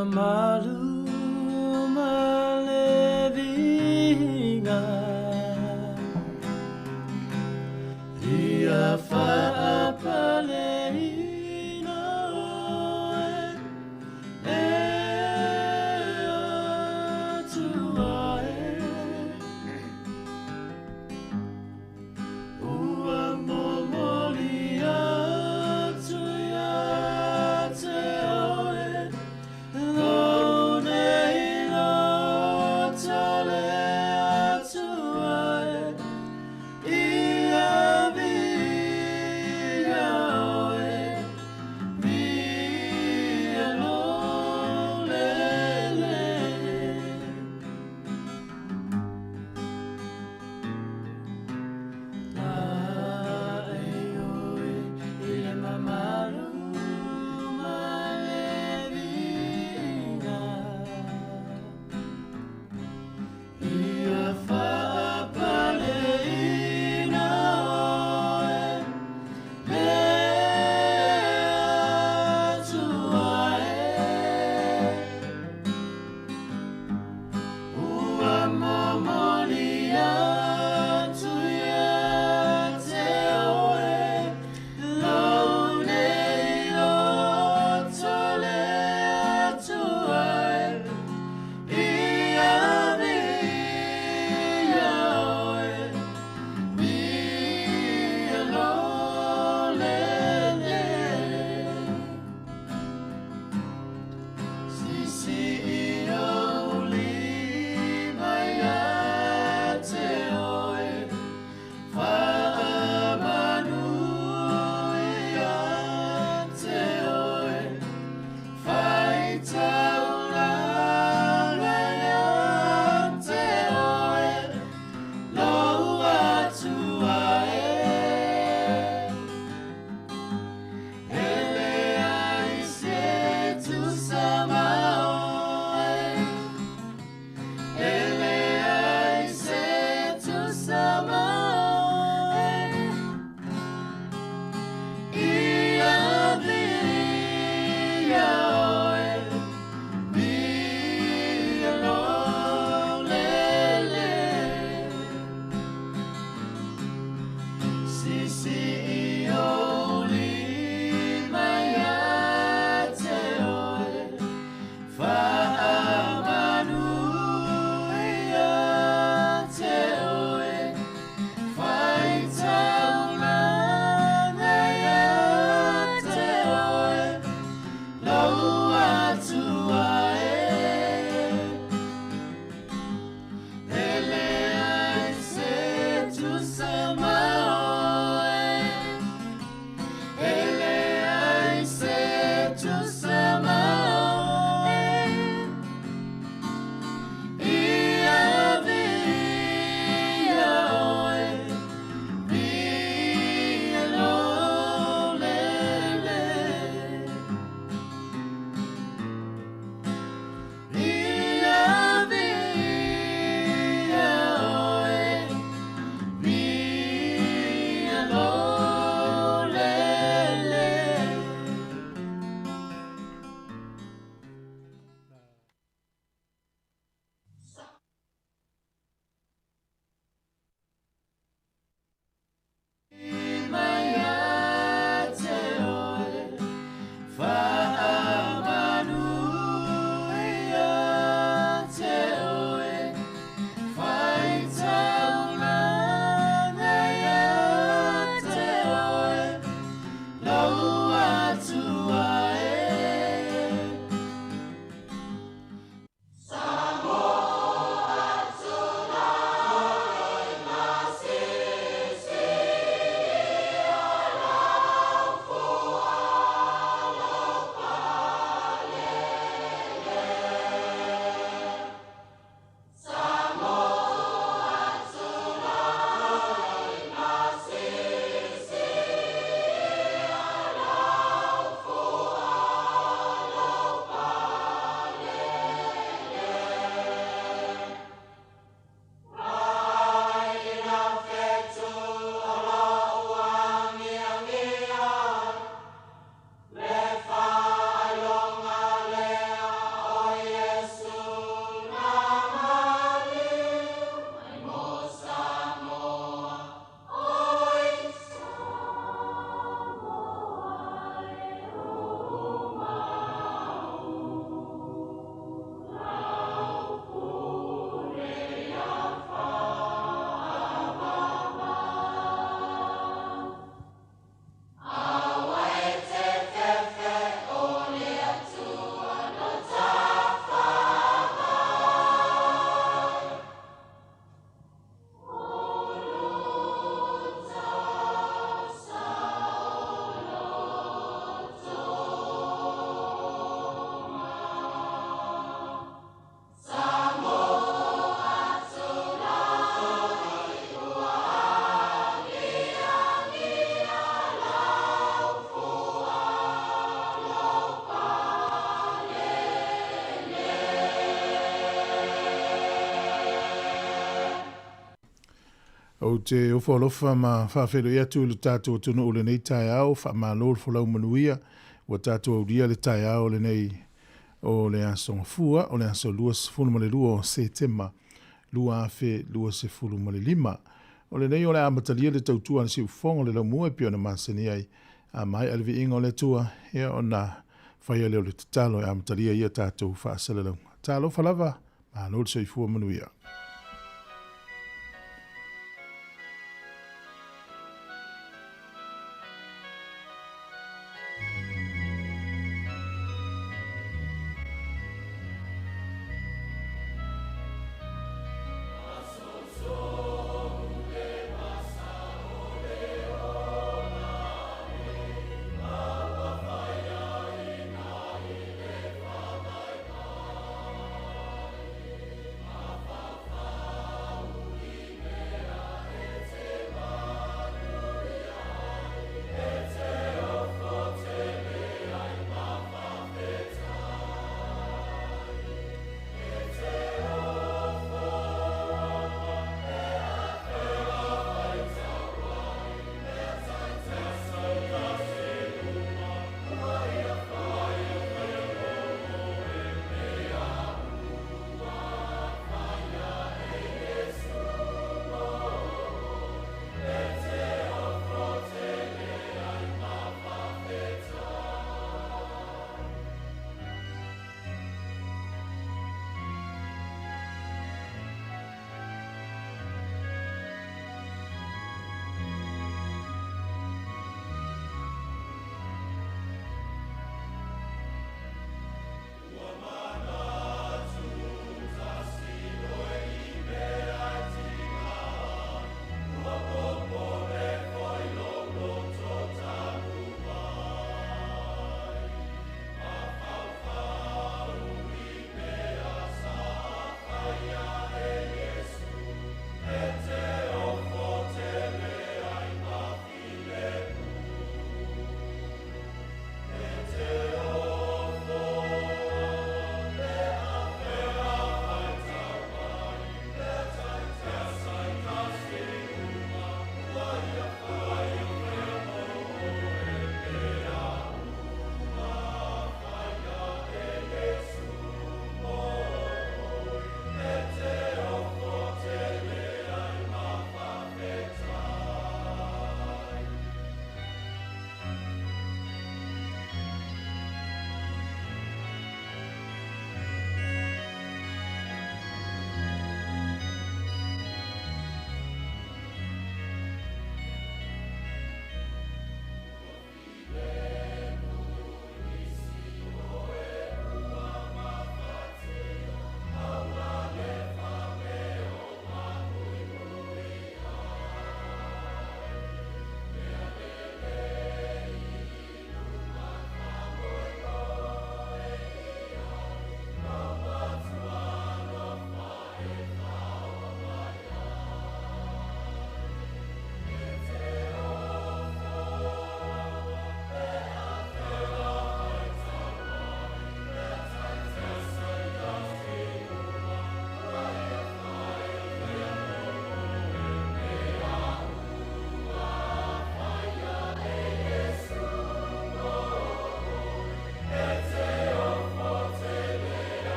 mamalu ma le viiga. Ia faapaleina oe, e Atua e. Ua momoli atu ia te oe lou nei loto le Atua e. Ia viia Ou te ofo alofa ma faafeiloai atu i lo tatou atunuu i lenei taeao, faamalo le folau manuia ua tatou aulia le taeao lenei o le Aso Gafua, o le aso 22 o Setema 2025. O lenei o le a amatalia le tautua a le siufofoga o le laumua e pei ona masani ai, a maea le viiga o le Atua, ia ona faia lea o le tatalo e amatalia ai a tatou faasalalauga. Talofa lava, malo le soifua manuia.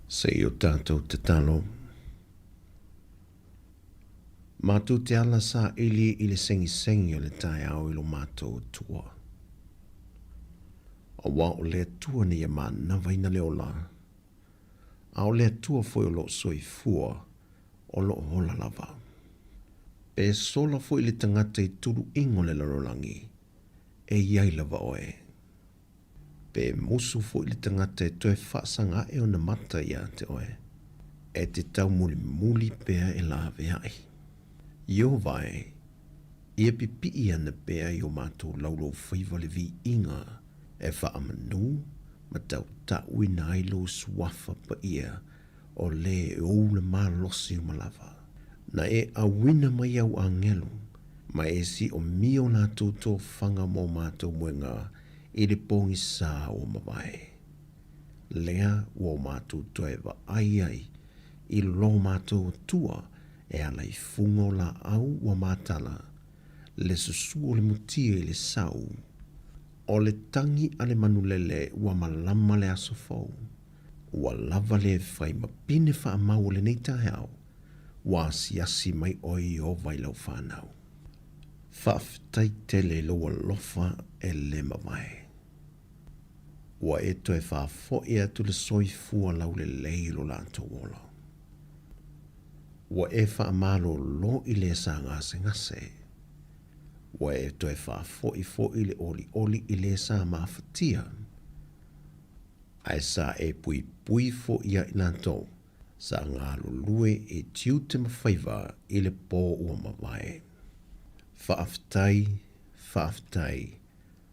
Se i o tatou tatalo. Matou te ala saili i le segisegi o le taeao i lo matou Atua. Aua o le Atua na ia manavaina le ola, a o le Atua foi o loo soifua o loo ola lava. Pe sola foi le tagata i tuluiga o le lalolagi, e i ai lava oe. Pe musu foi le tagata e toe faasaga ae ona mata iā te oe, e te taumulimuli pea e laveai. Ieova e, ia pipii ana pea i o matou lauloufaiva le viiga e faamanū ma tautauina ai lou suafa paia o le e ou le malosi uma lava. Na e auina mai au agelu, ma e siomia o latou tofaga mo matou moega i le pogisa ua mavae. Lea ua o matou toe vaai ai i lo matou Atua e ala i fuga o laau ua matala, le susu o le mutia i le sau, o le tagi a le manulele ua malama le aso fou. Ua lava le fai ma pine faamau o lenei taeao, ua asiasi mai oe Ieova i lau fanau. Faafetai tele i lou alofa e le mavae. Ua e toe faafoi atu le soifua laulelei i lo latou ola. Ua e faamalolo i le sa gasegase. Ua e toe faafoi foi le olioli i le sa mafatia. Ae sa e puipui foi iā i latou sa galulue i tiute ma faiva i le pō ua mavae. Faafetai, faafetai,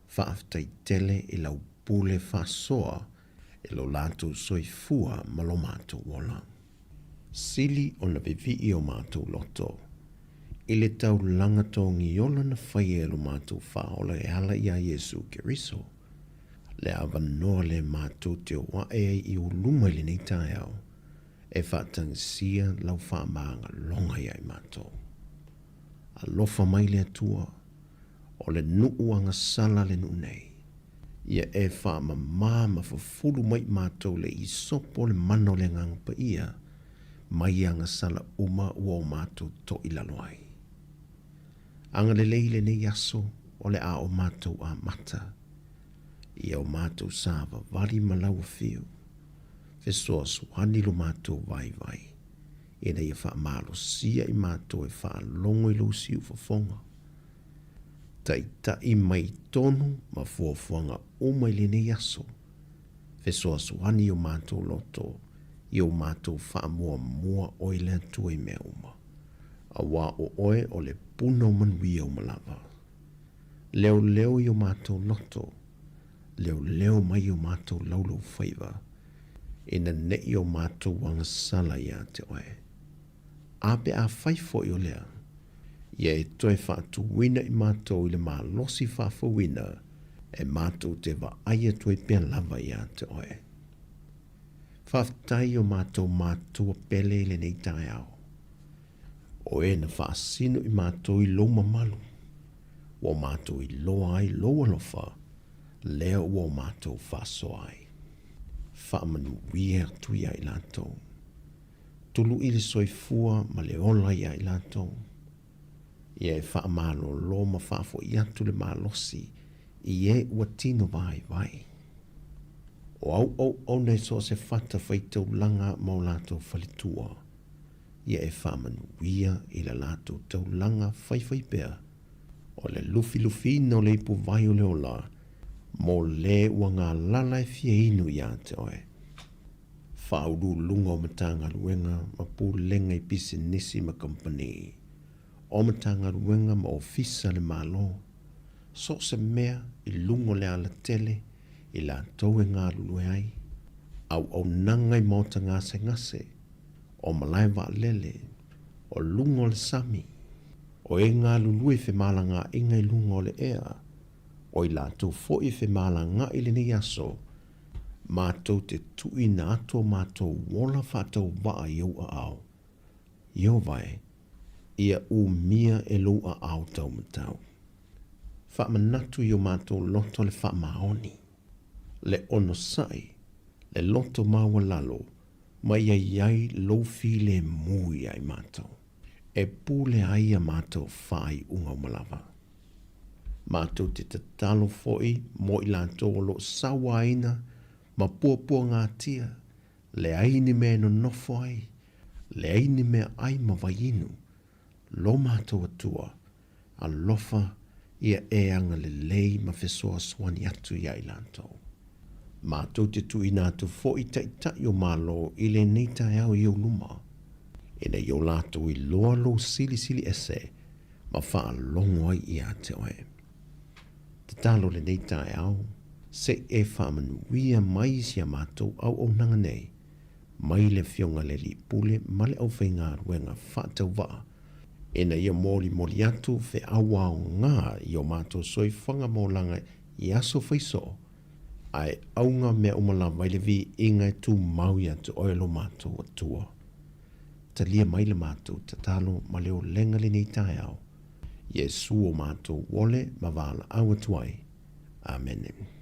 faafetai tele i lau pule faasoa i lo latou soifua ma lo matou ola. Sili ona vivii o matou loto i le taulaga togiola na faia e lo matou Faaola e ala iā Iesu Keriso. Le avanoa lea matou te o ae ai i ou luma i lenei taeao e faatagisia lau faamagaloga iā i matou. Alofa mai le Atua, o le nuu agasala le nuu nei. Ia e faamamā ma fufulu mai i matou le isopo o le mana o le Agaga Paia mai agasala uma ua o matou toʻi lalo ai. Agalelei lenei aso o le a o matou amata ia o matou savavali ma lau afio, fesoasoani lo matou vaivai, ina ia faamalosia i matou e faalogo i lou siufofoga. Taitai mai tonu ma fuafuaga uma i lenei aso, fesoasoani i o matou loto, i o matou faamuamua oe le Atua i mea uma. Aua o oe o le puna o manuia uma lava. Leoleo i o matou loto, leoleo mai i o matou lauloufaiva, ina ne i o matou agasala iā te oe. A pe afai foi o lea, ia e toe faatuina i matou i le malosi faafouina e matou te vaai atu ai pea lava iā te oe. Faafetai i o matou matua pele i lenei taeao. O e na faasino i matou i lou mamalu, ua o matou iloa ai lou alofa, lea ua o matou faasoa ai. Faamanuia atu iā i latou. Tului le soifua ma le ola iā i latou. Ia e faamalolo ma faafoi atu le malosi i e ua tino vaivai. O au auauna i so o se fata faitaulaga ma o latou faletua, ia e faamanuia i la latou taulaga faifaipea, o le lufilufiina o le ipuvai o le ola mo le ua galala e fia inu iā te oe. Faauluuluga o Matagaluega ma Pulega i Pisinisi ma Kamupani, o Matagaluega ma Ofisa a le Malo, so o se mea i luga o le alatele i latou e galulue ai, auaunaga i maota gasegase, o malae vaalele, o luga o le sami, o e galulue i femalagaaiga i luga o le ea, o i latou foi e femalagaai i lenei aso, matou te tuuina atu o matou ola faatauvaa i ou aao, Ieova e, ia umia e lou aao taumatau. Faamanatu i o matou loto le faamaoni, le onosai, le loto maualalo, ma ia i ai lou filemu ia i matou, e pule ai a matou faaiuga uma lava. Matou te tatalo foi mo i latou o lo o sauaina ma puapuagatia, leai ni mea e nonofo ai, leai ni mea ʻai ma waiinu, lo matou Atua, alofa ia e agalelei ma fesoasoani atu iā i latou. Matou te tuuina atu foi taitai o Malo i lenei taeao i ou luma, ina ia o latou iloa lou silisili ese ma faalogo ai ia te oe. Tatalo lenei taeao, se i e faamanuia mai si a matou auaunaga nei, mai le Afioga i le Alii Pule ma le aufaigaluega faatauvaa, ina ia molimoli atu feau aoga i o matou soifuaga ma olaga i aso faisoo, ae auga mea uma lava i le viiga e tumau ia te oe lo matou Atua. Talia mai le matou tatalo ma le olega lenei taeao, Iesu o matou ole ma valaau atu ai. Amene.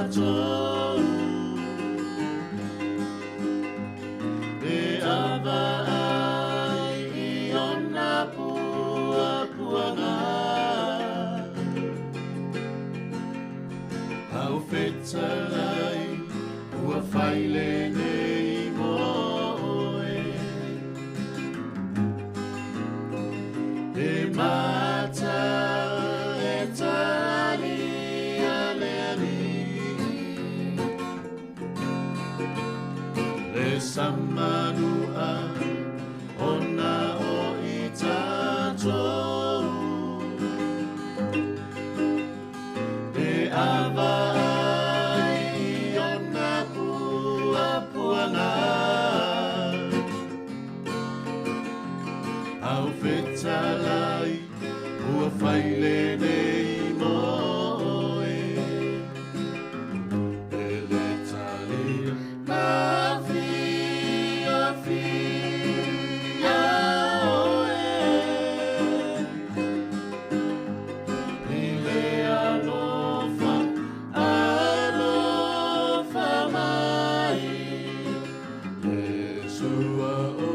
tatou. E ava ai i ona puapuaga. Au fetalai ua fai lenei mo oe. E mata e talia le Alii. Le samanua ona o i tatou. E ava ai i ona puapuaga. Au fetalai ua fai lenei mo oe. E le talia mafiafia oe. I le alofa, alofa mai. Le sua o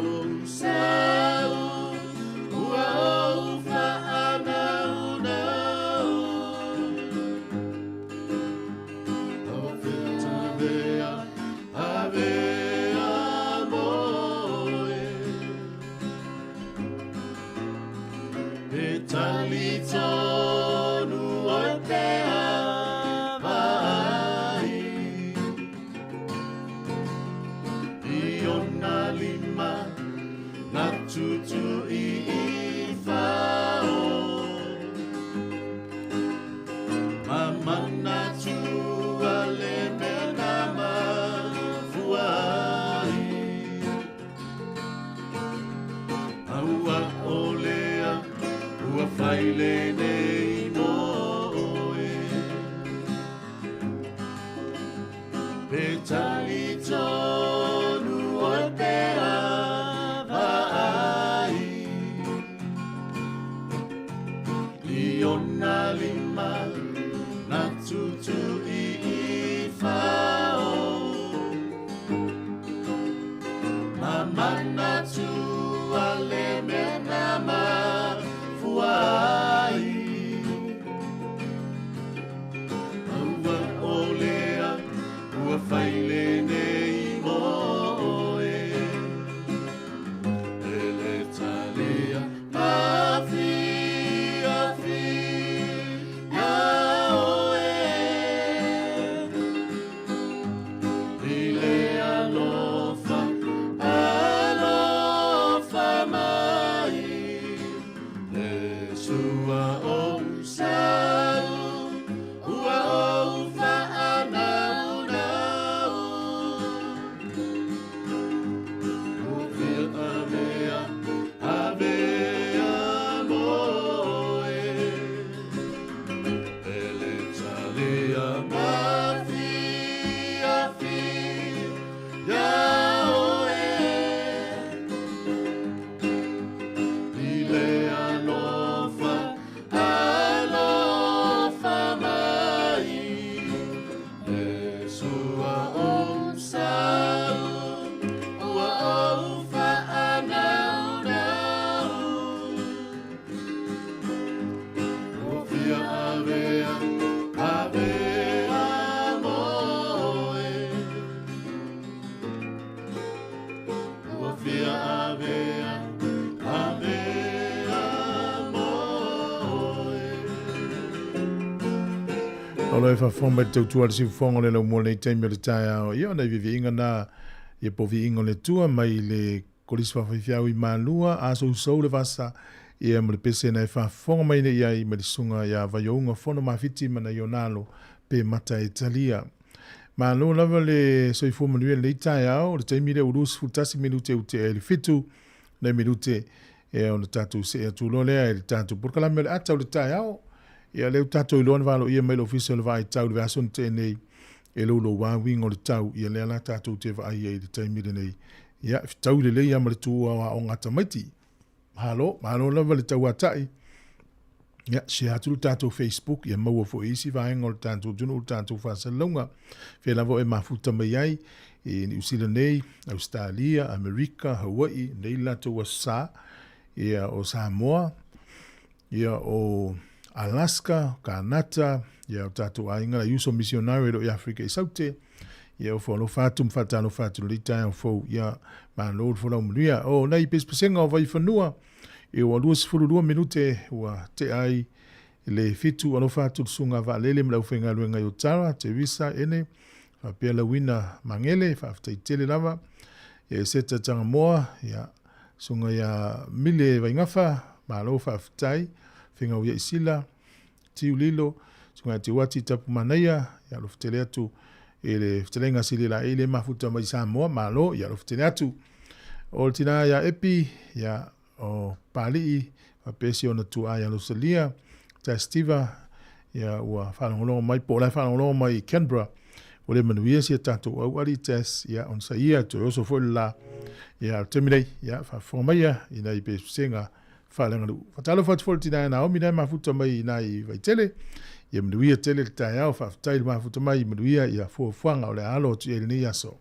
sau, ua ou whaanaunau. O whitavea, avea moe. E tali tonu o te ava ai. I ona lima, na tutu i i whao. Ma manatua le mea na mafua ai. Aua o lea, ua fai lenei mo oe. Pe tali tonu o te ava ai. I ona lima, na tutu i i whao. Ma manatua le mea na mafua ai. Aua o lea, ua fai lenei mo oe. E le talia mafiafia oe. I le alofa, alofa mai. Le sua o sau, ua ou whaanaunau. Ua fia avea, avea moe. E le talia mafiafia oe. I le alofa, alofa mai. Le sua o sau, ua ou whaanaunau. Ua fia avea, avea moe. Ua fia avea, avea moe. O lo e faafofoga mai le tautua a le siufofoga o le laumua i lenei taimi o le taeao. Ia ona i viiviiga na ia po viiga o le Atua mai le Kolisi Faafaifeau i Malua, a sousou le vasa, ia ma le pese na e faafofoga mai nei ai ma le susuga ia Vaiouga Fono Mafiti ma nai ona alo pe mata e talia. Malo lava le soifua manuia i lenei taeao, o le taimi lea ua 21 minute ua tea i le 7 nai minute ia ona tatou see atu loa lea i le tatou polokalame o le ata o le taeao. Ia lea ua tatou iloa na valoia mai le Ofisa o le Vaai Tau i le vaiaso na tea nei e louloua uiga o le tau, ia lea la tatou te vaai ai i le taimi lenei. Ia, e fetaui lelei lava ma le tuua o aoga a tamaiti. Malo, malo lava le tauatai. Ia, share atu le tatou Facebook, ia maua foi isi vaega o le tatou atunuu le tatou faasalalauga. Fea lava e mafuta mai ai i Niu Sila nei, Ausetalia, Amerika, Hawaii, nei le latou aso sa, ia o Samoa, ia o Alaska, Kanata, ia o tatou aiga nai uso misionare o lo o i Afrika i Saute, ia o foalofa atu ma faatalofa atu i lenei taeao fou, ia malo le folau manuia. O nai pesepesega o Vaifanua, Ia ua 22 minute ua tea ai le 7. Alofa atu le susuga Vaalele ma le aufaigaluega i Otara, Teresa Ene, faapea Lauina Magele, faafetai tele lava. Ia Eseta Tagamoa, ia susuga ia Mile Vaigafa, malo faafetai. Fegau ia Isila, Tiu Lilo, susuga ia Tiuati Tapumanaia, ia alofa tele atu i le fetalaiga Silia Laei le mafuta mai Samoa, malo, ia alofa tele atu. O le tina ia Epi, ia o Palii, faapea si ona tuaa ia Rosalia, Tastiva, ia ua faalogologo mai, po o la e faalogologo mai i Canberra, ua le manuia si a tatou auali Tess, ia ona sa ia toe oso foi le la, ia o le taimi nei, ia faafofoga mai ia i nai pesepesega faaleaganuu. Faatalofa atu foi i le tina ia Naomi la e mafuta mai i ina i Vaitele, ia manuia tele le taeao, faafetai le mafuta mai, manuia ia fuafuaga o le a alo atu i ai i lenei aso.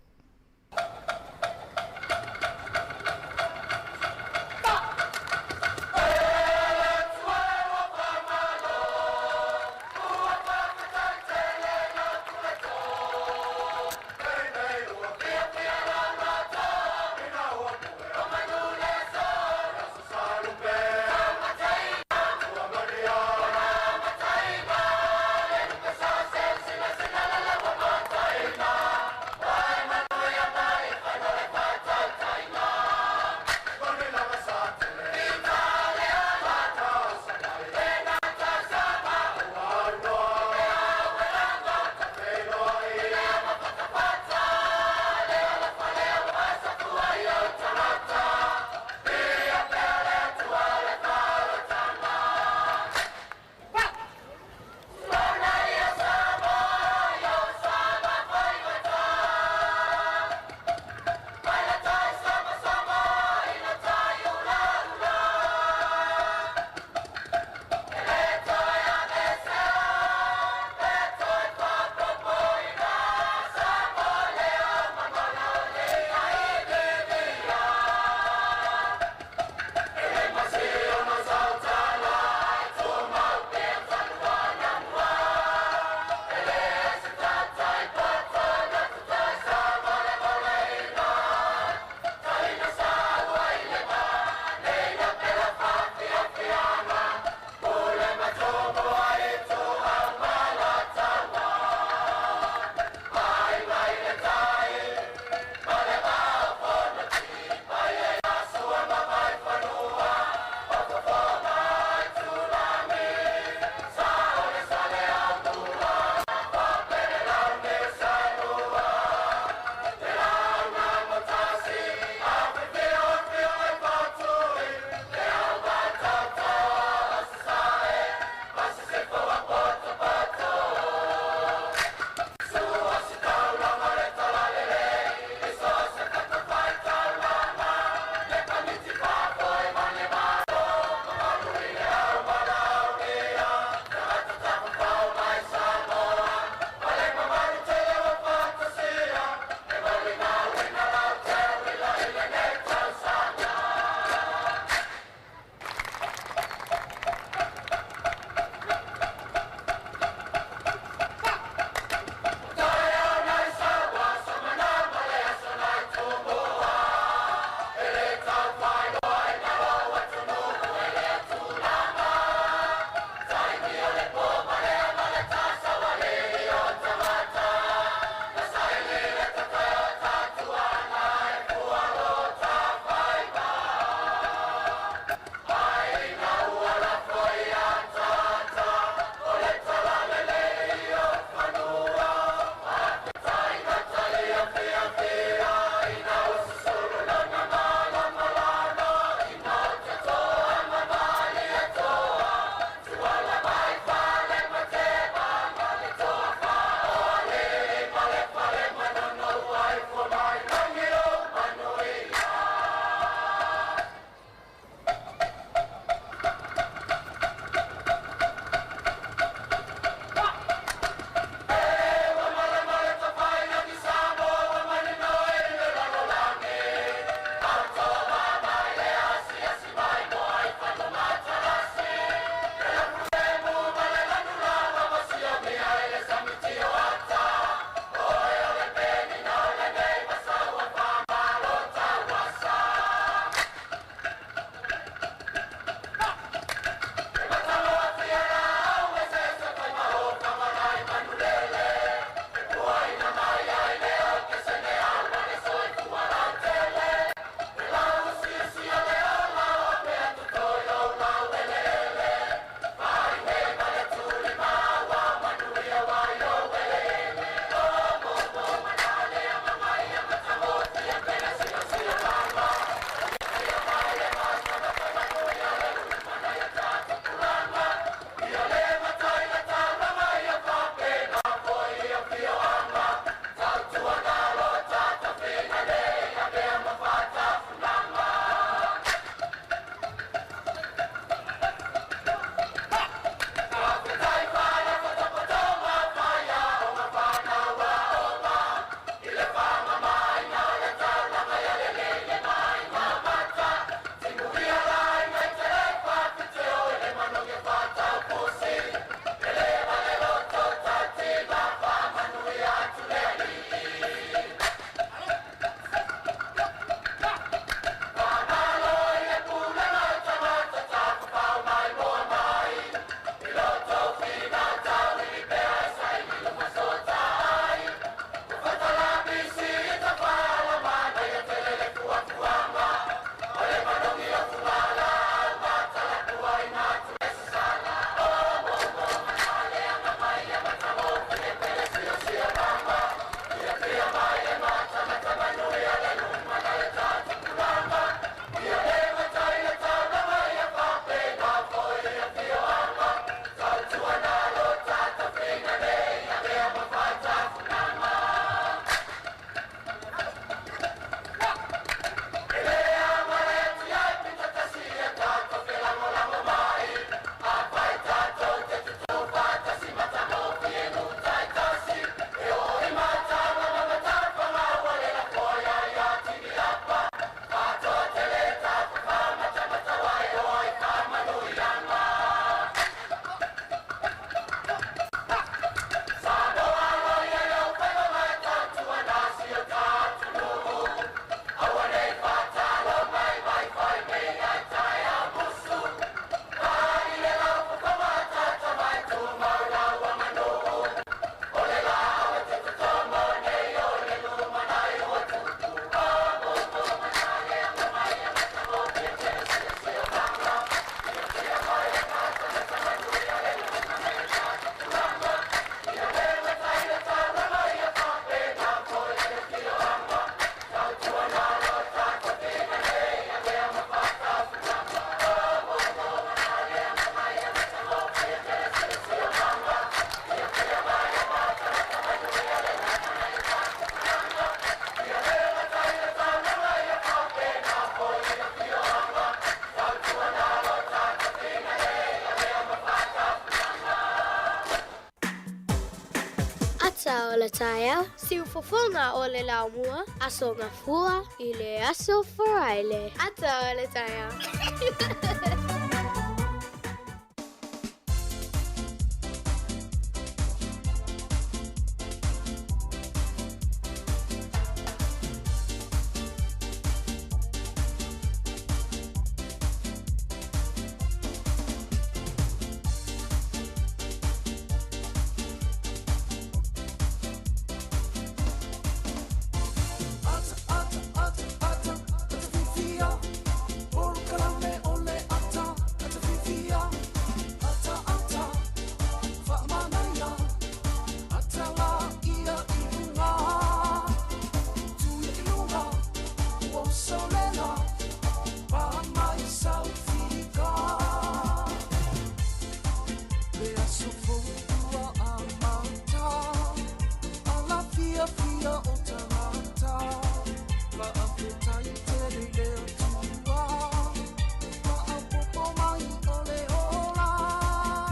Ata o le taeao, siufofoga o le laumua, Aso Gafua i le Aso Faraile. Ata o le taeao.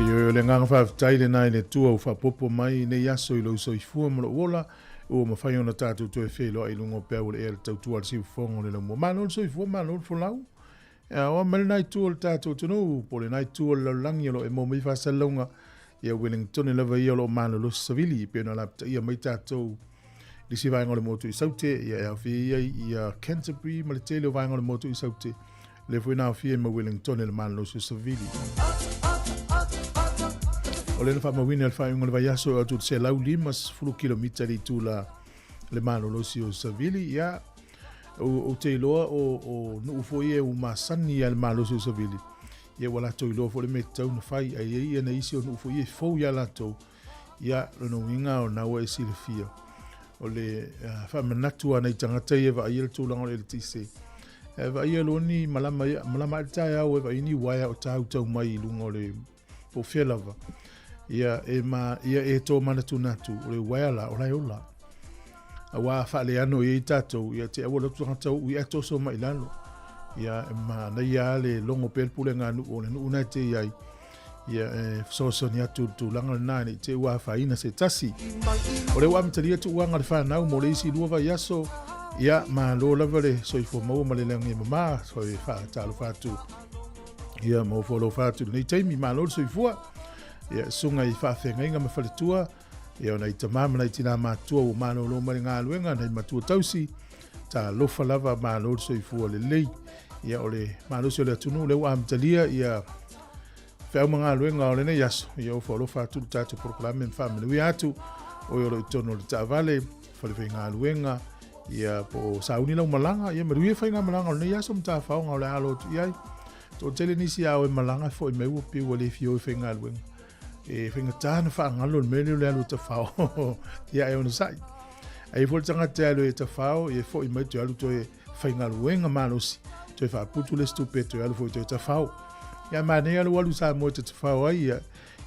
Ioe, o le agaga faafetai lena i le Atua ua faaopoopo mai nei aso i lou soifua ma lou ola, ua mafai ona tatou toe feiloai i luga o peau o le ea le tautua a le siufofoga o le laumua. Malo le soifua, malo le folau. Oa mai lena itu o le tatou atunuu, po o lena itu o le lalolagi o lo o e maua mai faasalalauga, ia Wellingtone lava ia o lo o malolosi savili, pei ona lapataia mai tatou i le isi vaega o le motu i Saute, ia e aofia ai ia Canterbury ma le tele o vaega o le motu i Saute, lea foi na aofia ai ma Wellingtone le malolosi o savili. O lea na faamauina i le faaiuga o le vaiaso e atu i le 150 kilomita i le itula le malolosi o savili, ia Ou te iloa o nuu foi ia ua masani ia le malosi o savili, ia ua latou iloa foi le mea e tatau ona fai, ae i ai ia nai isi o nuu foi ia e fou ia latou, ia lona uiga o lena ua e silafia. O le faamanatu a nai tagata ia e vaaia le tulaga o le eletise, e vaaia loa ni malama, ia, malama ae le taeao e vaaia ni uaea o tautau mai i luga o le po o fea lava, ia e ma, ia e tōmanatunatu, o le uaea la, o la e ola. Aua a faaleano i ai tatou, ia te aua lotu tagata uu ia toso mai i lalo. Ia e manaia lava le logo pea le pulega a nuu o le nuu na e te i ai, ia e fesoasoani atu i le tulaga lena ne i te i ua afaina se tasi. O lea ua amatalia tuuaga a le fanau mo le isi 2 vaiaso, ia malo lava le soifua maua ma le lagi e mama, e faatalofa atu. Ia ma ofo alofa atu i lenei taimi, malo le soifua. Ia susuga i faafeagaiga ma faletua, ia o nai tama ma nai tina matua ua malolo mai le galuega, nai matua tausi, talofa lava, malo le soifua lelei. Ia o le malosi o le atunuu lea ua amatalia ia feau ma galuega o lenei aso, ia ofo alofa atu le tatou polokalame ma faamanuia atu oe o lo o i totonu o le taavale, fale faigaluega, Ia, po o sauni lau malaga, ia manuia faigamalaga o lenei aso ma tafaoga o le a alo atu i ai. Toatele nisi a o e malaga e foi mai ua pei ua le fia o e faigaluega. E faigata ona faagalo le mea lea o le alu e tafao. Ia e onosai. Ai foi le tagata e alu e tafao, ia foi mai toe alu toe faigaluega malosi, toe faaputu le isi tupe toe alu foi toe tafao. Ia manaia lou alu i Samoa e te tafao ai, ia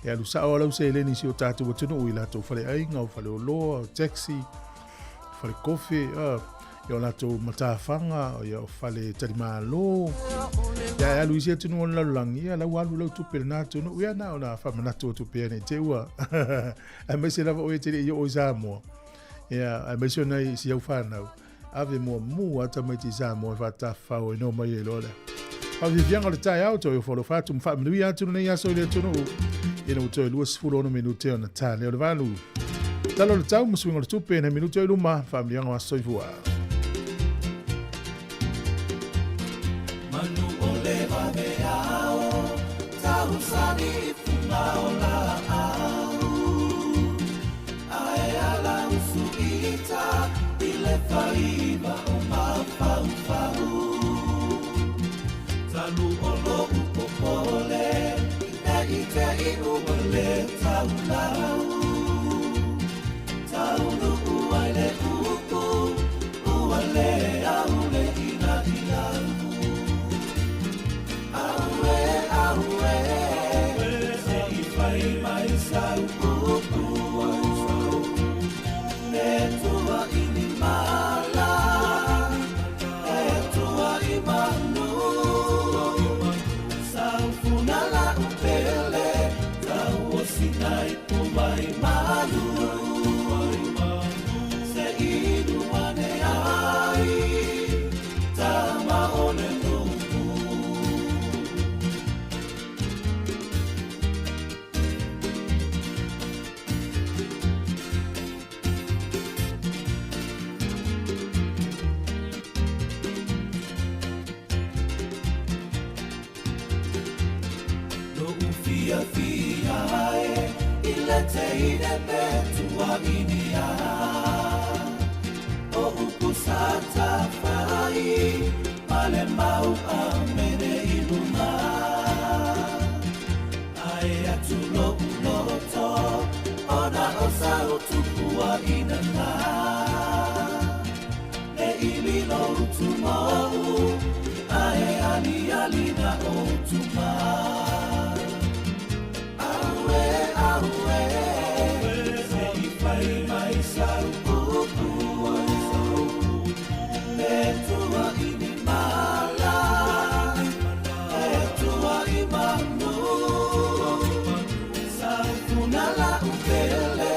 e alu sao lau seleni i si o tatou atunuu i latou faleaiga, o faleoloa, o taxi, fale kofe, ia o latou matafaga, ia o fale talimalo. Ia e alu i isi atunuu o le lalolagi, ia lau alu lau tupe i lena atunuu, ia na ona faamanatu atu pea ne i te i ua aemaise lava oe e te le i oo i Samoa, ia aemaise o nai si au fanau. Ave muamua tamaiti i Samoa e faatafafao ai no mai ai loa lea. Faafiafiaga o le taeao, toe ofo alofa atu ma faamanuia atu lenei aso i le atunuu. Ina ua toe 26 minute ona ta lea o le 8. Tala o le tau ma suiga o le tupe nai minute o i luma, faamanuiaga o aso soifua. Manu o le vaveao, tausani i fuga o laau. Ae ala usu ita i le faiva o mafaufau. Talu o lo'u popole, ne i te i ua le taulau. Taunuu ai le upu, ua le au le inaina. Auē, auē, se i fai mai sau upu. E tua i ni mala, e tua i manu. Saufuna la'u pele, tauosina i po mai malu. le teine pe tuainia O upu sa tafai ma le mau a mene i luma Ae atu lo'u loto ona o sau tupuaina na E ili lou tumau ae aliali na ou tuma Auē, auē, se i fai mai sau upu E tua i ni mala, e tua i manu Sau funa la'u pele,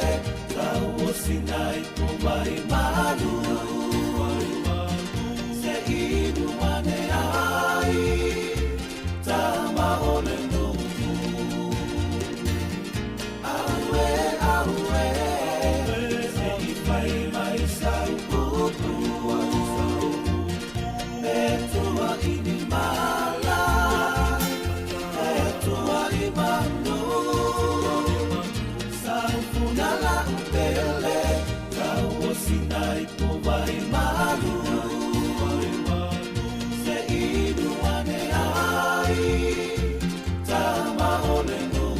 tauosina i po vai malu Se inu ane ai, tama o le nuu Auē, auē, se i fai mai sau upu E tua i ni mala, e tua i manu Sau funa la'u pele, tauosina i po vai malu Se inu ane ai, tama o le nuu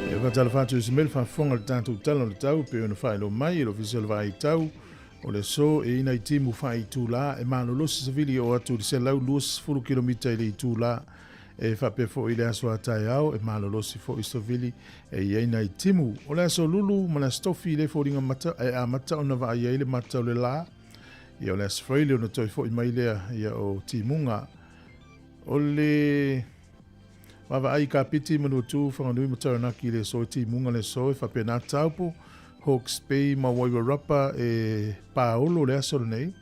E faatalofa atu i se mea le faafofoga i le tatou Tala o le Tau e pei ona faailoa mai e le Ofisa o le Vaai Tau o le aso e i nai timu faaitula e malolosi savili e oo atu i le 120 kilomita i le itula. E faapea foi i le aso a taeao e malolosi foi savili e i ai nai timu. O le aso Lulu ma le aso Tofi le foliga mata e amata ona vaai ai le mata o le la. Ia o le aso Faraile ona toe foi mai lea ia o timuga. O le vaavaai i Kapiti, Manuatu, Whanganui ma Taranaki i le aso e timuga le aso e faapena Taupo, Hawke's Bay ma Wairarapa e paolo le aso lenei.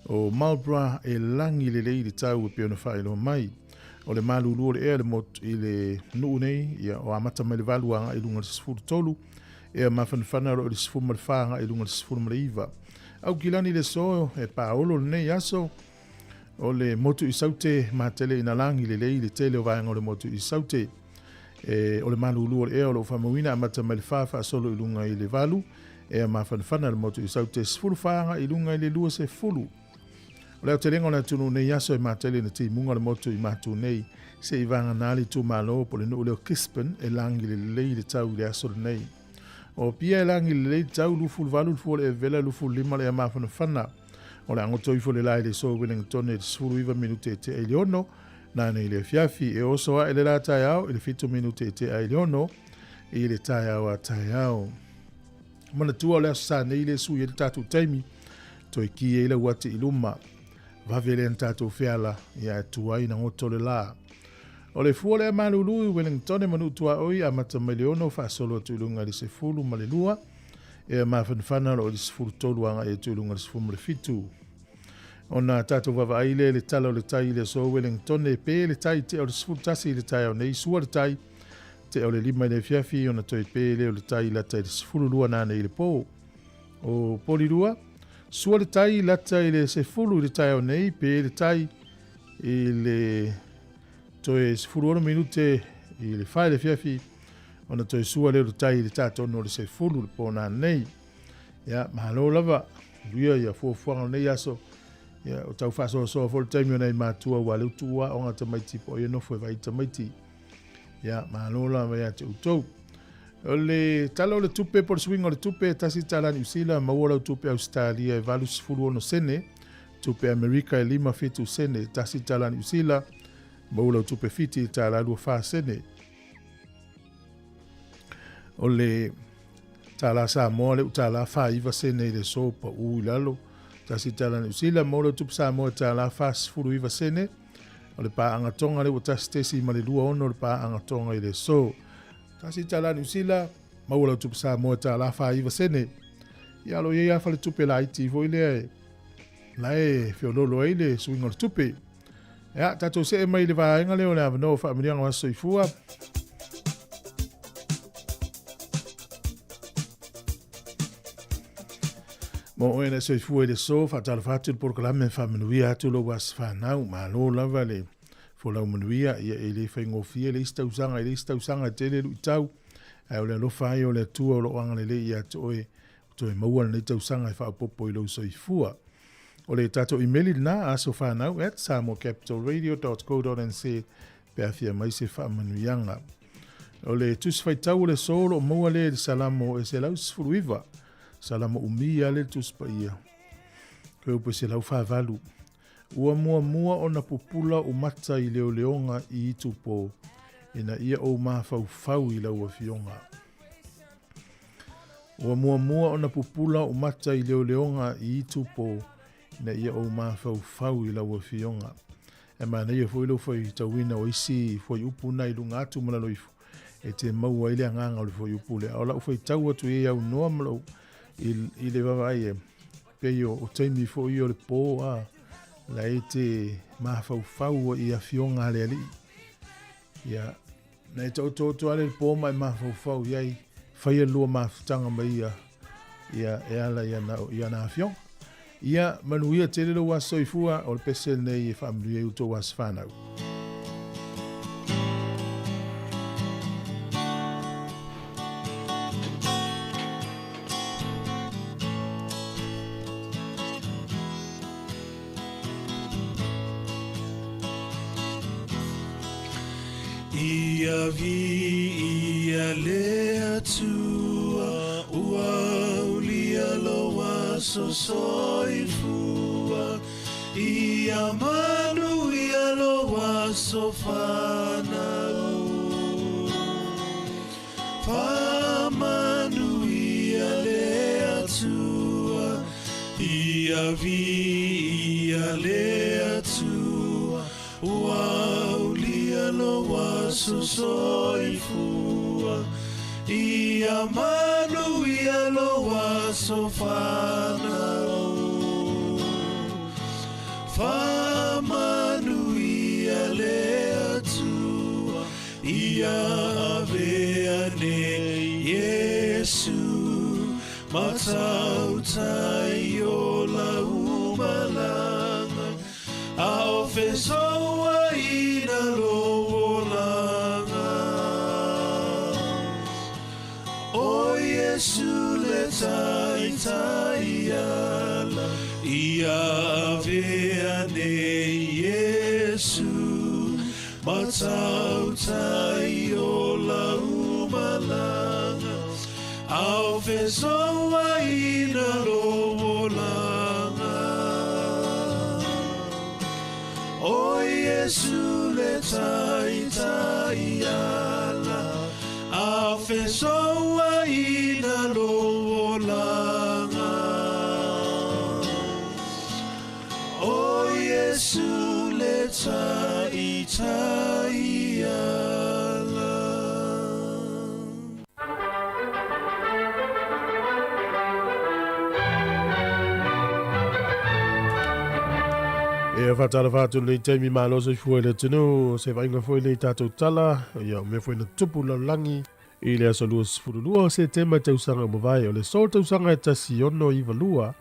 O Marlborough e lagi lelei le tau e pei ona faailoa mai. O le malulu o le ea i le motu i le nuu nei, ia o amata mai le 8 agai i luga i le 13, ea mafanafana o lo o i le 14 agai i luga i le 19. Aukilani le aso e paolo lenei aso, o le motu i Saute matele ina lagi lelei le tele o vaega o le motu i Saute. E, o le malulu o le ea o lo o faamauina amata mai le 4 faasolo i luga i le 8, ea mafanafana le motu i Saute 14 agai i luga i le 20. O le aotelega o le atunuu nei aso e matele ina timuga le motu i matu nei se i vagana le itumalo po le nuu lea o Gisborne e lagi lelei le tau i le aso lenei. O Apia e lagi lelei le tau 28 le fua o le Evela 25 le ea mafanafana. O le agoto ifo le la i le aso Wellington i le 19 minute e tea i le 6 nanei i le afiafi. E oso ae le la taeao i le 7 minute e tea i le 6 i le taeao a taeao. Manatua o le aso sa nei le sui ai le tatou taimi, toe ki ai lau ati i luma. Vave lea na tatou feala, ia e tuai na goto le la. O le fua lea malulu i Wellington e manu tuaoi amata mai le 6 faasolo atu i luga i le 12 ma le 2, ea mafanafana o lo o i le 13 agai atu i luga i le 17. Ona tatou vaavaai lea i le tala o le tai i le aso Wellington e pe le tai tea o le 11 i le taeao nei, sua le tai tea o le 5 i le afiafi, ona toe pe lea o le tai lata i le 12 nanei i le po. O Polirua, sua le tai lata i le 10 i le taeao nei, pe le tai i le toe 16 minute i le 4 i le afiafi, ona toe sua lea o le tai i le tatonu o le 10 le po nanei. Ia, malo lava, luia ia fuafuaga o lenei aso, ia, o tau faasoasoa foi le taimi o nai matua ua leu tuua aoga tamaiti po o ia nofo e vaai tamaiti. Ia, malo lava ia te outou. O le tala o le tupe po o le suiga o le tupe, $1 Niu Sila, maua lau tupe Ausetalia e 86 sene, tupe Amerika e 57 sene, $1 Niu Sila, maua lau tupe Fiti i le $1.24 sene. O le tala Samoa le tala 49 sene i le aso pau i lalo. $1 Niu Sila, maua lau tupe Samoa i le $49 sene. O le paaga Tonga le ua 1.26 le paaga Tonga i le aso. $1 Niu Sila, maua lau tupe Samoa i le $49 sene. Ia lo iai a faletupe laiti foi lea e la e feololo ai le suiga o le tupe. Ia, tatou see mai i le vaega lea o le avanoa o faamanuiaga o aso soifua. Mo oe na e soifua i le aso, faatalofa atu i le polokalame e faamanuia atu lou aso fanau. Malo lava le folau manuia, ia e le faigofie le isi tausaga i le isi tausaga e tele luitau, ae o le alofa ai o le Atua o lo o agalelei ia te oe ua toe maua lenei tausaga e faaopoopo i lou soifua. O le tatou imeli lena, asofanau@samoacapitalradio.co.nz pe a fia mai se faamanuiaga. O le tusi faitau o le aso o lo o maua lea i le Salamo e 119, Salamo umi lava lea le Tusi Paia, fuaiupu e 148. Ua muamua ona pupula ou mata i leoleoga i itupo, ina ia ou mafaufau i lau Afioga. Ua muamua ona pupula ou mata i leoleoga i itupo, ina ia ou mafaufau i lau Afioga. E manaia foi lou faitauina o isi fuaiupu na i luga atu ma lalo ifo, e te maua ai le agaga o le fuaiupu lea. A o lau faitau atu i ai aunoa ma lou, i, i le vaavaai e, pei o, o taimi foi ia o le pō, a, la e te mafaufau ai i afioga a le Alii. Ia, na e taotooto lava le pō ma e mafaufau i ai, faia lua mafutaga ma ia, ia, e ala i ana, i ana afioga. Ia, manuia tele lou aso soifua, o le pese lenei e faamanuia ai outou aso fanau. Ia viia le Atua, ua aulia lou aso soifua. Ia manuia lou aso fanau. Faamanuia le Atua, ia viia le Atua, Ua aulia lou aso soifua, Ia manuia lou aso fanau. Faamanuia le Atua, Ia avea nei Iesu, Matautai o lau malaga. A o fesouaina lou olaga. O Iesu le taitai ala, Ia avea nei Iesu, Matautai o lau malaga, A o fesouaina lou olaga. O Iesu le taitai ala, A o fesouaina lou olaga. O Iesu le taitai ala. E whātara atu nei taimi malo soifua i le atunuu, se vaaiga foi lea i tātou tala, ia o mea foi na tupu lalolagi i le aso 22 o Setema tausaga ua mavae, o le aso tausaga e 1692,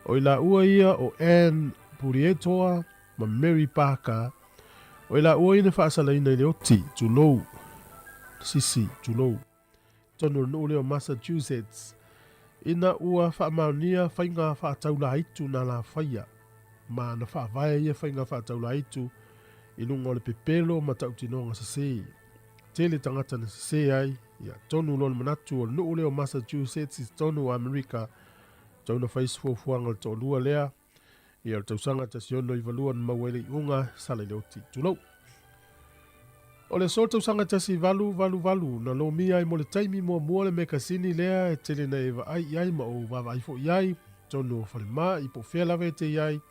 o i laua ia o Ann Purietoa ma Mary Parker, o i laua ia na faasalaina i le oti, tulou, sisi, tulou, tonu o le nuu lea o Massachusetts, ina ua faamaonia faiga faataulaitu na lafaia, ma na faavae ia faiga faataulaitu i luga o le pepelo ma tautinoga sese. Tele tagata na sese ai, ia tonu loa le manatu o le nuu lea o Massachusetts i totonu o Amerika, tau na fai se fuafuaga o le toalua lea, ia o le tausaga 1692 na maua ai le iuga, sala i le oti, tulou. O le aso tausaga 1888 na lomia ai mo le taimi muamua le mekasini lea e tele na e vaai i ai ma ou vaavaai foi i ai, totonu o falemai po o fea lava e te i ai,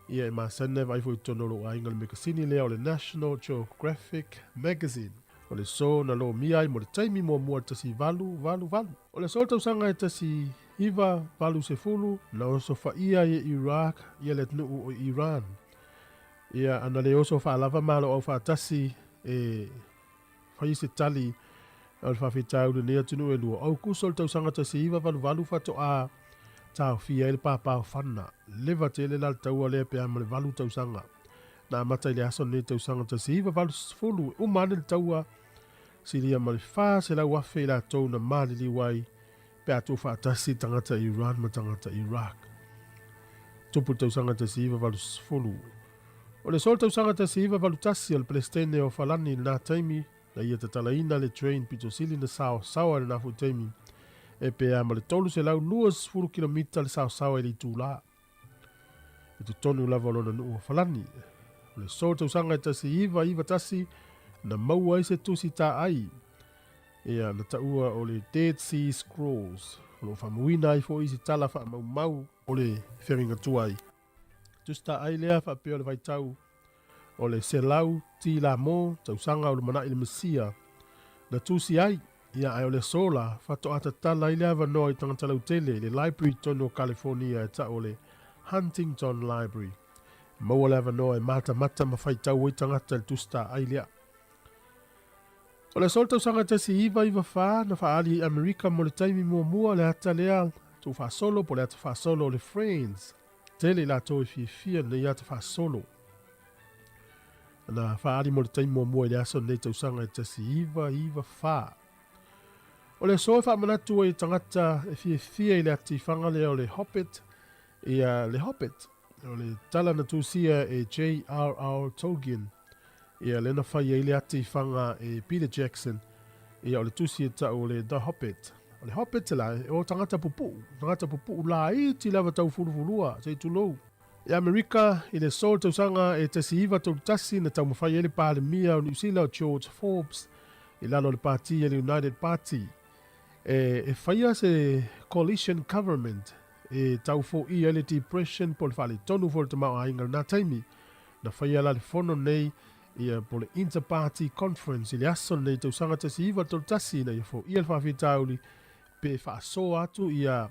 ia e masani na e vaai foi i totonu o lou aiga le mekasini lea o le National Geographic Magazine. O le aso na lomia ai mo le taimi muamua le 1888. O le aso tausaga e 1980 na osofaia ai e Iraq ia le atunuu o Iran. Ia, ana le oso faalava Malo Aufaatasi e fai se tali o le faafitauli o nei atunuu e lua. O Aukuso o le tausaga 1988 faatoa taofia ai le pāpāofana. Leva tele la le taua lea pe a ma le 8 tausaga. Na amata i le aso lenei tausaga 1980, e uma ane le taua, silia ma le 400,000 i latou na maliliu ai pe a tuufaatasi tagata Iran ma tagata Iraq. Tupu le tausaga 1980. O le aso tausaga 1981 o le Peresetene o Falani i lena taimi, na ia tatalaina le train pito sili na saosaoa i lena foi taimi, e pe a ma le 320 kilomita le saosaoa i le itula. I totonu lava o lona nuu o Falani. O le aso tausaga 1991 na maua ai se tusi taai ia na taua o le Dead Sea Scrolls, o lo o faamauina ai foi se tala faamaumau o le feagaiga tuai. Tusi taai lea faapea o le vaitau o le 100 tilamo tausaga o lumanai le Mesia na tusi ai, ia ae o le aso la faatoa tatala ai le avanoa i tagata lautele i le library i totonu o California e tau o le Huntington Library. E maua le avanoa e matamata ma faitau ai tagata i le tusi taai lea. O le aso o le tausaga 1994 na faaali ai Amerika mo le taimi muamua le ata lea tuufaasolo po o le ata faasolo o le Friends. Tele i latou e fiafia lenei ata faasolo. Na faaali mo le taimi muamua i le aso lenei tausaga 1994. O le aso e faamanatu ai i tagata e fiafia i le atifaga lea o le Hobbit, ia le Hobbit, o le tala na tusia e J.R.R. Tolkien, ia lea na fai ai le atifaga e Peter Jackson, ia o le tusi e tau o le The Hobbit. O le Hobbit la, o tagata pupuu, tagata pupuu laiti lava taufulufulua, se i tulou. I Amerika, i le aso o le tausaga e 1931 na taumafai ai le Palemia o Niu Sila o George Forbes i lalo o le pati a le United Party e faia se coalition government e tau foia ai le depression po o le faaletonu foi o le tamaoaiga i lena taimi. Na faia la le fono nei ia po o le Inter-Party Conference i le aso lenei tausaga 1931 ina ia foia le faafitauli pe faasoa atu ia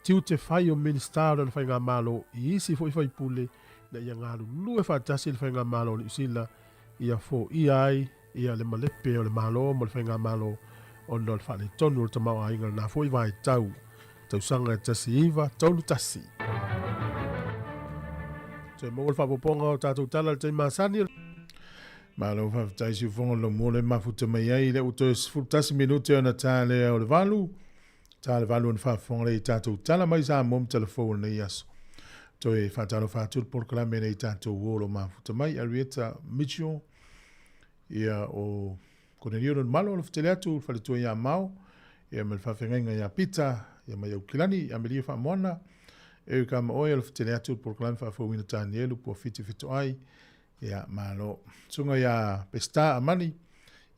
tiute fai o Minisita o lana Faigamalo i isi foi faipule ina ia galulue faatasi le Faigamalo o Niu Sila ia foia ai ia le malepe o le Malo ma le Faigamalo ona o le faaletonu o le tamaoaiga i lena foi vaitau tausaga e 1931. Toe maua le faaopoopoga o tatou tala i le taimi masani. Malo faafetai Siufogo Laumua le mafuta mai ai lea ua toe 11 minute ona ta lea o le valu. Ta le valu ona faafofoga lea i tatou tala mai Samoa ma talafou o lenei aso. Toe faatalofa atu le polokalame nei tatou uo lo mafuta mai Arieta Mitchell ia o Konelio Lona Malo alofa tele atu le faletua ia Mao ia ma le faafeagaiga ia Pita ia mai Aukilani Amelia Faamoana Erica ma oe alofa tele atu le polokalame faafouina Tanielu Puafiti Fetoai Ia, malo. Susuga ia Peseta Amani,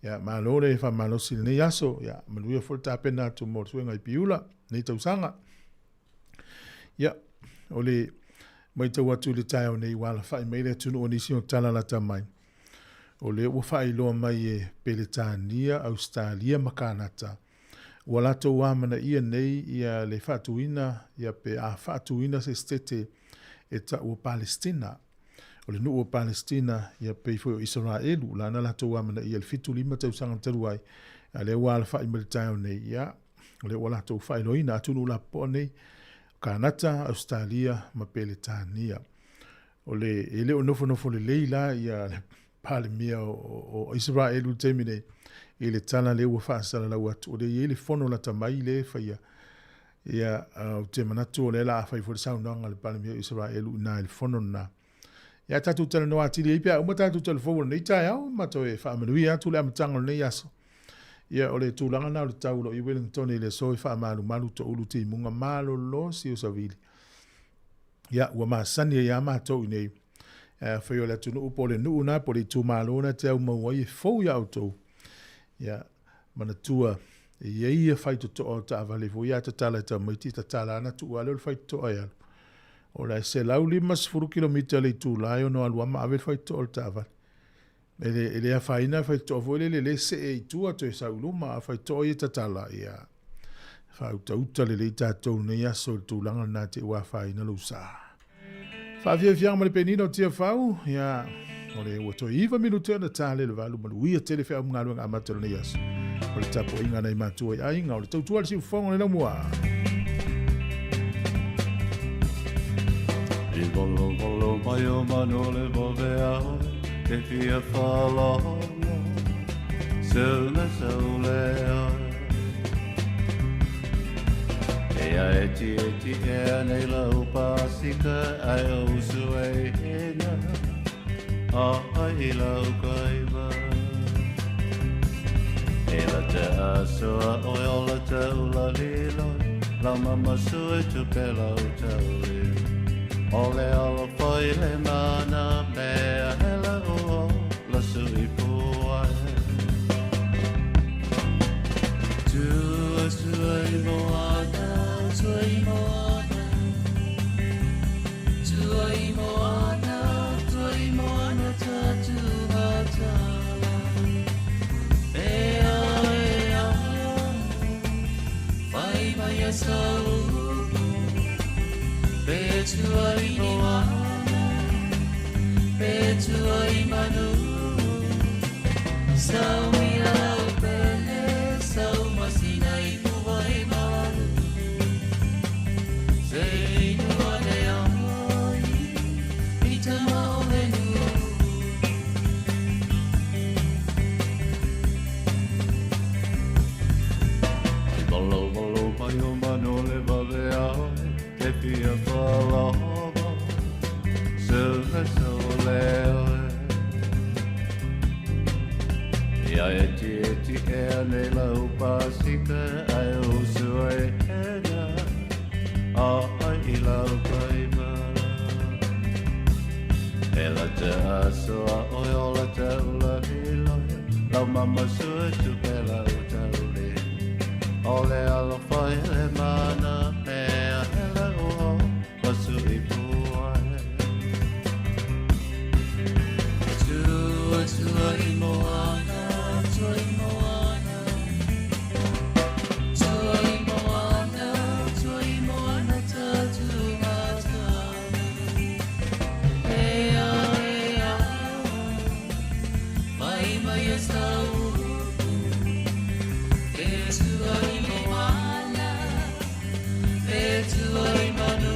ia, malo le faamalosi i lenei aso, ia, manuia foi le tapena atu mo le suega i Piula, lenei tausaga. Ia, o le matau atu i le taeao nei ua alafai mai le atunuu o nisi o tala lata mai. O lea ua faailoa mai e Peretania, Ausetalia ma Kanata, ua latou amanaia nei ia le faatuina, ia pe a faatuina se setete e tau o Palestina. O le nuu o Palestina, ia pei foi o Isaraelu, la na latou amanaia i le 75 tausaga talu ai, a lea ua alafai mai le taeao nei, ia, o lea ua latou faailoaina atunuu lapopoa nei, Kanata, Ausetalia ma Peretania. O le, e le o nofonofo lelei la ia le Palemia o Isaraelu i le taimi nei, i le tala lea ua faasalalau atu, o lea e i ai le fono lata mai lea e faia. Ia, ou te manatu o lea la a fai foi le saunoaga a le Palemia o Isaraelu i ina i le fono lena. Ia tatou talanoa atili ai pe a uma tatou talafou o lenei taeao ma toe faamanuia atu le amataga o lenei aso. Ia, o le tulaga lena o le tau o lo o i Wellington i le aso e faamalumalu toulu timuga malolosi o savili. Ia, ua masani ai lava matou i inei. Afai o le atunuu po o le nuu lena po o le itumalo lena e te aumau ai e fou iā outou. Ia, manatua, e i ai ia faitotoa o taavale foi ia a tatala e tamaiti, tatala ana tuu lava lea o le faitotoa e alu. O le 150 kilomita le itula e ono alu lava ma ave le faitotoa o le taavale. E le, e le afaina le faitotoa foi lele le see i tua toe sau i luma, a faitotoa ia tatala, ia, faautauta lelei tatou nei aso i le tulaga lena te ua afaina lou sa. Faafiafiaga ma le penina o Tiafau, ia, o le ua toe 9 minute ona ta le valu manuia tele feau ma galuega amata o lenei aso. O le tapuaiga a nai matua i aiga, o le tautua a le siufofoga o le laumua. Volovolo mai o manu le vavea oe Te fia whalogo Suna saule oe E a e ti e ti e anei lau pasika Ai o usu e hina A ai lau kaiva E la te asoa oe o la te ula liloi Lau mama sui tupe lau tauli O le alo foi le mana mea hela o la sui puai Tua tua i moana, tua i moana Tua i moana, tua i moana ta tua tala E a e a Fai mai a sau Pe tua i moana Pe tua i manu Sau mia lau pele Sau masina i puwa e malu Se inu ane ai I tama o le nu Volovolo mai o manu le vavea oe Te fia whalogo Suna saule oe Ia e ti e ti e anei lau pasika Ai o usu e hena A ai i lau kaiva E la te asoa oe o la te ula liloi Lau mama sui tupe lau tauli O le alofa i le mana mea hele o pasu i puai Tua tua i moana, tua i moana Tua i moana, tua i moana ta tua tala E a e a Mai mai e sau E tua i moana E tua i manu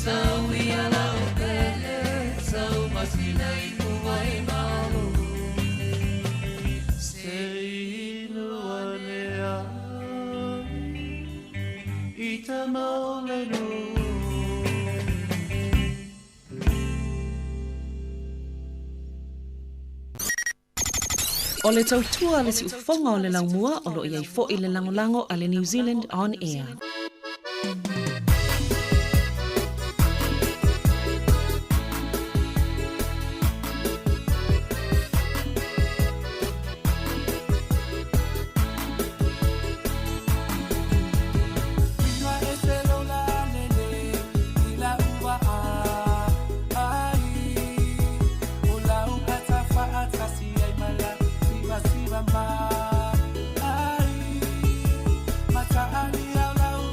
Sau ia lau pele Sau masina i puwa e malu Se inu ane ai I tama o le nu O le tautua le siufofoga o le laumua o loo iai fo'i le lagolago a le New Zealand On Air. Siva ma ai Mata ali au lau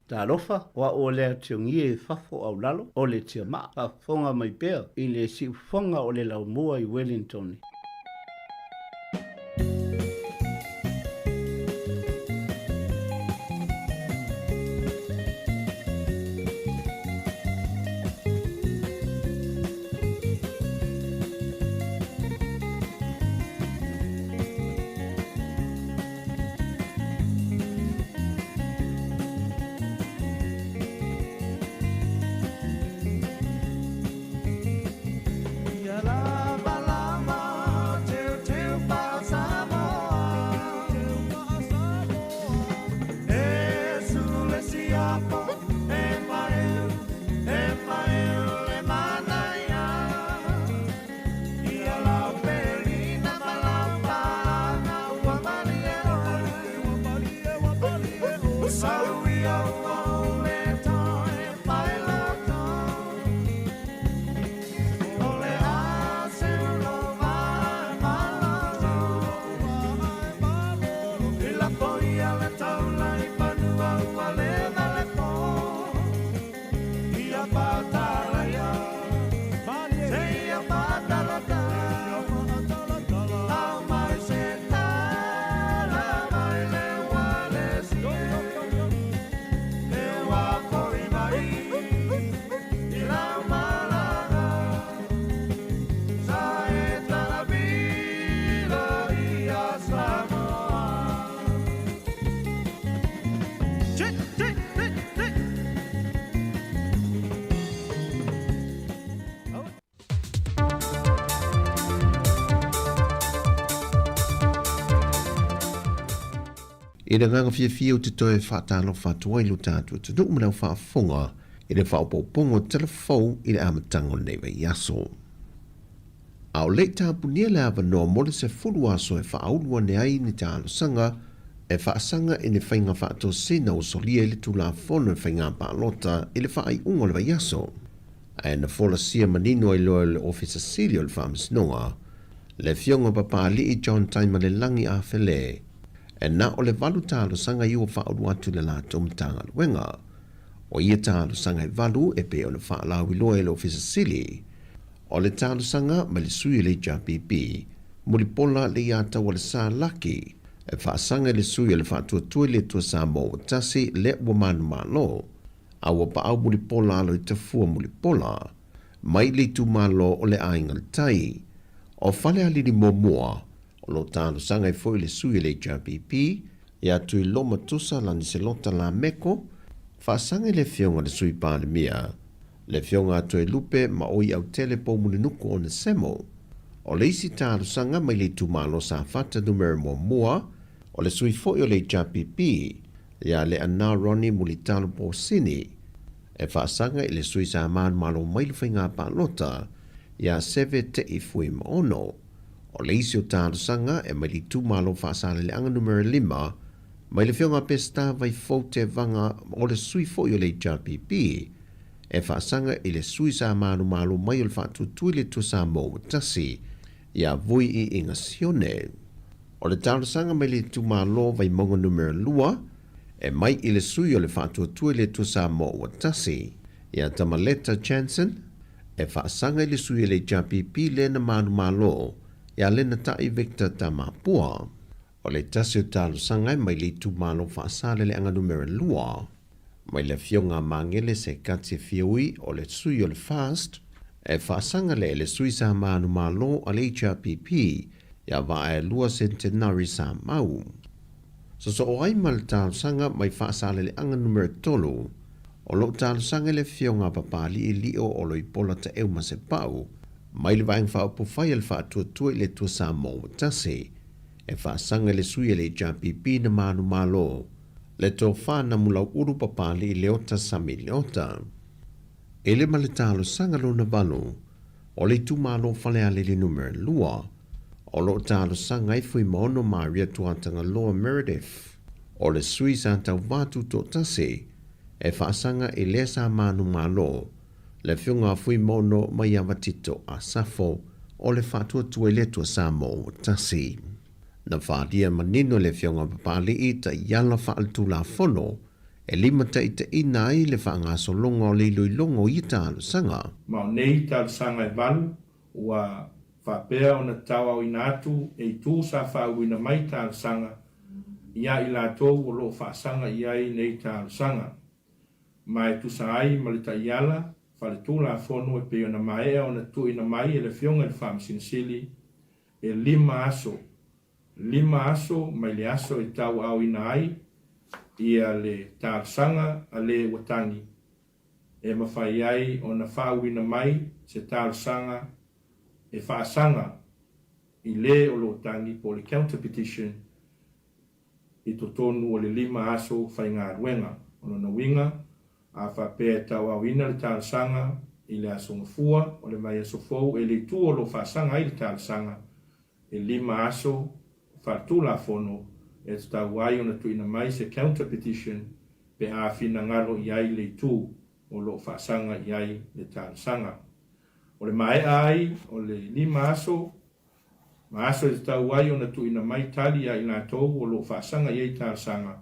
Talofa, o a'u o le atiogie i fafo au lalo, o le tiamaa, faafofoga mai pea i le siufofoga o le laumua i Wellington. I le agaga fiafia ou te toe faatalofa atu ai i lo tatou atunuu ma le au faafofoga i le faaopoopoga o tala fou i le amataga o lenei vaiaso. A o le i tapunia le avanoa mo le 10 aso e faaulu ane ai ni talosaga e faasaga i ni faiga faatosina ua solia i le Tulafono i Faiga Palota i le faaiuga o le vaiaso. Ae na folasia manino ai loa e le Ofisa Sili o le Faamasinoga, le Afioga Papaalii John Taimalelagi Afele, e na o le valu talosaga ia ua faaulu atu i le latou Matagaluega. O ia talosaga e valu e pei ona faalauiloa e le Ofisa Sili, O le talosaga mai le sui o le HRPP, Mulipola Leiataualesa Laki, e faasaga i le sui o le Faatuatua i le Atua Samoa ua tasi lea ua manumalo, a ua paau Mulipola alo i Tafua Mulipola, mai le itumalo o le Aiga le Tai. O Falealili muamua, o lo o talosaga ai foi le sui o le HRPP, ia Tuiloma Tusa Laniselota Lameko, faasaga i le afioga i le Sui Palemia, Le Afioga a Toelupe ma Oi Autele Poumulinuku Onesemo. O le isi talosaga mai le itumalo Safata numera muamua, o le sui foi o le HRPP, ia Leana Ronnie Mulitalo Posini, e faasaga i le sui sa manumalo mai le faiga palota, ia Seve Te'i Fuimaono. O le isi o talosaga e mai le itumalo Faasaleleaga numera 5, mai le Afioga a Peseta Vaifou Tevaga o le sui foi o le HRPP, e faasaga i le sui sa malomalo mai o le Faatuatua i le Atua Samoa ua tasi, ia Vui i Iga Sione. O le talosaga mai le itumalo Vaimauga Numera 2, e mai i le sui o le Faatuatua i le Atua Samoa ua tasi, ia Tamaleta Jansen, e faasaga i le sui o le HRPP lena manumalo, ia Lenatai Victor Tamapua. O le tasi o talosaga e mai le itumalo Faasaleleaga Numera 2, mai le Afioga a Magele Sekati Fiaui o le sui o le FAST, e faasaga lea i le sui sa manumalo a le HRPP ia Vaaelua Centenary Samau. Sosoo ai ma le talosaga mai Faasaleleaga Numera 3, o lo o talosaga i le Afioga a Papalii Lio Oloipola Taeu Masepau mai le Vaega Faaupufai a le Faatuatua i le Atua Samoa ua tasi, e faasaga i le sui a le HRPP na manumalo, le tofa na Mulauulu Papalii Leota Sami Leota. E le ma le talosaga lona valu, o le itumalo Falealili Numera 2, o lo o talosaga ai Fuimaono Maria Tuatagaloa Meredith, o le sui sa tauva tutoatasi, e faasaga i lea sa manumalo, le Afioga a Fuimaono Maiava Tito Asafo, o le Faatuatua i le Atua Samoa ua tasi. Na faaalia manino e le Afioga a Papalii taiala faaletulafono e limataitaiina ai le faagasologa o le iloiloga o ia talosaga. Ma o nei talosaga e valu ua faapea ona tauaoina atu e itu sa faauluina mai talosaga ia i latou o lo o faasaga i ai nei talosaga. Ma e tusa ai ma le taiala faaletulafono e pei ona maea ona tuuina mai e le Afioga i le Faamasino Sili, e lima aso, lima aso mai le aso e tauaoina ai ia le talosaga a le ua tagi, e mafai ai ona faauuina mai se talosaga e faasaga i le o lo o tagi po o le counter petition i totonu o le lima aso faigaluega. O lona uiga, a faapea e tauaoina le talosaga i le Aso Gafua o le vaiaso fou e le itu o lo o faasaga ai le talosaga, e lima aso faaletulafono e tatau ai ona tuuina mai se counter petition pe a finagalo i ai le itu o lo o faasaga i ai le talosaga. O le maea ai o le lima aso ma aso e tatau ai ona tuuina mai tali ia i latou o lo o faasaga i ai talosaga,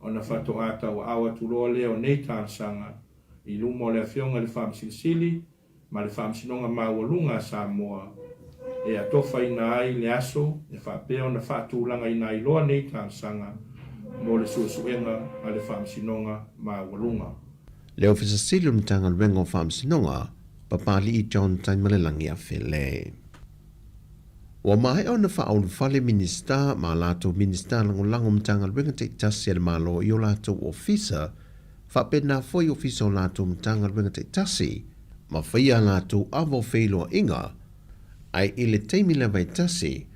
ona faatoa tauaao atu loa lea o nei talosaga i luma o le Afioga i le Faamasino Sili ma le Faamasinoga Maualuga a Samoa e atofaina ai le aso e faapea ona faatulagaina ai loa nei talosaga mo le suesuega a le Faamasinoga Maualuga. Le Ofisa Sili o le Matagaluega o Faamasinoga, Papali'i John Taimalelagi Afele. Ua maea ona faaulufale Minisita ma a latou Minisita Lagolago Matagaluega taitasi a le Malo i o latou ofisa, faapena foi ofisa o latou Matagaluega taitasi, ma faia a latou ava o feiloaiga, ae i le taimi lava e tasi,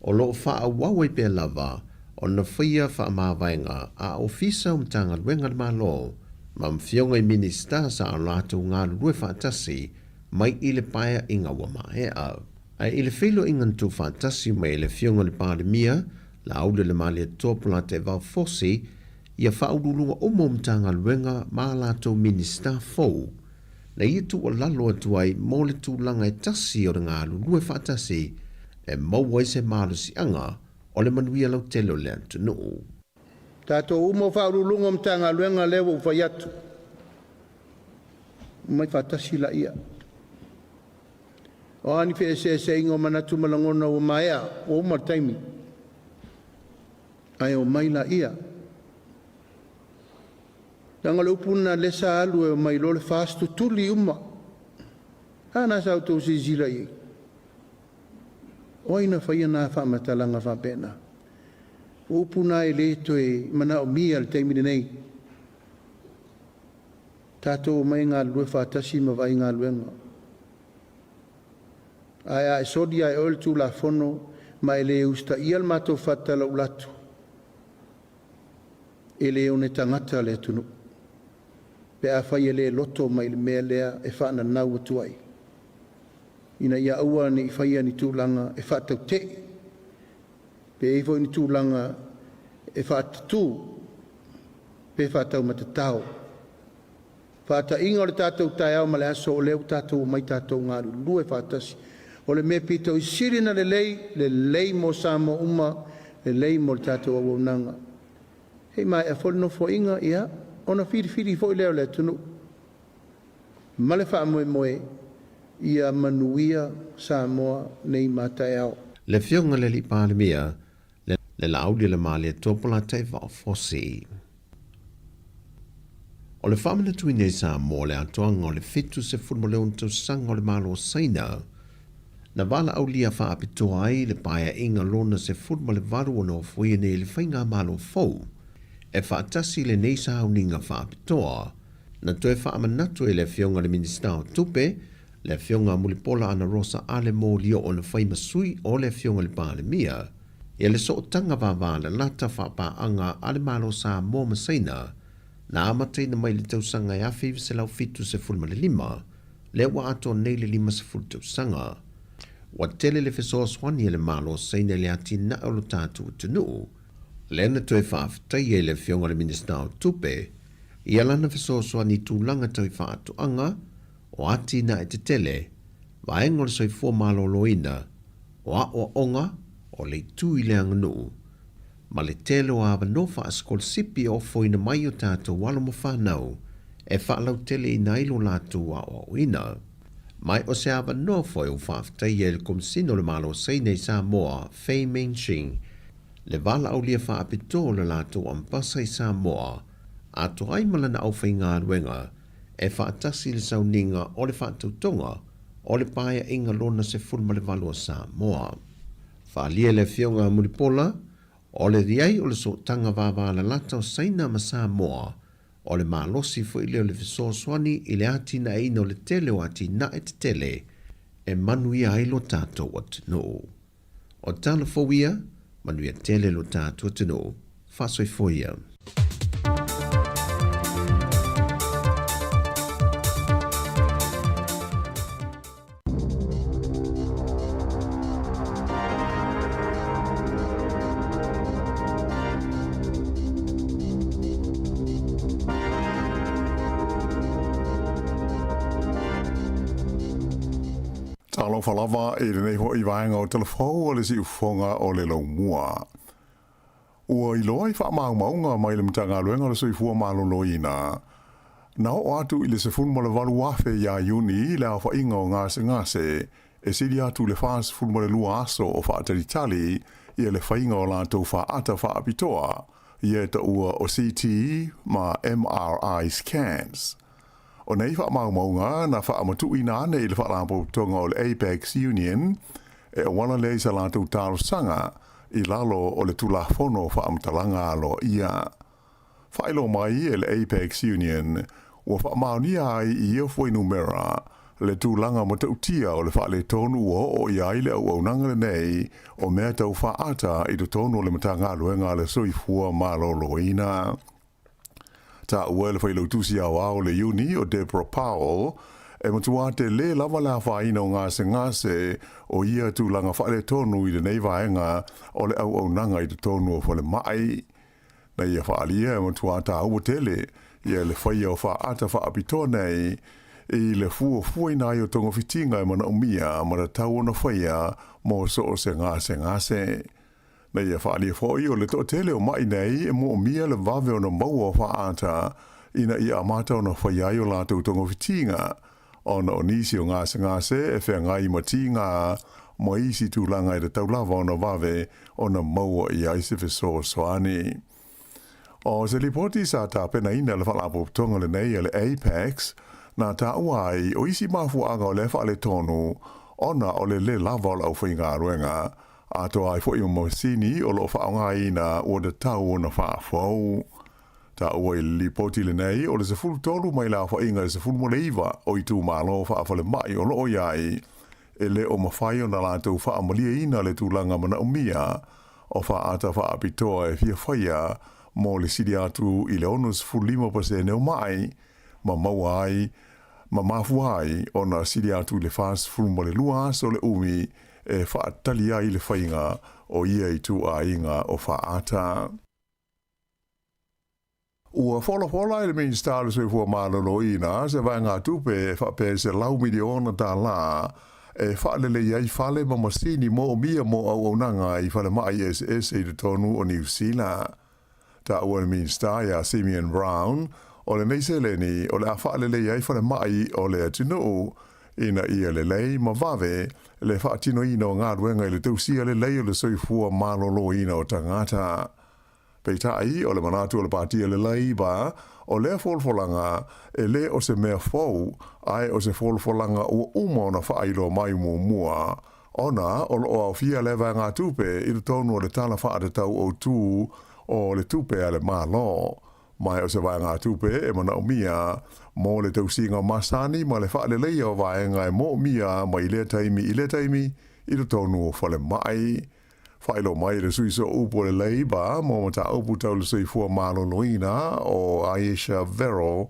o lo o faaauau ai pea lava ona faia faamavaega a ofisa o Matagaluega a le Malo ma Afioga i Minisita sa o latou galulue faatasi mai i le paeaiga ua maea. Ae i le feiloaiga na tuufaatasi mai e le Afioga i le Palemia, Laaulialemalietoa Polataivao Fosi, ia faauluuluga uma o Matagaluega ma a latou Minisita fou, na ia tuualalo atu ai mo le tulaga e tasi o le galulue faatasi e maua ai se malosiaga o le manuia lautele o le atunuu. Tatou uma o Faauluuluga o Matagaluega lea ua ou fai atu, omai faatasi laia. O a ni feeseeseaiga o manatu ma lagona ua maea, ua uma le taimi, ae omai laia. Leaga o le upu lena lea sa alu e omai loa le FAST tutuli uma. A na sa outou silasila i ai? O ai na faia na faamatalaga faapena? O upu na e le toe manaomia i le taimi lenei. Tatou omai e galulue faatasi ma vaai galuega. Ae a e soli lava e oe le Tulafono ma e le usitaia le matou faatalauula atu, e le one tagata le atunuu pe afai e le loto mai i le mea lea e faananau atu ai, ina ia aua ne i faia ni tulaga e faatautee, pe i ai foi ni tulaga e faatatū pe faataumatatao. Faataiga o le tatou taeao ma le aso o lea ua tatou omai tatou galulue faatasi. O le mea pito i sili ona lelei, lelei mo Samoa uma, lelei mo le tatou auaunaga. Se i maea foi le nofoaiga, ia, ona filifili foi lea o le atunuu ma le faamoemoe ia manuia Samoa nei ma taeao. Le Afioga i le Alii Palemia, le Laaulialemalietoa Polataivao Fosi. O le faamanatuina i Samoa o le atoaga o le 76 tausaga o le Malo o Saina, na valaaulia faapitoa ai le paeaiga lona 18 ua nofoia nei e le Faigamalo fou e faatasi i lenei sauniga faapitoa. Na toe faamanatu e le Afioga i le Minisita o Tupe, le Afioga a Mulipola Anarosa Ale Molioo na fai ma sui o le Afioga i le Palemia, ia le sootaga vavalalata faapaaga a le Malo Samoa ma Saina na amataina mai le tausaga e 1975, lea ua atoa nei le 50 tausaga. Ua tele le fesoasoani a le Malo Saina i le atinae o lo tatou atunuu, lea na toe faafetaia i le Afioga i le Minisita o Tupe ia lana fesoasoani i tulaga tau i faatoaga, o atinae tetele, vaega o le soifua maloloina, o aoaoga, o le itu i le aganuu. ma le tele o avanoa faasikolasipi e ofoina mai i o tatou alo ma fanau e faalauteleina ai lo latou aoaoina. Ma o se avanoa foi ua faafetaia e le Komesina o le Malo o Saina i Samoa, Fei Mengxing, le valaaulia faapitoa o le latou Ambasa i Samoa, atoa ai ma lana aufaigaluega e faatasi i le sauniga o le faatautoga o le Paeaiga Lona 18 a Samoa. Faaalia e le Afioga a Mulipola, o le i ai o le sootaga vavalalata o Saina ma Samoa, o le malosi foi lea o le fesoasoani i le atinaeina o le tele o atinae tetele e manuia ai lo tatou atunuu. O tala fou ia, manuia tele lo tatou atunuu. Faasoifua ia. Talofa lava i lenei foi vaega o Talafou o le Siufofoga o le Laumua. Ua iloa i faamaumauga mai le Matagaluega o le Soifua Maloloina, na oo atu i le 18,000 ia Iuni le aofaiga o gasegase e sili atu i le 42 aso o faatalitali ia le faiga o latou faata faapitoa, ia e taua o CT ma MRI scans. O nei faamaumauga na faamatuuina ane i le Faalapotopotoga o le Apex Union e auala lea i sa latou talosaga i lalo o le Tulafono o Faamatalaga Aloaia. Faailoa mai e le Apex Union ua faamaonia ai i ia fuainumera le tulaga matautia o le faaletonu ua oo i ai le auaunaga lenei o mea tau faata i totonu o le Matagaluega a le Soifua Maloloina. Taua e le Failautusi Aoao o le Iuni o Deborah Powell, e matua tele lava le afaina o gasegase o ia tulaga faaletonu i lenei vaega o le auaunaga i totonu o falemai. Na ia faaalia e matua taua tele ia le faia o faata faapitoa nei i le fuafuaina ai o togafitiga e manaomia ma tatau ona faia mo so o se gasegase. Na ia faaalia foi o le toatele o maʻi nei e moomia le vave ona maua o faaata ina ia amata ona faia ai o latou togafitiga, ona o nisi o gasegase e feagai ma tiga ma isi tulaga e tatau lava ona vave ona maua i ai se fesoasoani. O se lipoti sa tapenaina e le Faalapotopotoga lenei a le APEX, na taua ai o isi mafuaaga o lea faaletonu ona o le lē lava o le aufaigaluega, atoa ai foi ma masini o lo o faaaogaina ua tatau ona faafou. Taua i le lipoti lenei o le 13 mai le aofaiga e 19 o itumalo faafalemai o lo o i ai, e le o mafai ona latou faamalieina le tulaga manaomia o faaata faapitoa e fia faia mo le sili atu i le 65% o maʻi ma maua ai ma mafua ai ona sili atu i le 42 aso le umi e faatali ai le faiga o ia ituaiga o faaata. Ua folafola e le Minisita o le Soifua Maloloina se vaegatupe e faapea e $100 miliona e faalelei ai fale ma masini moomia mo auaunaga i falemai eseese i totonu o Niu Sila. Taua e le Minisita ia Simeon Brown, o lenei seleni o le a faalelei ai falemai o le atunuu ina ia lelei ma vave le faatinoina o galuega i le tausia lelei o le soifua maloloina o tagata. Peitai, o le manatu o le Pati a le Labour, o lea folafolaga e lē o se mea fou, ae o se folafolaga ua uma ona faailoa mai muamua, ona o lo o aofia lea vaegatupe i totonu o le Tala Faatatau Autu o le Tupe a le Malo, ma o se vaegatupe e manaomia mo le tausiga masani ma le faaleleia o vaega e moomia mai lea taimi i lea taimi i totonu o falemai. Faailoa mai le sui sooupu o le Labour mo mataupu tau le soifua maloloina o Ayesha Verrall,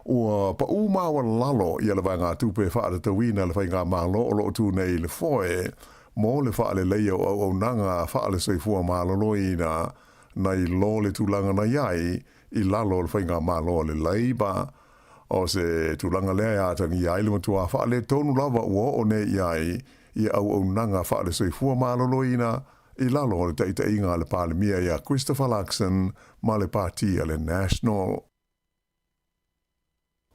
ua paʻū maualalo ia le vaegatupe faatatauina le faigamalo o lo o tu nei i le foe mo le faaleleia o auaunaga faale-soifua maloloina nai lo le tulaga na i ai i lalo o le faigamalo a le Labour. O se tulaga lea e atagia ai le matua faaletonu lava ua oo nei i ai ia auaunaga faale-soifua maloloina. i lalo o le taitaiga a le Palemia ia Christopher Luxon ma le Pati a le National.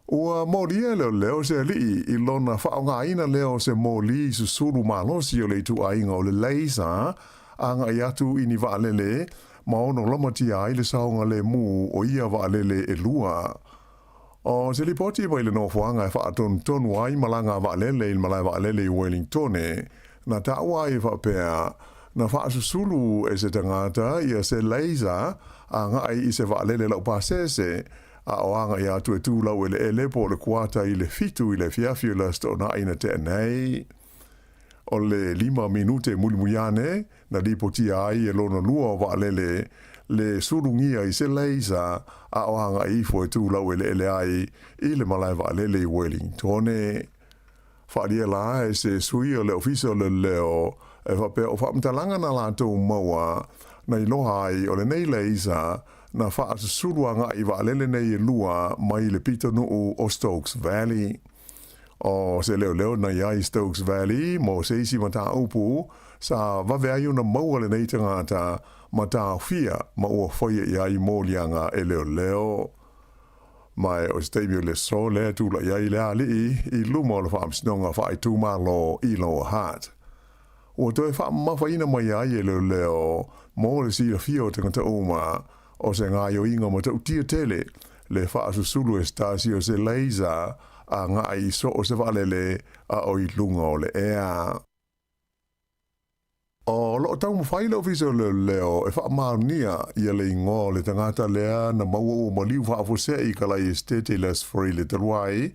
Ua molia e leoleo se alii i lona faaaogaina lea o se moli susulu malosi o le ituaiga o le laser agai atu i ni vaalele ma ono lamatia ai le saogalemu o ia vaalele e lua. O se lipoti mai le nofoaga e faatonutonu ai malaga a vaalele i le malae vaalele i Wellingtone, na taua ai e faapea, na faasusulu e se tagata ia se laser agai i se vaalele laupasese, a o agai atu e tu laueleele po o le kuata i le 7 i le afiafi o le Aso Toonai na tea nei. O le 5 minute mulimuli ane, na lipotia ai e lona lua o vaalele le sulugia i se laser a o agai ifo e tu laueleele ai i le malae vaalele i Wellingtone. Faaalia la e se sui o le Ofisa o Leoleo e faapea o faamatalaga na latou maua na iloa ai o lenei laser na faasusulu agai i vaalele nei e lua mai le pitonuu o Stokes Valley. O se leoleo na i ai Stokes Valley mo se isi mataupu sa vave ai ona maua lenei tagata ma taofia ma ua faia i ai moliaga e leoleo. Ma o se taimi o le aso lea e tulai ai le alii i luma o le Faamasinoga Faaitumalo i Lower Hutt. Ua toe faamamafaina mai ai e leoleo mo le silafia o tagata uma o se gaoioiga matautia tele le faasusulu e se tasi o se laser agai i so o se vaalele a o i luga o le ea. O loo taumafai le Ofisa o Leoleo e faamaonia ia le igoa o le tagata lea na maua ua maliu faafuasei i Kalai Esitete i le Aso Faraile talu ai,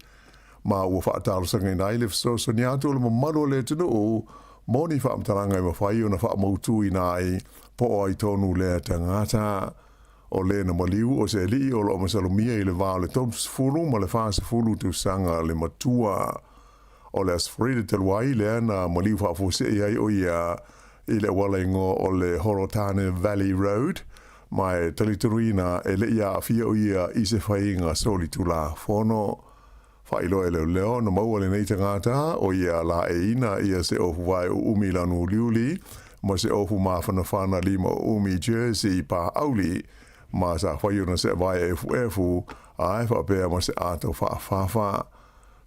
ma ua faatalosagaina ai le fesoasoani atu o le mamalu o le atunuu mo ni faamatalaga e mafai ona faamautuina ai po o ai tonu lea tagata. O le na maliu o se alii o loo masalomia i le va o le 30 ma le 40 tausaga le matua. O le Aso Faraile talu ai lea na maliu faafuasei ai o ia i le auala igoa o le Horotane Valley Road, ma e talitonuina e le i aafia o ia i se faiga solitulafono. Faailoa e leoleo na maua lenei tagata o ia laeiina ia se ofu vae uumi i lanu uliuli ma se ofu mafanafana lima uumi jersey paauli ma sa fai ona seevae efuefu ae faapea ma se ato faafafa.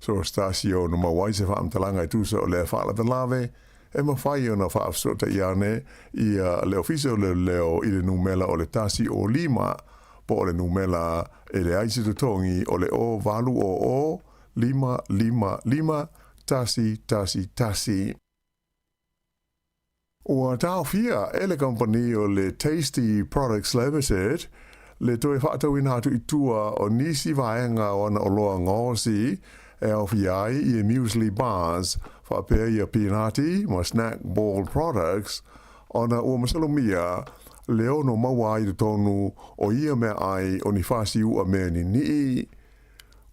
So se tasi o ona maua ai se faamatalaga e tusa o lea faalavelave, e mafai ona faafesootai ane ia le Ofisa o Leoleo i le numela o le 105 po o le numela e leai se totogi o le 0800 555 111. Ua taofia e le kamupani o le Tasty Products Limited le toe faatauina atu i tua o nisi vaega o ana oloa gaosi e aofia ai ia muesli bars faapea ia pinati ma snack ball products ona ua masalomia le ono maua ai i totonu o ia meaai o ni fasiu'a mea ninii.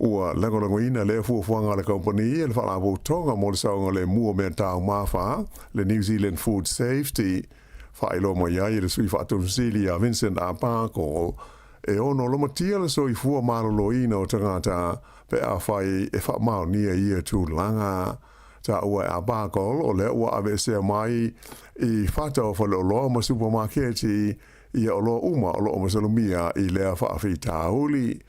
Ua lagolagoina lea fuafuaga a le kamupani e le Faalapotopotoga mo le Saogalemu o Mea Taumafa, le New Zealand Food Safety. Faailoa mai ai e le Sui Faatonusili ia Vincent Arbuckle, e ono lamatia le soifua maloloina o tagata pe afai e faamaonia ia tulaga. Taua e Arbuckle o lea ua aveesea mai i fata o faleoloa ma supamaketi ia oloa uma o loo masalomia i lea faafitauli.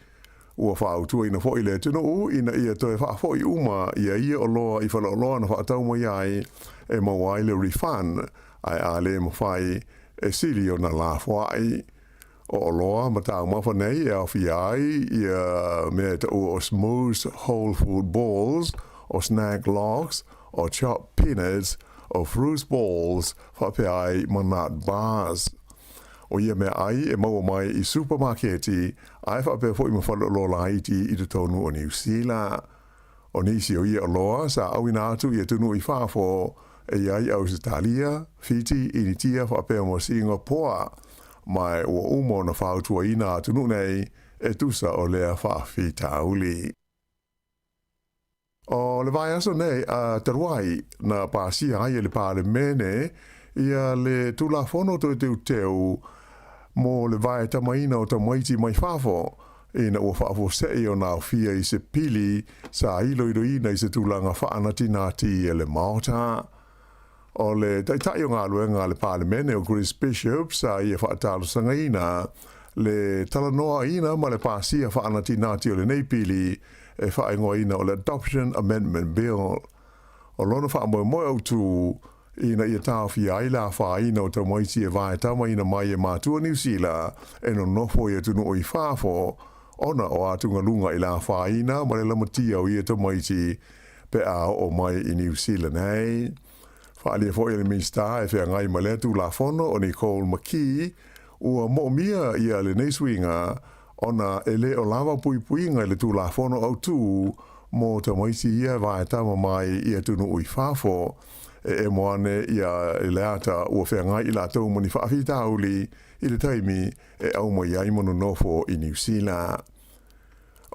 Ua fautuaina foi le atunuu ina ia toe faafoi uma ia ia oloa i faleoloa na faatau mai ai e maua ai le refund, ae a le mafai, e sili ona lafoai. O oloa ma taumafa nei e aofia ai ia mea e taua o Smooth Whole Food Balls, o Snack Logs, o Chopped Peanuts, o Fruit Balls, faapea ai ma Nut Bars. O ia meaai e maua mai i supamaketi ae faapea foi ma faleoloa laiti i totonu o Niu Sila. O nisi o ia oloa sa auina atu i atunuu i fafo e i ai Ausetalia, Fiti, Initia faapea ma Singapoa, ma ua uma ona fautuaina atunuu nei e tusa o lea faafitauli. O le vaiaso nei a talu ai na pasia ai e le Palemene ia le Tulafono Toe Teuteu mo le Vaetamaina o Tamaiti mai Fafo, ina ua faafuasei ona aofia i se pili sa iloiloina i se tulaga faanatinati e le Maota. O le Taitai o Galuega a le Palemene o Chris Bishop sa ia faatalosagaina le talanoaina ma le pasia faanatinati o lenei pili e faaigoaina o le Adoption Amendment Bill. O lona faamoemoe autu ina ia taofia ai le afaina o tamaiti e vaetamaina mai e matua Niu Sila e nonofo i atunuu i fafo ona o atugaluga i le afaina ma le lamatia o ia tamaiti pe a oo mai i Niu Sila nei. Faaalia foi e le Minisita e feagai ma lea Tulafono o Nicole McKee ua moomia ia lenei suiga ona e le o lava puipuiga i le Tulafono Autu mo tamaiti ia e vaetama mai i atunuu i fafo. E emo ane ia i le ata ua feagai i latou ma ni faafitauli i le taimi e aumai ai ma nonofo i Niu Sila.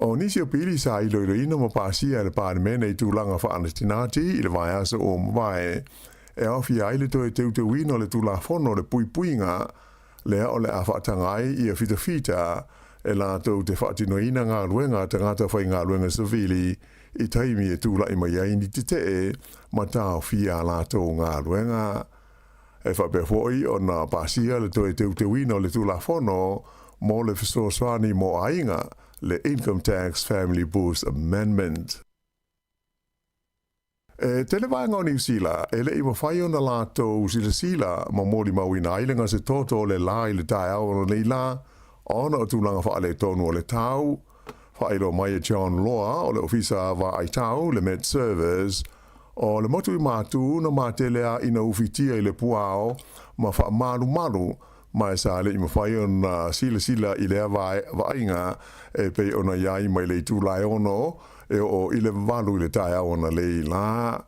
O nisi o pili sa iloiloina ma pasia e le Palemene i tulaga faanatinati i le vaiaso ua mavae, e aofia ai le toe teuteuina o le Tulafono o le Puipuiga lea o le a faataga ai ia fitafita e latou te faatinoina galuega a tagata faigaluega savili i taimi e tulai mai ai ni tetee ma taofia a latou galuega. E faapea foi ona pasia le toe teuteuina o le Tulafono mo le Fesoasoani mo Aiga, le Income Tax Family Boost Amendment. E tele vaega o Niu Sila e le i mafai ona latou silasila ma molimauina ai le gasetoto o le la i le taeao o lenei lā ona o tulaga faaletonu o le tau. Faailoa mai e John Loa o le Ofisa Vaai Tau, le Met Service, o le motu i Matū na matele a ina ufitia i le puao ma faamalumalu ma e sa le i mafai ona silasila i lea vaaiga e pei ona i ai mai le itula e 6 e oo i le 8 i le taeao analeila lā.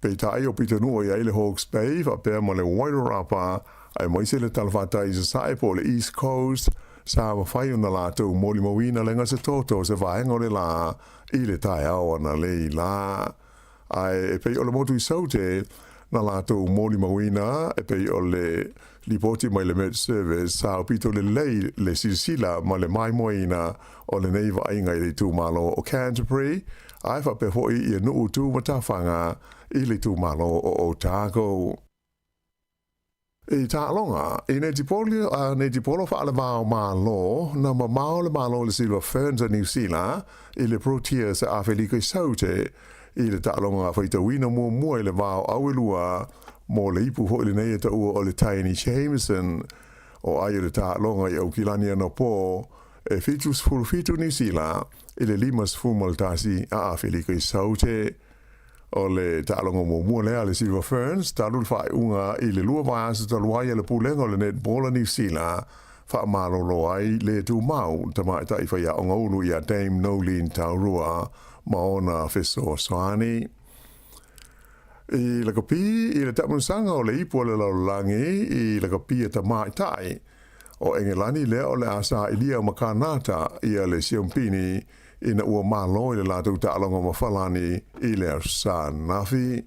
Peitai o pitonuu i ai le Hawke's Bay faapea ma le Wairarapa aemaise le talafatai i Sasae po o le East Coast sa mafai ona latou molimauina le gasetoto o se vaega o le lā i le taeao analeila lā. Ae e pei o le motu i Saute na latou molimauina e pei o le lipoti mai le Met Service sa aupito lelei le silasila ma le maimoaina o lenei vaaiga i le itumalo o Canterbury ae faapea foi ia nuu tu-matafaga i le itumalo o Otago. I taaloga, i netipoli, netipolo faalevao Malo, na mamao le Malo i le Silver Ferns a Niu Sila i le Proteas a Afelika i Saute i le taaloga faitauina muamua i le vao auelua mo le ipu foi lenei e taua o le Taini Jamieson. O ai o le taaloga i Aukilani anapo e 77 Niu Sila i le 51 a Afelika i Saute. O le taaloga muamua lea a le Silver Ferns talu le faaiuga i le lua vaiaso talu ai a le Pulega o le Netball a Niu Sila faamalolo ai le tumau le tamaitai faiaoga ulu ia Dame Noeline Taurua ma ona fesoasoani. I lakapi i le taamilosaga o le ipu a le lalolagi i lakapi a tamaitai o Engelani lea o le a sailia ma Kanata ia le siompini ina ua malo i le latou taaloga ma Falani i le Aso Anafi.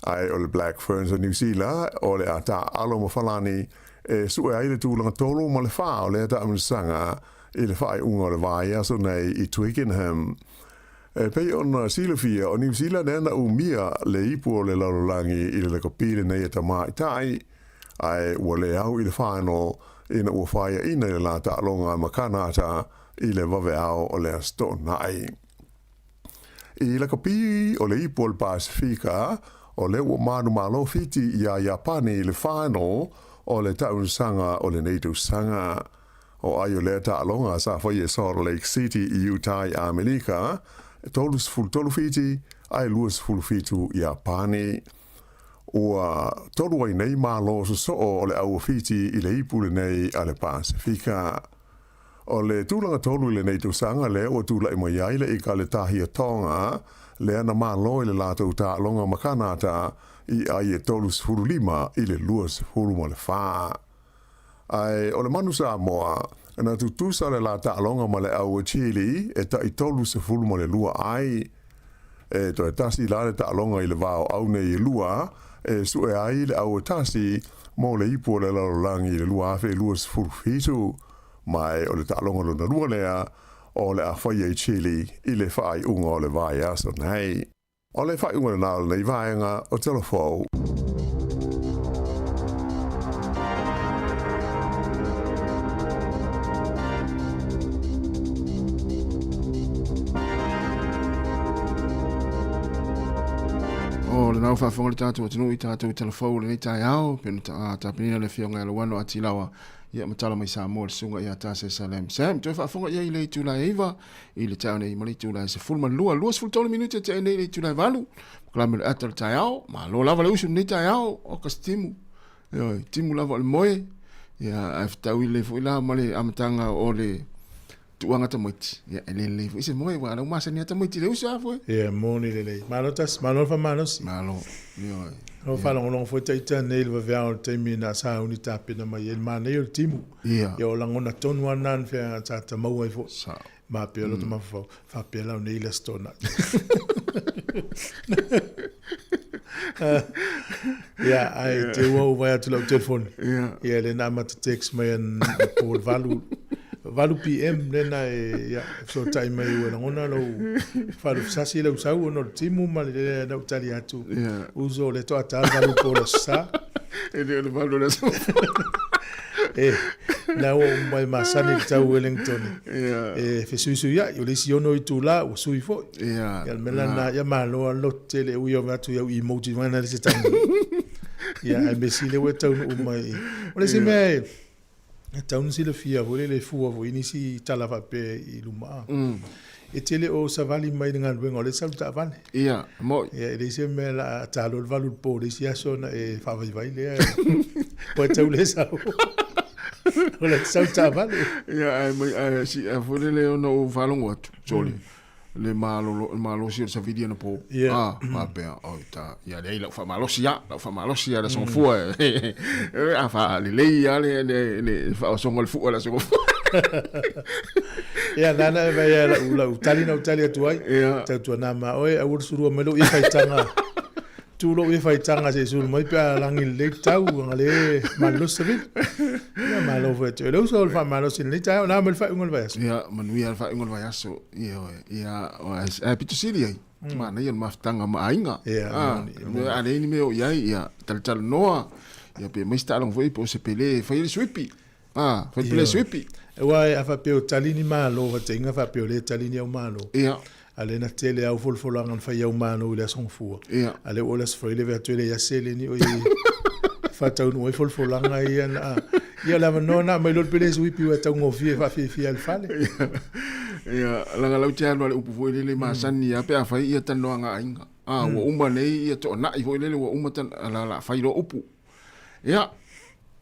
Ae o le Black Ferns o Niu Sila o le a taaalo ma Falani e sue ai le tulaga 3 ma le 4 o lea taamilosaga i le faaiuga o le vaiaso nei i Twickenham. E pei ona silafia, o Niu Sila lea na umia le ipu o le lalolagi i le lakapi lenei a tamaitai, ae ua le au i le final ina ua faiaina i le la taaloga ma Kanata i le vaveao o le Aso Toonai. I lakapi o le ipu o le Pasifika, o lea ua manumalo Fiti iā Iapani i le final o le taamilosaga o lenei tausaga. O ai o lea taaloga sa faia i Salt Lake City i Utah i Amerika, e 33 Fiti ae 27 Iapani. Ua tolu ai nei malo sosoo o le au a Fiti i le ipu lenei a le Pasifika. O le tulaga tolu i lenei tausaga lea ua tulai mai ai le Ikaletahia Tonga lea na malo i le latou taaloga ma Kanata i ai e 35 i le 24. Ae o le manu Samoa, na tutusa le la taaloga ma le au a Chile e tai 32 ai. E toe tasi la le taaloga i le va o au nei e lua e sue ai le au e tasi mo le ipu o le lalolagi i le 2027, ma e o le taaloga lona lua lea o le a faia i Chile i le faaiuga o le vaiaso nei. O le faaiuga lena o lenei vaega o Tala Fou. lena ua faafofoga le tatou atunuu i tatou tala fou o lenei taeao, pei ona tapenaina le Afioga ia Lauano Atilawa, ia ma tala mai Samoa le Susuga ia Tase Salem Sam. Toe faafofoga i ai i le itula e 9 i le taeao nei ma le itula e 12, 23 minute tea nei i le itula e 8. Polokalame o le ata o le taeao, malo lava le usu i lenei taeao, oka se timu. Ioe, timu lava o le moe, ia, ae fetaui lelei foi la ma le amataga o le tuuaga tamaiti, ia, e le lelei foi se moe, aua o lea ua masani lava tamaiti i le uso a foe. Ia, moni lelei. Malo tasi, malo le faamalosi. Malo, ioe. O faalogologo foi ita nei i le vaveao o le taimi na sauni tapena mai ai le manaia o le timu. Ia. Ia o lagona tonu lava na na fea sa ta maua ai foi. Sao. Ma pea lo ta mafaufau, faapea la o nei le Aso Toonai. Ia, ae te ua ou vaai atu i lau telefoni. Ia. Ia, lea na amata text mai an po le 8, 8 PM lea na e, ia, fesootai mai ua lagona lou faalufisasi lau sau ona o le timu ma le lea na ou tali atu. Ia. Uso, o lea toa ta le 8 po o le Aso Sa. E le o le 8 o le aso. E, na ua ou mai masani i le tau Wellington. Ia. E fesuisuiai, o le isi ono itula ua sui foi. Ia. Ia, le mea la lena, ia malo lava le loto tele e ui atu i au emoji mai na le se taimi. Ia, ae mea sili ua e taunuu mai i. O le isi mea e, e tatau ona silafia foi lele e fua foi i nisi tala faapea i luma. E te le o savali mai le galuega o lea e sau le taavale. Ia, moi. Ia, e leai se mea o le a ta loa le 8 i le po i le isi aso ona e faavaivai lea. Ua tau le sau. O lea e sau le taavale. Ia, ae mai, ae si, ae foi lele ona ou faalogo atu, sole, le malolo, le malosi o le savili anapo. Ia. Ah, faapea, oi ta, ia leai lau faamalosi lava, lau faamalosi lava i le Aso Gafua. A faalelei lava le, le, le faaosoga o le fua i le Aso Gafua. Ia, nana e vai a lau, lau tali na ou tali atu ai. Ia. Tautuana ma oe, aua le sulua mai lou ia faitaga. Tu lou ia faitaga se i sulu mai pe a lagi lelei le tau, anga le malolosi savili. Ia, malo foi atu. E le uso o le faamalosi i lenei taeao, na ma le faaiuga o le vaiaso. Ia, manuia le faaiuga o le vaiaso. Ioe, ia, ae pito sili ai. Manaia le mafutaga ma aiga. Ia, Ah, moni, moni. a leai ni mea o i ai, ia, talatalanoa, ia pe aumai se taaloga foi po o se pele e fai ai le suipi. Ah, fai pele Ioe. suipi. Aua a faapea o tali ni malo, faataiga faapea o lea e tali ni au malo. Ia. A lea na tele au folafolaga na fai au malo i le Aso Gafua. Ia. A lea ua o le Aso Faraile vea atu e leai lava se seleni o i faataunuu ai folafolaga ia na ia o le avanoa na aumai loa le pele suipi ua taugofie e faafiafia ai le fale. Ia, leaga lau te alu a le upu foi lele masani lava pe a fai ia talanoaga a aiga. Ah, ua uma nei ia toanai foi lele ua uma tan, la la fai loa upu. Ia,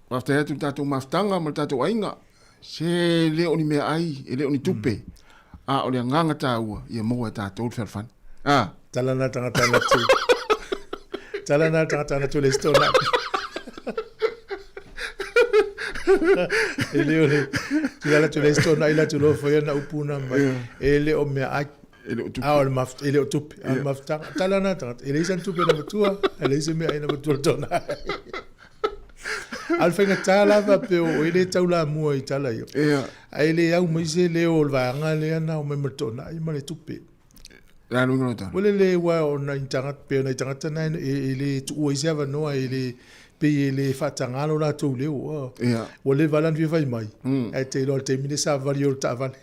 faafetai atu i le tatou mafutaga ma le tatou aiga. Se le o ni meaai, e le o ni tupe, a o le agaga taua ia maua e tatou le fealofani. A. Tala na tagata na tu. Tala na tagata na tu le isi toanai. E le o le, tu ala tu le isi toanai la tu loa foi ana upu na mai. E le o meaai. E le o tupe. A o le maf, e le o tupe. A o le mafutaga. Tala na tagata. E leai sana tupe na matua, e leai se meaai na matua le toanai. A o le faigata lava pe o e le taulamua i tala ia. Ia. Ae le au mai se leo o le vaega lea na omai ma le toanai ma le tupe. Le a luiga lou tala? Ua lele ua o nai tagata, pe o nai tagata na e le tuua ai se avanoa e le pei e le faataga lo latou leo. Ia. Ua leva la ona fia fai mai, ae te iloa i le taimi lea sa vali o le taavale.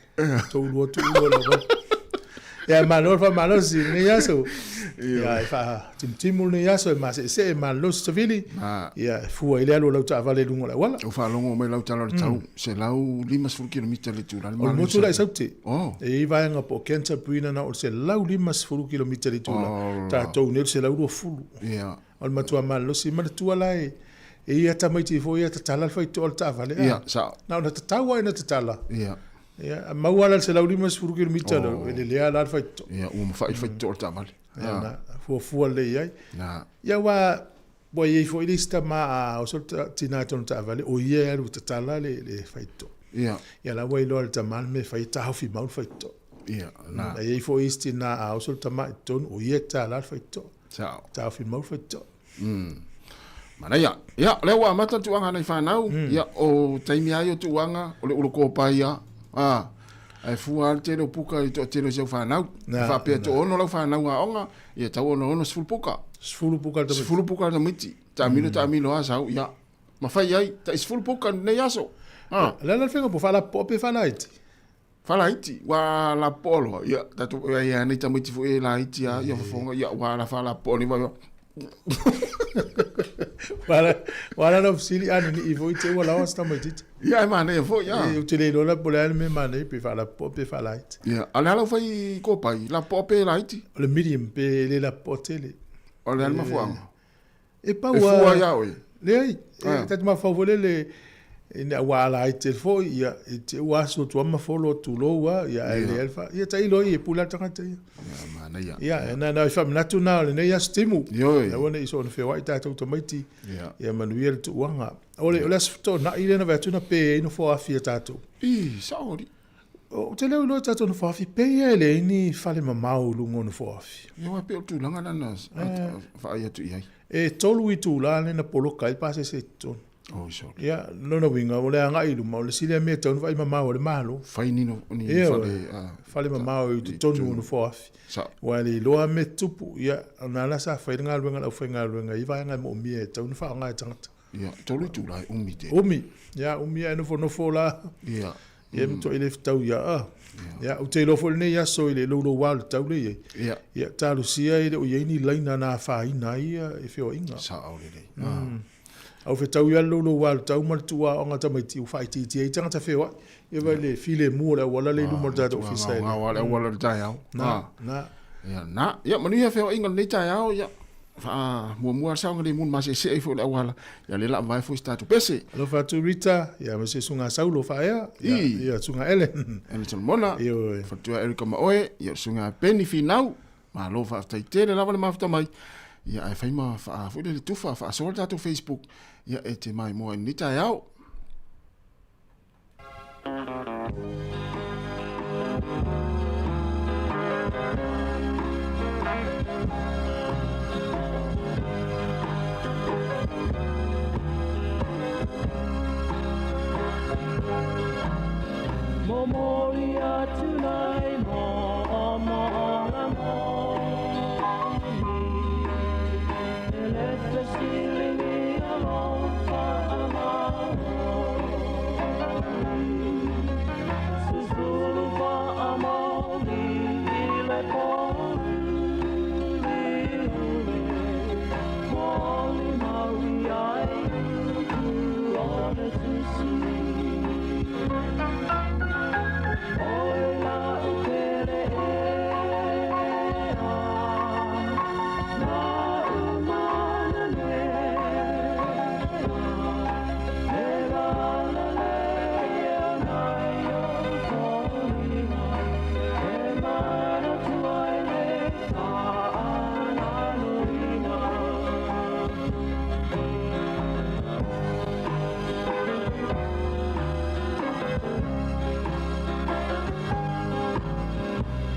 Toulua tuua le auala. Ia, malo le faamalosi i lenei aso. Ia, e faatimutimu lenei aso e maseesee e malolosi savili. Ia, e fua i le alu o lau taavale i luga o le auala. Ua faalogo mai lau tala o le tau, 150 kilomita le itula. O le motu la i Saute, e i ai vaega po o Canterbury na o le 150 kilomita le itula. Tatou nei o le 120. Ia. O le matua malolosi. Manatua la e e i ai tamaiti foi ia tatala le faitoa o le taavale. Ia, sao. Na ona tatau lava ina tatala. Ia. Ia, maua la le 150 kilomita oh. E lelea la le faitoa. Ia, ua mafai le faitoa o le taavale. Ia, na, fuafua lelei ai. Na. Ia, ua, ua i ai foi le isi tama a oso le tina i tona taavale, o ia e alu tatala le faitoa. Ia. Ia la ua iloa e le tama le mea e fai, e taofi mau le faitoa. Ia, na. E i ai foi isi tina a oso le tama i totonu, o ia e tatala le faitoa. Sao. Taofi mau le faitoa. Manaia. Ia, o lea ua amata le tuuaga a nai fanau. Ia, o taimi lava ia o tuuaga, o le ulo kopa ia. A, ae fua lava le tele o puka i le toatele o si au fanau. Na, E faapea na. toaono lau fanau aoga, ia tau ona 60 puka. 10 puka le tamaiti. 10 puka le tamaiti. Taamilo, taamilo lava sau, ia. Ma fai ai, tai 10 puka i lenei aso. A. O le a la le faiga po o faalapopoa pe faalaiti? Faalaiti, ua lapopoa loa, ia, tatou, ia, nai tamaiti foi e laiti lava, ia fofoga, ia, ua faalapopoa nei, Ua ala lau fesili a ninii foi te ua lawa se tamaitiiti. Ia, e manaia foi, a. Ou te le iloa la po o le a le mea manaia pe faalapopoa pe faalaiti. Ia, a o le a lau fai kopai, lapopoa pe laiti? O le medium pe le lapopoa tele. O le a le mafuaaga? E pau E fua ia oe? Leai, e ta te mafaufau foi lele ina ua alaiti tele foi, ia, i te ua asu atu lava ma folo tulou lava, ia, ae leai le fa, ia tailo ai e pule lava le tagata ia. Ia, manaia. Ia, na na faamanatu na o lenei aso timu. Ioe. Aua ne i soona feoai tatou tamaiti. Ia. Ia manuia le tuuaga. O le, o le aso Toonai lea na vaai atu na pe ai nofoafi a tatou. I, sao alii. Ou te le o iloa i tatou nofoafi, pe ia e leai ni fale mamao i luga o nofoafi. Ia, aua e pei o le tulaga lena na vaai atu i ai. E 3 itula lea na poloka ai le pasese i totonu. Oi sole. Ia, lona uiga, o le agai i luma, o le sili lea mea e tatau ona vaai mamao a le Malo. Fai ni, ni fale, a, fale mamao i totonu o nofoafi. Sao. Aua e le iloa mea tutupu, ia, ona la sa fai le galuega a le aufaigaluega i vaega e moomia e tatau ona faaaoga e tagata. Ia, 3 itula e umi tele. Umi, ia, umi ae nofonofo la. Ia. Ia, matuai le fetau ia, a. Ia, ou te iloa foi lenei aso i le louloua o le tau lea e i ai. Ia. Ia, talosia e le o i ai ni laina na afaina ai e feoaiga. Sao lelei. Au fetau ia le louloua o le tau ma le tuuaoga tamaiti ua faaitiitia ai tagata feoai. Ia vaai le filemu o le auala lea i luma o le tatou ofisa. Ngao lava le auala i le taeao. Na, na. Ia, na. Ia, manuia feoaiga i lenei taeao, ia. Faamuamua le saogalemu na maseesee ai foi le auala, ia lea o le a mavae foi se tatou pese. Alofa atu Rita, ia ma se susuga Saulo Faaea, ia, ia susuga Ellen. Ellen Solomona, Ioe. Faletua Erica ma oe, ia susuga Penny Finau, malo faafetai tele lava le mafuta mai. Ia ae fai ma faa foi le tufa faasoa le tatou Facebook, ia e te maimoa i lenei taeao. Momoli atu nei mo'omo'oga moni E le fesiligi alofa a maoni Susulu fa'amaoni i le pōuliuli Molimau i ai upu o le tusi Oi la'u pele ea Na'u mananea E lalelei e nai ou foliga E manatu ai le fa'alaloina.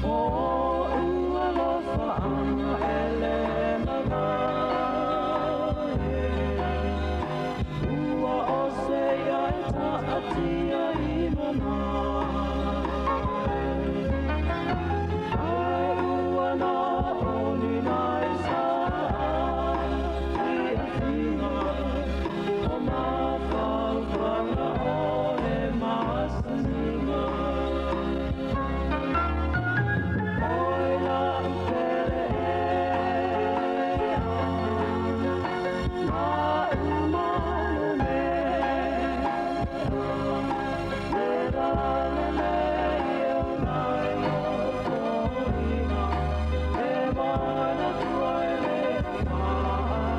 O o'u alofa'aga e le mavae Ua ose ia e ta'atia i mamae Ae ua na oni nai sa'afi'afiga O mafaufaga o le masaniga Oi la'u pele ea Na'u mananea E lalelei e nai ou foliga E manatu ai le fa'alaloina.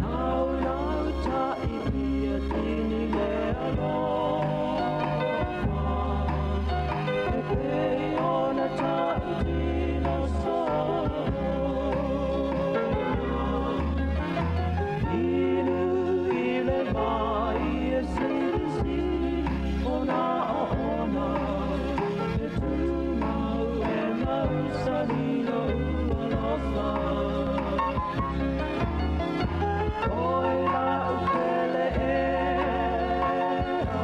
Nau lau ta'i ia tini le alofa E pei ona ta'i tino solo Inu i le vai e silisili o nā oona E tumau e mausali lou alofa Oi la'u pele ea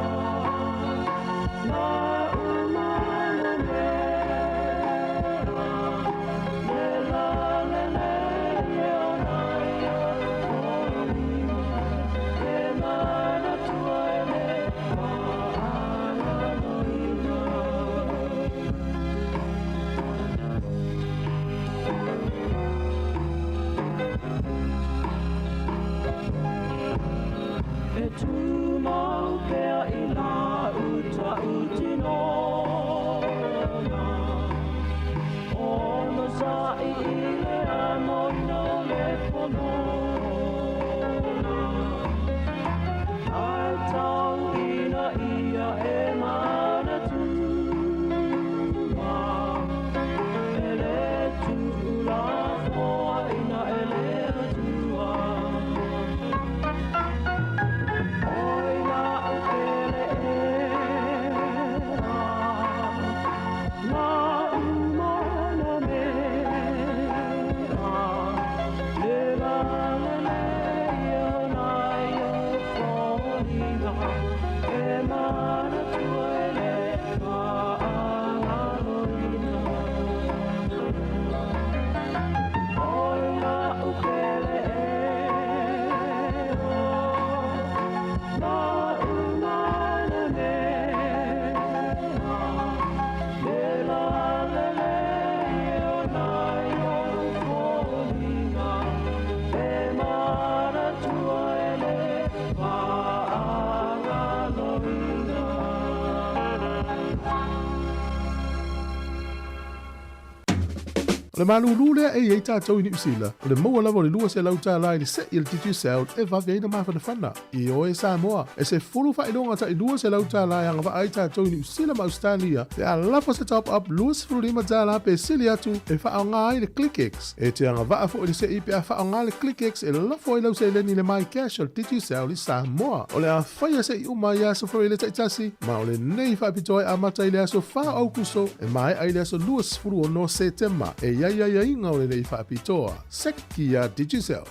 O le malūlū lea e i ai tatou i Niu Sila, o le maua lava o le $200 i le se'i a le Digicel e vave ai ona mafanafana. Ioe Samoa, e 10 faailoga tai $200 e agavaa ai tatou i Niu Sila ma Ausetalia pe a lafo se top up $25 pe sili atu e faaaoga ai le ClickX. E te agavaa foi le se'i pe a faaaoga le ClickX e lafo ai lau seleni i le MyCash o le Digicel i Samoa. O le a faia se'i uma i aso Faraile taitasi, ma o lenei faapitoa e amata i le aso 4 o Aukuso e maea i le aso 26 Setema. E i ai aiaiga o lenei faapitoa. Seki a Digicel.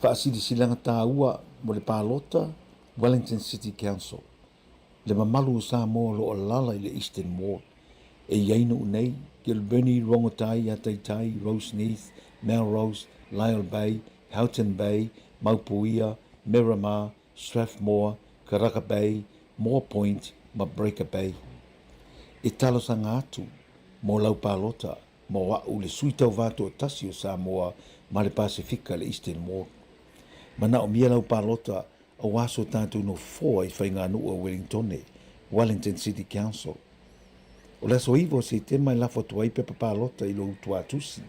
Faasilasilaga taua mo le palota Wellington City Council, le mamalu o Samoa o lo o alaala i le Eastern Ward. E i ai nuu nei, Kilbirnie, Rongotai, Ataitai, Roseneath, Melrose, Lyall Bay, Houghton Bay, Maupuia, Miramar, Strathmore, Karaka Bay, Moa Point ma Breaker Bay. E talosaga atu mo lau palota mo a'u le sui tauva toatasi o Samoa ma le Pasefika le Eastern Ward. Manaomia lau palota aua so tatou nofoa i faiganuu o Wellingtone, Wellington City Council. O le aso 9 o Setema e lafo atu ai pepa palota i lou tuatusi.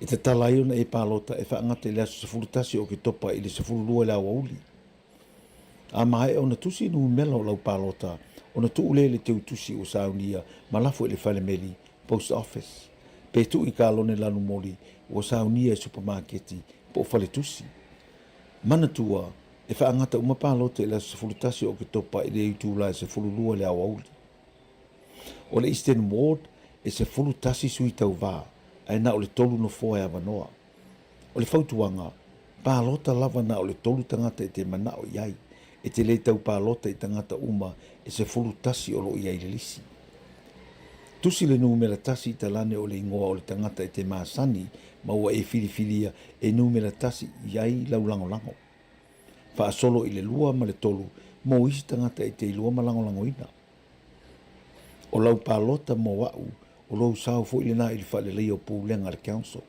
E tatala ai ona e palota e faagata i le aso 11 o Oketopa i le 12 i le aoauli. A maea ona tusi numera o lau palota, ona tuu lea i le teutusi ua saunia ma lafo i le falemeli, post office, pe tuu i kalone lanumoli ua saunia i supamaketi po o faletusi. Manatua, e faagata uma palota i le aso 11 o Oketopa i le itula e 12 i le aoauli. O le Eastern Ward e 11 sui tauva, ae na o le tolu nofoa e avanoa. O le fautuaga, palota lava na o le tolu tagata e te manao i ai, e te le tau palota i tagata uma e 11 o lo o i ai i le lisi. Tusi le numera tasi i talane o le igoa o le tagata e te masani ma ua e filifilia e numera tasi i ai lau lagolago. Faasolo i le lua ma le tolu mo isi tagata e te iloa ma lagolagoina. O lau palota mo a'u, o lou sao foi lena i le faaleleia o pulega a le Council.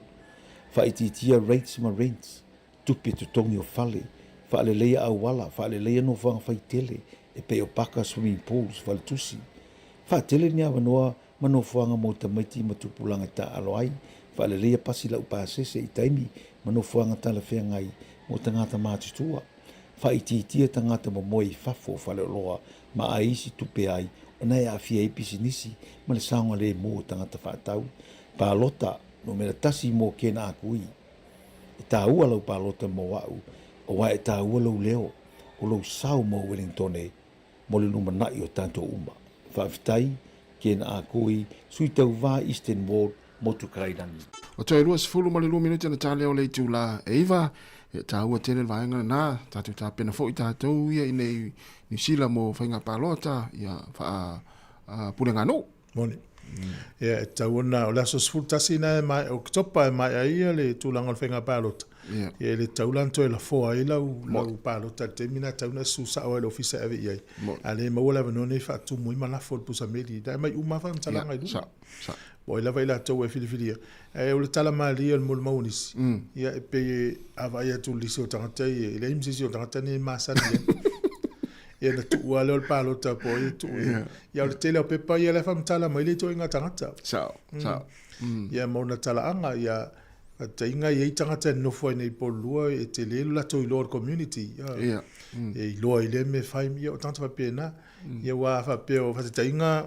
Faaitiitia rates ma rents, tupe totogi o fale, faaleleia auala, faaleleia nofoaga faitele e pei o paka, swimming pools, faletusi. Faatele ni avanoa ma nofoaga mo tamaiti ma tupulaga e taaalo ai, faaleleia pasi laupasese i taimi ma nofoaga talafeagai mo tagata matutua. Faaitiitia tagata momoe i fafo o faleoloa ma ai isi tupe ai ona e aafia ai pisinisi ma le saogalemu o tagata faatau. Palota numera tasi mo kena akui. E taua lau palota mo a'u, aua e taua lou leo, o lou sao mo Wellingtone mo le lumanai o tatou uma. Faafetai, Ken Akui, Sui Tauva Eastern Ward, Motukairangi. O toe 22 minute na talea o le itula e iva, e taua tele le vaega lena, tatou tapena foi tatou ia i nei Niu Sila mo faiga palota, ia wha pulega nuu. Moni. Ia, e tatau ona, o le aso 11 na e mae, o Oketopa e maea ai ia le tulaga o le faiga palota. Ia, e le tatau la ona toe lafoa ai lau, lau palota i le taimi na tatau ona e susu sao ai i le ofisa e ave i ai. A le maua le avanoa nei e faatumu ai ma lafo i le pusameli. Da e aumai uma lava faamatalaga i luga. Po o ai lava i latou e filifilia. Ae o le tala malie o le molimau o nisi, ia e pei e a vaai atu i le lisi o tagata ia, e leai ma se isi o tagata nei e masani ai. Ia na tuu lava lea o le palota po o ai e tuu i ai. Ia o le tele o pepa ia la e faamatala mai le ituaiga tagata. Sao, sao. Ia ma ona talaaga, ia faataitaiga e i ai tagata e nonofo ai nei i Porirua e tele lo latou iloa o le community. Ia. E iloa i lea mea e fai, ia o tagata faapena. Ia aua a faapea o faataitaiga,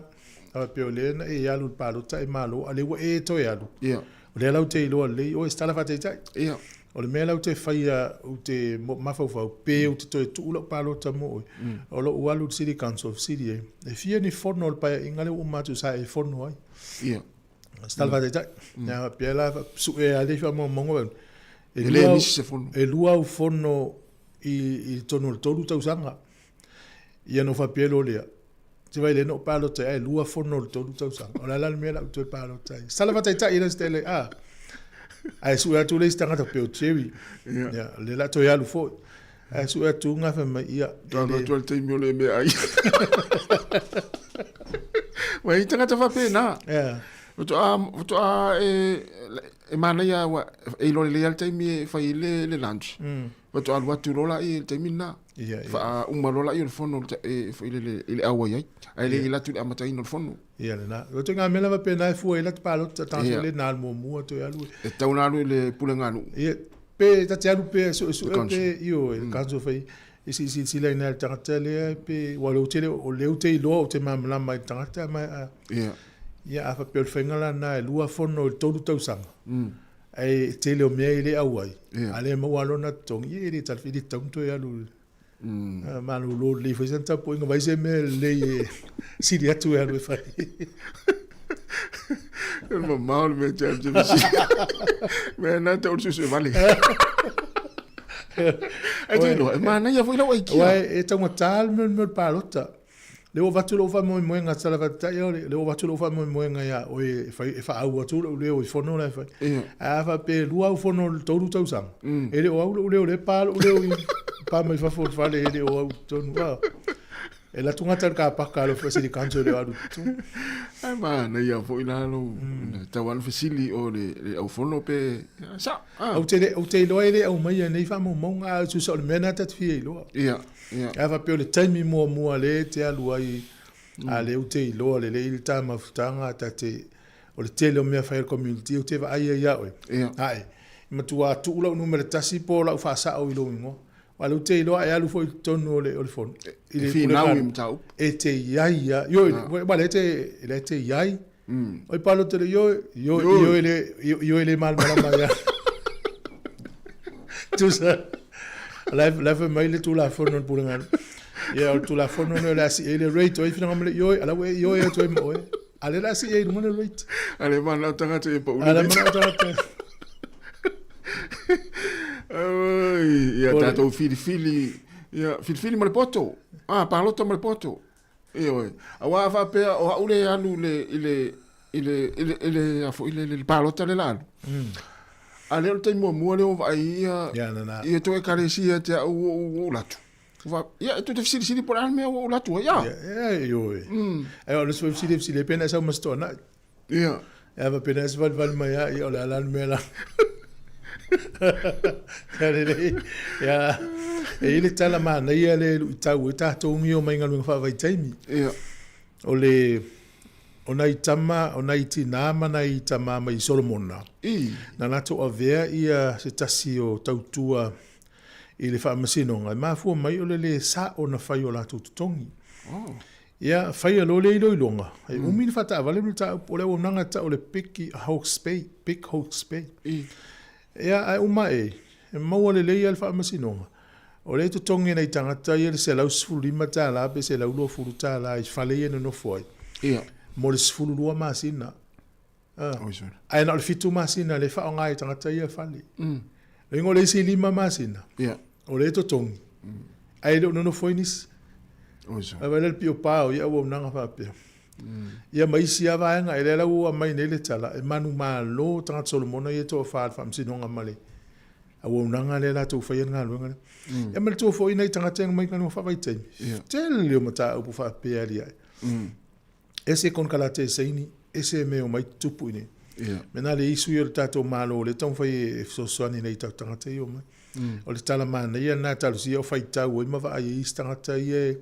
a faapea o lea na e alu i le palota e malo, a o lea ua e toe alu. Ia. O lea la ou te iloa lelei, oi, se tala faataitai. Ia. O le mea la ou te faia, ou te mafaufau, pe ou te toe tuu lau palota mo oe. O lou alu i le City Council, fesili ai, e fia ni fono o le Paeaiga lea ua uma atu sa e fono ai? Ia. Se tala faataitai. Ia faapea la, sue lava le faamaumauga. E le misi se fono. E lua au fono i totonu o le tolu tausaga. Ia ona ou faapea loa lea, se vaai lea na ou palota ai, ae lua fono o le tolu tausaga. O le a la le mea la ou toe palota ai? Sala faataitai la se tele, a. Ae sue atu le isi tagata pei o Jerry. Ia, lea la toe alu foi. Ae sue atu nga fai mai, ia. Toe alu atu le taimi o le mea ai. Ua i tagata faapena. Yeah. Faatoa e manaia ua e iloa lelei lava le taimi e fai ai le lunch. Faatoa alu atu loa laia i le taimi lena. Ia, ia. Faauma loa laia o le fono e, foi lele, i le auai ai. Ae le i alu atu i le amataina o le fono. Ia lena. O ituaiga mea lava pena e fua i ai lata palota, tagata foi lea na alu muamua toe alu. E tatau ona alu i le pulega a nuu. Ia, pe ta te alu pea e suesue pe, ioe, le council fai, e se i silasila i ina i le tagata lea pe, aua o lea ou te le, o lea ou te iloa ou te malamalama i le tagata ma a, Ia. Ia a faapea o le faiga la lena e lua fono i le tolu tausaga, ae tele o mea e le auai, a le maua lona totogi, ia e le talafeagai, e le tatau ona toe alu i le malolo lelei foi sana tapuaiga, vaai se mea lelei e sili atu e alu e fai. O le mamao le mea te alu te fesili. Mea na te o le suesue vale. Ai te iloa, e manaia foi lau aikia. Aua e taugata le mea o le palota. Lea ua avatu lou faamoemoega tala faatatai o lea ua avatu lou faamoemoega ia oe e fai e faaau atu lou leo i fono la e fai. Ia. Ae a faapea e lua au fono i le tolu tausaga, e le o au lou leo lea e pa lou leo i pa mai fafo o le fale e le o au i totonu. A. E alu atu gata i le kapaka a le Ofisa City Council e le o alu i totonu. Ae manaia foi la lou tau lava ona fesili o le le aufono pe sao. Ou te le, ou te iloa e le aumaia nei faamaumauga, ae tusa o le mea lena ta te fia iloa. Ia, ia. Ae faapea o le taimi muamua lea e te alu ai, a lea ou te iloa lelei le ta mafutaga, ta te, o le tele o mea fai a le community, ou te vaai ai ia oe. Ia. Ae, e matua tuu lau numera tasi po o lau faasao i lou igoa. Aua o lea ou te iloa e alu foi i totonu o le, o le fono. I le finau i mataupu. E te i ai ia, ioe, aua lea e te, lea e te i ai, Oi palota le ioe, ioe, ioe le, ioe le malamalama ia. Tusa, la, la fai mai le Tulafono o le Pulega. Ia, o le Tulafono lea o le a sii ai le rate, o ai finaga mai le ioe, ala ua e ioe atu ai ma oe. A lea o le a sii ai i luga le rate. A le manao tagata ia pau le rate. A le manao tagata. Oi, ia tatou filifili, ia filifili ma le poto. Ah, palota ma le poto. Ioe. Aua a faapea o au le alu i le, i le, i le, i le, i le, a foi le, le palota le la alu. A lea o le taimi muamua lea ua vaai ia, Ia, na, na. ia toe ekalesia te au ua ou, ua ou latu. Ua, ia, e toe te fesilisili po o le a le mea ua ou latu ai, a? Ia, ia, ioe. Ai, o le sui fesili fesili, pe na e sau ma se toanai. Ia. Ia, faapena e savalivali mai lava, ia, o le a la le mea la. Ia lelei. Ia, e i ai le tala manaia lea e luitau ai tatou ni omai i galuega faavaitaimi. Ia. O le, o nai tama, o nai tinā ma nai tama mai Solomona. I. Na latou avea ia se tasi o tautua i le faamasinoga, e mafua mai o le lē sa'o ona fai o latou totogi. Oh. Ia, faia loa le iloiloga, e umi le faataavale ma le mataupu, o le auaunaga e tau o le Big Hawke's Bay, Big Hawke's Bay. Ia, ae uma ae, e maua lelei lava le faamasinoga. O lea e totogi e nai tagata ia le $115 pe $120 i fale ia e nonofo ai, Ia. mo le 12 masina. Ah. Oi sole. Ae na o le 7 masina lea e faaaoga ai e tagata ia fale. Lona uiga o le isi 5 masina, Ia. o lea e totogi, ae le o nonofo ai nisi. Oi sole. Ae vaai la le pio pa o ia auaunaga faapea. Ia ma isi lava vaega, e lea la ua aumai nei le tala, e manumalo tagata Solomona ia e toafa i le faamasinoga ma le auaunaga lea latou faia le galuega lea. Ia manatua foi nai tagata ia na omai i galuega faavaitaimi, tele o mataupu faapea e aliae. Ese konekarate e saini, ese mea e omai tutupu i inei. Yeah. Mena le isu ia o le tatou Malo o lea e taumafai e fesoasoani i tatou tagata ia e omai. O le tala manaia lena e talosia o faitau ai ma vaai ai isi tagata ia e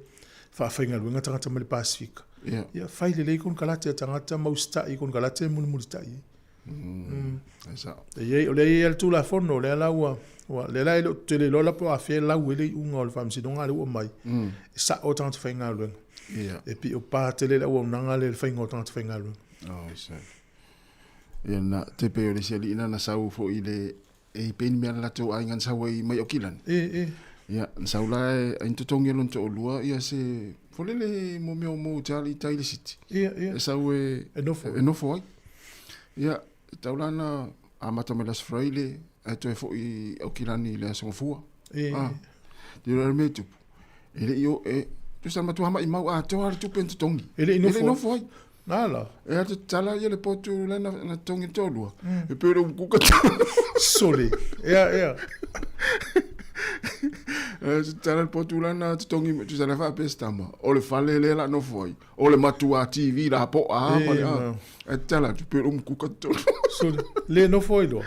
faafaigaluega tagata mai le Pasefika. Yeah. Ia fai lelei konekarate a tagata ma usitai i konekarate e mulimulitai ai. E sao. E i ai, o lea e i ai le Tulafono, o lea la ua, ua, lea la e le o tele iloa la po o afea e lau ai le iuga o le Faamasinoga a lea ua aumai, e sao tagata faigaluega. Ia. E pio pa tele le auaunaga lea i le faiga o tagata faigaluega. Oh, se. Ia na, te pei o le isi alii na na sau foi i le, e i pei ni mea le latou aiga na sau ai mai Aukilani. E, e. Ia, na sau la e, ai na totogi e lona toalua ia se, folele mo mea o mo te alii tai le siti. Ia, ia. E sau e, E nofo. e nofo ai. Ia, e tau la na amata mai le Aso Faraile, ae toe foi i Aukilani i le Aso Gafua. E, Ah, te iloa le mea e tupu. E le i o, e, tusa matua maimau atoa le tupe na totogi. E le i nofo. E le i nofo ai. Na la. E atu tatala ia le potu la na, na totogi le toalua. E pei o le umukuka Sole. Ea, ea. E atu tatala le potu la na totogi, tusa la faapea se tama. O le fale lea la nofo ai. O le matua TV la po'a ma le, E, ah. ma. E tatala atu, pei o le umukuka totonu. Sole. Le nofo ai loa.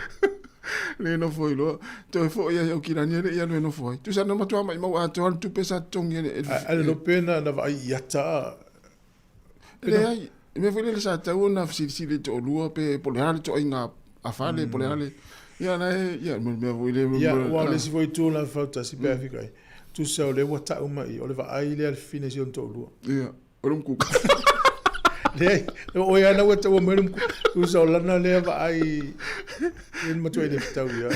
Le nofo ai loa. Toe foi ai Aukilani e le i alu e nofo ai. Tusa na matua maimau atoa le tupe sa totogi e le... Ae le lope na na vaai i ata a. Leai, i mea foi lele sa tatau ona fesilisili i le toalua pe po o le a le ituaiga fale po o le a le... Ia la e, ia mo le mea foi lele... Ia, aua o le isi foi itu la fautasi pe a fika ai. Tusa o lea ua tau mai i, o le vaai lea a le fafine i si ona toalua. Ia. O le umukuka. Leai, o oe lava ua taua mai le umukuka. Tusa o lana lea vaai i le matua i le fetau ia.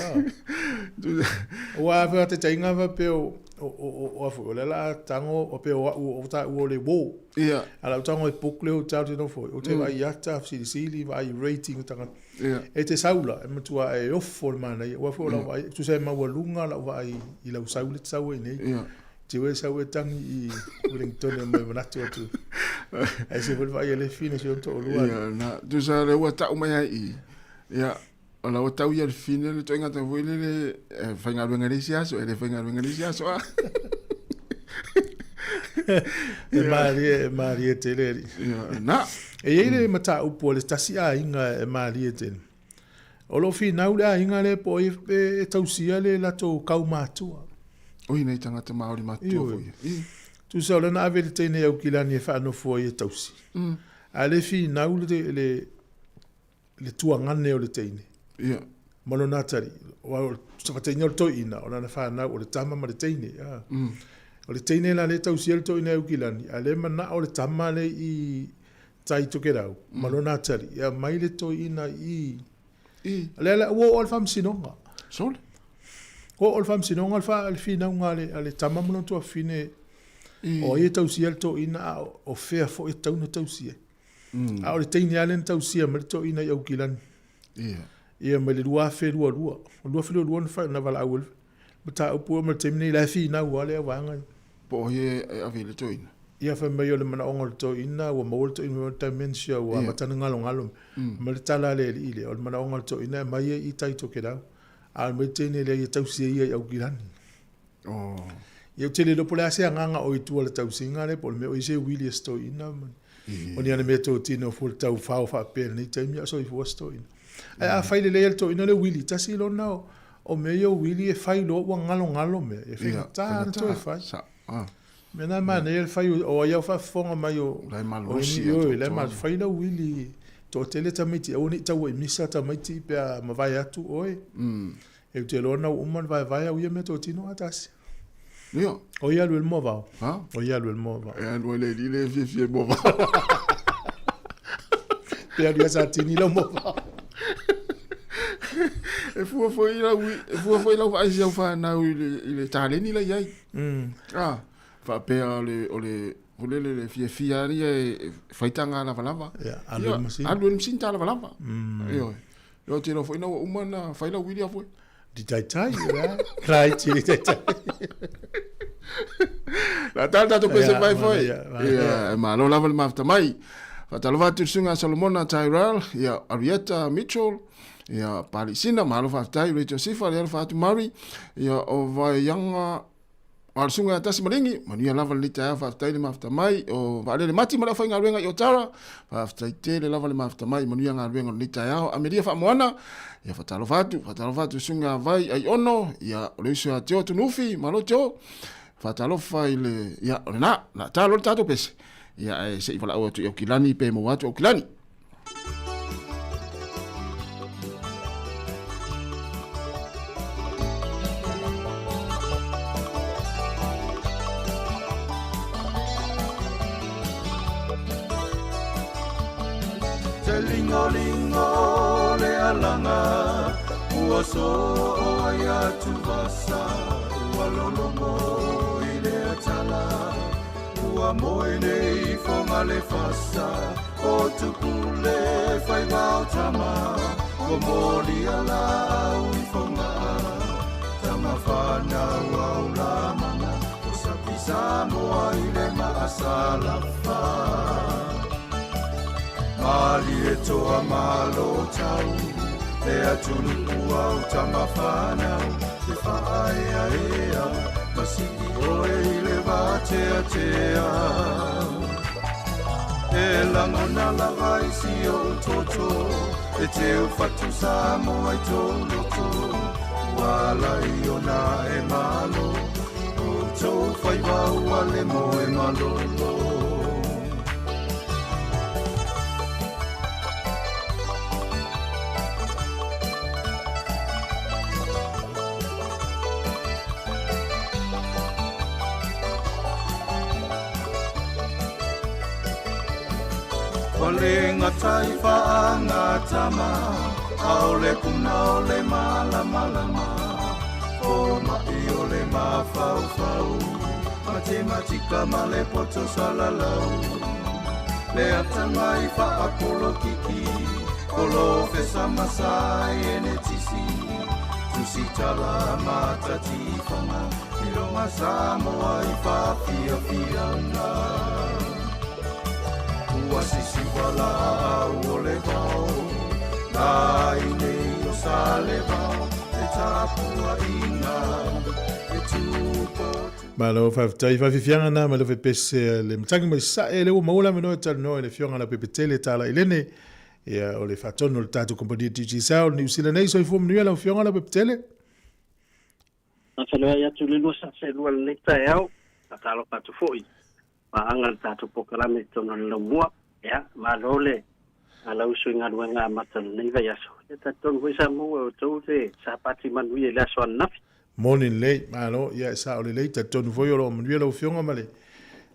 Aua a faataitaiga faapea o o a foi, o lea o le a tago faapea o au o taua o le uo. Ia. A o lau tago e book le hotel ou te nofo ai, ou te vaai i ata, fesilisili, vaai i rating o tagata. Ia. E te sau la, e matua e ofo le manaia. Aua foi o lau vaai, tusa e maualuga lau vaai i lau sau lea e te sau ai nei. Ia. Te oe sau e tangi i Wellington e mai manatu atu. Ae se foi le vaai a le fine si ona toalua. Ia, na, tusa lea ua tau mai ai i. Ia, o la ua tau ia le fine le ituaiga tau foi lele, e faigaluega i le isi aso, e le faigaluega i le isi aso. E malie, e malie tele alii. Ia, na. E i ai le mataupu a le tasi aiga e malie tele. O lo o finau le aiga lea po o ai e tausia le latou kaumatua. Oi nei tagata Māori matutua foi ia. I. Tusa o lea na ave le teine i Aukilani e faanofo ai e tausi. A le finau le, le, le tuagane o le teine. Ia. Ma lona atalii. Aua o le faataitaiga o le toeaina, o lana fanau, o le tama ma le teine. O le teine la lea e tausia le toeaina i Aukilani, a o lea e manao le tama lea i Tai Tokerau ma lona atalii e aumai le toeaina i i. Lea la ua oo i le faamasinoga. Sole. Ua oo i le faamasinoga le fa le finauga a le a le tama ma lona tuafafine o ai e tausia le toeaina a o fea foi e tatau ona tausia ai. A o le teine lava lea na tausia mai le toeaina i Aukilani. Ia. Ia mai le 2022. O le 2022 na fa na valaau ai le mataupu ma le taimi nei la e finau lava lea vaega. Po o ai e ave i le toeaina? Ia fai mai o le manaoga o le toeaina ua maua le toeaina mai le dementia ua amata ona galogalo. Ma le tala a le alii lea, o le manaoga o le toeaina e aumai ai i Tai Tokelau. A o le teine lea ia tausi ai ia i Aukilani. Oh. Ia ou te le iloa po o le a se agaga o i tua o le tausiga lea po o le mea o i se uili a si toeaina ma o ni ana mea totino fua le tau fao faapea i lenei taimi a o soifua si toeaina. Ae afai lelei lava le toeaina lea uili, tasi lona o mea ia o uili e fai loa ua galogalo mea, e faigata ona toe fai. Mea na e manaia le fai o ai au faafofoga mai o La e malosi oi, la e malosi fai lau uili toatele tamaiti aua ne i taua i misa tamaiti pe a mavae atu oe. E ou te iloa na ua uma ona vaevae au ia mea totino a tasi. Ia. O ia alu i le moavao. Ha? O ia alu i le moavao. E alu ai le alii lea e fiafia i moavao. Pe alu ia Satini lau moavao. E fua foi lau, e fua foi lau vaai i si au fanau i le, i le taleni la i ai. Ah, faapea o le, o le, o le, le fiafia ia e fai taga lavalava. Ia, alu i le masini. Alu i le masini ta lavalava. Ioe. Ioe, te iloa foi na ua uma na fai lau uili foi. Di taitai, ia. Laiti di taitai. La tala tatou pese fai foi. Ia, e malo lava le mafuta mai. Faatalofa atu i le susuga a Solomona Tyrell, ia, Arieta Mitchell, ia, Palisina, malo faafetai, Rachel Sifa, le alofa atu Murray, ia, o Vaianga, a le susuga ia Tasi Maligi, manuia lava lenei taeao, faafetai le mafuta mai, o Vaalele Mati ma le aufaigaluega i Otara, faafetai tele lava le mafuta mai, manuia galuega o lenei taeao, Amelia Faamoana, ia faatalofa atu, faatalofa atu susuga Vai Aiono, ia o le uso ia Teo Tunuufi, malo Teo, faatalofa i le, ia o lena, la talo le tatou pese, ia ae se i valaau atu i Aukilani pe maua atu Aukilani. Te lingolingo le alaga ua soo ai atuvasa ua lologo i le atala Ua moe nei i foga le fasa o Tupule faiva o tama ua molia laau i Fogaa tama fanau au lamana o sapi Samoa i le maasalafa malie toa malo tau le atunuu au tama fanau te faaeaea ma sii oe i le vateatea e lagona lava i si ou toto. E te ufatu Samoa i tō loto, ua lai ona e malo, o tō whaiwa ua le moe malolo. Ua le gata i faagatama, a o le puna o le malamalama, o ma'i o le mafaufau, matematika ma le poto salalau. Le atamai faapolokiki, polofesa ma saienetisi, tusitala matatifaga, iloga Samoa i faafiafiaga. Ua sisiva laau o le vao, la i nei o Salevao, le tapuaʻiga e tupotu. Malo faafetai faafiafiaga na ma le fepese le matagi mai sae le ua maua le avanoa e talanoa i le Afioga Leaupepe Tala Ilene, ia o le faatonu o le tatou kamupani Digicel Niu Sila nei. Soifua manuia lau Afioga Leaupepetele. Faafeiloai atu le lua sa selua lenei taeao, faatalofa atu foi paaga le tatou polokalame i totonu o le laumua. Ia, malo le alau uso i galuega amata o lenei vaiaso. Ia talitonu foi Samoa e outou le sapati manuia i le aso ananafi. Moni lelei, malo, ia e sao lelei, talitonu foi o lo o manuia lau Afioga ma le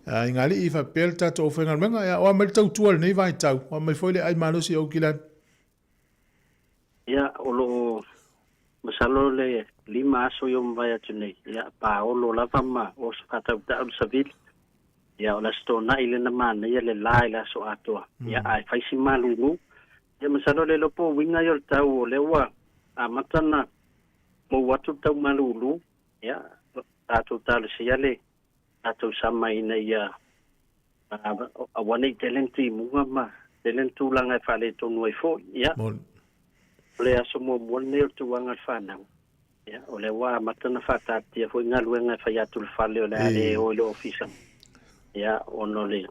aigali'i faapea le tatou aufaigaluega. Ia, o a mai le tautua i lenei vaitau, o a mai foi le ai malosi o Aukilani? Ia, o lo o masalo le 5 aso i o mavae atu nei, ia, paolo lava ma oso faatautau le savili. Ia, o le aso Toonai lena manaia le la i le aso atoa. Ia, ae fai si malulu. Ia, masalo le iloa po o uiga ia o le tau o lea ua amata na mou atu le tau malulu. Ia, tatou talosia le tatou sama ina ia aua nei tele ni timuga ma tele ni tulaga e faaletonu ai foi. Ia, o le aso muamua lenei o le tauaga o le fanau. Ia, o lea ua amata na faataatia foi galuega e fai atu le fale o le a le o i le ofisa. Ia, ona o le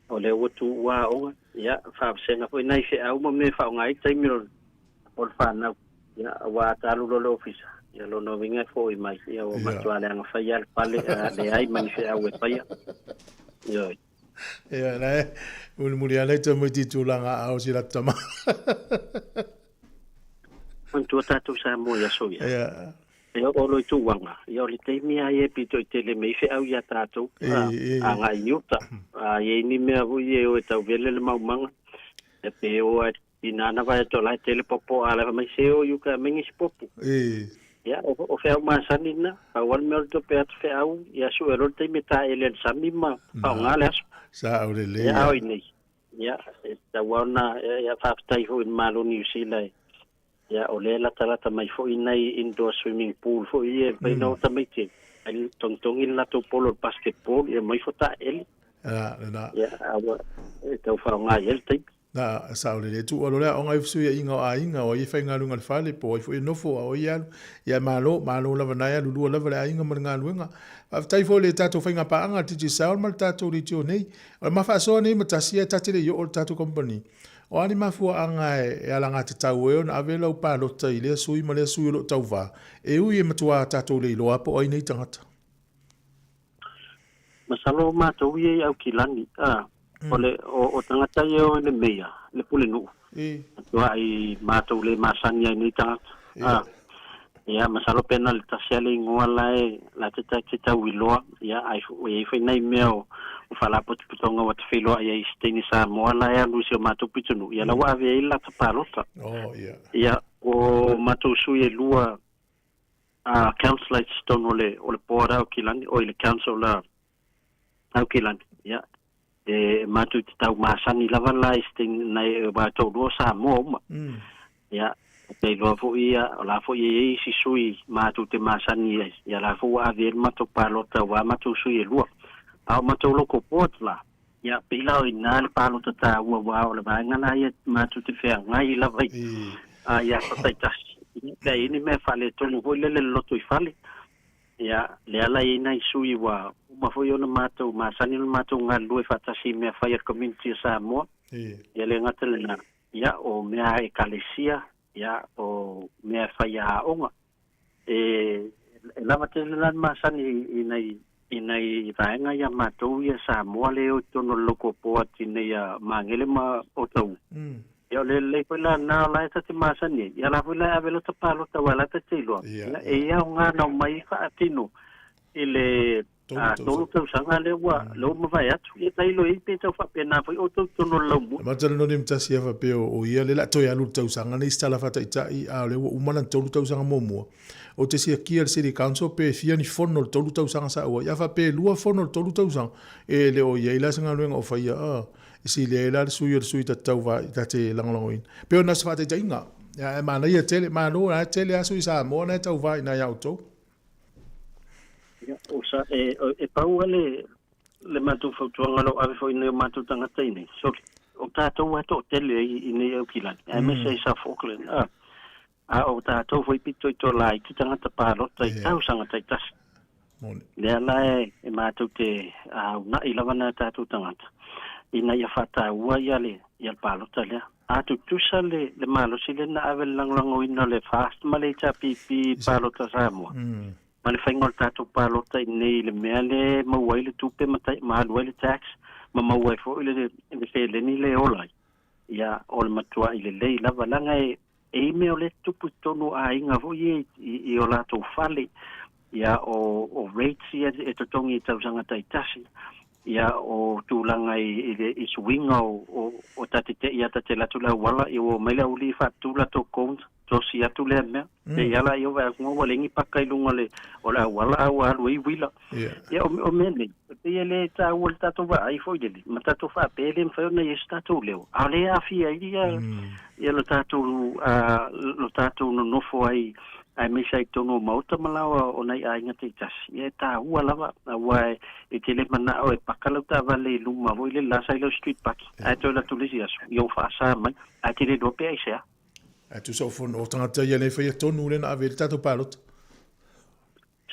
o lea ua tuua aoga. Ia, faavasega foi nai feau ma mea e faaaoga ai taimi o le fanau. Ia, aua a talu loa le ofisa, ia lona uiga e fo'i mai. Ia, ua matua leaga faia le fale, leai ma ni feau e faia. Ioe. Ia, la e mulimuli lava nai tamaiti i tulaga aao o si latou tama. Manatua tatou Samoa i aso ia. Ia o lo i tūanga, ia o le taimi a ia e pito i tele mei feau ia tātou, agai i uta. A ia ni mea hui e o e tau vele le maumaga, e pe o ai ina ana vai atu lai tele popo a lai mai se o iuka mai ngisi popo. Ia o feau masani na, pau le mea o le tope atu feau, ia su e lo le taimi e taele le sami ma faaaoga le aso. Sa au lelei. Ia ao i nei. Ia, e tatau ona ia faafetai foi i le Malo o Niu Sila e ia o lea e latalata mai foi nai indoor swimming pool foi ia e mafai ona o tamaiti e togitogi le latou polo o le basketball ia mai fo taele. Lena. Ia, a ua e tau faaaoga i ai le taimi. Na, sao lelei. Tuua loa le aoga i fesuiaiga o aiga, o ai e faigaluega i le fale, po o ai foi e nofo, a o ai e alu. Ia malo, malo lava na e alu lua lava le aiga ma le galuega. Faafetai foi i le tatou faigapaaga a le Digicel ma le tatou leitio nei. O le ma faasoa nei ma tasi ae ta te le i oo i le tatou kamupani. O a ni mafuaaga e alagatatau ai ona ave lau palota i lea sui ma lea sui o lo o tauva, e ui e matuā tatou le iloa po o ai nei tagata? Masalo o matou ia i Aukilani, a, o le, o, o tagata ia o i le meia, le pulenuu, matuai matou le masani ai nei tagata, a. Ia, masalo pe na le tasi lava le igoa la e, la te ta te tau iloa, ia, ai ua i ai foi nai mea o, o faalapotopotoga ua tafeiloai ai i se teine Samoa la e alu i si o matou pitonuu, ia la ua ave ai le lata palota. Oh, ia. Ia, o matou sui e lua a councillor i totonu o le, o le board a Aukilani, oi le council a Aukilani, ia, e matou te tau masani lava la i se taimi nai aua e toalua o Samoa uma. Ia, ou te iloa foi ia, o la foi e i ai isi sui matou te masani ai, ia la foi ua ave ai le matou palota aua matou sui e lua. A o matou local boards la, ia, pei la o i ina le palota taua aua o le vaega la ia matou te feagai lava i i aso taitasi. Ia, pe a i ai ni mea faaletonu foi lele le lotoifale, Ia, lea la e i ai nai sui ua uma foi ona matou masani ona matou galulue faatasi i mea fai a le community o Samoa. Ia le gata lena. Ia, o mea a ekalesia, ia, o mea e fai a aoga. E, e lava tele la le masani i nai, i nai vaega ia matou ia Samoa le o i totonu o le Local Board i nei a Magele ma Otahuhu. Ia o le lelei foi la lena o la e ta te masani ai, ia la foi la e ave lota palota aua o la e ta te iloa, ia e aoga na omai faatino i le 3 tausaga lea ua lea ua mavae atu. Ia tailo i ai pe tau faapena foi outou i totonu o le laumua. E matalanoa ma tasi lava faapea o ia lea o le a toe alu i le tausaga lenei i se tala faataitai a o lea ua uma lana 3 tausaga muamua. Ou te siakia i le City Council pe fia ni fono o le 3 tausaga sa auai. A faapea e lua fono o le 3 tausaga, e le o i ai la se galuega o faia a e silia ai la le sui o le sui ta te tauva ta te lagolagoina. E pei ona o se faataitaiga, ae manaia tele, malo la e tele lava sui Samoa na e tauva i ina ia outou. Ia, o sa, e, e pau lava le, le matou fautuaga o lo o ave foi i nai o matou tagata i nei, sole, o tatou lava e toatele ai i nei Aukilani, aemaise ai South Auckland, a, a o tatou foi pito i to laiti tagata palota i tausaga taitasi. Lea la e, e matou te uunai lava nai o tatou tagata, ina ia faataua ia le, ia le palota lea. A tutusa le, le malosi lea na ave le lagolagoina o le FAST ma le HRPP i palota Samoa, ma le faiga o le tatou palota i inei i le mea lea e maua ai le tupe ma, ma alu ai le tax, ma maua ai foi le, le seleni lea e ola ai, ia, o le matuai lelei lava, leaga e, e i mea o lea e tutupu i totonu o aiga foi ia i, i, i o latou fale, ia, o, o rates ia e totogi i tausaga taitasi, ia o tulaga i, i le i suiga o, o, o ta te te'i a ta te alu atu i le auala, ia ua omai le aualii faatutu latou cones, tosi atu lea mea. Pei lava la ia vaai atu ua leai ni paka i luga o le, o le auala a ua alu ai uila. Ia o, o mea nei, e pei e le taua i le tatou vaai foi lele, ma tatou faapea e le mafai ona i ai se tatou leo, a o lea e aafia ai ia, ia lo tatou, lo tatou nonofo ai aemaise ai i totonu o maota ma laoa o nai aiga taitasi, ia e taua lava, aua e te le manao e paka lau taavale i luma foi lele la sa i lau street parking, ae toe alu atu i le isi aso, ia ua faasa mai, ae te le iloa pe aisea. Ae tusa o fono o tagata ia le faia tonu lea na ave i le tatou palota.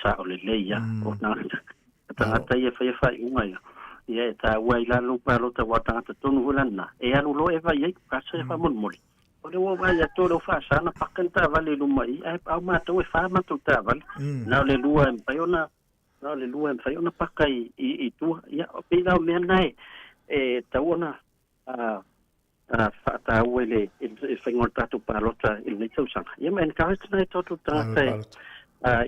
Sao lelei ia, o tagata, o tagata ia e faia faaiuga ia, ia e taua ai la lou palota aua o tagata tonu foi la lena, e alu loa e vaai ai, aso e faamolemole. O lea ua vaai atu o lea ua faasa ona paka ni taavale i luma i i, ae o matou e fa matou taavale, na o le lua e mafai ona, na o le lua e mafai ona paka i, i, i tua. Ia, pei la o mea na e, e tatau ona faataua i le, i le faiga o le tatou palota i lenei tausaga. Ia ma encourage nai o tatou tagata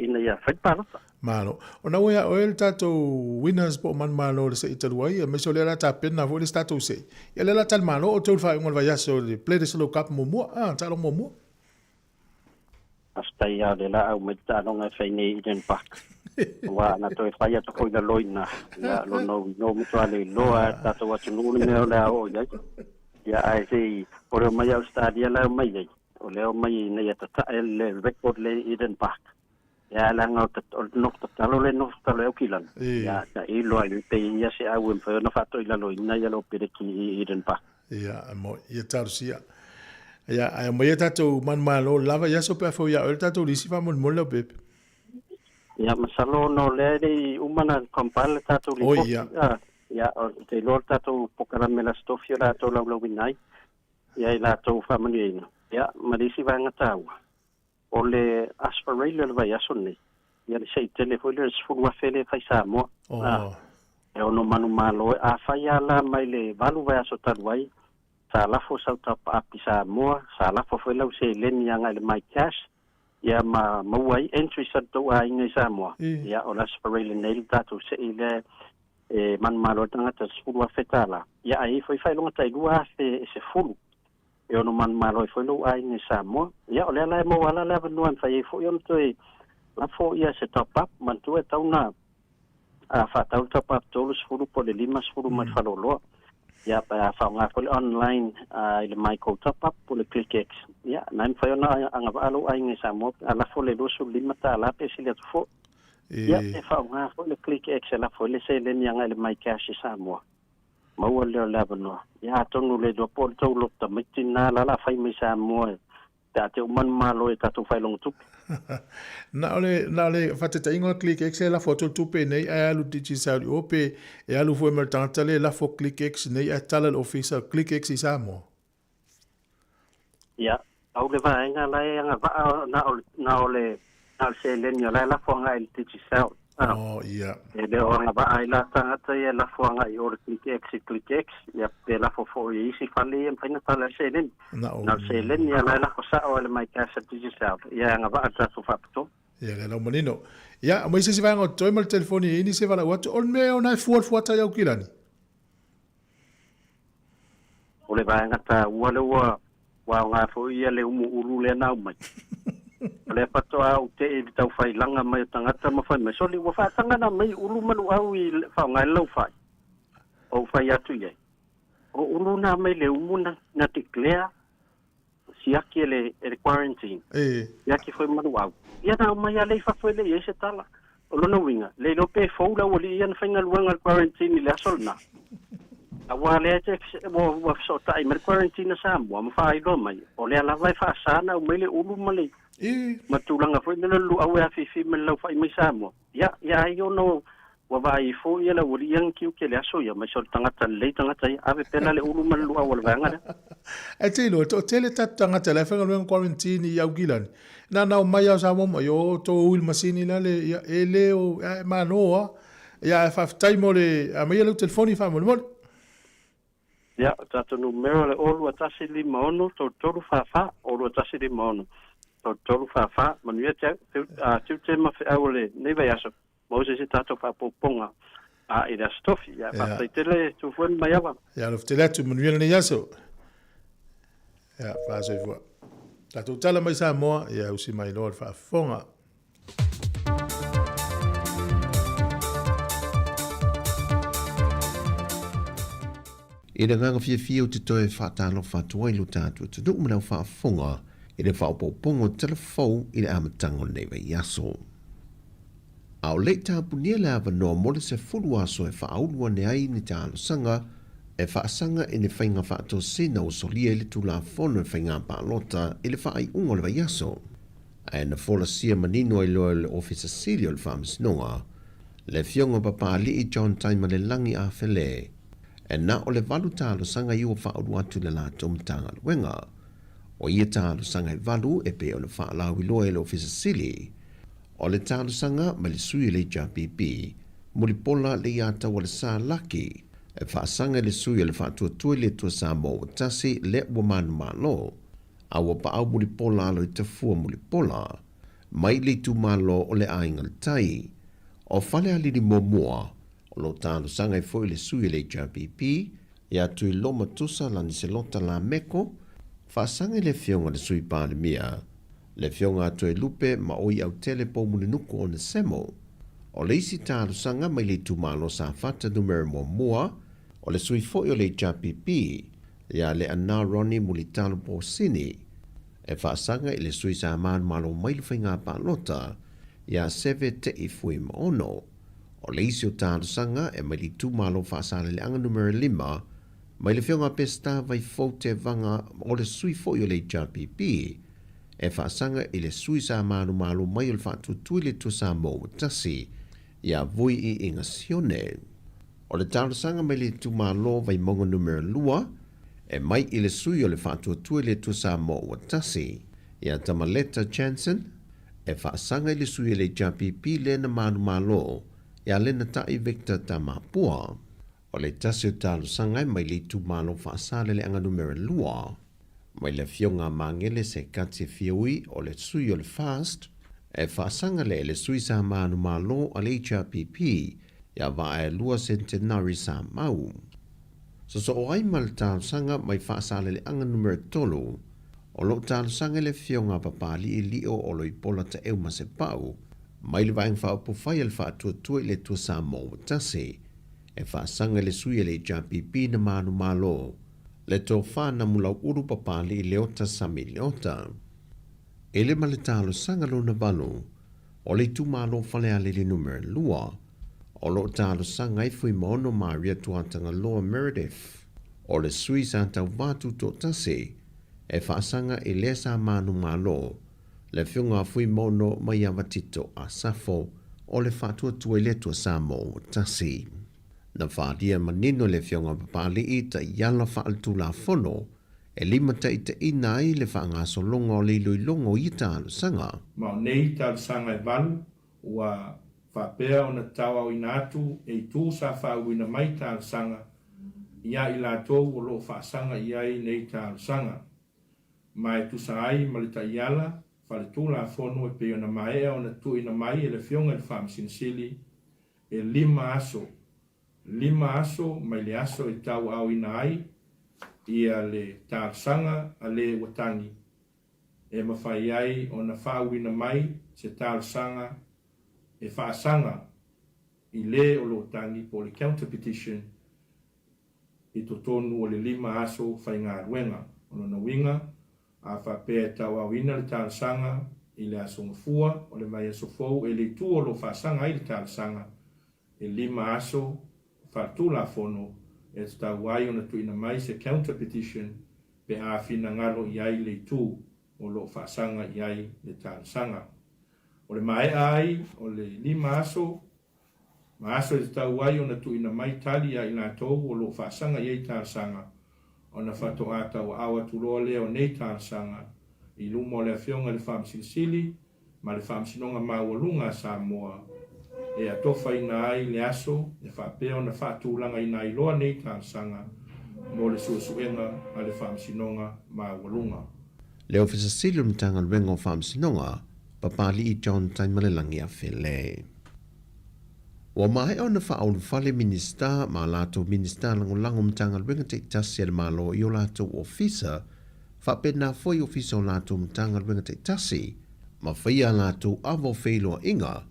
ina ia fai le palota. Malo. Ona ua ia oe le tatou winners po o manumalo o le se'i talu ai, aemaise o lea o le a tapena foi le isi tatou se'i. Ia o lea o le a tali malo outou i le faaiuga o le vaiaso i le Bledisloe Cup muamua, a, taaloga muamua. Faafetai lava o lea la aumai le taaloga e fai nei i Eden Park. Aua ana toe fai atu foi lalo i ina, ia lona uiga ua matua le iloa lava e le tatou atunuu le mea o le a oo i ai. Ia ae se i o le omai Ausetalia la e omai ai, o lea e omai ina ia tatae le record lea i Eden Park. Ia leaga o le nofo tatalo lea e nofo tatalo ai Aukilani, ia tailo ai pe i ai ia se au e mafai ona faatoilaloina ia lou peleti i Eden Park. Ia, e moi, ia talosia. Ia, ae omai ia tatou manumalo lava i aso pe a fau ia oe le tatou lisi faamolemole lau pepe. Ia, masalo ona o lea e le i uma ona compile le tatou Oi, lipoti. ia. Ah, ia, ou te iloa le tatou polokalame o le Aso Tofi o le a tolaulauina ai, ia i latou faamanuiaina. Ia, ma le isi vaega taua, o le Asparale o le vaiaso lenei, ia le sei tele foi lea o le 10,000 lea e fai Samoa. Oh. Ah, e ono manumalo, afai lava la mai le 8 vaiaso talu ai, sa lafo sau top up i Samoa, sa lafo foi lau seleni agai i le My Cash, ia ma maua ai entries a le tou aiga i Samoa. Ia, o le Asparale nei le tatou sei lea e manumalo ai le tagata $10,000. Ia, ae i ai foi faailoga tai 2,000 e 10 e ono manumalo ai foi lou aiga i Samoa. Ia, o lea la e maua la le avanoa e mafai ai foi ona toe lafo ia se top up, manatua e tatau ona faatau le top up 30 po o le 50 mai le faleoloa. Ia, pe a faaaoga foi le online i le myGo top up po o le ClickX, ia, na e mafai ona agavaa lou aiga i Samoa pe a lafo le $25 pe sili atu foi. Ia, e faaaoga foi le ClickX e lafo ai le seleni agai i le myCash i Samoa. Maua lea o le avanoa. Ia atonu le iloa po o le tou loto tamaiti lena la la fai mai Samoa pe a te uma ni malo i tatou faailoga tupe. Na o le na o le faataitaiga o le ClickX e lafo atu le tupe nei ae alu Digicel i o pe e alu foi ma le tagata lea e lafo ClickX nei ae tala i le ofisa o ClickX i Samoa. Ia, pau le vaega la e agavaa na o na o le na o le seleni o la e lafo agai i le Digicel. Oh, ia. E le o agavaa ai la tagata ia e lafo agai i o le Click X i Click X, ia pe lafo foi i isi fale ia e mafai ona tala ai le seleni. Na o. Na o le seleni ia la e lafo sao e le MyCash a le Digicel, ia e agavaa le tatou faapitoa. Ia lea lau manino. Ia, aumai se isi vaega o totoe ma le telefoni e i ai nisi e valaau atu, o le mea ona e fua le fuata i Aukilani. O le vaega taua lea ua ua aoga foi ia le umu ulu lea na aumai. O lea faatoa ou tee i le taufailaga mai o tagata ma fai mai, Soli, ua faataga mai ulu ma luau i faaaoga ai le laufai. Ou fai atu i ai, o ulu na mai le umu na, na declare siaki e le, e le quarantine. E. Siaki foi ma luau. Ia na aumai lava lea i fafo e le i ai se tala. O lona uiga, le iloa pe fou le aualii ia na faigaluega i le quarantine i le aso lena. Aua lea te, ua, ua fesootai mai le quarantine a Samoa ma faailoa mai, o lea lava e faasa ona aumai le ulu ma le, ma tulaga foi lele o le luau e afifi ma le laufai mai Samoa. Ia, ia ai ona ua vaai ifo ia le aualii ia na tiute i le aso ia, ma se o le tagata lelei tagata ia, ave pea la le ulu ma le luau a le vaega lea. Ae te iloa, e toatele tatou tagata la e faigaluega quarantine i Aukilani, na na omai lava o Samoa ma io tou ui le masini la le, ia, e le o, ae malo lava. Ia, ae faafetai mo le aumaia lau telefoni faamolemole. Ia, o tatou numera o le 0 21 56 33 44, 0 21 56 33 44. Manuia te au, tiute ma feau o lenei vaiaso. Maua se isi tatou faaopoopoga i le Aso Tofi. Ia, faafetai tele Tufuani Maiava. Ia, alofa tele atu, manuia lenei aso. Ia, faasoifua. Tatou tala mai Samoa, ia usi mai loa le faafofoga. I le agaga fiafia ou te toe faatalofa atu ai i lo tatou atunuu ma le au faafofoga i le faaopoopoga o tala fou i le amataga o lenei vaiaso. A o le i tapunia le avanoa mo le 10 aso e faaulu ane ai ni talosaga e faasaga i ni faiga faatosina ua solia i le Tulafono i Faiga Palota i le faaiuga o le vaiaso, ae na folasia manino ai loa e le Ofisa Sili o le Faamasinoga, le Afioga Papaalii John Taimalelagi Afele, e na o le valu talosaga i ua faaulu atu i le latou Matagaluega. O ia talosaga e valu e pei ona faalauiloa e le Ofisa Sili, O le talosaga mai le sui o le HRPP, Mulipola Leiataualesa Laki, e faasaga i le sui o le Faatuatua i le Atua Samoa ua tasi lea ua manumalo, a ua paau Mulipola alo i Tafua Mulipola, mai le itumalo o le Aiga i le Tai. O Falealili muamua, o lo o talosaga ai foi le sui o le HRPP, ia Tuiloma Tusa Laniselota Lameko, faasaga i le Afioga i le Sui Palemia, Le Afioga a Toelupe ma Oi Autele Poumulinuku Onesemo. O le isi talosaga mai le itumalo Safata numera muamua, o le sui foi o le HRPP, ia Leaana Ronnie Mulitalo Posini, e faasaga i le sui sa manumalo mai le faiga palota, ia Seve Te'i Fuimaono. O le isi o talosaga e mai le itumalo Faasaleleaga numera 5, mai le Afioga a Peseta Vaifou Tevaga o le sui foi o le HRPP, e faasaga i le sui sa malomalo mai o le Faatuatua i le Atua Samoa ua tasi, ia Vui i Iga Sione. O le talosaga mai le itumalo Vaimauga Numera 2, e mai i le sui o le Faatuatua i le Atua Samoa ua tasi, ia Tamaleta Jansen, e faasaga i le sui o le HRPP lea na malomalo, ia Lenatai Victor Tamapua. O le tasi o talosaga e mai le itumalo Faasaleleaga Numera 2, mai le Afioga a Magele Sekati Fiaui o le sui o le FAST, e faasaga lea i le sui sa manumalo a le HRPP ia Vaaelua Centenary Samau. Sosoo ai ma le talosaga mai Faasaleleaga Numera 3, o lo o talosaga i le Afioga a Papalii Lio Oloipola Taeu Masepau mai le Vaega Faaupufai a le Faatuatua i le Atua Samoa ua tasi, e faasaga i le sui a le HRPP na manumalo, le tofa na Mulauulu Papalii Leota Sami Leota. E le ma le talosaga lona valu, o le itumalo Falealili Numera 2, o lo o talosaga ai Fuimaono Maria Tuatagaloa Meredith, o le sui sa tauva tutoatasi, e faasaga i lea sa manumalo, le Afioga a Fuimaono Maiava Tito Asafo, o le Faatuatua i le Atua Samoa ua tasi. Na faaalia manino e le Afioga a Papalii taiala faaletulafono e limataitaiina ai le faagasologa o le iloiloga o ia talosaga. Ma o nei talosaga e valu ua faapea ona tauaoina atu e itu sa faauluina mai talosaga ia i latou o lo o faasaga i ai nei talosaga. Ma e tusa ai ma le taiala faaletulafono e pei ona maea ona tuuina mai e le Afioga i le Faamasino Sili e lima aso, lima aso mai le aso e tauaaoina ai ia le talosaga a le ua tagi, e mafai ai ona faauuina mai se talosaga e faasaga i le o lo o tagi po o le counter petition i totonu o le lima aso faigaluega. O lona uiga, a faapea e tauaaoina le talosaga i le Aso Gafua o le vaiaso fou e le itu o lo o faasaga ai le talosaga, e lima aso faaletulafono e tatau ai ona tuuina mai se counter petition pe a finagalo i ai le itu o lo o faasaga i ai le talosaga. O le maea ai o le lima aso ma aso e tatau ai ona tuuina mai tali ia i latou o lo o faasaga i ai talosaga, ona faatoa tauaao atu loa lea o nei talosaga i luma o le Afioga i le Faamasino Sili ma le Faamasinoga Maualuga a Samoa e atofaina ai le aso e faapea ona faatulagaina ai loa nei talosaga mo le suesuega a le Faamasinoga Maualuga. Le Ofisa Sili o le Matagaluega o Faamasinoga, Papali'i John Taimalelagi Afele. Ua maea ona faaulufale Minisita ma a latou Minisita Lagolago Matagaluega taitasi a le Malo i o latou ofisa, faapena foi ofisa o latou Matagaluega taitasi, ma faia a latou ava o feiloaiga,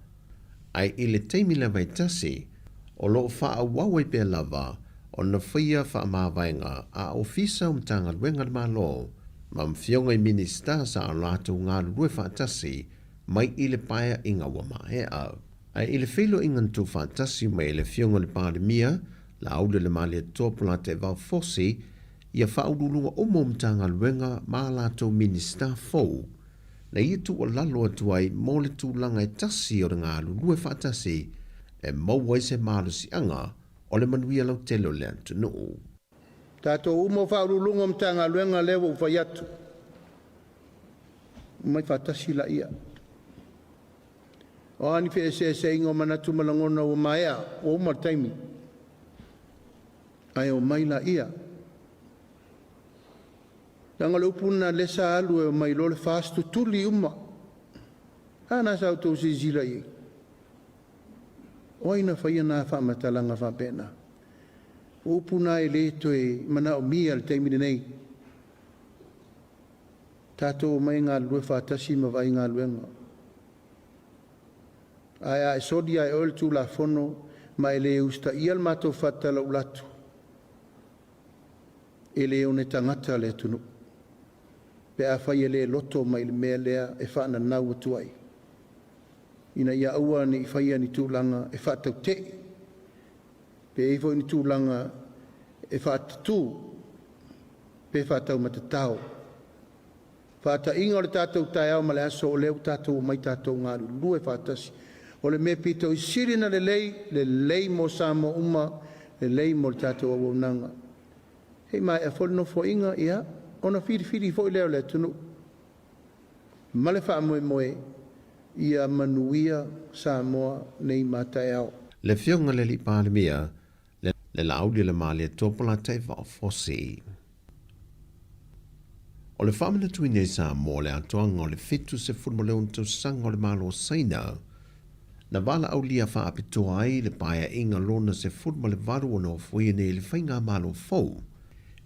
ae i le taimi lava e tasi, o lo o faaauau ai pea lava ona faia faamavaega a ofisa o Matagaluega a le Malo ma Afioga i Minisita sa o latou galulue faatasi mai i le paeaiga ua maea. Ae i le feiloaiga na tuufaatasi mai e le Afioga i le Palemia, Laaulialemalietoa Polataivao Fosi, ia faauluuluga uma o Matagaluega ma a latou Minisita fou, na ia tuualalo atu ai mo le tulaga e tasi o le galulue faatasi e maua ai se malosiaga o le manuia lautele o le atunuu. Tatou uma o Faauluuluga o Matagaluega lea ua ou fai atu, omai faatasi laia. O a ni feeseeseaiga o manatu ma lagona ua maea, ua uma le taimi, ae omai laia. Leaga o le upu lena lea sa alu e omai loa le FAST tutuli uma. A na sa outou silasila i ai? O ai na faia na faamatalaga faapena? O upu na e le toe manaomia i le taimi lenei. Tatou omai e galulue faatasi ma vaai galuega. Ae a e soli lava e oe le Tulafono ma e le usitaia le matou faatalauula atu, e le one tagata le atunuu pe afai e le loto mai i le mea lea e faananau atu ai, ina ia aua ne i faia ni tulaga e faatautee, pe i ai foi ni tulaga e faatatū pe faataumatatao. Faataiga o le tatou taeao ma le aso o lea ua tatou omai tatou galulue faatasi. O le mea pito i sili ona lelei, lelei mo Samoa uma, lelei mo le tatou auaunaga. Se i maea foi le nofoaiga, ia, ona filifili foi lea o le atunuu ma le faamoemoe ia manuia Samoa nei ma taeao. Le Afioga i le Alii Palemia, le Laaulialemalietoa Polataivao Fosi. O le faamanatuina i Samoa le atoaga o le 76 tausaga o le Malo o Saina, na valaaulia faapitoa ai le paeaiga lona 18 ua nofoia nei e le Faigamalo fou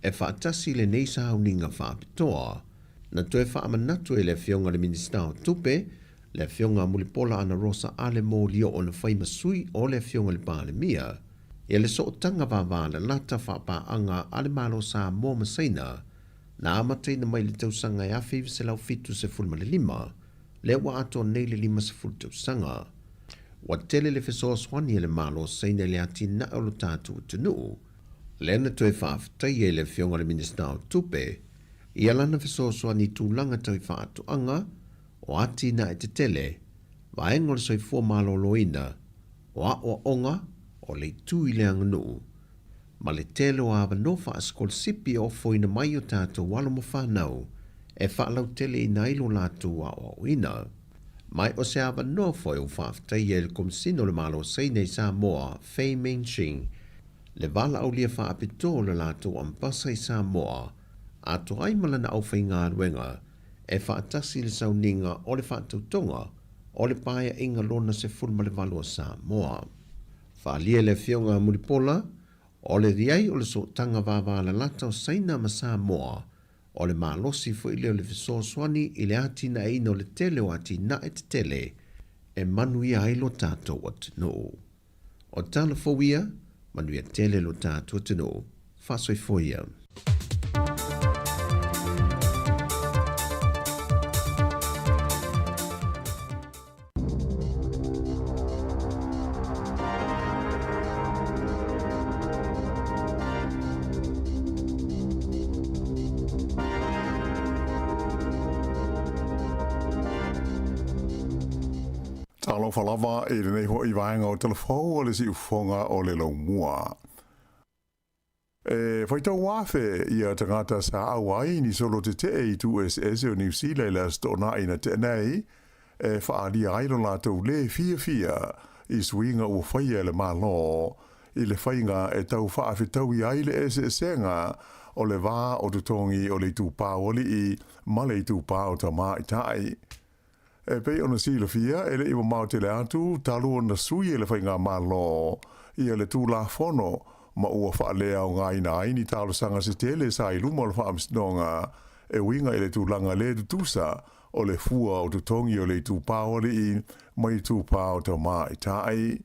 e faatasi i lenei sauniga faapitoa. Na toe faamanatu e le Afioga i le Minisita o Tupe, le Afioga a Mulipola Anarosa Ale Molioo na fai ma sui o le Afioga i le Palemia, ia le sootaga vavalalata faapaaga a le Malo Samoa ma Saina na amataina mai i le tausaga e 1975, lea ua atoa nei le 50 tausaga. Ua tele le fesoasoani a le Malo Saina i le atinae o lo tatou atunuu, lea na toe faafetaia e le Afioga i le Minisita o Tupe ia lana fesoasoani i tulaga tau i faatoaga, o atinae tetele, vaega o le soifua maloloina, o aoaoga, o le itu i le aganuu. ma le tele o avanoa faasikolasipi e ofoina mai i o tatou alo ma fanau e faalauteleina ai lo latou aoaoina. Ma o se avanoa foi ua faafetaia e le Komesina o le Malo o Saina i Samoa, Fei Mingxing, le valaaulia faapitoa o le latou Ambasa i Samoa, atoa ai ma lana aufaigaluega e faatasi i le sauniga o le faatautoga o le Paeaiga Lona 18 a Samoa. Faaalia e le Afioga a Mulipola, o le i ai o le sootaga vavalalata o Saina ma Samoa, o le malosi foi lea o le fesoasoani i le atinaeina o le tele o atinae tetele e manuia ai lo tatou atunuu. O tala fou ia, manuia tele lo tatou atunuu. Faasoifua ia. Talofa lava i lenei foi vaega o Talafou o le Siufofoga o le Laumua. E faitau afe ia tagata sa auai i ni solo tetee i itu eseese o Niu Sila i le Aso Toonai na tea nei, e faaalia ai lo latou lē fiafia i suiga ua faia e le Malo i le faiga e tau faafetaui ai le eseesega o le va o totogi o le itupa o alii ma le itupa o tamaitai. E pei ona silafia, e le i mamao tele atu talu ona sui e le Faigamalo ia le Tulafono ma ua faaleaogaina ai ni talosaga se tele sa i luma o le Faamasinoga e uiga i le tulaga le tutusa o le fua o totogi o le itupa o alii ma itupa o tamaitai.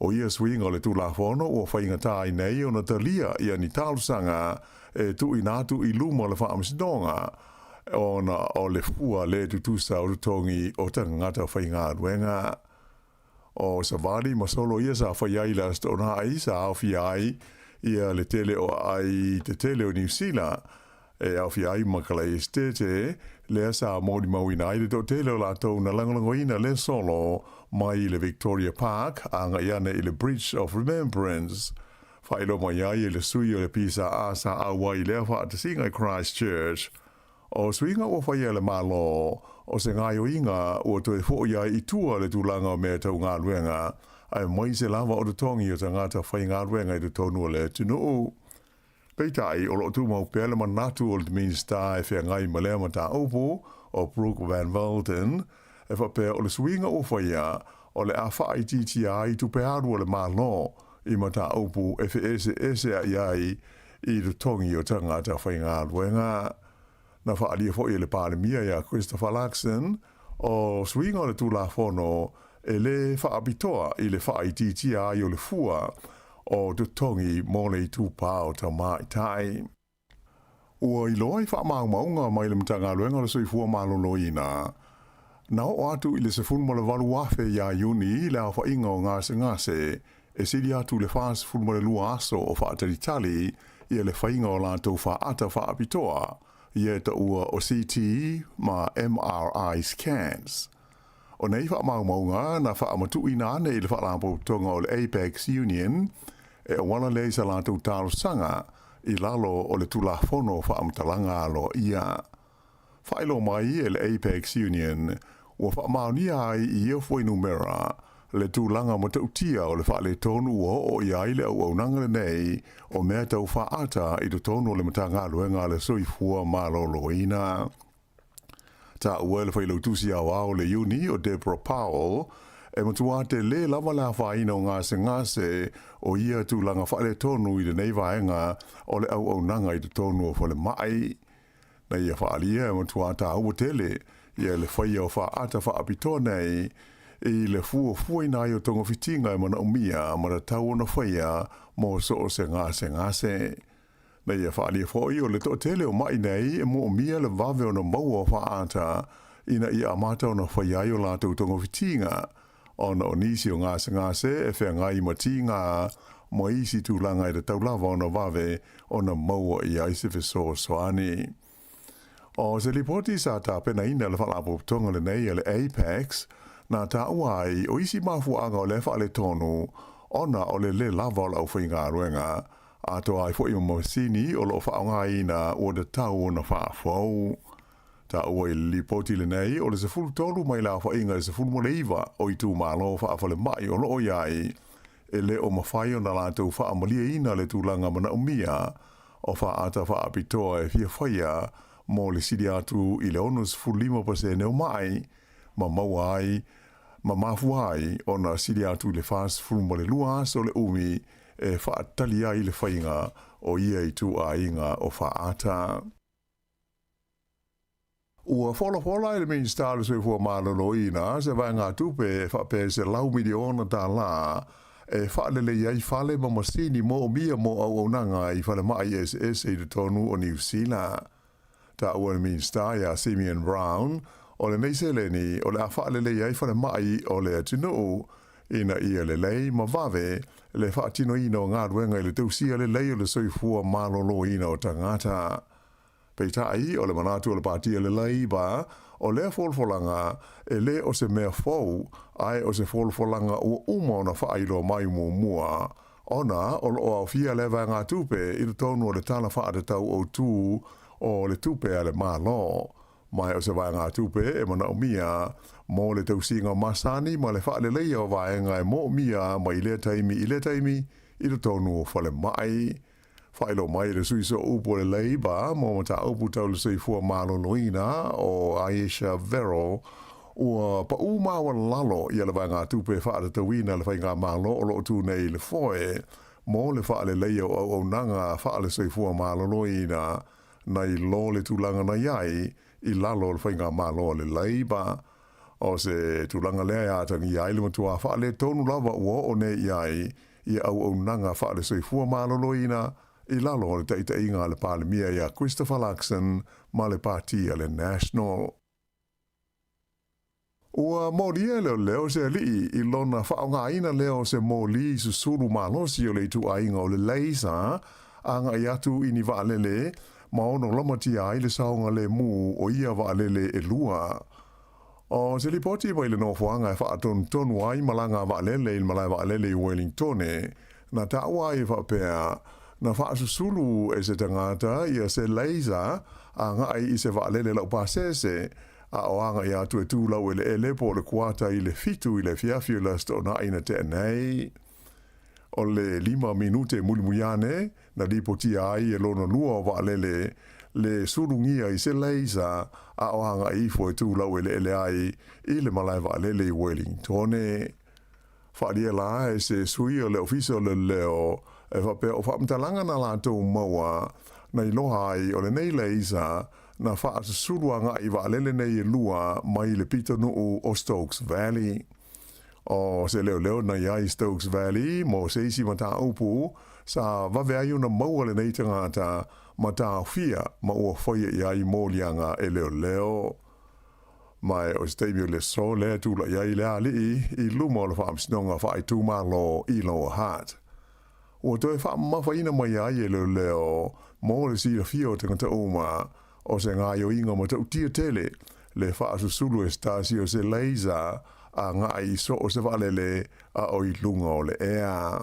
O ia suiga o le Tulafono ua faigata ai nei ona talia ia ni talosaga e tuuina atu i luma o le Faamasinoga ona o le fua le tutusa o totogi o tagata faigaluega. O savali ma solo ia sa fai ai i le Aso Toonai sa aofia ai ia le tele o aai tetele o Niu Sila e aofia ai ma Kalai Esetete, lea sa molimauina ai le toatele o latou na lagolagoina lea solo mai le Victoria Park agai ane i le Bridge of Remembrance. Faailoa mai ai e le sui o le PSA sa auai i lea faatasiga i Christchurch, o suiga ua faia e le Malo, o se gaoioiga ua toe foi ai i tua le tulaga o mea tau galuega, aemaise lava o totogi o tagata faigaluega i totonu o le atunuu. Peitai, o lo o tumau pea le manatu o le Minisita e feagai ma lea mataupu, o Brooke Van Velden, e faapea o le suiga ua faia, o le a faaitiitia ai tupe alu a le Malo i mataupu e feeseesea'i ai i totogi o tagata faigaluega. Na faaalia foi e le Palemia ia Christopher Luxon, o suiga o le Tulafono e lē faapitoa i le faaitiitia ai o le fua o totogi mo le itupa o tamaitai. Ua iloa i faamaumauga mai le Matagaluega o le Soifua Maloloina, na oo atu i le 18,000 ia Iuni le aofaiga o gasegase e sili atu i le 42 aso o faatalitali ia le faiga o latou faata faapitoa ia e taua o CT ma MRI scans. O nei faamaumauga na faamatuuina ane i le Faalapotopotoga o le Apex Union e auala lea i sa latou talosaga i lalo o le Tulafono Faamatalaga Aloaia. Faailoa mai e le Apex Union ua faamaonia ai i ia fuainumera le tulaga matautia o le faaletonu ua oo i ai le auaunaga lenei o mea tau faata i totonu o le Matagaluega a le Soifua Maloloina. Taua e le Failautusi Aoao o le Iuni o Deborah Powell, e matua tele lava le afaina o gasegase o ia tulaga faaletonu i lenei vaega o le auaunaga i totonu o falemai. Na ia faaalia e matua taua tele ia le faia o faata faapitoa nei i le fuafuaina ai o togafitiga e manaomia ma tatau ona faia mo so o se gasegase. Na ia faaalia foi o le toatele o ma'i nei e moomia le vave ona maua o faaata ina ia amata ona faia ai o latou togafitiga, ona o nisi o gasegase e feagai ma tiga ma isi tulaga e tatau lava ona vave ona maua i ai se fesoasoani. O se lipoti sa tapenaina e le Faalapotopotoga lenei a le Apex, na taua ai o isi mafuaaga o lea faaletonu ona o le lē lava o le aufaigaluega. atoa ai foi ma masini o loo faaaogaina ua tatau ona faafou. Taua i le lipoti lenei, o le 13 mai le aofaiga e 19 o itumalo faafalemai o loo i ai, e le o mafai ona latou faamalieina le tulaga manaomia o faata faapitoa e fia faia mo le sili atu i le 65% o ma'i ma maua ai ma mafua ai ona sili atu i le 42 aso le umi e faatali ai le faiga o ia ituaiga o faata. Ua folafola e le Minisita o le Soifua Maloloina se vaegatupe e faapea e $100 miliona e faalelei ai fale ma masini moomia mo auaunaga i falemai eseese i totonu o Niu Sila. Taua e le Minisita ia Simeon Brown, o lenei seleni o le a faalelei ai falemai o le atunuu ina ia lelei ma vave le faatinoina o galuega i le tausia lelei o le soifua maloloina o tagata. Peitai, o le manatu o le Pati a le Labour, o lea folafolaga e lē o se mea fou, ae o se folafolaga ua uma ona faailoa mai muamua, ona o lo o aofia lea vaegatupe i totonu o le Tala Faatatau Autu o le Tupe a le Malo, ma o se vaegatupe e manaomia mo le tausiga masani ma le faaleleia o vaega e moomia mai lea taimi i lea taimi i totonu o falemai. Faailoa mai e le sui sooupu o le Labour mo mataupu tau le soifua maloloina o Ayesha Verrall, ua paʻū maualalo ia le vaegatupe faatatauina le faigamalo o loo tu nei i le foe mo le faaleleia o auaunaga faale-soifua maloloina nai lo le tulaga na i ai i lalo o le faigamalo a le Labour. O se tulaga lea e atagia ai le matuā faaletonu lava ua oo nei i ai ia auaunaga faale-soifua maloloina i lalo o le taitaiga a le Palemia ia Christopher Luxon ma le Pati a le National. Ua molia e leoleo se alii i lona faaaogaina lea o se moli susulu malosi o le ituaiga o le laser agai atu i ni vaalele ma ono lamatia ai le saogalemu o ia vaalele e lua. O se lipoti mai le nofoaga e faatonutonu ai malaga a vaalele i le malae vaalele i Wellingtone, na taua ai e faapea, na faasusulu e se tagata ia se laser agai i se vaalele laupasese, a o agai atu e tu laueleele po o le 6:45 i le afiafi o le Aso Toonai na tea nei. O le 5 minute mulimuli ane, na lipotia ai e lona lua o vaalele le sulugia i se laser a o agai ifo e tu laueleele ai i le malae vaalele i Wellingtone. Faaalia la e se sui o le Ofisa o Leoleo e faapea o faamatalaga na latou maua na iloa ai o lenei laser na faasusulu agai vaalele nei e lua mai le pitonuu o Stokes Valley. O se leoleo na i ai Stokes Valley mo se isi mataupu sa vave ai ona maua lenei tagata ma taofia ma ua faia i ai moliaga e leoleo. Ma o se taimi o le aso lea e tula'i ai le alii i luma o le Faamasinoga Faaitumalo i Lower Hutt. Ua toe faamamafaina mai ai e leoleo mo le silafia o tagata uma o se gaoioiga matautia tele le faasusulu e se tasi o se laser agai i so o se vaalele a o i luga o le ea.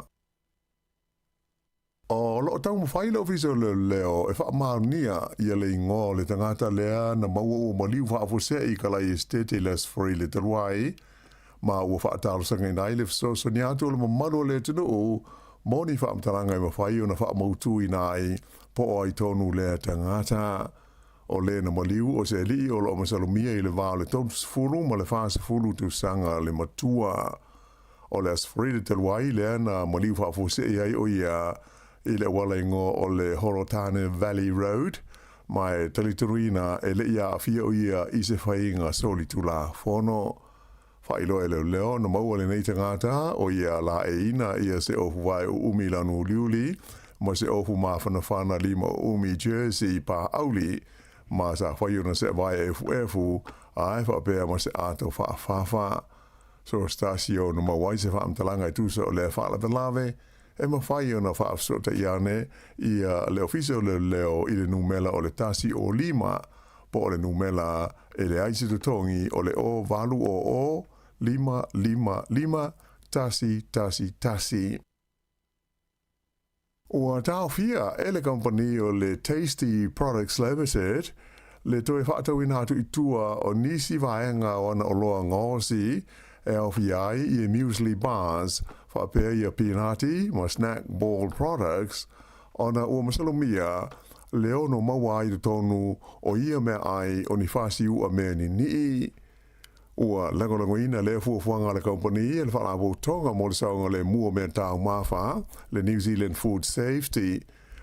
O loo taumafai le Ofisa o Leoleo e faamaonia ia le igoa o le tagata lea na maua ua maliu faafuasei i Kalai Esetete i le Aso Faraile talu ai, ma ua faatalosagaina ai le fesoasoani atu o le mamalu o le atunuu mo ni faamatalaga e mafai ona faamautuina ai po o ai tonu lea tagata. O le na maliu o se alii o loo masalomia i le va o le 30 ma le 40 tausaga le matua. O le Aso Faraile talu ai lea na maliu faafuasei ai o ia i le auala igoa o le Horotane Valley Road, ma e talitonuina e le i aafia o ia i se faiga solitulafono. Faailoa e leoleo na maua lenei tagata o ia laeiina ia se ofu vae uumi i lanu uliuli ma se ofu mafanafana lima uumi jersey paauli ma sa fai ona se vae efuefu ae faapea ma se ato faafafa. So se tasi ona maua ai se faamatalaga e tusa o lea faalavelave, e mafai ona faafesootai ane ia le Ofisa o Leoleo i le numela o le 105 po o le numela e leai se totogi o le 0800 555 111. Ua taofia e le kamupani o le Tasty Products Limited le toe faatauina atu i tua o nisi vaega o ana oloa gaosi e aofia ai ia muesli bars faapea ia pinati ma snack ball products ona ua masalomia le ono maua ai i totonu o ia meaai o ni fasiu'a mea nini'i. Ua lagolagoina lea fuafuaga a le kamupani e le Faalapotopotoga mo le Saogalemu o Mea Taumafa, le New Zealand Food Safety.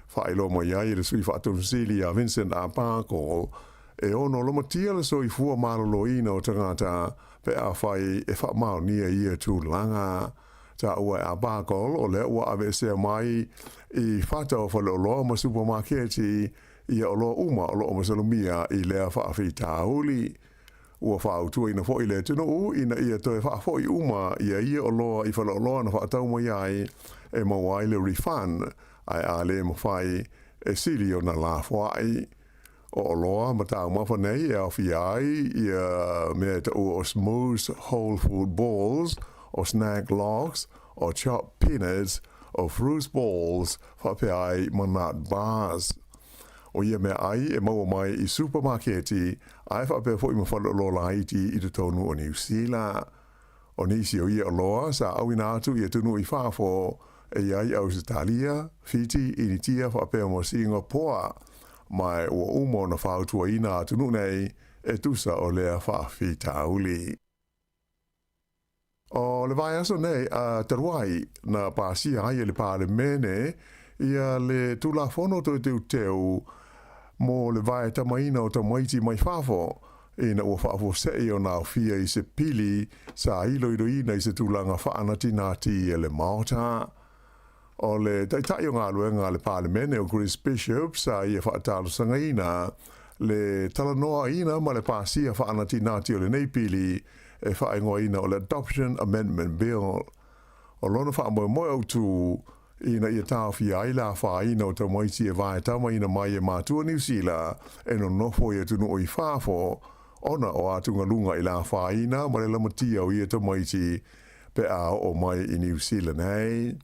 Faailoa mai ai e le Sui Faatonu-sili ia Vincent Arbuckle, e ono lamatia le soifua maloloina o tagata pe afai e faamaonia ia tulaga. Taua e Arbuckle o lea ua aveesea mai i fata o faleoloa ma supamaketi ia oloa uma o lo o masalomia i lea faafitauli. Ua fautuaina foi le atunuu ina ia toe faafoi uma ia ia oloa i faleoloa na faatau mai ai e maua ai le refund, ae a le mafai, e sili ona lafoai. O oloa ma taumafa nei e aofia ai ia mea e taua o Smooths Whole Food Balls, o Snack Logs, o Chopped Peanuts, o Fruits Balls faapea ai ma Nut Bars. O ia meaai e maua mai i supamaketi ae faapea foi ma faleoloa laiti i totonu o Niu Sila. O nisi o ia oloa sa auina atu i atunuu i fafo e i ai Ausetalia, Fiti, Initia faapea ma Singapoa, ma ua uma ona fautuaina atunuu nei e tusa o lea faafitauli. O le vaiaso nei a talu ai na pasia ai e le Palemene ia le Tulafono Toe Teuteu mo le Vaetamaina o Tamaiti mai Fafo, ina ua faafuasei ona aofia i se pili sa iloiloina i se tulaga faanatinati e le Maota. O le Taitai o Galuega a le Palemene o Chris Bishop sa ia faatalosagaina le talanoaina ma le pasia faanatinati o lenei pili e faaigoaina o le Adoption Amendment Bill. O lona faamoemoe autu ina ia taofia ai le afaina o tamaiti e vaetamaina mai e matua Niu Sila e nonofo i atunuu i fafo ona o atugaluga i le afaina ma le lamatia o ia tamaiti pe a oo mai i Niu Sila nei.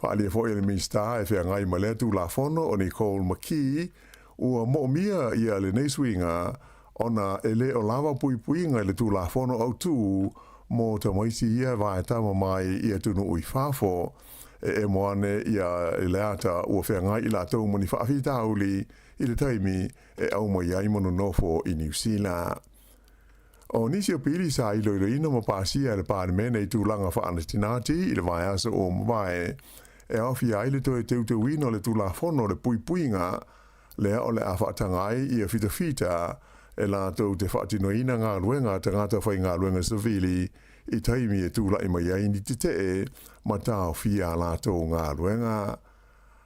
Faaalia foi e le Minisita e feagai ma lea Tulafono o Nicole McKee, ua moomia ia lenei suiga ona e le o lava puipuiga i le Tulafono Autu mo tamaiti ia e vaetama mai i atunuu i fafo. E emo ane ia i le ata ua feagai i latou ma ni faafitauli i le taimi e au mai ai ma nonofo i Niu Sila. O nisi o pili sa iloiloina ma pasia e le Palemene i tulaga faanatinati i le vaiaso ua mavae, e aofia ai le toe teuteuina o le Tulafono o le Puipuiga, lea o le a faataga ai ia fitafita e latou te faatinoina galuega a tagata faigaluega savili i taimi e tulai mai ai ni tetee ma taofia a latou galuega.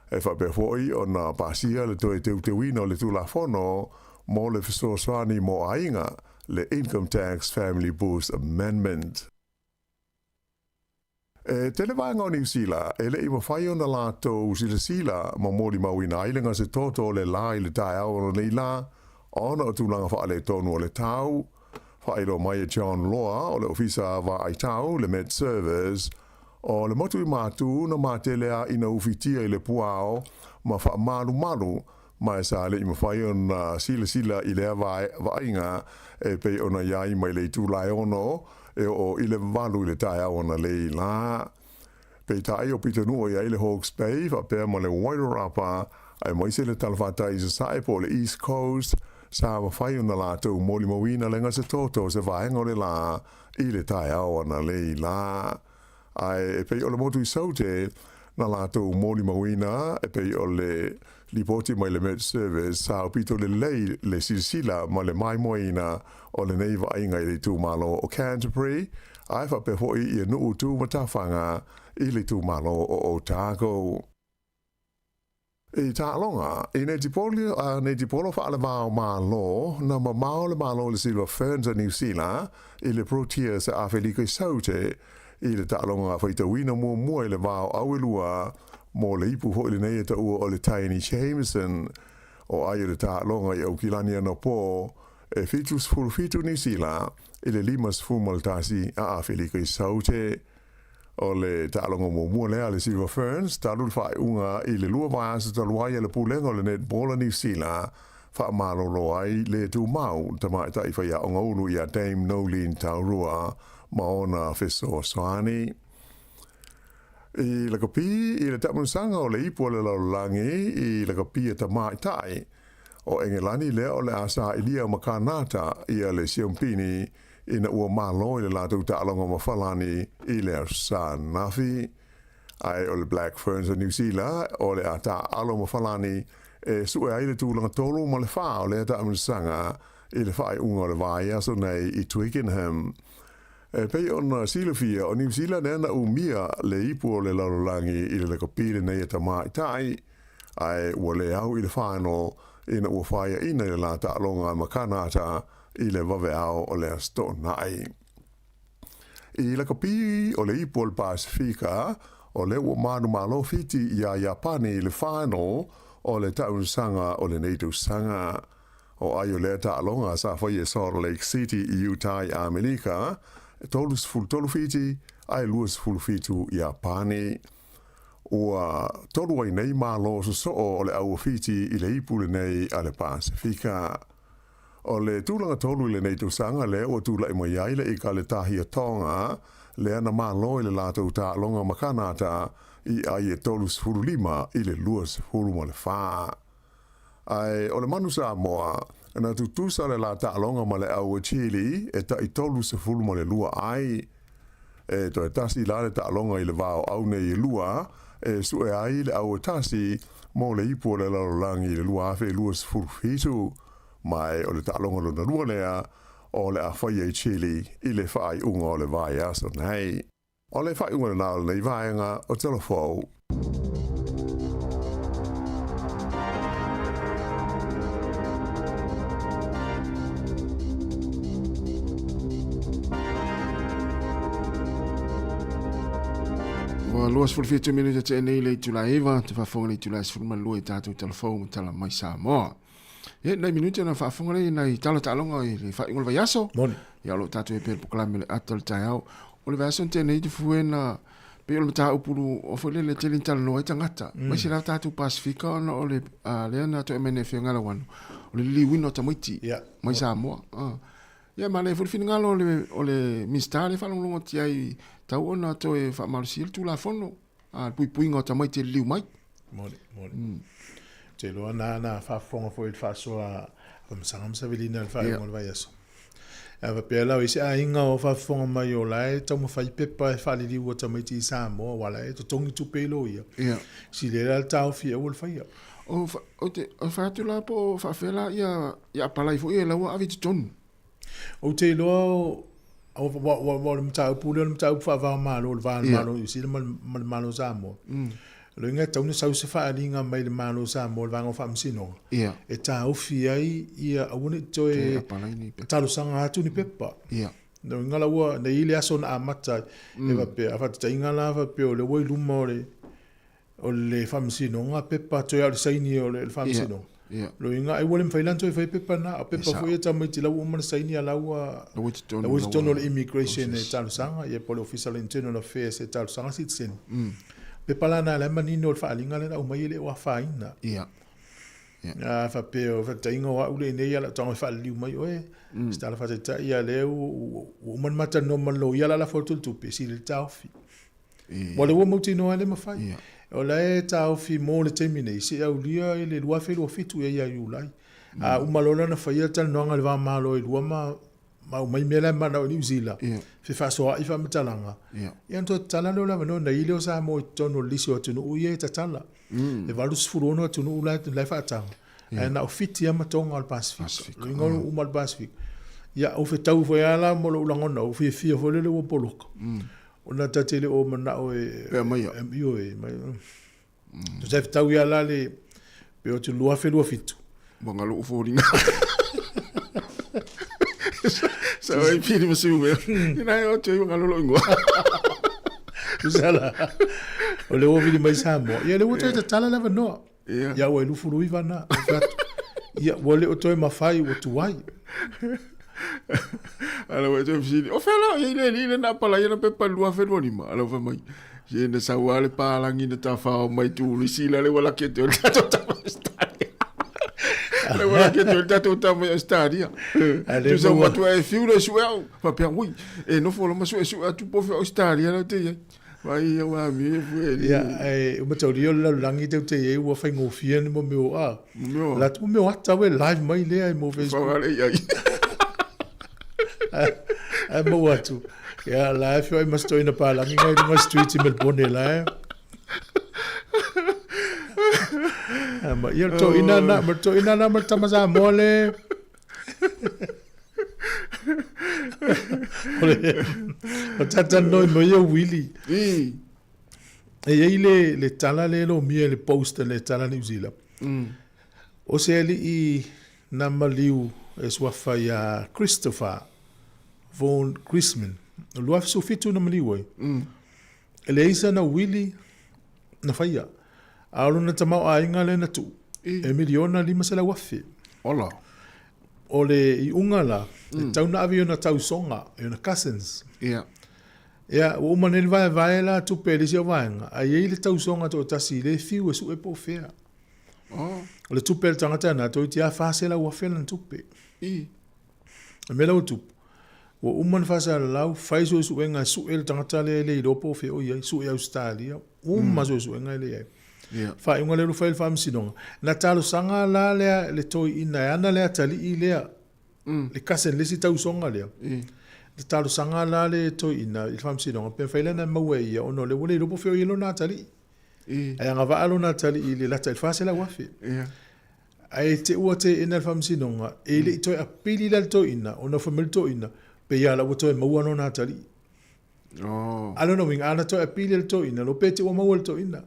E faapea foi ona pasia le toe teuteuina o le Tulafono mo le Fesoasoani mo Aiga, le Income Tax Family Boost Amendment. E tele vaega o Niu Sila e le i mafai ona latou silasila ma molimauina ai le gasetoto o le la i le taeao o lenei la ona o tulaga faaletonu o le tau. Faailoa mai e John Loa o le Ofisa Vaai Tau, le Met Service, O le motu i Matū na matele a ina ufitia i le puao ma faamalumalu ma e sa le i mafai ona silasila i lea vaaiga e pei ona i ai mai le itula e 6 e oo i le 8 i le taeao analeila la. Peitai o pitonuu i ai le Hawke's Bay faapea ma le Wairarapa aemaise le talafatai i Sasae po o le East Coast sa mafai ona latou molimauina le gasetoto o se vaega o le la i le taeao analeila. Ae e pei o le motu i Saute na latou molimauina e pei o le lipoti mai le Met Service sa aupito lelei le silasila ma le maimoaina o lenei vaaiga i le itumalo o Canterbury ae faapea foi ia nuu tumatafaga i le itumalo o Otago. I taaloga, i netipolo, netipolo faalevao Malo, na mamao le Malo i le Silver Ferns a Niu Sila i le Proteas a Afelika i Saute i le taaloga faitauina muamua i le vao auelua mo le ipu foi lenei e taua o le Taini Jamison. O ai o le taaloga i Aukilani anapo e 77 Niu Sila i le 51 a Afelika i Saute. O le taaloga muamua lea a le Silver Ferns talu le faaiuga i le 2 vaiaso talu ai a le Pulega o le Netball a Niu Sila faamalolo ai le tumau tamaitai faiaoga ulu ia Dame Noeline Taurua ma ona fesoasoani. I lakapi i le taamilosaga o le ipu a le lalolagi i lakapi a tamaitai o Engelani lea o le a sailia ma Kanata ia le siompini ina ua malo i le latou taaloga ma Falani i le Aso Sa ananafi. Ae o le Black Ferns o Niu Sila o le a taaalo ma Falani e sue ai le tulaga 3 ma le 4 o lea taamilosaga i le faaiuga o le vaiaso nei i Twickenham. E pei ona silafia, o Niu Sila lea na umia le ipu o le lalolagi i le lakapi lenei a tamaitai, ae ua le au i le final ina ua faiaina i le la taaloga ma Kanata i le vaveao o le Aso Toonai. I lakapi o le ipu o le Pasifika, o lea ua manumalo Fiti iā Iapani i le final o le taamilosaga o lenei tausaga. O ai o lea taaloga sa faia i Salt Lake City i Utah i Amerika, e 33 Fiti ae 27 Iapani. Ua tolu ai nei malo sosoo o le au o Fiti i le ipu lenei a le Pasifika. O le tulaga tolu i lenei tausaga lea ua tulai mai ai le Ikaletahia Tonga lea na malo i le latou taaloga ma Kanata i ai e 35 i le 24. Ae o le manu Samoa, na tutusa le la taaloga ma le au o Chile e tai 32 ai. E toe tasi la le taaloga i le va o au nei e lua e sue ai le au e tasi mo le ipu o le lalolagi i le 2027, ma e o le taaloga lona lua lea o le a faia i Chile i le faaiuga o le vaiaso nei. O le faaiuga lena o lenei vaega o Talafou. Ua 27 minute te nei le itula 9, te faafofoga le itula 12 i tātou talafou ma tala mai Samoa. E, nai minute na faafofoga nei nai tala taaloga i le faaiuga o le vaiaso. Moni. Ia o lo o tātou e pea le polokalame le ata o le taeao. O le vaiaso tēnei te fue na pei o le mataupu o foi lele tele ni talanoa ai tagata. Aemaise lava tatou Pasifika ona o le lea na toe aumai nei e Afioga Lauano, o le liliuina o tamaiti mai Samoa. Ia manaia foi le finagalo o le o le Minisita lea e faalogologo atu i ai, tatau ona toe faamalosia le Tulafono, le puipuiga o tamaiti e liliu mai. Moni, moni. Ou te iloa na na faafofoga foi i le faasoa a Famasaga ma Savelina i le faaiuga o le vaiaso. A faapea la o isi aiga o faafofoga mai o la e taumafai pepa e faaliliu a tamaiti i Samoa aua la e totogi tupe i loia. Sili ai la le taofi e aua le faia. O, o te fai atu la po o faapefea la ia, ia apalai foi e la ua ave i totonu. Ou te iloa o, o le mataupu lea o le mataupu faava-o-Malo, le va o le Malo o Niu Sila ma le Malo o Samoa. O lona uiga e tatau ona sau se faaaliga mai le Malo o Samoa, le Vaega o Faamasinoga, e taofi ai ia aua ne i toe talosaga atu ni pepa. O lona uiga la ua, nei le aso na amata ai, e faapea, a faataitaiga la faapea o lea ua i luma o le O le faamasinoga pepa toe a o le saini o le faamasinoga. Yeah. Lo inga ai ua le mafai la ona toe fai pepa na. O pepa foi e tamaiti la ua uma ona saini a la ua La ua i totonu la ua i totonu o le immigration e talosaga ia po o le Ofisa o le Internal Affairs e talosaga sitiseni. Pepa la na la e manino o le faaaliga lea na aumai e le o afaina. Yeah. Yeah. A faapea o faataitaiga o au lea nei a lau tago e faaliliu mai oe. Se tala faataitai ia lea ua uma ona ma talanoa ma le loia la lafo atu le tupe sili le taofi. Ua le ua mautinoa ai le mafai. O la e taofi mo le taimi nei, se i aulia i le 2027 ia ia Iulai. A uma loa la ona faia talanoaga i le va Malo e lua ma ma aumai mea la e manao i Niu Sila, fefaasoaai faamatalaga, ia ona toe tatala lea o le avanoa. Na i ai lea o Samoa i totonu o le lisi o atunuu ia e tatala. E 86 atunuu la e faataga, ae na o Fiti lava ma Toga o le Pasefika. O lona uiga uma o le Pasefika. Ia, ou fetau foi lava la ma lou lagona, ou fiafia foi lele ua poloka. Ona ta te le o manao e... E aumai au. Ioe, mai. Tusa e fetau ia la le... Pe o te 2027. Ua galo ou foliga. Sa oi pili ma siu mea. Ina e o te ua galo lou ingoa. Tusa la. O le ua vili mai Samoa. Ia le ua toe tatala le avanoa. Ia ua e 29 na. Ia ua le o toe mafai ua tuai. Ala ua toe fesili, o fea la o iai le alii lea na apalaia ana pepa i le 2025? Ala ua fai mai, se na sau lava le palagi na tafao mai Tunisi la le ua laki atu ai le tatou tama i Ausetalia. Le ua laki atu ai le tatou tama i Ausetalia. Tusa ua matua e fiu le sue au. Faapea, ui, e nofo loa ma suesue atu po o fea o Ausetalia la te i ai. Vai ia ua amio e fue e Ia, e uma taulia o le lalolagi tau te i ai ua faigofie ni mo mea o a. La tu mea o ata we live mai lea i mo Facebook. Whangale i ai. Ae maua atu. Ia, la e whio ai mas toina pālangi ngai runga street i Melbourne la e. Ma ia to ina na, ma to ina na ma tama Samoa le. O tata noi mo ia wili. E iai le, le tala le lomia le post le tala New Zealand. O se alii na maliu e suafa ia Christopher Vaughan Grisman. O 2017 na maliu ai. E leai sana uili na faia. A o lona tamaoaiga lea na tuu, e miliona 500,000. Ola. O le iuga la, e tau na ave i ona tausoga, i ona cousins. Ia. Ia, ua uma nei le vaevae la tupe e le isi au vaega, ae i ai le tausoga toatasi i le fiu e sue po o fea. Oh. O le tupe a le tagata lena, toeitiiti lava 400,000 lana tupe. I. O le mea la ua tupu, ua uma ona faasalalau, fai suesuega e sue le tagata lea e le iloa po o fea o i ai, sue i Ausetalia, uma suesuega e leai. Yeah. Faaiuga lea ua fai le faamasinoga. Na talosaga la lea le toeaina e ana le atalii lea, le cousin, le isi tausoga lea. Le talosaga la le toeaina i le faamasinoga, pe mafai la ona maua e ia ona o lea ua le iloa po o fea o i ai lona atalii. Ae agavaa lona atalii i le lata i le 400,000. Yeah. Ae te ua teena le faamasinoga, e le i toe apili la le toeaina, ona fai mai le toeaina, pei lava la ua toe maua lona atalii. Oh. A lona uiga, ana toe apili e le toeaina, lo pe te ua maua e le toeaina.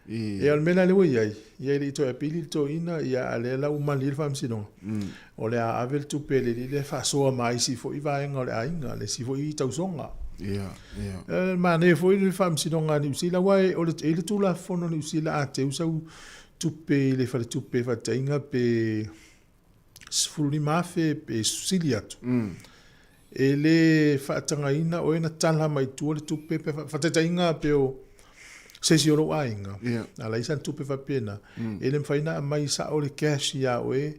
Ia o le mea la lea ua i ai, ia e le i toe apili le toeaina, ia a o lea la ua malie le faamasinoga. O le a ave le tupe a le alii lea e faasoa ma isi foi vaega o le aiga, le isi foi tausoga. Ia, ia. E manaia foi le faamasinoga a Niu Sila, aua o le, e i ai le Tulafono a Niu Sila a teu sau tupe i le faletupe faataitaiga pe 15,000 pe sili atu, e le faatagaina oe na tala mai tua le tupe pe faataitaiga pe o se isi o lou aiga, a leai sana tupe faapena, e le mafai ona aumai sao le cash ia oe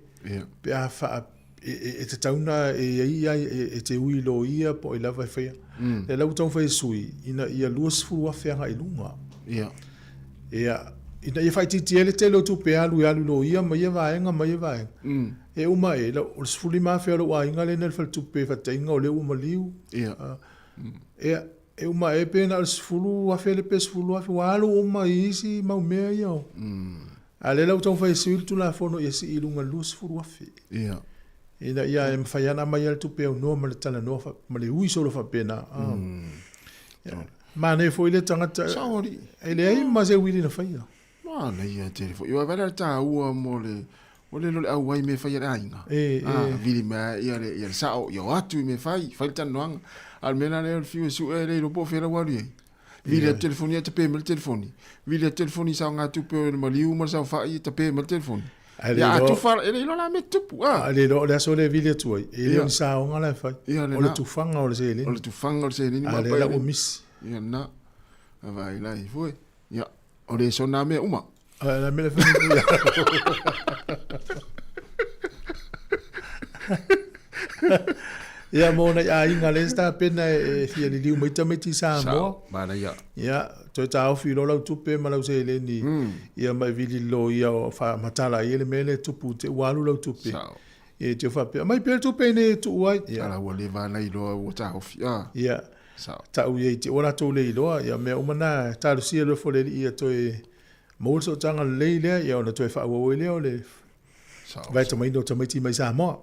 pe a faa e tatau ona e i ai e te ui i loia po o ai lava e faia. Lea la ua taumafai e sui ina ia 20,000 agai i luga. Ia, ina ia faaitiitia ai le tele o tupe alu e alu i loia ma ia vaega ma ia vaega. E uma e, o le 15,000 o lou aiga lea na i le faletupe faataitaiga o lea ua maliu. Ia, e uma e pe na o le 10,000 lea pe 10,000 ua alu uma i isi mau mea ia. A o lea la ua taumafai e sui le Tulafono ia sii i luga i le 20,000. Ia. Ina ia e mafai lava ona aumai le tupe aunoa ma le talanoa ma le ui solo faapena. Ia. Manaia foi le tagata. Sao alii. E leai ma se uili na faia. Manaia tele foi. Ua vaai le taua mo le o le le auai i mea fai a le aiga. E, Ah, vili mai ia le ia le sao ia o atu i mea fai, fai le talanoaga. A o le mea la lea o le fiu e sue le iloa po o fea la ua alu i ai. Vili atu telefoni ae tape mai le telefoni. Vili atu telefoni i saogatupe o le maliu ma le saofai e tape mai le telefoni. Ae le Ia a iloa- tufa, e le iloa la mea tupu. Ah. A le iloa o le aso lea e vili atu ai, e le o ni saoga la e fai. Ia, lena. O le tufaga o le seleni. O le tufaga o le seleni A ma lea la ua misi. Ia lena. A vaai la i foi. Ia, o le sona mea uma. A la mea le fai mai. Ia mo nai aiga lea sa tapena e fia liliu mai tamaiti i Samoa. Sao, manaia. Ia, toe taofi loa lau tupe ma lau seleni. Ia ma e vili loia o faamatala ai le mea lea e tupu te ua alu lau tupe. Sao. Ia e te faapea, aumai pea le tupe i nei e tuu ai. Ia. Ala ua leva na iloa ua taofi. Ah. Ia. Sao. Tau ia i te ua latou le iloa, ia mea uma na talosia le ofo le alii ia toe maua le sootaga lelei lea, ia ona toe faaauau ai lea o le vaetamaina o tamaiti mai Samoa.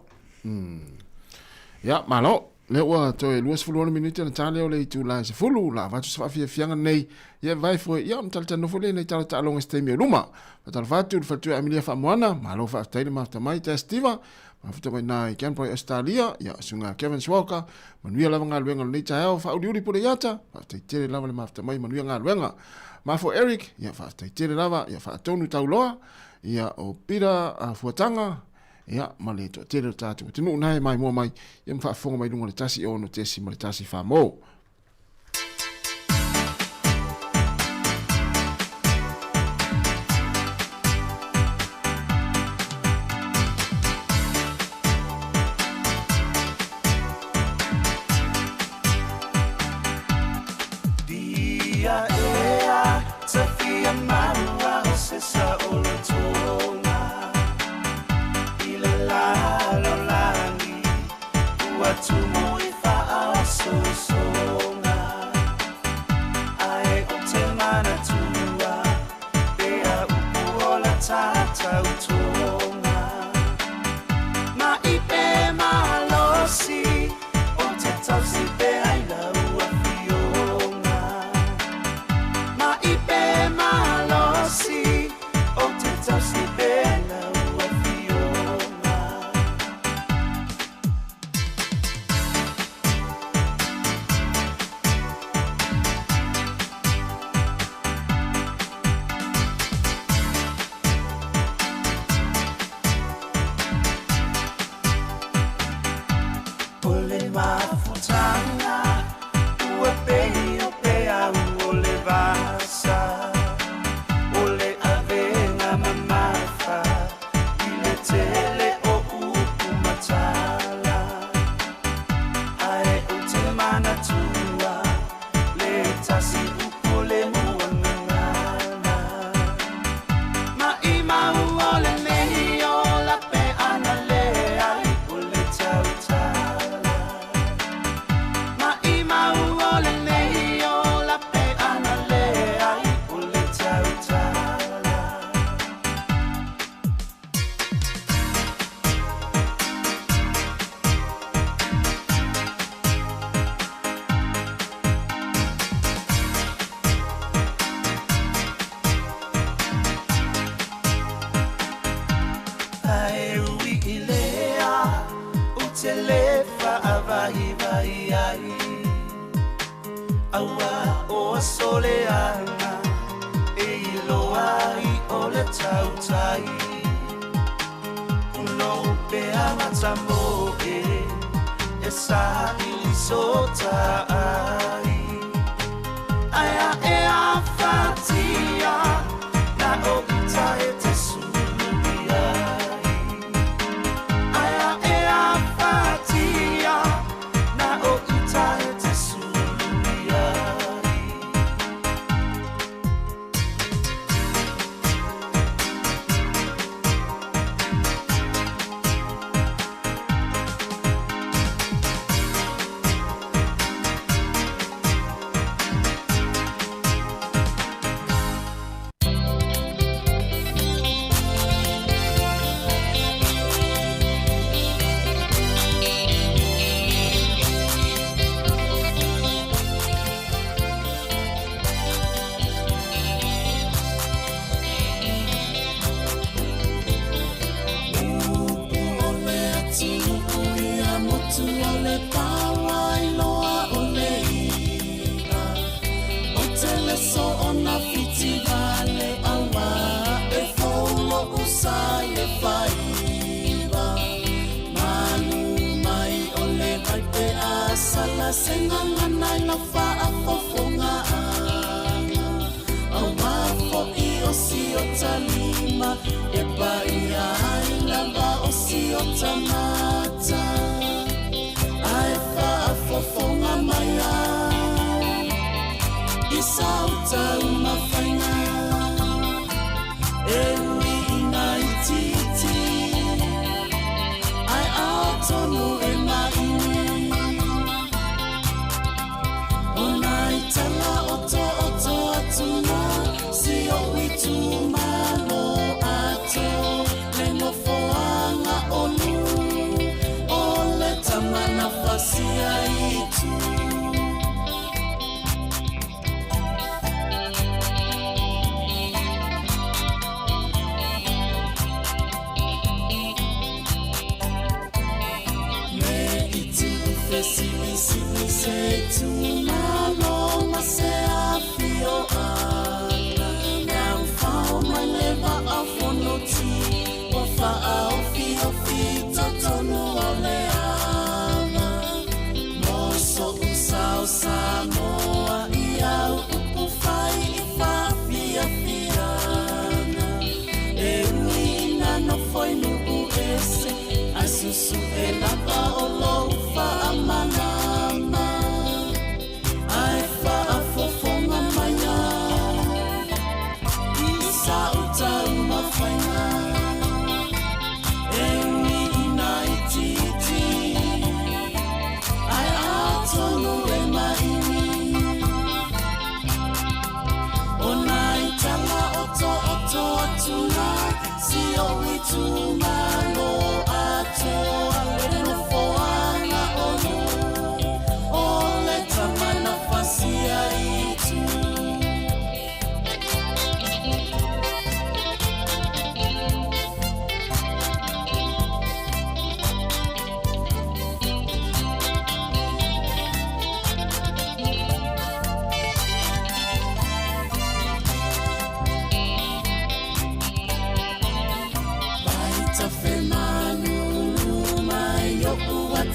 Ia, malo. Lea ua toe 26 minute ona ta lea o le itula e 10, la avatu se faafiafiaga nei. Ia vai foi, ia ona talatalanoa foi lea i nai tala taaloga i se taimi o luma. Faatalofa atu i le faletua Emilia Faamoana, malo faafetai le mafuta mai, Tess Diva, mafuta mai na i Canberra i Australia, ia susuga Kevin Swalker, manuia lava galuega o lenei taeao, faauliuli pule iata, faafetai tele lava le mafuta mai, manuia galuega. Mafo Eric, ia faafetai tele lava, ia faatonu tauloa, ia o Peter Fuataga, Ia, ma le toatele o le tatou atunuu na e maimoa mai, ia ma faafofoga mai luga o le 1 6.1 mo.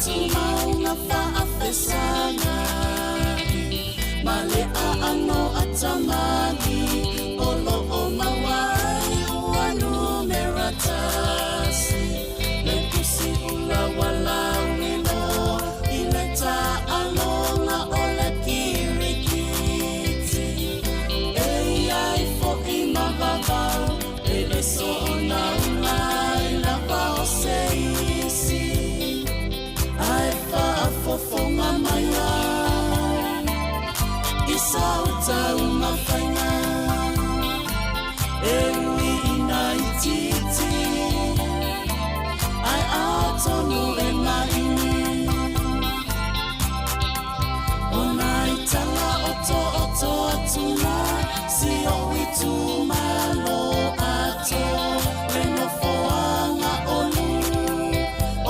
tumauga faafesagai ma le aano atamali o loo maua ai ua numera tasi le tusi ula ua lauiloa i le taaloga o le kirikiti. E i ai foʻi ma vavau e le soona ula ai lava o se isi ae faafofoga mai ai i sau taumafaiga e ui ina itiiti ae atonu e maini o nai tala otooto atu si ou itumalo atoa le nofoaga olu o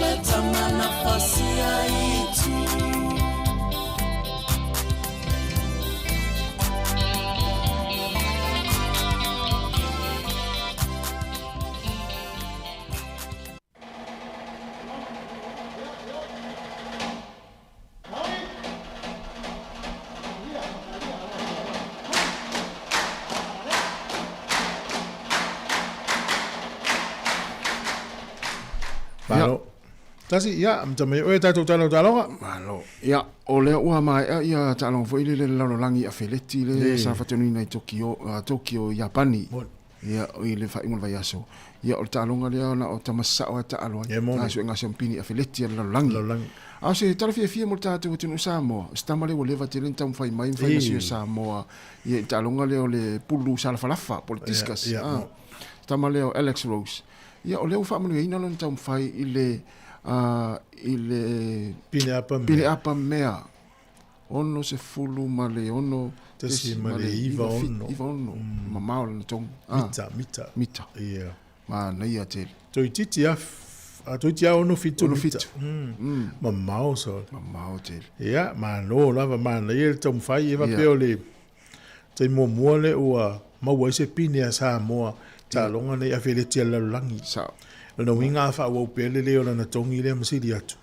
le tama na fasia itu. Malo. Tasi, ia, amata mai oe tatou tala o taaloga. Malo. Ia, o lea ua maea ia taaloga foi lele le lalolagi afeleti le sa faatinoina i Tokyo, Tokyo, Iapani. Ia, i le faaiuga o le vaiaso. Ia, o le taaloga lea na o tama sasao lava e taalo ai. Na suega siampini afeleti a le lalolagi. A o se tala fiafia mo le tatou atunuu Samoa, o se tama lea ua leva tele ona taumafai mai ma fai ma sui o Samoa ia i le taaloga lea o le pulu salafalafa po o le discus. A, se tama lea o Alex Rose. Ia, o lea ua faamanuiaina lona taumafai i le, i le pine apa mea. 66 .96 mamao lana togi. Mita, mita. Mita. Ia. Manaia tele. Toeitiiti lava, toeitiiti lava 67 mita. 67. Mamao sole. Mamao tele. Ia, malo lava, manaia le taumafai. Ia faapea o le taimi muamua lea ua maua ai se pine a Samoa i taaloga nei afeleti a le lalolagi. Sao. Lona uiga a faaauau pea le lelei o lana togi lea ma sili atu.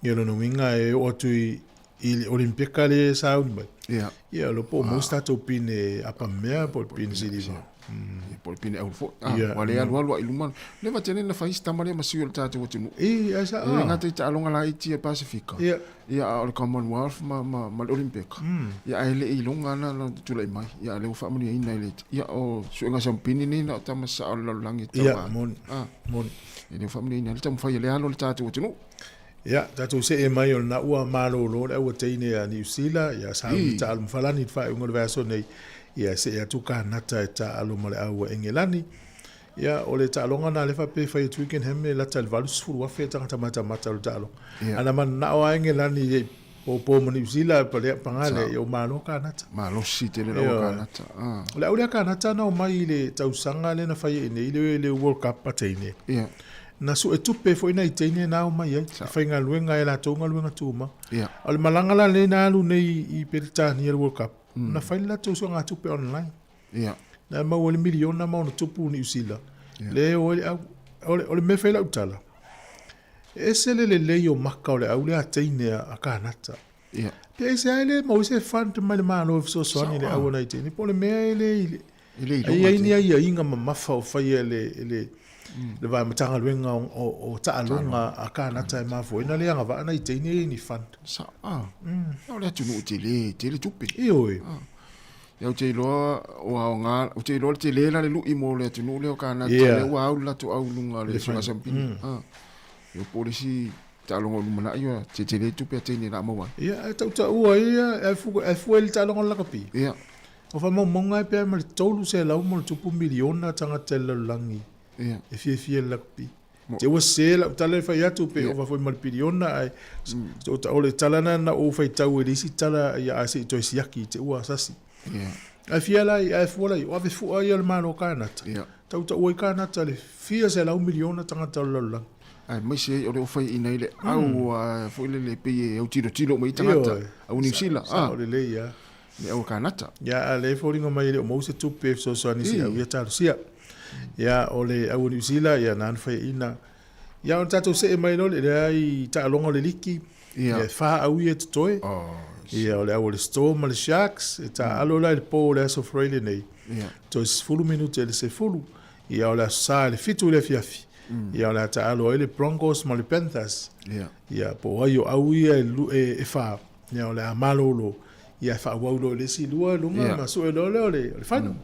Ia lona uiga e oo atu i i le Olimpeka lea e sauni mai. Ia. Ia o lo po o maua se tatou pine apamea po o le pine siliva. Ia po o le pine auro foi. Ah, ua le alualu lava i luma. Leva tele na fai si tama lea ma sui o le tatou atunuu. I, ai sa. E le gata i taaloga laiti a le Pasefika. Ia. Ia a o le Commonwealth ma, ma, ma le Olimpeka. Ia ae le i iloga na lona tulai mai. Ia a o lea ua faamanuiaina i le, ia o suega sampini nei na o tama sasao o le lalolagi e tau. Ia, moni. Ah. Moni. Ia lea ua faamanuiaina ai le taumafai a le alo o le tatou atunuu. Ia, tatou see mai o lena ua malolo le auateine a Niu Sila, ia sauni taalo ma Falani i le faaiuga o le vaiaso nei, ia see atu Kanata e taalo ma le au a Engelani. Ia, o le taaloga na lea faapea e fai e Twickenham e lata i le 80,000 tagata matamata o le taaloga. Ana mananao lava Engelani i popo ma Niu Sila, paga lea, ia ua malo Kanata. Malosi tele le au a Kanata. O le au lea Kanata na omai i le tausaga lea na fai ai nei le World Cup a teine. Na sue tupe foi nai teine na ao mai ai, e faigaluega ai e latou galuega tumau. A o le malaga la lenei na alu nei i Peretania i le World Cup, na fai le latou suegatupe online. Na maua ai le miliona ma ona tupu Niu Sila, lea e o ai le au. O le mea e fai ai lau tala, e ese le lelei o maka o le au lea a teine a Kanata. Pe aisea e le maua ai se fund mai le Malo e fesoasoani i le au a nai teine, po o le mea e le i E i ai ni aiaiga mamafa o faia e le le vae Matagaluega o taaloga a Kanata e mafua ai ona le agavaa nai teine ia i ni fund. Sao. Ah. O le atunuu tele, tele tupe. Ioe. Ia ou te iloa ua aoga, ou te iloa le tele la le lui mo le atunuu lea o Kanata, lea ua au le latou au i luga o le suiga sampini. Ah. Ia po o le isi taaloga o lumanai ia tetele tupe a teine o le a maua ai. Ia, ae tautaua ia, ae fua i le taaloga o le lakapi. Ia. O faamaumauga e pea ma le 300 ma tupu miliona tagata i le lalolagi e fiafia i le lakapi. Te ua sese lau tala e fai atu pe ova foi ma le piliona ae o le tala lena na ou faitau i le isi tala ia ae se i toe siaki te ua sasi. Ae fia la ae fua la i o ave fua ia o le Malo o Kanata. Tautaua i Kanata le fia 100 miliona tagata o le lalolagi. Aemaise ai o lea ua faiaina ai le au foi lele pei e autilotilo uma i ai tagata au Niu Sila. Sao lelei lava. Le au a Kanata. Ia, a lea e foliga mai e le o maua se tupe e fesoasoani i si au ia talosia. Ia, o le au o Niu Sila, ia, na na faiaina. Ia, ona tatou see mai loa lea i taaloga o le liki. Ia, e fa au ia e totoe. Ia, o le au o le Storm ma le Sharks, e taaalo la i le po o le aso Faraile nei. Toe 10 minute i le 10. Ia, o le aso Sa i le 7 i le afiafi. Ia, o le a taaalo ai le Broncos ma le Panthers. Ia, po o ai o au ia e fa. Ia, o le a malolo. Ia, e faaauau loa i le isi lua i luga ma sue loa lea o le final.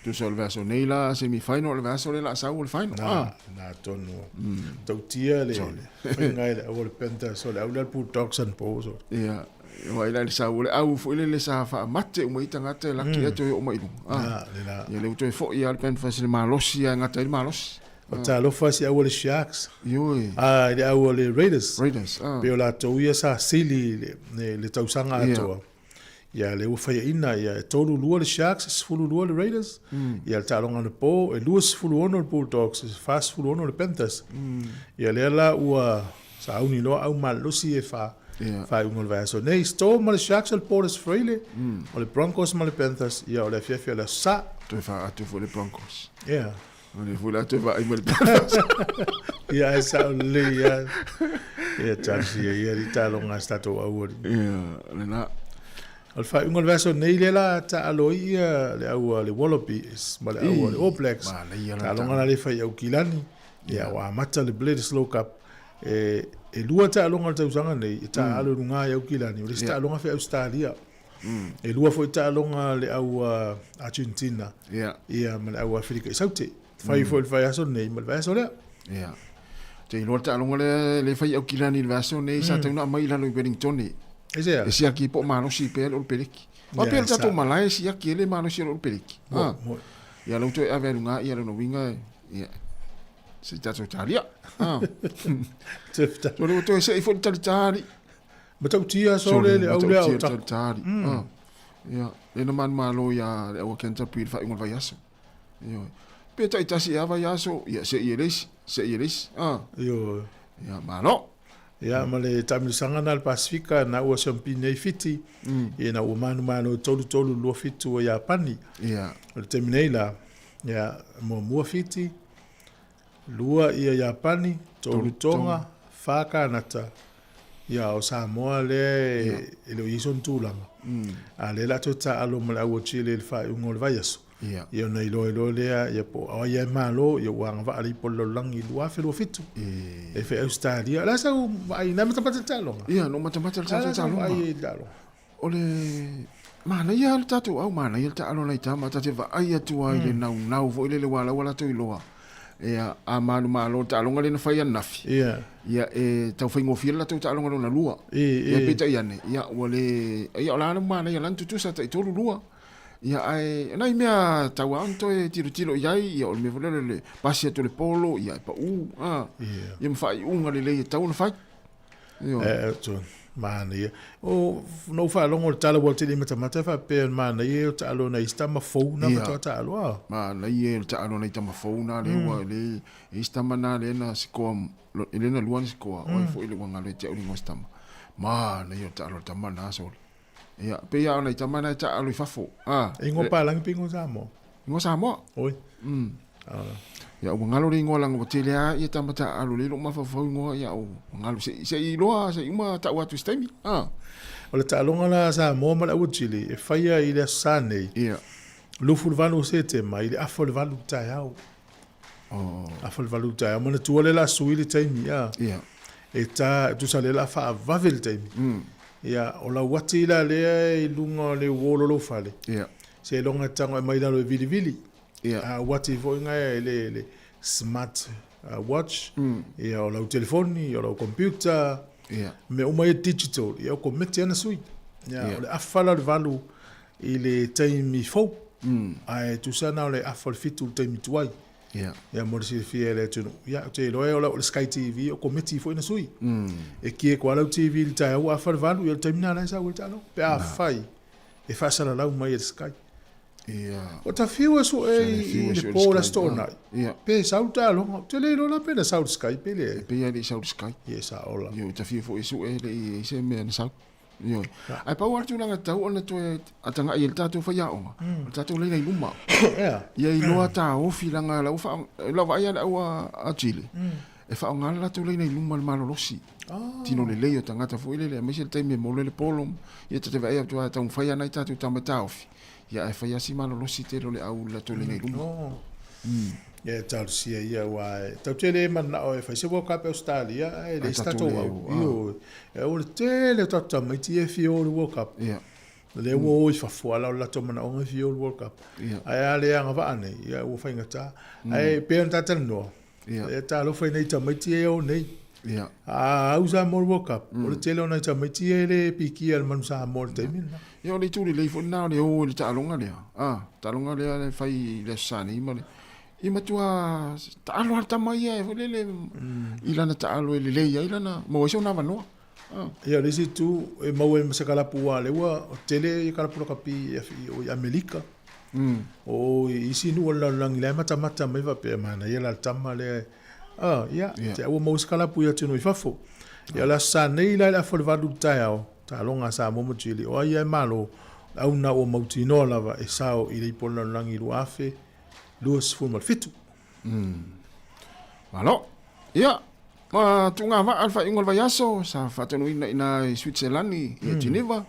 Tusa o le vaiaso nei la semi final, o le vaiaso lea o le a sau o le final. Na, na tonu. Tautia le faiga i le au o le Panthers, o le au lea o le Bulldogs anapo. So. Ia, vaai la i le sau o le au foi lele sa faamate uma ai tagata e laki atu e oo mai i luga. Na, le la. Ia, lea ua toe foi lava le Panthers i le malosi lava e gata ai le malosi. O talofa si au o le Sharks. Ioe. Ah, i le au o le Raiders. Raiders, ah. Pei o latou ia sa sili i le tausaga atoa. Ia, lea ua faiaina, ia, e 3-2 le Sharks, e 12 le Raiders. Ia, le taaloga anapo, e 26 le Bulldogs, e 46 le Panthers. Ia, lea la ua sauni loa au malolosi e fa. Faaiuga o le vaiaso nei. Storm ma le Sharks o le Porters Freile, o le Broncos ma le Panthers, ia, o le afiafi o le Aso Sa. Toe faaatu foi le Broncos. Ia. O le foi la toe vaai mai le Panthers. Ia, ae sao lelei lava. Ia, talosia ia le taaloga a si tatou aualii. Ia, lena. O le faaiuga o le vaiaso nei lea la taalo ai ia le au a le Wallabies ma le au a le All Blacks. Taaloga la lea e fai i Aukilani. Ia, ua amata le Bledisloe Cup. E lua taaloga o le tausaga nei e taaalo i luga i Aukilani. O le isi taaloga fai Ausetalia. E lua foi taaloga a le au Argentina ia ma le au Aferika i Saute. Fai foi le vaiaso lenei ma le vaiaso lea. Ia. Te iloa le taaloga lea le fai i Aukilani i le vaiaso lenei sa tatau ona aumai i lalo i Wellington. Aisea? E siaki po o malosi pea le Olopeleki. Aua pei o le tatou malae e siaki ai le malosi o le Olopeleki. Ia lau toe ave ai luga ia lona uiga ia se i tatou talia. So lea ua toe sei foi le talitali. Matautia sole le au lea o taku. Talitali. Ia, lea na manumalo ia le au a Canterbury i le faaiuga o le vaiaso. Ioe. Pe taitasi ea vaiaso, ia sei e le isi, sei e le isi. Ioe. Ia, malo. Ia, ma le taamilosaga na a le Pasifika, na ua siamupini ai Fiti, ia na ua manumalo e 3-3 2-7 a Iapani. Ia. O le taimi nei la, ia, muamua Fiti, Lua ia Iapani, tolu Tonga, fa Kanata, ia o Samoa lea e le o i ai sona tulaga. A lea la toe taaalo ma le au o Chile i le faaiuga o le vaiaso. Ia ona iloa iloa lea ia po o ai e malo, ia ua agavaa le ipu o le lalolagi i 2027. E fai Ausetalia. O le a sau vaai, na matamata i le taaloga? Ia, na ou matamata i le tatou taaloga. Vaai i le taaloga. O le manaia le tatou au, manaia le taalo nai tama, ta te vaai atu ai i le naunau foi lele ua lau latou iloa. Ia, a manumalo le taaloga lea na fai ananafi. Ia. Ia, e tau faigofie le latou taaloga lona lua. Ia, peitai ane, ia, ua le, ia, o la le manaia la na tutusa tai tolu lua. Ia, ae, nai mea tau lava ona toe tilotilo i ai, ia, o le mea foi lele, le pasi atu o le polo, ia, e pau, a. Ia, ma faaiuga lelei e tatau ona fai. E, tu, manaia. O, na ou faalogo i le tala ua te le i matamata e faapea manaia o taalo nai isi tama fou na faatoa taalo a. Manaia o taalo nai tama fou na lea ua le e isi tama na lea na sikoa e le na lua na sikoa o ai foi le ua galo ia te au le igoa o se tama. Manaia o taalo le tama na sole. Ia, pei lava o nai tama na e taalo i fafo. A. E igoa palagi pe igoa Samoa? Igoa Samoa. Oi. Ia ua galo le igoa leaga ua tele lava ia tama taaalo lea i lou mafaufau igoa ia ua galo se i se i iloa se i uma tau atu i se taimi. A. O le taaloga la a Samoa ma le Auatili e faia i le Aso Sa nei. Ia. 28 o Setema i le afa o le 8 i le taeao. Oh. Afa o le 8 i le taeao. Manatua lea o le a sui le taimi, a. Ia. E ta, e tusa lea o le a faavave le taimi. Ia, o lau ati la lea i luga o le wall o lou fale. Ia. Seiloga e tago e mai lalo e vilivili. Ia. A uati foi ngai e le smart watch, ia o lau telefoni, o lau computer, Ia. mea uma ia digital, ia o komiti ana sui. Ia, o le afa la o le 8 i le taimi fou. Ae tusa na o le afa o le 7 i le taimi tuai. Ia. Ia mo le silafia e le atunuu. Ia, ou te iloa e ola o le Sky TV, o komiti foi na sui. E kie koa lau TV i le taeao ua afa le 8, ia o le taimi na la e sau ai le taaloga. Pe afai e faasalalau mai e le Sky. Ia. O ta fiu e sue i le po o le Aso Toonai, pe sau le taaloga. Ou te le iloa la pe na sau le Sky pe leai. E pei lava e le i sau le Sky. Ia, sa ola. Ia, o ta fiu foi e sue e le i i ai se mea na sau. Ioe. Ae pau lava le tulaga tatau ona toe atagai ai le tatou faiaoga, o le tatou laina i luma. Ea. Ia iloa taofi leaga la ua faa, lau vaai lava le au a Chile. E faaaoga le latou laina i luma le malolosi. Oh. Tino lelei o tagata foi lele, aemaise le taimi e molo ai le polo. Ia ta te vaai atu lava e taumafai lava nai tatou tama e taofi, ia ae fai lava si malolosi tele o le au i le latou laina i luma. Oh. Ia e talosia ia aua e tatou te le mananao e fai se World Cup i Ausetalia ae leai se tatou au. Ioe. O le tele o tatou tamaiti ia e fia o i le World Cup. Ia. Lea ua o i fafo, a o le latou manaoga e fia o i le World Cup. Ae a le agavaa nei, ia ua faigata. Ae pei ona ta talanoa, e talofa i nai tamaiti ia e o nei. A au Samoa i le World Cup, o le tele o nai tamaiti ia e le pikia i le manu Samoa i le taimi lena. Ia o le itu lelei foi lena o le o i le taaloga lea, taaloga lea e fai i le Aso Sa nei ma le, e matua taalo lava le tama ia foi lele i lana taalo e lelei ai lana, maua ai sona avanoa. Ia, o le isi itu, e maua ai ma se kalapu aua o lea ua tele kalapu lakapi i Amerika. O i isi nuu o le lalolagi la e matamata mai faapea, manaia la le tama lea. Ah, ia, te au ua maua se kalapu i atunuu i fafo. Ia, o le Aso Sa nei la i le afa o le 8 i le taeao, taaloga a Samoa ma Chile, o ai lava e malo, o le au lena ua mautinoa lava e sao i le ipu o le lalolagi 2027. Malo. Ia, ma tuuga vaa le faaiuga o le vaiaso, sa faataunuuina i ina i Switzerland i Geneva.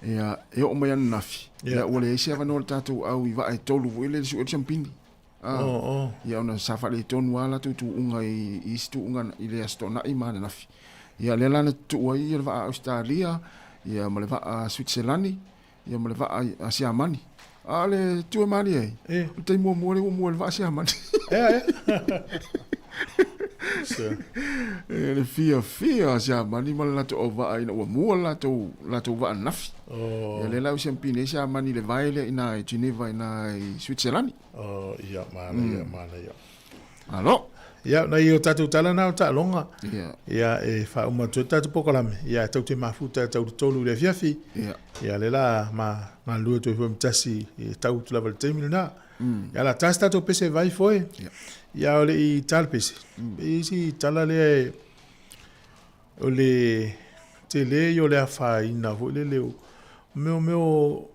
Ia, e oo mai ananafi, ia ua leai se avanoa o le tatou au i vaa e tolu foi lele sue le siampini. Ah, Ia ona sa faaletonu lava latou tuuga i isi tuuga i le Aso Toonai ma ananafi. Ia lea la na tutuu ai le vaa Ausetalia, ia ma le vaa Switzerland, ia ma le vaa a Siamani. A o le tu e malie ai, o le taimi muamua lea ua mua ai le vaa Siamani. E le fiafia a Siamani ma le latou auvaa ina ua mua le latou, latou vaa ananafi. Oh. Ia lea la ua siampini ai Siamani i le vae lea i ina i Geneva i ina i Switzerland. Oh, ia, manaia, manaia. Malo. Ia, nai o tatou tala na o taaloga. Ia. Ia, e faauma atu ai le tatou polokalame. Ia, e tatou te mafuta e tau le 3 i le afiafi. Ia. Ia, lea la ma galulue atu ai foi ma tasi e tau atu lava i le taimi lena. Ia, la ta se tatou pese vai foi. Ia. Ia, o le i ta le pese. E i ai si tala lea e, o le tele ia o le afaina foi lele o mea o mea o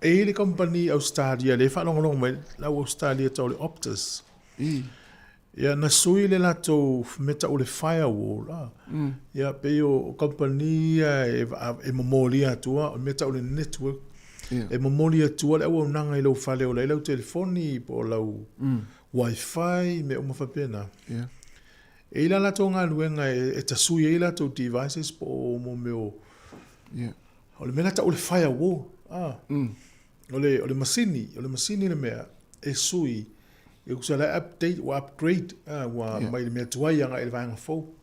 E i ai le kamupani Ausetalia lea e faalogologo mai lau Ausetalia tau le Optus. Ia na sui le latou mea tau le firewall a. Ia pei o kamupani ia e, e momolia atua o le mea tau le network. E momoli atua le auaunaga i lou fale o la e i lau telefoni po o lau wifi mea uma faapena. E i ai la latou galuega e tasui ai latou devices po o mo mea o O le mea la tau o le firewall, ah. O le, o le masini, o le masini le mea e sui, e tusa la e update, ua upgrade, ah, ua yeah. mai le mea tuai agai i le vaega fou.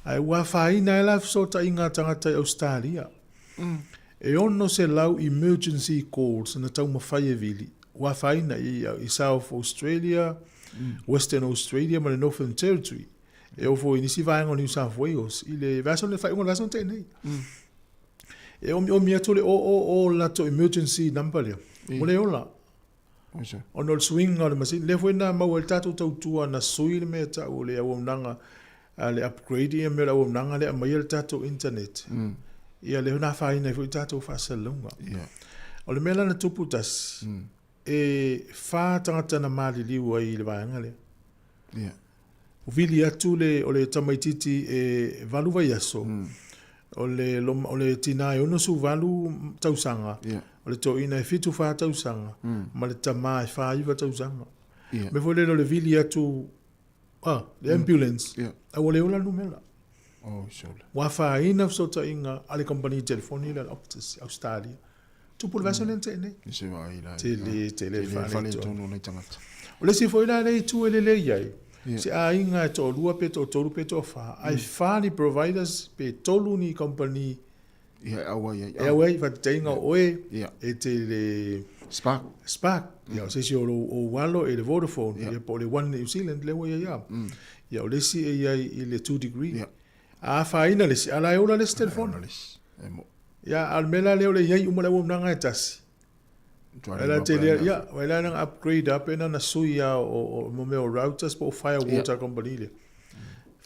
Ae ua afaina ai la fesootaiga a tagata i Ausetalia. E 600 emergency calls na taumafai e vili, ua afaina i, i South Australia, Western Australia ma le Northern Territory. E oo foi i nisi vaega o New South Wales i le vaiaso le faaiuga o le vaiaso na tea nei. E omiomi atu le 000 le latou emergency number lea. Ua le ola. Ona o le suiga o le masini. Lea foi na maua ai le tatou tautua na sui le mea e tau o le auaunaga a le upgrade ia mea o le auaunaga lea e aumaia le tatou internet. Ia lea na afaina ai foi tatou faasalalauga. O le mea la na tupu tasi, e fa tagata na maliliu ai i le vaega lea. Yeah. Vili atu le, o le tamaititi e 8 vaiaso, o le, o le tinā e 68 tausaga, yeah. o le toeaina e 74 tausaga, ma le tamā e 49 tausaga. Yeah. Mea foi lele o le vili atu, ah, le ambulance, yeah. a ua le ola le numera. Oh, sole. Ua afaina fesootaiga a le kamupani telefoni lea a le Optus i Australia. Tupu le vaiaso lea na tea nei. Se vaai la. Tele, tele le faaletonu o nai tagata. O le isi foi la lea itu e lelei ai, se aiga e toalua pe toatolu pe toafa, ae fa ni providers pe tolu ni kamupani Ia, e auai ai. E auai ai, faataitaiga o oe, e te le Spark. Spark. Ia, o se isi o lou ou alo e le Vodafone, ia po o le One New Zealand lea ua i ai lava. Ia, o le isi e i ai i le Two Degree. A afaina le isi, a la e ola le isi telefoni. E ola le isi. E mo. Ia, a o le mea la lea o le i ai uma le auaunaga e tasi. Tuai la te lea, ia, wai la nanga upgrade a pe na sui a o o mo mea o routers po o firewall ta company lea.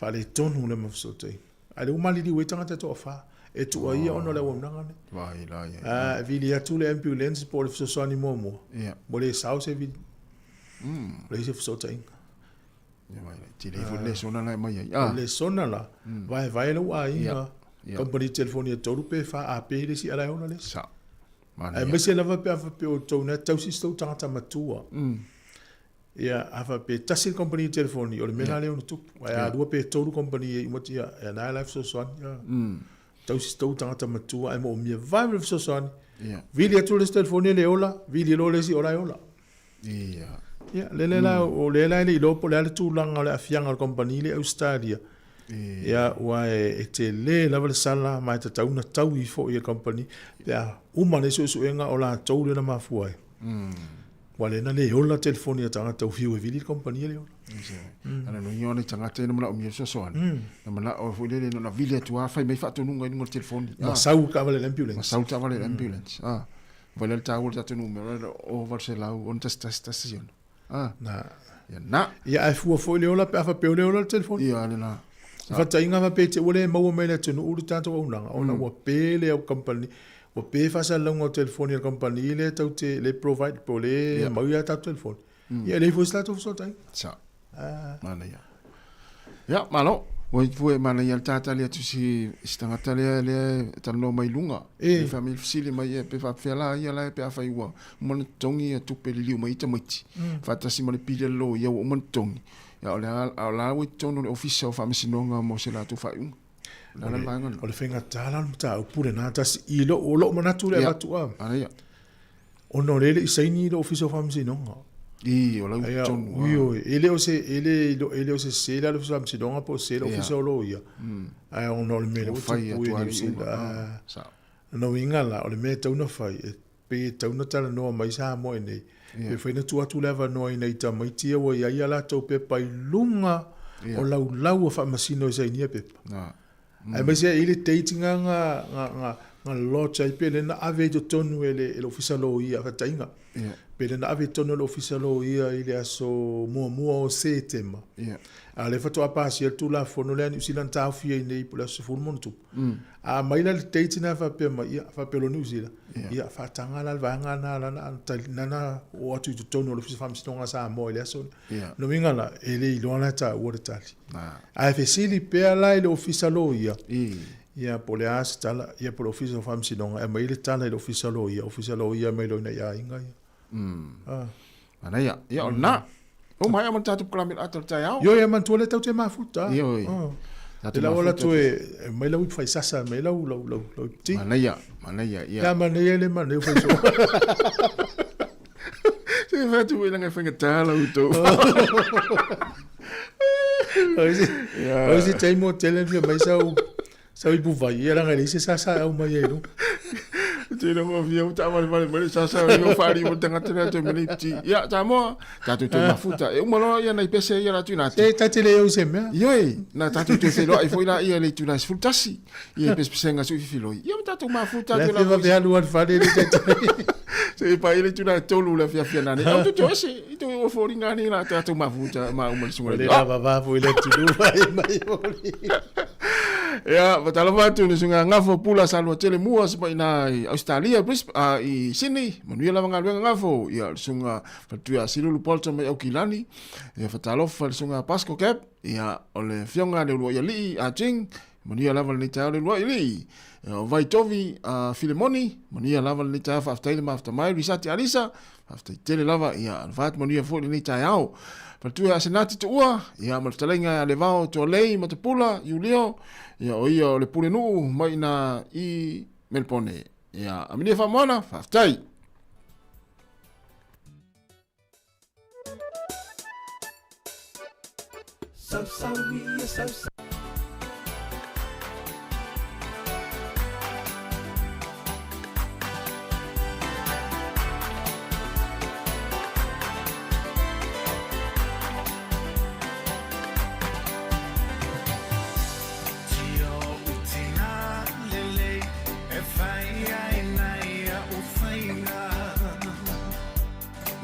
Faaletonu le mafesootaiga. Ae le ua maliliu ai tagata e toafa e tuua ia ona o le auaunaga lenei. Vai la ia. A vili atu le ambulance po o le fesoasoani muamua. Ia. Ua le sao se vili. Ua leai se fesootaiga. Tele foi le lesona la e mai ai. O le lesona la, vaevae lou aiga, kamupani telefoni e tolu pe fa, a pe le isi ala e ola le isi. Sao. Aemaise lava pe a faapea o outou na tausi si tou tagata matua. Ia, a faapea e tasi le kamupani telefoni, o le mea la lea e ono tupu. Ae a lua pe tolu kamupani e uma ia, ia na la e fesoasoani. Tausi si tou tagata matua ae moomia vave le fesoasoani. Vili atu le isi telefoni e le ola, vili loa le isi ola e ola. Ia. Ia, lele la, o lea la e le iloa po o le a le tulaga o le aafiaga o le kamupani lea i Ausetalia. Ia, aua e tele lava le sala ma e tatau ona taui foi e le kamupani pe a uma nei suesuega o latou lea na mafua ai. Aua lea na le ola telefoni a tagata ua fiu e vili le kamupani e le ola. Ana no ia ona tagata ina manaomia le fesoasoani. Na manao foi lele na vili atu lava fai mai faatonuga i luga o le telefoni. Ma sau le taavale a le ambulance. Ma sau le taavale a le ambulance. Vai lea le taua le tatou numera le 0800 1 1 1 6. Na. Ia na. Ia ae fua foi le ola pe a faapea o le ola le telefoni. Ia le na. Faataiga faapea te ua le maua mai le atunuu le tatou auaunaga ona ua pe le au kamupani, ua pe faasalalauga o telefoni a le kamupani lea tou te le provide po o le mau ia tatou telefoni. Ia e leai foi se tatou fesootaiga. Sao. Manaia. Ia, malo. Ua fua e manaia le tatali atu si, si tagata lea lea e talanoa mai luga. E. Fa mai fesili mai e pe faapefea la ia la e pe afai ua uma ona totogi ia tupe liliu mai ai tamaiti. Faatasi ma le pili a le loia ua uma ona totogi. Ia o le a, a o la ua i totonu o le Ofisa o Faamasinoga mo se latou faaiuga. O le a la le vaega lena? O le faigata la o le mataupu lena tasi i lou, o lou manatu lea e avatu a. Manaia. Ona o lea e le i saini le Ofisa o Faamasinoga. I, o lau totonu. Ioe, e le o se, e le, e le o sese la le Ofisa o Faamasinoga po o sese le Ofisa o Loia. Ae ona o le mea lea ua tupu i Niu Sila. Lona uiga la, o le mea e tatau ona fai, e pei e tatau ona talanoa mai Samoa i inei, pe mafai ona tuu atu le avanoa i nai tamaiti ia ua i ai a latou pepa i luga o laulau a faamasino e sainia pepa. Aemaise ai le date na na na na lodge ai pe le na ave i totonu e le e le ofisa loia faataiga. Pe le na ave i totonu e le ofisa loia i le aso muamua o Setema. A o lea faatoa pasia le Tulafono lea a Niu Sila na taofia ai nei po o le aso 10 ma ona tupu. A aumai la le date na faapea mai, ia faapea loa Niu Sila, ia faataga la le vaega na na na oo atu i totonu o le Ofisa Faamasinoga a Samoa i le aso lea. Lona uiga la, e le iloa la e taua le tali. Ae fesili pea la i le Ofisa Loia, ia po o le a se tala, ia po o le Ofisa o Faamasinoga, e aumai le tala i le Ofisa Loia, Ofisa Loia e aumai loa i nai aiga ia. Manaia, ia o lena. O maea ma le tatou polokalame i le ata o le taeao. Ioe, ia manatua lea tatou te mafuta. Ioe. Te lau ala atu e mai lau ipu faisasa, mai lau lau lau lau ipu ti. Manaia, manaia, ia. Ia manaia le manaia faiso. Se fai atu i langa faigata lau tou. O isi taimi o tele fia mai sau sau ipu vai, ia langa e leai se sasa e au mai ai i luga. Te rongo fia uta vale vale mai le sasa o yo whaari mo tangata lea toe mele ti. Ia, Samoa, tātou toe mafuta. E uma loa ia nai pese ia la tuina atu. E ta te le au se mea. Ioe, na tātou toe wheloa i foi la ia le itula 11. Ia i pesepesega sui fifiloi. Ia ma tātou mafuta atu la. Le vave alu alu fale le taitai. Se i pa i le itula 3 le afiafi ana nei. Au tu ese, i tu o fōringa nei la tātou mafuta ma uma le sunga. Le la vava foi le tulu mai mai oli. Ia, fatalofa atu le susuga Gafo Pula Salua Tele Mua se mai ina i Australia, Brisbane, i Sydney, manuia lava galuega Gafo. Ia, le susuga Faletuia Silulu Bolton mai Aukilani. Ia, fatalofa le susuga Pasco Cap. Ia, o le afioga le Uluai Alii a Jing. Manuia lava lenei taeao le Uluai Alii. Ia, o Vaitovi a Filemoni. Manuia lava lenei taeao, faafetai le mafuta mai. Risati Alisa, faafetai tele lava. Ia, alofa atu manuia foi lenei taeao. Faletuia Asenati Tuua, ia, ma le fetalaiga ia Levao Tualei Matapula Iulio. Ia, o ia o le Pulenuu mai ina i Melpone. Ia, aminia faamoana, faafetai.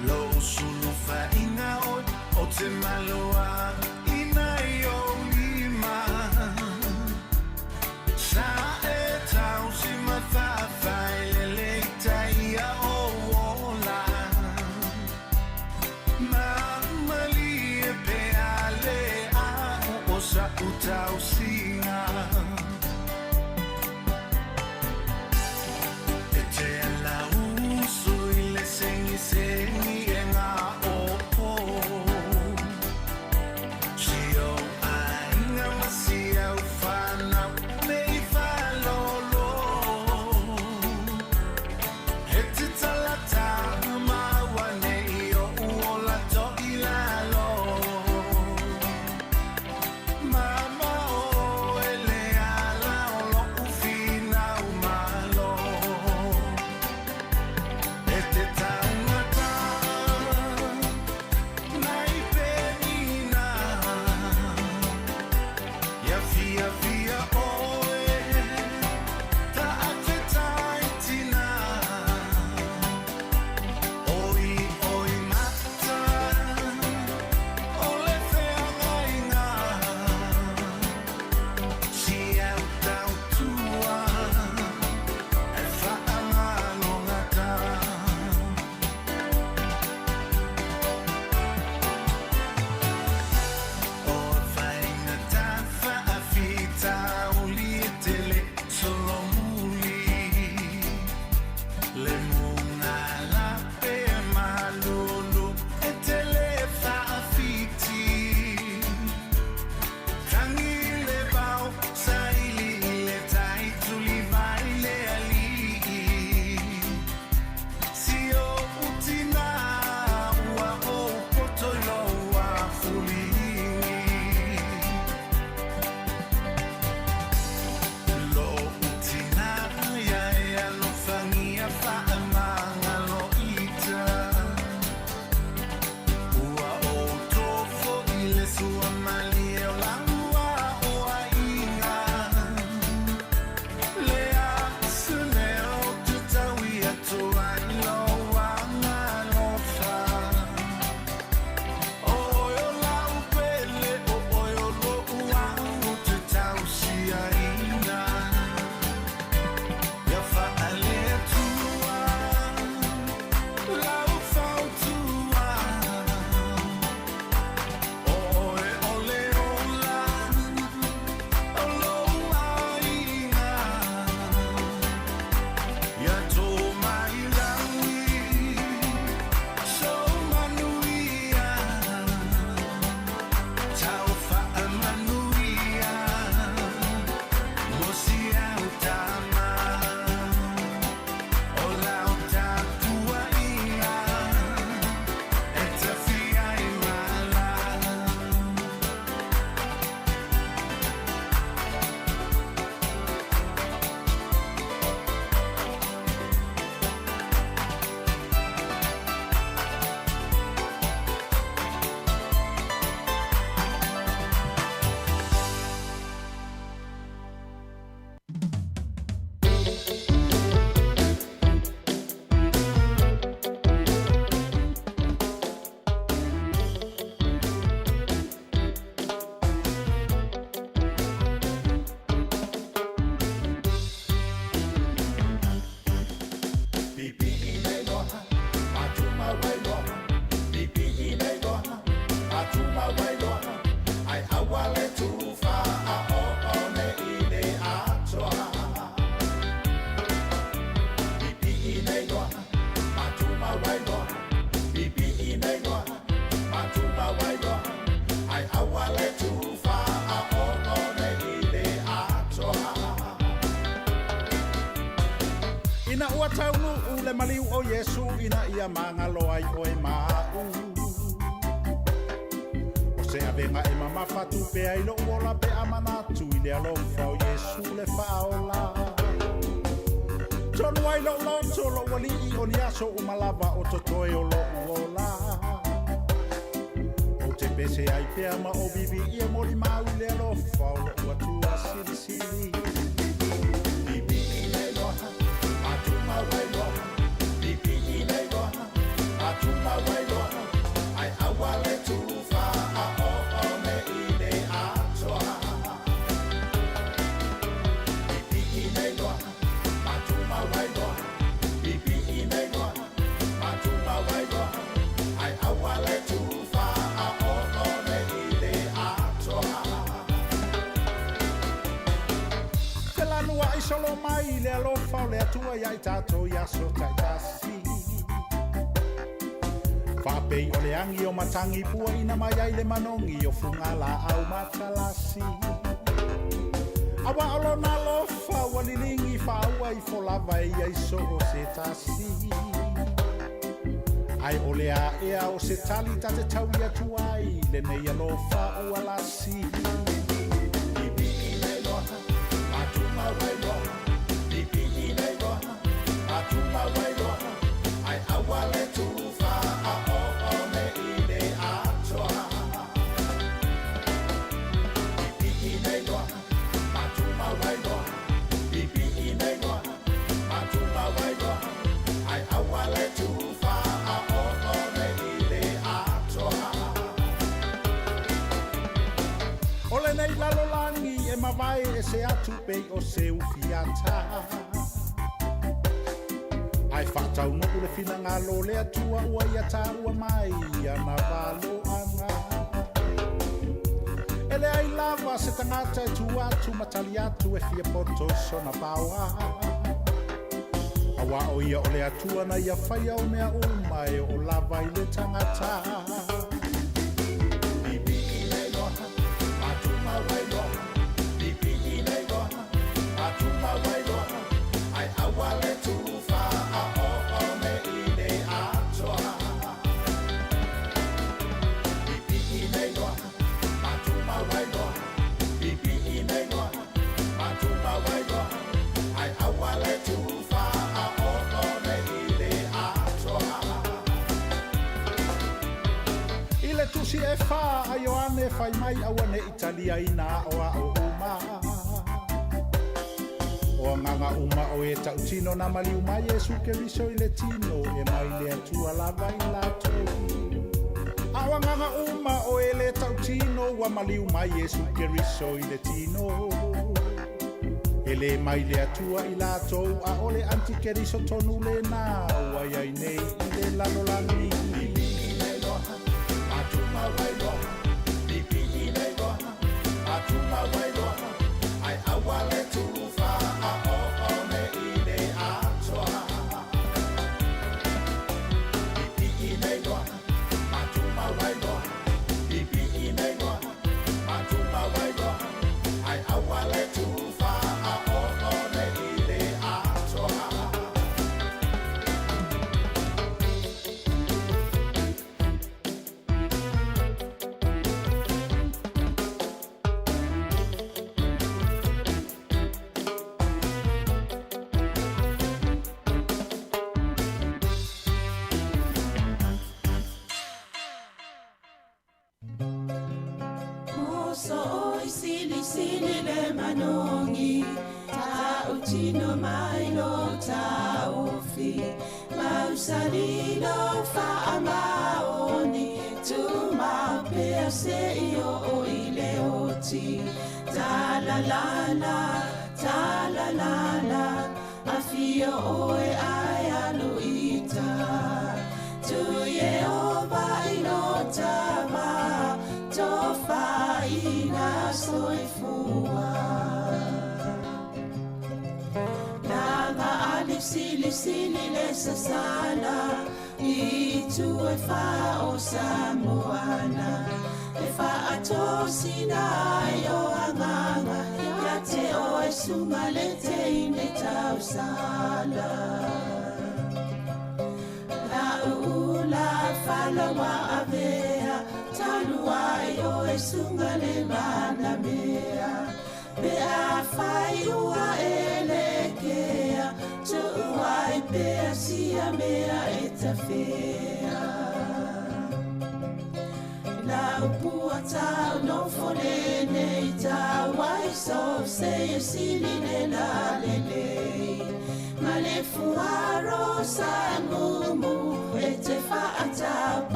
Lou sulu faaiga oe o te maloa i nai ou lima. tausiga. E te lausu i le segisegi e ngā o Si ou aiga ma si au whanau me i whalolo. He te talata maua nei o uola to i lalo. Mama o e le ala o lo uwhinau malo. E te taungata nai penina. Ia fia fia oe ta ate taitina. Oi oi mata o le feagaiga. Si au tautua e whaagalogata. O whainga tā whaawhita uli e tele solomuli. Le munga la pe malulu e tele whaawhiti. Tangi le bao saili i le tai tuli vai le alii. Si o utina ua o poto i loa fuligi. Lo utina ia e alofangia whaamanga lo ita. Ua o tofo i le sua mali e o laua o ainga. Le a sune o te tau i atua i loa ngalofa. O oe o lau pele, o oe o lo ua o te tau sia ina. Ia whaale atua, lau fautua. O oe o le ola, o lo aiga. Ia tō mai langi, so manuia. Tau whaamanuia, mo si au tama. O lau tapua ia, e tawhia i mala. Ina ua taunu u le maliu o Yesu ina ia mangalo ai oe ma'u. O se avenga e mamafa tupe ai lo uola pe amanatu i le alofa o Yesu le whaola. Tonu ai lo loto lo wali i o ni aso umalava o totoe o lo uola. O te pese ai pea ma o bibi ia mori mau i le alofa o lo uatua sili sili. Bibi i le loha, atuma wai loha. Bibi i le loha, atuma wai loha. Ai awa le tufa a o o me i le atoa. Bibi i le loha, atuma wai loha. Bibi i le loha, atuma wai loha. Ai awa le tufa a o o me i le atoa. alofa o le Atua ia i tatou i aso taitasi. Faapei o le agi o matagi puaina mai ai le manogi o fugalaau matalasi. Auā o lona alofa ua liligi faaua ifo lava e ia i so o se tasi. Ae o le a ea o se tali ta te tauli atu ai i lenei alofa ua lasi. O lenei lalolagi e mavae ese atu pei o se ufiata. Ae faataunuu le finagalo o le Atua ua ia taua mai ana valoaga. E leai lava se tagata e tu atu ma tali atu e fia poto i sona paoa. Auā o ia o le Atua na ia faia o mea uma e oo lava i le tagata. I le tusi e fa a Ioane fai mai aua ne i taliaina aoao uma. O agaga uma o e tautino na maliu mai Iesu Keriso i le tino e mai le Atua lava i latou. A o agaga uma o e le tautino ua maliu mai Iesu Keriso i le tino. E le mai le Atua i latou, a o le antikeriso tonu lena ua i ai nei i le lalolagi.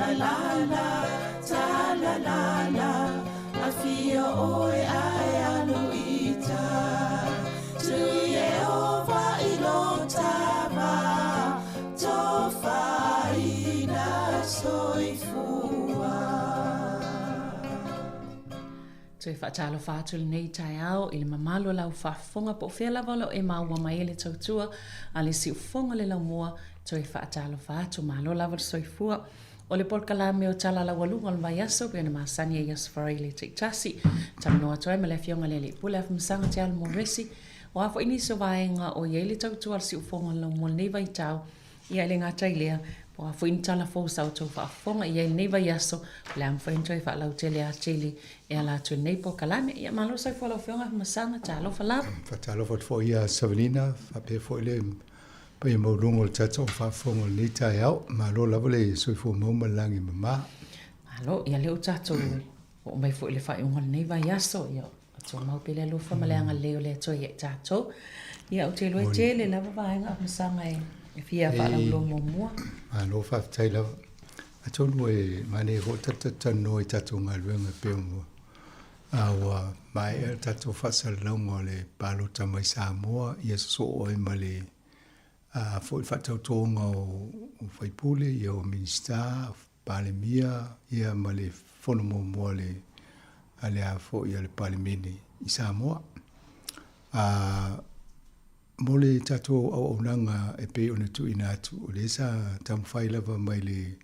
La la la, ta la Afio ʻoe a e alu i uta Tu Iehova i lo tava Tofaina soifua. Toe faatalofa atu lenei taeao i le mamalu o lau faafofoga po o fea lava o lo o e maua mai ai le tautua a le siufofoga o le laumua. Toe faatalofa atu, malo lava le soifua. O le polokalame o Tala Laualuga o le vaiaso pei ona masani ai i Aso Faraile taitasi. Talanoa atu ai ma le Afioga i le Alii Pule Afamasaga Te Alo Moresi. O a foi nisi o vaega o i ai le tautua a le siufofoga o le laumua i lenei vaitau, Ia, e le gata i lea, po o a foi ni tala fou sa outou faafofoga i ai i lenei vaiaso, o le a mafai ona toe faalautele atili e ala atu i lenei polokalame. Ia, malo soifua lau Afioga Afamasaga, talofa lava. Faatalofa atu foi ia Savelina, faapea foi le paia maualuga o le tatou faafofoga i lenei taeao. Malo lava le soifua maua ma le lagi e mama. Malo, ia lea ua tatou oo mai foi i le faaiuga o lenei vaiaso, ia tumau pea le alofa ma le agalelei o le Atua ia i tatou. Ia, ou te iloa e tele lava vaega Afamasaga e fia faalauiloa muamua. Malo faafetai lava. Atonu e manaia foi tatou talanoa i tatou galuega e pei ona ua maea le tatou faasalalauga o le palota mai Samoa ia sosoo ai ma le foi faatautoga o faipule, ia o Minisita, Palemia ia ma le fono muamua a le a le a foi a le Palemene i Samoa. A mo le tatou auaunaga e pei ona tuuina atu, o lea sa taumafai lava mai le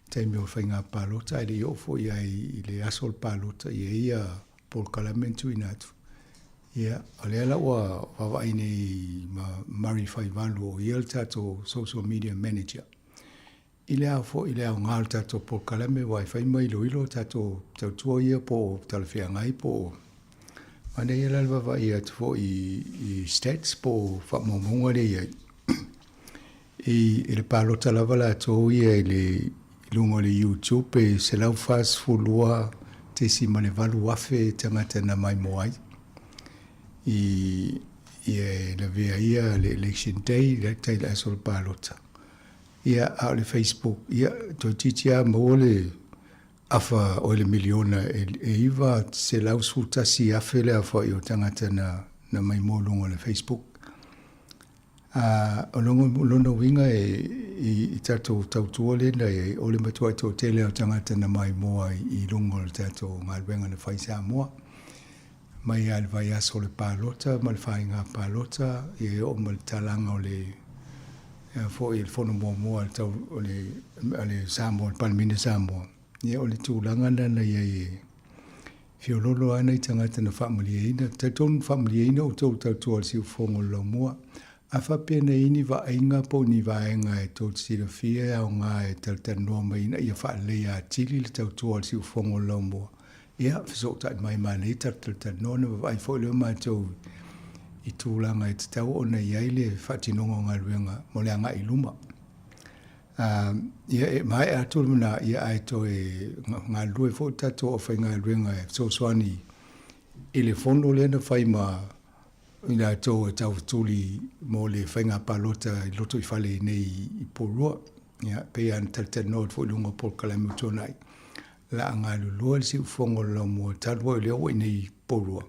taimi o faiga palota ae le i oo foi ai i le aso o le palota i ai ia polokalame na tuuina atu. Ia, o lea la ua vaavaai nei ma Murray Faivalu o ia le tatou social media manager. I le ao foi i le aoga o le tatou polokalame aua e fai ma iloilo tatou tautua ia po o talafeagai po o manaia la le vaavaai atu foi i stats po o faamaumauga lea e i ai. I le palota lava latou ia i le i luga o le YouTube e 142.8 afe tagata na maimoa ai i e lavea ia le election day le tai le aso o le palota. Ia, a o le Facebook, ia, toeitiiti lava maua le afa oi le miliona e 911,000 le aofai o tagata na, na maimoa i luga o le Facebook. A, o lona, lona uiga e, i, i tatou tautua lea na i ai, o le matuai toatele o tagata na maimoa i, i luga o le tatou galuega na fai i Samoa. Mai lava i le vaiaso o le palota ma le faiga palota, ia e oo ma le talaga o le ea foi le fono muamua a le tau o le a le Samoa le Palemene Samoa, ia o le tulaga lena na i ai e feoloolo lava nai tagata na faamalieina. Talitonu na faamalieina outou i tautua i le siufofoga o le laumua. A faapea na i ai ni vaaiga po o ni vaega e tou te silafia e aoga e talatalanoa mai ina ia faaleleia atili le tautua a le siufofoga o le laumua, Ia, fesootai mai ma nei talatalanoa ona vaavaai foi lea o matou i tulaga e tatau ona i ai le faatinoga o galuega mo le agai i luma. Ia, e maea atu lena, ia ae toe galulue foi le tatou aufaigaluega e fesoasoani i le fono lea na fai ma i latou e taufetuli mo le faiga palota i lotoifale nei i Porirua. Ia, pei lava ona talatalanoa atu foi i luga o polokalame ua tuanai, o le a galulue le siufofoga o le laumua talu ai o lea ua i inei i Porirua,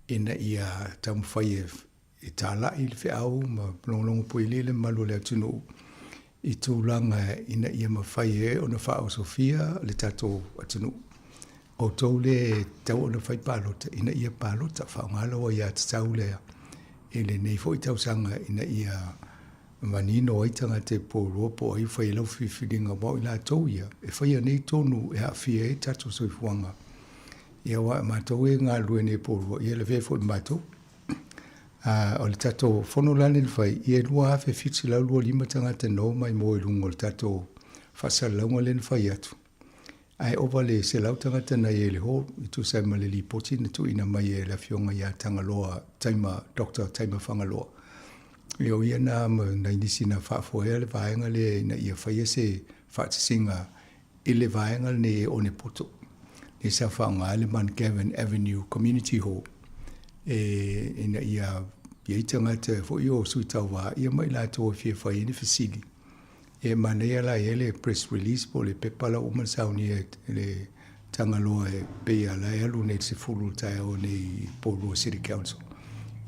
ina ia taumafai e talai le feau ma logologo puialii le mamalu o le atunuu i tulaga ina ia mafai ai ona faaosofia le tatou atunuu. Outou lea e tatau ona fai palota, ina ia palota, faaaoga lau aiatatau lea i lenei foi tausaga ina ia manino ai tagata e Porirua po o ai e fai ai lau filifiliga, aua o i latou ia e faia nei tonu e aafia ai tatou soifuaga. Ia aua o matou e galulue nei i Porirua, ia e lavea ai foi ma matou. A o le tatou fono la lenei na fai, ia e 2,725 tagata na omai mo i luga o le tatou faasalalauga lea na fai atu. Ae ova le 100 tagata na i ai i le hall e tusa ai ma le lipoti na tuuina mai e le Afioga ia Tagaloa Taima, Doctor Taima Fagaloa. Ia o ia na ma nai nisi na faafoea le vaega lea ina ia faia se faatasiga i le vaega lenei e Onepoto, lea sa faaaoga ai le Mount Gavin Avenue Community Hall e ina ia i ai tagata foi o sui tauva ia ma i latou e fia fai ai ni fesili. E manaia la e i ai le press release po o le pepa la ua uma ona saunia e le Tagaloa e pei a la e alu nei i le 10 i le taeao nei i Porirua City Council.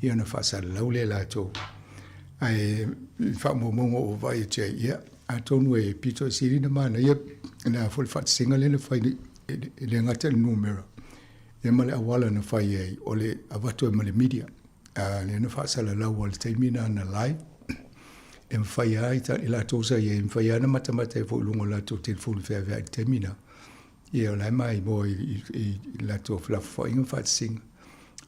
Ia ona faasalalau lea e latou. Ae i faamaumauga ua vaai atu ai, ia, atonu e pito i sili ona manaia le a foi le faatasiga lea na fai e le gata i le numera, ia ma le auala na fai ai, o le avatu ai ma le media. A lea na faasalalau i le taimi lena na live, e mafai lava i latou sa i ai, e mafai lava ona matamata ai foi i luga o latou telefoni feaveai i le taimi lena. Ia o la e maimoa i latou felafolafoaiga ma faatasiga.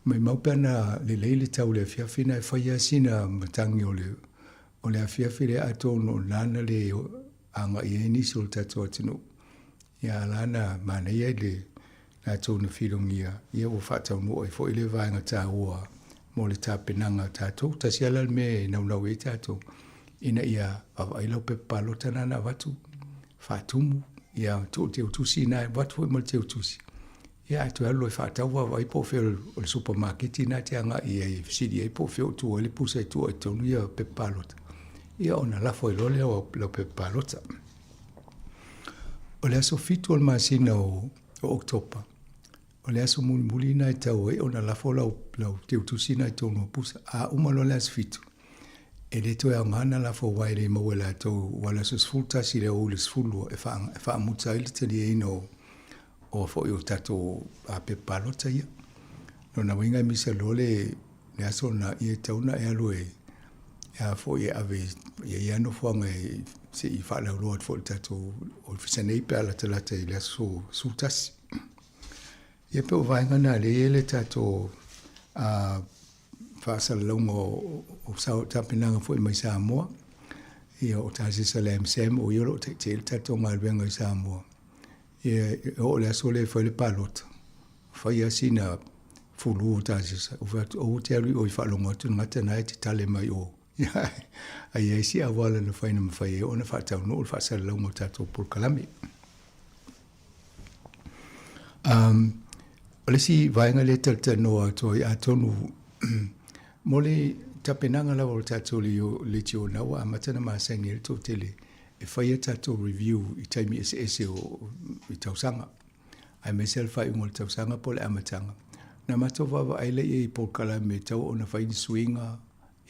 Maimau pe ana lelei le tau i le afiafi na e fai lava sina matagi o le o le afiafi lea atonu o lena na le agai ai nisi o le tatou atunuu. Ia a la na manaia i le latou na filogia, ia ua faataunuu ai foi lea vaega taua mo le tapenaga a tatou. Tasi lava la le mea e naunau i ai tatou, ina ia vaavaai lau pepa palota lena na avatu, faatumu, ia tuu le teutusi i ina, e avatu foi ma le teutusi, ia ae toe alu loa e faatau vaavaai po o fea o le supamaketi lena e te agai i ai e fesili ai po o fea o tuu ai le pusa e tuu ai i totonu ia pepa palota, ia ona lafo ai loa lea o lau pepa palota. O le aso 7 o le masina o Oketopa, o le aso mulimuli lena e tatau ai ona lafo lau, lau teutusi lena i totonu o pusa. A uma loa le aso 7, e le toe aoga ona lafo aua e le maua e latou, aua o le aso 11 i le aoauli 12 e, faa, e faamuta ai le taliaina o, o foi o tatou pepa palota ia. Lona uiga e misa loa le, le aso lena, ia e tatau ona e alu e, a foi e ave i ai lava nofoaga e se i faalauiloa atu foi i le tatou ofisa nei pe a latalata i le aso 11. Ia pei o vaega na lea e i ai le tatou faasalalauga o tapenaga foi mai Samoa. Ia o Tasesa Lam Sam o ia o lo o taitai ai le tatou galuega i Samoa. Ia e oo i le aso lea e fai le palota, fai lava sina fulu o Tasesa, ou fai atu, aua te alu i o i faalogo atu le gata lena e te tale mai o. Ae i ai si auala na fai na mafai ai ona faataunuu le faasalalauga o tatou polokalame. O le isi vaega lea e talatalanoa atu ai, atonu mo le tapenaga lava o le tatou leitio na ua amata ona masani ai le toatele e fai a tatou review i taimi eseese o i tausaga, aemaise le faaiuga o le tausaga po o le amataga. Na matou vaavaai lea i ai i polokalame e tatau ona fai ni suiga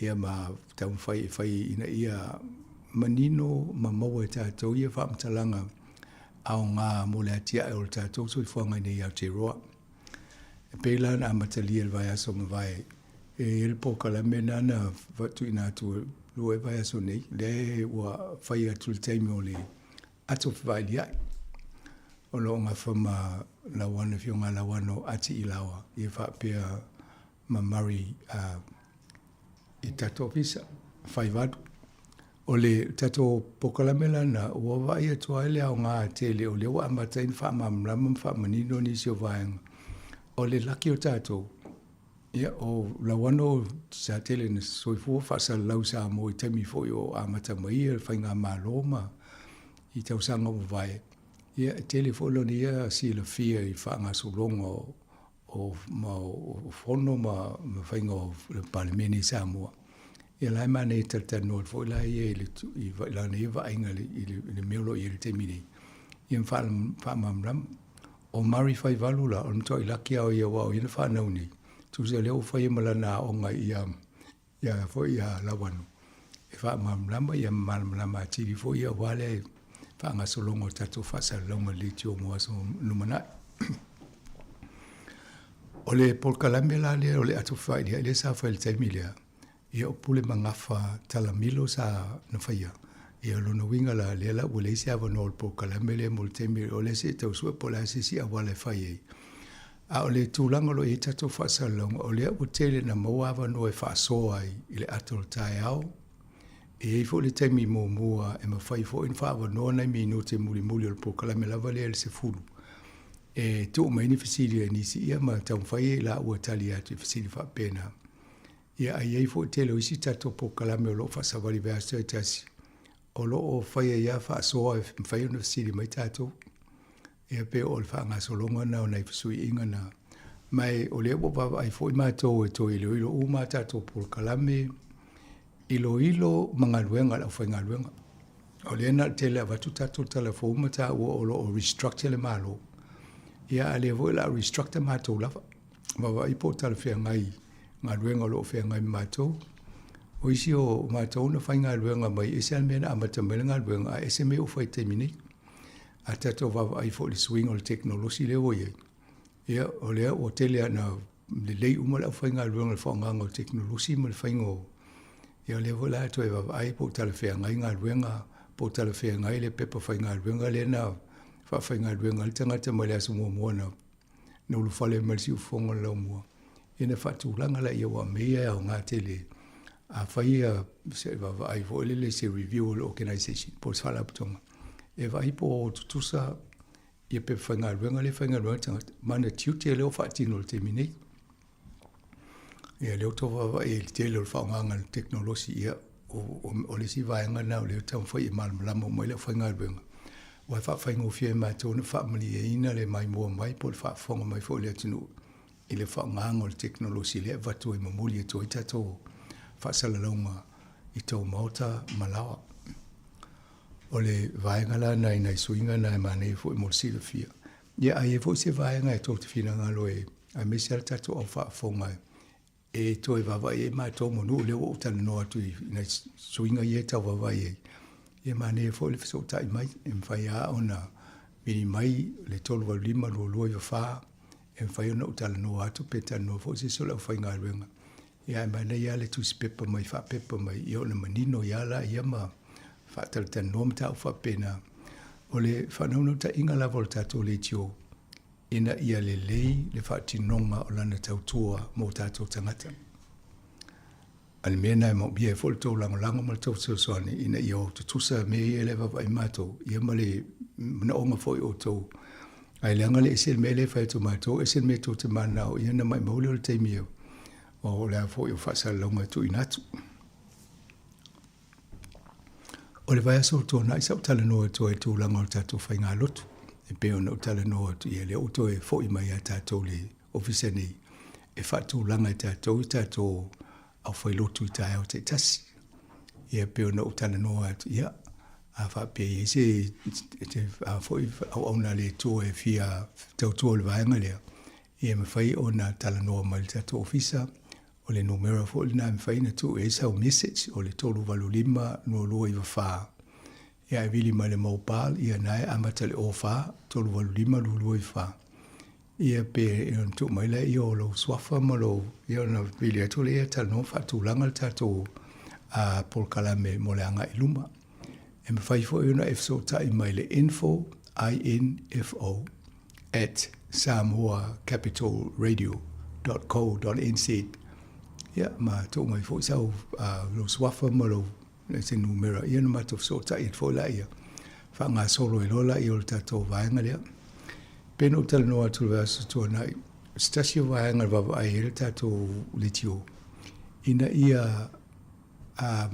ia ma taumafai e fai ina ia manino ma maua e tatou ia faamatalaga aoga mo le atiae o le tatou soifuaga i nei Aotearoa. E pei la ona amatalia i le vaiaso ua mavae, e i ai le polokalame lena na tuuina atu lua ai vaiaso nei, lea ua fai atu i le taimi o le ato fevailiai. O lo o gafa ma Lauano, Afioga Lauano Ati Ilaoa, ia faapea ma Murray i tatou ofisa, 58. O le tatou polokalame lana, ua vaai atu ai le aoga tele o lea ua amata ai ona faamalamalama ma faamanino nisi o vaega. O le laki o tatou, ia, o Lauano sa tele na soifua faasalalau i Samoa i taimi foi o amata mai le faigamalo ma i tausaga ua mavae. Ia, e tele foi lona ia silafia i faagasologa o o ma o fono ma faiga o le Palemene i Samoa. Ia la e manaia e talatalanoa atu foi la ia i le i lana ia vaaiga i le mea o lo o i ai i le taimi nei. Ia ma faamalamalama. O Murray Faivalu la, o le matuai laki lava o ia aua o ia na fanau nei. Tusa o lea ua fai ai ma lana aoga ia ia foi ia Lauano e faamalamalama ia malamalama atili foi ia aua le faagasologa o tatou faasalalauga leitio mo aso lumanai. O le polokalame la lea o le ato fefailia'i lea sa fai i le taimi lea, ia o Pule Magafa Talamilo sa na faia. Ia o lona uiga la, lea la ua leai se avanoa o le polokalame lea mo le taimi o lea se i tau sue po o le a se isi auala e fai ai. A o le tulaga o lo o i ai tatou faasalalauga, o lea ua tele ina maua avanoa e faasoa ai i le ata o le taeao. E i ai foi le taimi muamua e mafai foi ona faaavanoa nai minute mulimuli o le polokalame lava lea i le 10 e tuu mai ni fesili a nisi ia ma taumafai ai laua e tali atu i fesili faapena. Ia, a i ai foi tele o isi tatou polokalame o lo o faasavali i vaiaso taitasi, o lo o fai ai lava faasoa e mafai ona fesili mai tatou. Ia pei o le faagasologa lena o nai fesuiaiga na. Ma o lea ua vaavaai foi matou e toe iloilo uma a tatou polokalame, iloilo ma galuega a le aufaigaluega. O lea na o le tele avatu tatou tala fou ma taua o lo o restructure le Malo. Ia, a o lea foi o le a restructure matou lava. Vaavaai po o talafeagai galuega o lo o feagai ma matou. O isi o matou na faigaluega mai, e ese lava le mea na amata mai ai le galuega, ae ese mea ua fai i le taimi nei. A tatou vaavaai foi i le suiga o le tekonolosi lea ua i ai, ia, o lea ua tele lava ina lelei uma le aufaigaluega i le faaaogaina o le tekonolosi ma le faiga o... Ia o lea foi la e toe vaavaai po o talafeagai galuega, po o talafeagai le pepa faigaluega lea na faafaigaluega ai le tagata mai le aso muamua na ulufale mai le siufofoga o le laumua, ia ona faatulaga lea aua o mea ia e aoga tele. Afai se vaavaai foi lele se review a le organization po o se faalapotopotoga e vaai po o tutusa ia pepa faigaluega lea e faigaluega ai le tagata ma ana tiute lea ua faatino i le taimi nei. Ia lea ua tou vaavaai i le tele o le faaaogaina o le tekonolosi, ia o le isi vaega lena o lea e taumafai e malamalama uma ai le aufaigaluega, aua e faafaigofie ai e matou ona faamalieina le maimoa mai po o le faafofoga mai foi o le atunuu i le faaaogaina o le tekonolosi lea e avatu ai momoli atu ai tatou faasalalauga i tou maota ma laoa. O le vaega la lena i nai suiga na e manaia foi mo le silafia. Ia a i ai foi se vaega e tou te finagalo e, aemaise lava le tatou au faafofoga e toe vaavaai ai matou ma nuu lea ua ou talanoa atu i nai suiga ia e tau vaavaai ai, ia manaia foi le fesootai mai, e mafai lava ona vili mai le 385 2294, e mafai ona ou talanoa atu pe talanoa foi se isi o le aufaigaluega. Ia ae manaia lava le tusipepa mai faapepa mai, ia ona manino ai lava lea ma faatalatalanoa mataupu faapena. O le faanaunautaiga lava o le tatou leitio, ina ia lelei le faatinoga o lana tautua mo tatou tagata. A le mea lena e moomia ai foi le tou lagolago ma le tou fesoasoani ina ia o tutusa mea ia e vaavaai matou, ia ma le manaoga foi o outou. Ae leaga le ese le mea lea e fai atu e matou, ese le mea tou te mananao, ia ona maumau lea o le taimi o le a foi o faasalalauga e tuuina atu. O le vaiaso ua tuanai sa ou talanoa atu ai i le tulaga o le tatou faigalotu. E pei ona ou talanoa atu ia lea ua toe foi mai ia tatou le ofisa nei e faatulaga e tatou i tatou aufailotu i taeao taitasi. Ia e pei ona ou talanoa atu, ia, a faapea e i ai se a foi auauna a le Atua e fia tautua i le vaega lea, ia e mafai ona talanoa mai i le tatou ofisa. O le numera foi lena e mafai ona tuu i ai sau message, o le 385 2294. Ia e vili mai le mobile, ia na e amata i le 04 385 2294. Ia pe ona tuu mai lea o lou suafa ma lou, ia ona vili atu lea talanoa faatulaga le tatou polokalame mo le agai i luma. E mafai foi ona e fesootai mai le info, I-N-F-O, at samoacapitalradio dot co dot nz. Ia, ma tuu mai foi sau lou suafa ma lou se numera, ia ona matou fesootai atu foi laia, faagasolo ai loa laia o le tatou vaega lea. Pei ona ou talanoa atu i le vaiaso tuanai, o se tasi o vaega e vaavaai ai le tatou leitio, ina ia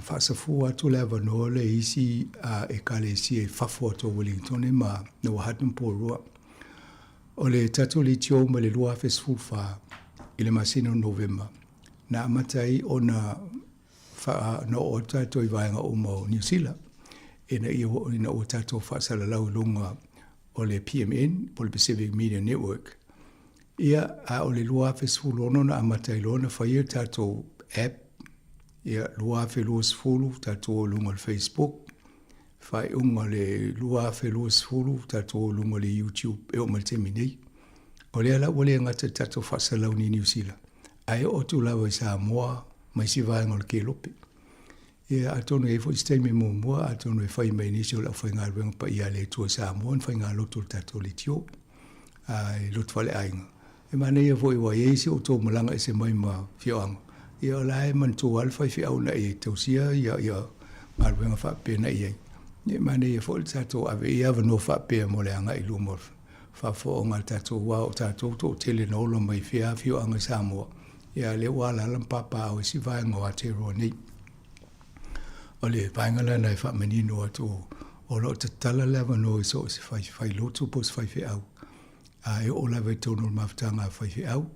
faasafua atu le avanoa lea i isi Ekalesia i fafo atu o Wellington ma Lower Hutt ma Porirua. O le tatou leitio mai le 2014 i le masina o Novema, na amata ai ona na oo atu tatou i vaega uma o Niu Sila ina ia ina ua tatou faasalalau i luga o le PMN po o le Pacific Media Network. Ia, a o le 2016 na amata ai loa ona fai a tatou app, ia 2020 tatou o i luga o le Facebook, faaiuga o le 2020 tatou o i luga o le YouTube e oo mai i le taimi nei. O lea la ua le gata i le tatou faasalalau i Niu Sila, ae oo atu lava i Samoa ma isi vaega o le Kelope. Ia, atonu e i ai foi se taimi muamua, atonu e fai mai e nisi o le aufaigaluega paia a le Atua i Samoa ni faigalotu a le tatou leitio i lotu faleaiga. E manaia foi aua e i ai si outou malaga ese mai ma afioaga, ia o la e manatua lava le faifeau ina ia tausia ia galuega faapea na i ai. Ia e manaia foi le tatou ave i ai avanoa faapea mo le agai i luma o le faafofooga a le tatou aua o tatou toatele na ola mai fea afioaga i Samoa, ia a o lea ua alaala ma papaaao i isi vaega o Aotearoa nei. O le vaega lena e faamanino atu o lo o tatala le avanoa i so o se failotu po o se faifeau, a e oo lava i totonu o le mafutaga a faifeau,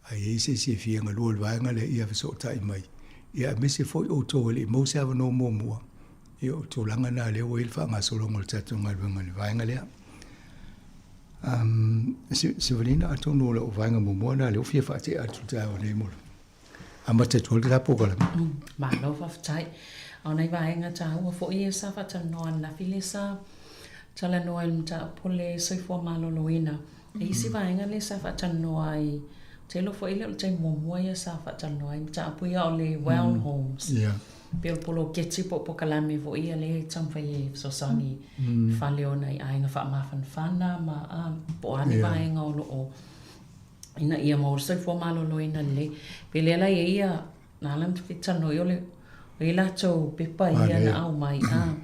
a i ai se isi e fia galue i le vaega lea, ia fesootai mai. Ia aemaise foi outou e le i maua se avanoa muamua, ia o tulaga na lea ua i ai le faagasologa o le tatou galuega i le vaega lea. Um, Sevelina, atonu o lau vaega muamua lena lea ua fia faatea atu i le taeao nei mo le amata atu ai le la polokalame. Malo faafetai. A o nai vaega taua foi ia sa faatalanoa ananafi lea sa talanoa i le mataupu o le soifua maloloina. E isi vaega lea sa faatalanoa ai, ou te iloa foi le o le taimi muamua ia sa faatalanoa ai mataupu ia o le Well Homes. Pei o le poloketi po o polokalame foi ia lea e taumafai e fesoasoani i fale o nai aiga faamafanafana ma po o a ni vaega o lo o ina ia maua le soifua maloloina lelei. Pei o lea la e i ai ia, na ala ona talanoa i o le i latou pepa ia na aumai, a,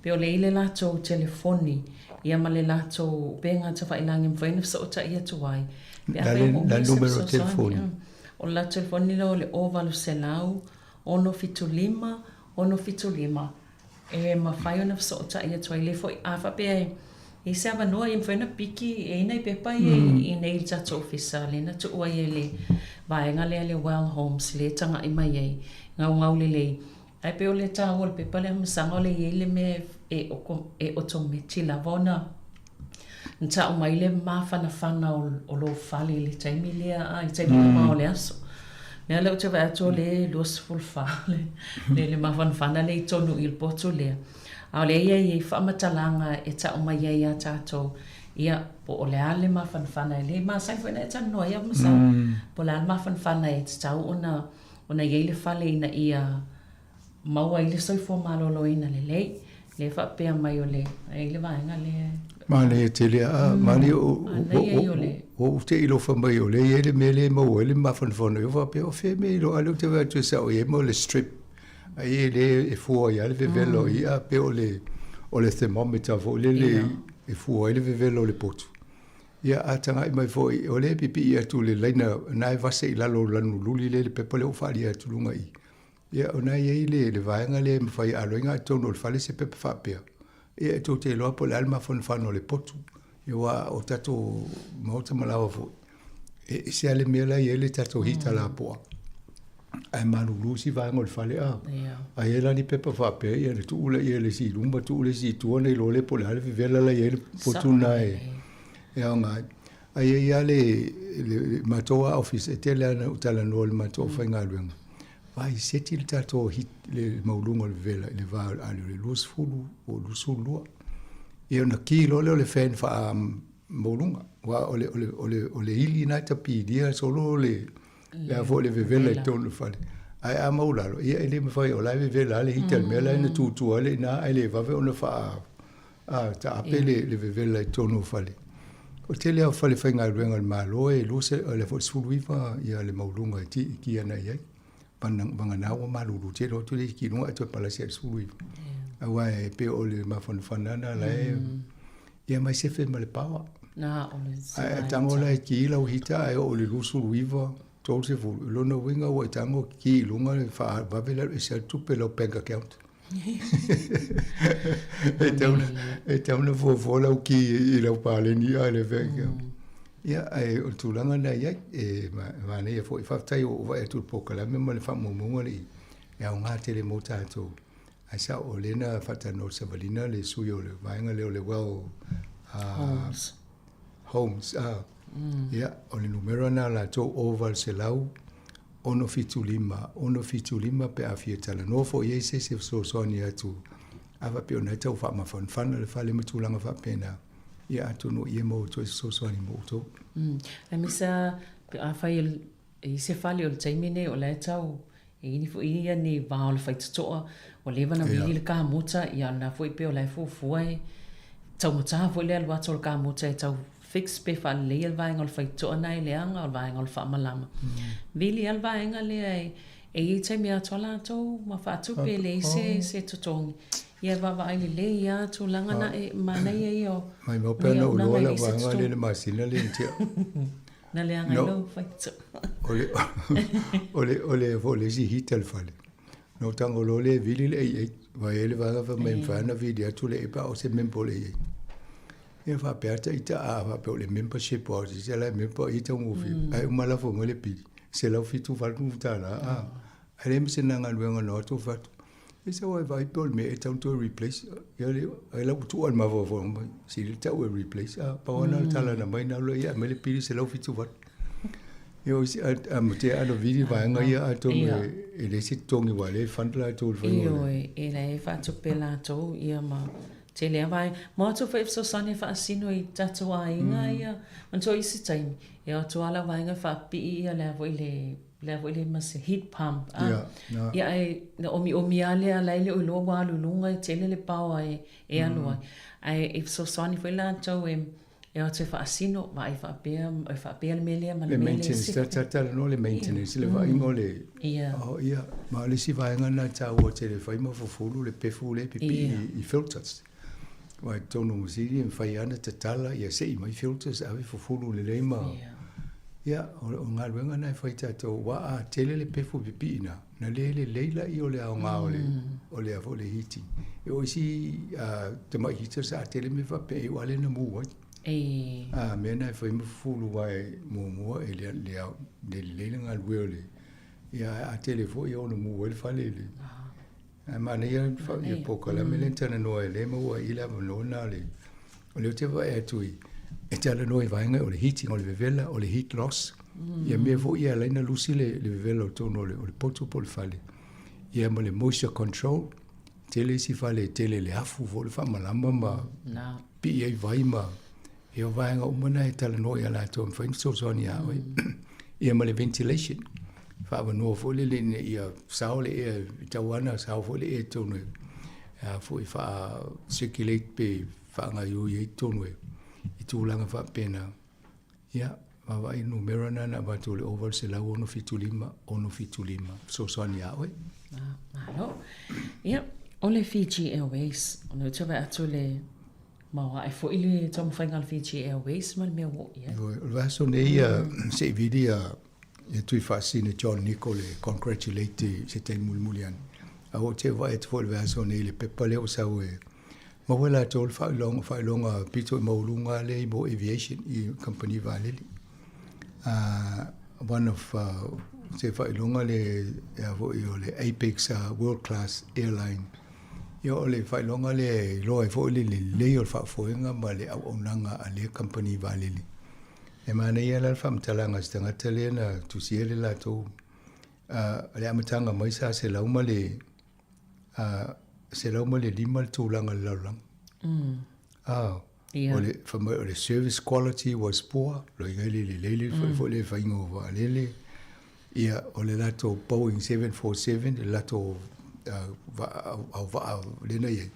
pei o lea e i le latou telefoni ia ma le latou upega tafailagi e mafai ona fesootai atu ai pe afai e moomia se fesoasoani. O le latou telefoni lea o le 0800 675 675 e mafai ona fesootai atu ai lea foi a faapea e i ai se avanoa e mafai ona piki e i ai nai pepa ia i inei i le tatou ofisa lea na tuu ai e le vaega lea le Well Homes lea e tagai mai ai gaugau lelei ae pei o le taua o le pepa lea masaga o lea e i ai le mea e otometi lava ona Na tau mai le mafanafana o lou fale i le taimi lea, a, i taimi uma o le aso. Mea lea ou te vaai atu o lea e 24 le, le mafanafana lea i totonu i le potu lea. A o lea e i ai faamatalaga e tau mai ai ia tatou, ia, po o le a le mafanafana, e le masani foi ona e talanoa ai au masalo, po o le a le mafanafana e tatau ona, ona i ai le fale ina ia maua ai le soifua maloloina lelei, lea faapea mai o le, e i ai le vaega lea. Manaia tele a, manaia o, o, o te ilofa mai o lea e i ai le mea lea e maua ai le mafanafana, e faapea, o fea mea iloa, a lea ou te vaai atu e sao i ai ma le strip, ai e le e fua ai lava le vevela o i'a, pei o le, o le thermometer foi lele e fua ai le vevela o le potu. Ia, a tagai mai foi, o lea e pipii atu le laina, na e vase i lalo o le lanu luli lea i le pepa lea ua faaalia atu i luga i i. Ia, o na e i ai le, le vaega lea e mafai a alo ai totonu o le fale se pepa faapea, ia e tou te iloa po o le a le mafanafana o le potu. Ia aua o tatou maota ma laoa foi, e ese lava le mea la e i ai le tatou hita lapoa, ae malulu isi vaega o le fale a. A i ai la ni pepa faapea, ia ona tuu lea i le isi i luma, tuu le isi i tua ona iloa lea po o le a le vevela la e i ai le potu lena e aoga ai. Ae i ai lava le, le matou lava ofisa, e tele lava ina ou talanoa i le matou aufaigaluega, Vaai, seti le tatou heat, le maualuga o le vevela i le va o le le 20 po o le 22. Ia ona ki loa lea o le fan faamaualuga. Aua o le, o le, o le, o le ili lena e tapilia solo le, le a foi le vevela i totonu o le fale. Ae a maualalo, ia e le mafai, o la e vevela lava le hita i le mea la e na tutu ai le i ina, ae le vave ona faa, a, taape le, le vevela i totonu o fale. O le tele lava o fale faigaluega a le Malo e lua se, o le foi 19 ia le maualuga e ki ana i ai. Vagana ua malulu tele atu le isi luga ae toe palasi ai le 19. Aua e pei o le mafanafana lena la e ia mai sefe ma le pawa. Na, o le Ae tago la e ki lau hita ae oo i le 29, 30, o lona uiga ua e tago ki i luga le faavave le alu ese ai le tupe i lau bank account. E tau e tau na fuafua lau ki i lau paleni a le bank account. Ia, ae o le tulaga lena e i ai, e manaia foi. Faafetai ua ou vaai atu i le polokalame ma le faamaumauga lea e aoga tele mo tatou. Ae sao, o lea na faatalanoa i le savalina le sui o le vaega lea o le Well Homes. Homes, ah. Ia, o le numera lena a latou, 0800 675 675 pe a fia talanoa foi i ai se isi e fesoasoani atu, a faapea o lena e tau faamafanafana le fale ma tulaga faapena. Ia atonu o i e maua atu ai se fesoasoani mo outou. Aemaise lava pe afai e i ai se fale o le taimi lenei o la e tau e i ai foi ia ni va o le faitotoa ua leva ona vili le kamota, ia o lena foi pei o la e fuafua e taugata foi le alu atu o le kamota e tau fix pe faaleleia le vaega o le faitotoa lena e leaga o le vaega o le faamalama. Vili lava le vaega lea e e i ai taimi e atoa latou ma faatupe e leai se se totogi. Ia e vaavaai lelei lava tulaga na e manaia ia o Maimau pea na ou iloa lau vaega lea i le masina lea na tea. Na leaga ai lou faitotoa. O le, o le, o le, o le isi hita le fale. Na ou tago loa lea e vili le AA. Aua e i ai le vaega fai mai e mafai ona vili atu le AA pe a o se member o le AA. Ia faapea ata ita a faapea o le membership aua o se isi la e member o ia e taugofie. Ae uma lafo mai le pili, $178 a. Ae leai ma sina galuega na o atu fai atu. E sau ai vaai pe o le mea e tatau ona toe replace. Ia le, ai la ua tuu lava i le mafaufau mai, sili le tau e replace. A, pau lava lena o le tala na aumai na alu ai aumai le pili $178. Ia o isi, a, a matea ana vili vaega ia atonu e, e leai se totogi aua o lea e fund latou i le faiga o le. Ioe, e leai e faatupe latou ia ma tele lava vaega. Ma o atu foi e fesoasoani e faasino i tatou aiga ia. Manatua isi taimi, e o atu lava lau vaega e faapipii ia le a foi le le a foi le ma se heat pump a. Ia, na. Ia ae na omiomi lava lea la e le o iloa ua alu i luga e tele le power e e alu ai. Ae e fesoasoani foi latou e e o atu e faasino, vaai faapea, e faapea le mea lea ma le Le mea lea. maintenance, ta ta talanoa le maintenance, le vaaiga o le, Ia. oh, ia, ma o le isi vaega lena e taua tele e fai ma fufulu le pefu lea e pipii i filters. Aua i totonu o masini e mafai lava ona tatala ia sei mai filters ave fufulu lelei ma ia o o galuega lena e fai tatou aua a tele le pefu e pipii ina ona le lelei lea o le aoga o le o le a foi le heating. E oo i isi tamai heaters a tele mea faapea e iu lava lea ina mu ai. A mea lena e fai ma fufulu aua e muamua e le le le lelei le galue o le ia ae a tele foi e ono mu ai le fale i le Ae manaia ia polokalame lea na talanoa ai, lea e maua ai i le avanoa lena o le, o lea ou te vaai atu i, e talanoa i vaega o le heating, o le vevela, o le heat loss, ia mea foi ia e ala ai ona lusi le, le vevela o totonu o le, o le potu po o le fale, ia ma le moisture control. Tele isi fale e tele le afu foi le faamalama ma pii ai vai ma, ia o vaega uma na e talanoa ia latou e mafai ona fesoasoani ia oe. Ia ma le ventilation, faaavanoa foi lele ina ia sao le ea, e tatau lava ona sao foi le ea i totonu e a foi faa-circulate pe faagaoioi ai totonu e i tulaga faapena. Ia, vaavaai i le numera lena na avatu o le 0800 675 675 fesoasoani ia oe. Ah, malo. Ia, o le Fiji Airways, o lea ou te vaai atu le maoae foi le taumafaiga a le Fiji Airways ma le mea ua oo i ai. O le vaiaso nei, se i vili ia Tuifaasisina John Nichol e congratulate i se taimi mulimuli ane. A ua ou te vaai atu foi i le vaiaso nei i le pepa lea ua sau e maua e latou le faailoga, faailoga pito i maualuga lava lea i mo aviation i kamupani vaalele. One of se faailoga lea e a foi o le Apex World Class Airline. Ia o le faailoga lea e iloa ai foi le lelei o le faafoega ma le auaunaga a lea kamupani vaalele. E manaia la le faamatalaga a se tagata lea na tusia le latou le amataga mai sa 105 le tulaga i le lalolagi. O le, fai mai o le service quality was poor, loiga e le lelei le foi le faiga o vaalele. Ia, o le latou Boeing 747, le latou auvaa lea na i ai,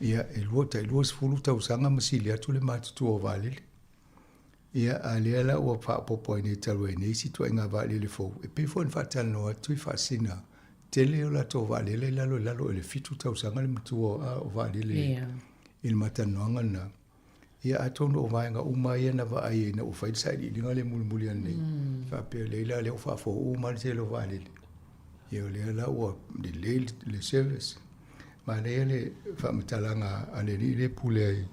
ia, e lua, tai 20 tausaga ma sili atu le matutua o vaalele. Ia, a lea la ua faaopoopo ai nei talu ai nei isi ituaiga vaalele fou, e pei foi ona faatalanoa atu i Faasisina, tele o latou vaalele i lalo i lalo i le 7 tausaga le matua o vaalele i le matalanoaga lena. Ia, atonu o vaega uma ia na vaai ina ua fai le sailiiliga lea mulimuli ane nei, faapea lelei la lea ua faafou uma le tele o vaalele. Ia, o lea la ua lelei le service. Manaia le faamatalaga a le alii lea e pule ai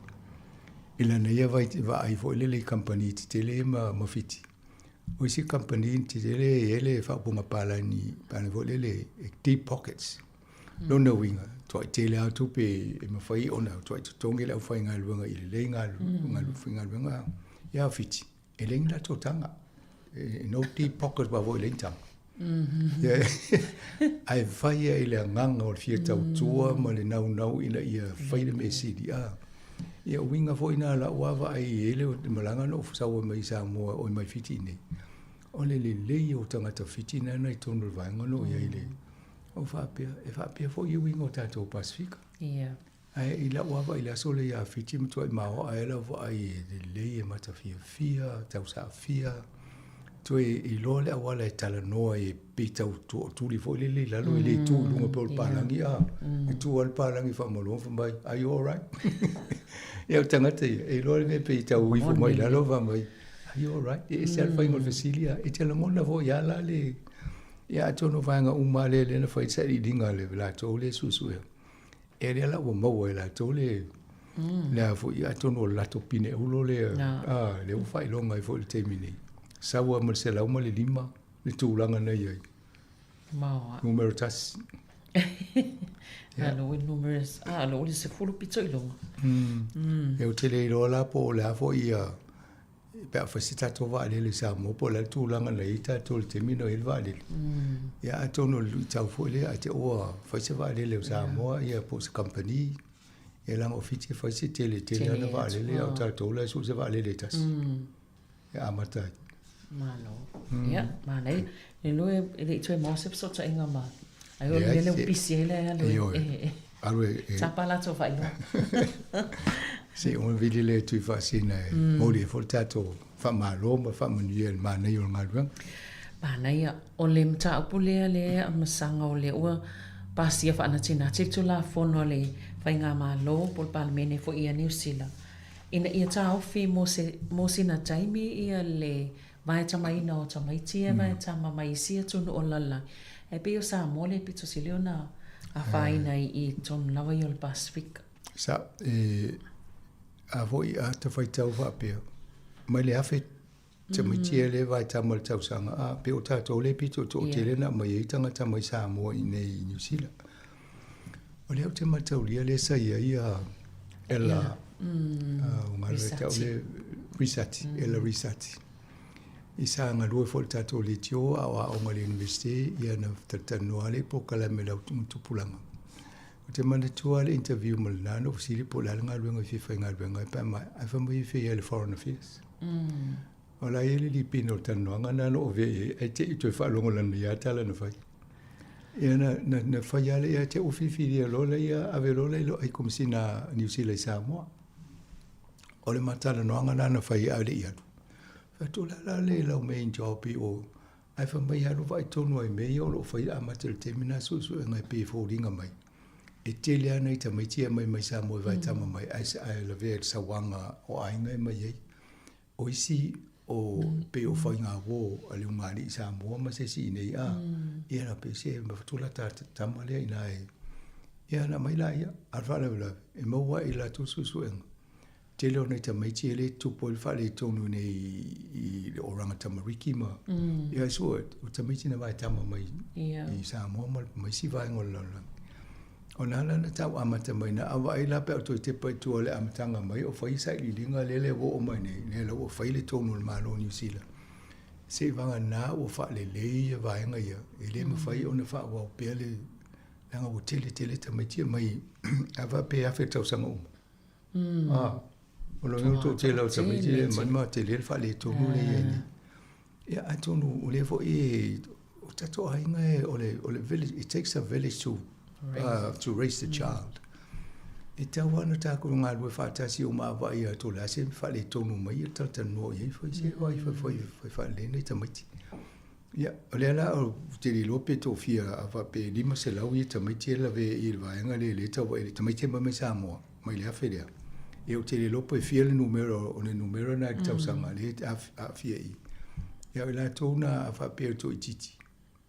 i lana ia vaai foi lele i kamupani tetele ia ma Fiti. O isi kamupani tetele e i ai le faaupuga palagi, palagi foi lele e deep pockets. Lona uiga, tuai tele lava tupe e mafai ona tuai totogi le aufaigaluega i lelei faigaluega. Ia a Fiti, E leai ni latou taga. No deep pocket aua foi e leai ni taga. Ae fai ai i le agaga o le fia tautua ma le naunau ina ia fai le mea sili. Ia o uiga foi na o lau lava vaai e i ai le malaga na ou sau ai mai Samoa oi mai Fiti i nei, o le lelei o tagata Fiti na na i totonu o le vaega na o i ai le, ou faapea, e faapea foi uiga o tatou Pasefika. Ae i lau lava i le aso lea ia Fiti matuai maoae ai lau vaai e lelei e matafiafia, tausaafia, toe iloa le auala e talanoa ai e pei tau tootuli foi lele i lalo e le tu i luga pei o le palagi a. E tu lava le palagi faamaloa fai mai, are you alright? Ia o tagata ia, e iloa le mea pei tau ifo mai i lalo fai mai, are you alright? E ese lava le faiga o le fesili a, e te lagona foi lava la le, ia atonu o vaega uma lava lea na fai ai le sailiiliga a le latou lea e suesuea. Ia lea la ua maua e latou le le a foi atonu o le latou pineulo lea a lea ua faailoga ai foi i le taimi nei. Sau lava ma le 105 le tulaga na i ai. Maoa. Numera tasi. Ia. Alo e numerous. Ah, alo le 10 pito i luga. Ia ou te le iloa la po o le a foi ia pe a fai se tatou vaalele i Samoa po o le a le tulaga na i ai tatou i le taimi na i ai le vaalele. Ia atonu o le luitau foi lea ae te i ua fai se vaalele o Samoa ia po o se kamupani ia leaga o Fiti e fai se tele tele ana vaalele a o tatou la e sue se vaalele e tasi e amata ai. Malo. Ia, manaia. Le lua e le i toe maua se fesootaiga ma ai o le mea lea ua pisi ai le alu e alu e tapa latou faailoa. Se i vili le Tuifaasina e momoli ai foi le tatou faamalo ma le faamanuia i le manaia o le galuega. Manaia. O le mataupu lea le amasaga o lea ua pasia faanatinati le Tulafono a le Faigamalo po o le Palemene foi ia Niu Sila ina ia taofi mo se mo sina taimi ia le vaetamaina o tamaiti ia vaetama mai isi atunuu o le lalolagi. Ae pei o Samoa le pito sili ona afaina i i totonu lava ia o le Pasefika. Sa, e, a foi a ta faitau faapea, mai le afe tamaiti ia le vaetama i le tausaga, a pei o tatou le pito toatele na aumai ai tagata mai Samoa i inei i Niu Sila. O lea ou te mataulia lea sa i ai a Ella, o galue tau le Risati, Ella Risati. I sa galue foi i le tatou leitio a o aoga i le Universite, ia na talatalanoa lea i polokalame o le tupulaga. Ou te manatua le interview ma lena na ou fesili po o le a le galuega e fia faigaluega ai pe a maea, ae fai mai e fia i ai i le Foreign Affairs. O la e i ai le lipina o le talanoaga lena na ou avea i ai, ae te i toe faalogo lana ia tala na fai. Ia na, na, na fai lava lea ia te au filifilia loa lea, ave loa lea i lou ai Komesina a Niu Sila i Samoa. O le ma talanoaga lena na fai a o le i alu. Fai atu, o le a la le lau main job i o? Ae fai mai, alu vaai tonu ai i mea ia o lo o fai amata i le taimi lena suesuega e pei e foliga mai. E tele lava nai tamaiti ia mai mai Samoa e vaetama mai ae, ae lavea i le sauaga o aiga e mai ai. O isi o pei o faigauo a le ugaalii i Samoa ma se isi i inei a, ia na pei se mafatula ta tama lea ina e, ia na aumai laia. A o le faalavelave, e maua ai i latou suesuega, tele o nai tamaiti e le tupu ai le faaletonu i i le oranga tamariki ma, ia e sue, o tamaiti na vaetama mai i Samoa ma isi vaega o le lalolagi. O na la na tau amata mai na a vaai la pe a ou toe tepa i tua i le amataga mai o fai sailiiliga lele ua oo mai nei, lea la ua fai le tonu o le Malo o Niu Sila. Seivaga ua faalelei ia vaega ia, e le mafai ona faaauau pea le leaga ua tele tele tamaiti e mai a faapea e afe le tausaga uma. A, o lona uiga o le toatele o tamaiti lea e aumai ma tele le faaletonu lea e i ai nei. Ia atonu o lea foi e, o tatou aiga e, o le, o le village, it takes a village to, to raise the child. E tatau lava ona tatou galulue faatasi o maavaai atu o le a se faaletonu mai ia talatalanoa i ai fai se fai fai fai fai faalelei nai tamaiti. Ia, o lea la ou te le iloa pe toafia a faapea e 500 ia tamaiti ia lavea i le vaega lea lea e tau vaai tamaiti ia mai mai Samoa mai le afe lea. Ia ou te le iloa pe fia le numera o le numera na i le tausaga lea e aafia i i. Ia o i latou na a faapea e toaitiiti,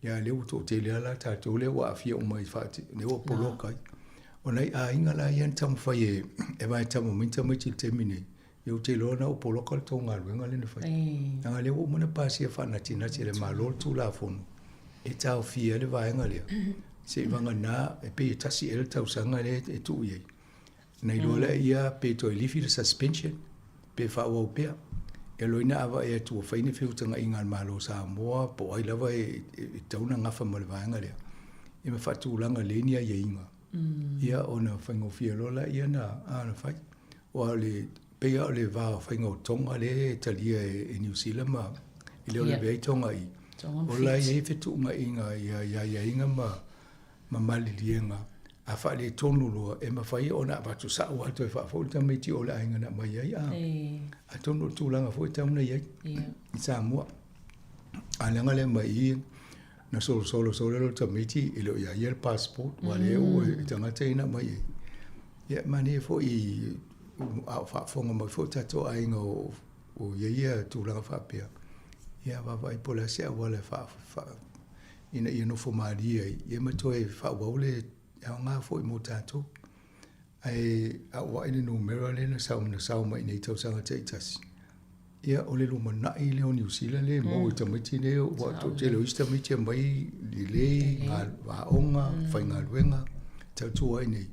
ia lea ua toatele lava la tatou lea ua aafia uma i faati, lea ua poloka ai. O nai aiga la ia na taumafai e, e vaetama mai tamaiti i le taimi nei, Ia ou te iloa na ua poloka le tou galuega lea na fai. Leaga lea ua uma ona pasia faanatinati e le Malo le Tulafono e taofia ai le vaega lea. Seiavagana e pei e tasi ea le tausaga lea e tuu i ai. Na iloa lea ia pe toe lifi le suspension pe faaauau pea. E loina a vaai atu ua fai ni feutagaiga a le Malo o Samoa po o ai lava e tatau ona gafa ma le vaega lea, ia ma faatulaga lelei ni aiaiga. Ia ona faigofie loa lea ona fai. Aua o le, pei lava o le va o faiga o Tonga lea e talia e Niu Sila ma e le o lavea ai Tonga i. O la e i ai fetuunaiga i aiaiga ma maliliega a faaletonu loa e mafai ona avatu sao lava toe faafoi le tamaiti o le aiga na aumai ai. A, atonu o le tulaga foi e tatau ona i ai i Samoa. A leaga le aumai i i, na solosolo solo le tamaiti e le o ia ia le passport, ua le oo i tagata ia na aumai ai. Ia, manaia foi a o faafofoga mai foi tatou aiga o i ai ia tulaga faapea, ia vaavaai po o le a se auala e faa, faa, ina ia nofo malie ai, ia ma toe faaauau le aoga foi mo tatou. Ae a ou vaai i le numera lea na sau, na sao mai i nei tausaga taitasi, ia o le lumanai lea o Niu Sila lea e maua i tamaiti nei, ua toatele o isi tamaiti e aumai lelei, aoga, faigaluega. tautua ai nei,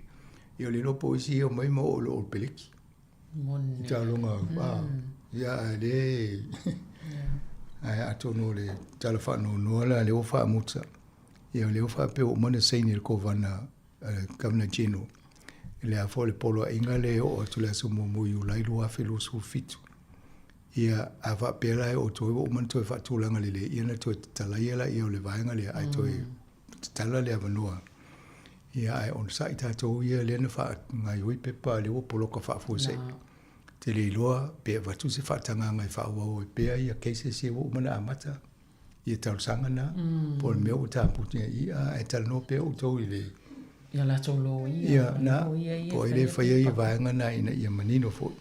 ia o le iloa po o isi ia omai ma oo i loo peleki. Moni. I taaloga, a, ia ae le, ae atonu o le tala faanoanoa la lea ua faamuta, ia o lea ua faapea ua uma ona saini e le Kovana, le Governor General, le a foi le poloaiga lea e oo atu i le aso 1 o Iulai 2027. Ia, a faapea la e outou ua uma ona toe faatulaga lelei, ia ona toe tatalaia laia o le vaega lea, ae toe tatala le avanoa. Ia, ae onosai tatou ia lea na faagaoioi pepa lea ua poloka faafuasei. Te le iloa pe avatu se faatagaga e faaauau ai pea ia cases ia ua uma ona amata ia talosaga na, po o le mea ua taputi ai, ia, ae talanoa pea outou i le Ia latou loia, ia, na, loia ia po o ai lea e faia ia vaega na ina ia manino foi.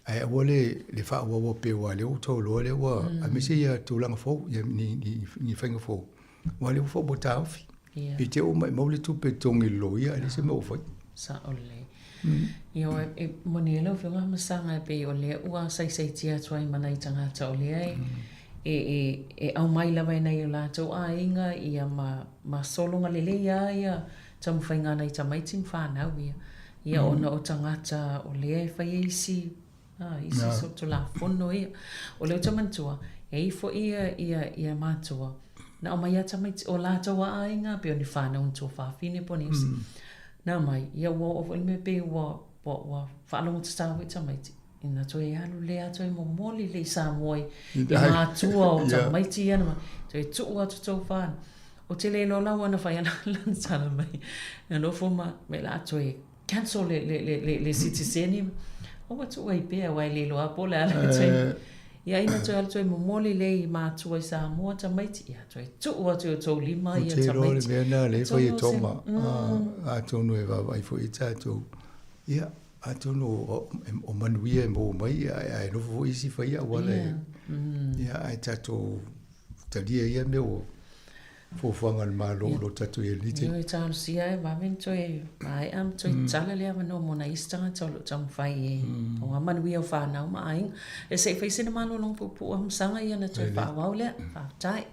Ae aua le, le faaauaua pea aua o lea ua outou iloa lea ua, aemaise ia tulaga fou, ia ni, ni, ni faiga fou, aua o lea ua foi ua taofi. Ia. I te i ua maumau le tupe e totogi i le loia ae leai se mea ua fai. Sao lelei. Ia, e moni ai lau Afioga Masaga e pei o lea ua saisaitia atu ai ma nai tagata o lea e, e, e, e aumai lava e nai o latou aiga ia ma, ma sologa lelei lava ia taumafaiga a nai tamaiti ma fanau ia. Ia ona o tagata o lea e fai ai isi, a, isi solitulafono ia. O lea ou te manatua, e i ai foi ia, ia, ia matua, na aumai lava tamaiti, o latou lava aiga, pei o ni fanau ni tuafafine po o ni isi, na aumai, ia ua oo foi le mea pei ua, ua, ua faalogo tatau foi tamaiti, ina toe alu lea toe momoli le i Samoa i, i matua o tamaiti ia na toe tuu atu tou fanau. Ou te le iloa la ua na fai ana lana tala mai. Na nofo ma, me la toe cancel le, le, le, le, le sitiseni. Aua tuu ai pea, aua e le iloa po o le a le toe. Ia ina toe alu toe momoli le i matua i Samoa tamaiti, ia toe tuu atu i o tou lima ia tamaiti. Ou te iloa le mea lena lea e fai e Toma, atonu e vaavaai foi i tatou. Ia, atonu o manuia e maua mai, ae nofo foi isi fai auala e, ia, ae tatou talia ia mea ua fuafuaga a le Malo o lo o tatou i ai i lenei taimi. Ioe, talosia e vave ona toe maea ma toe tatala le avanoa mo nai isi tagata o lo o taumafai e aua manuia o fanau ma aiga. E se i fai sina malologa puupuu a Masaga ia ona toe faaauau lea. Faafetai.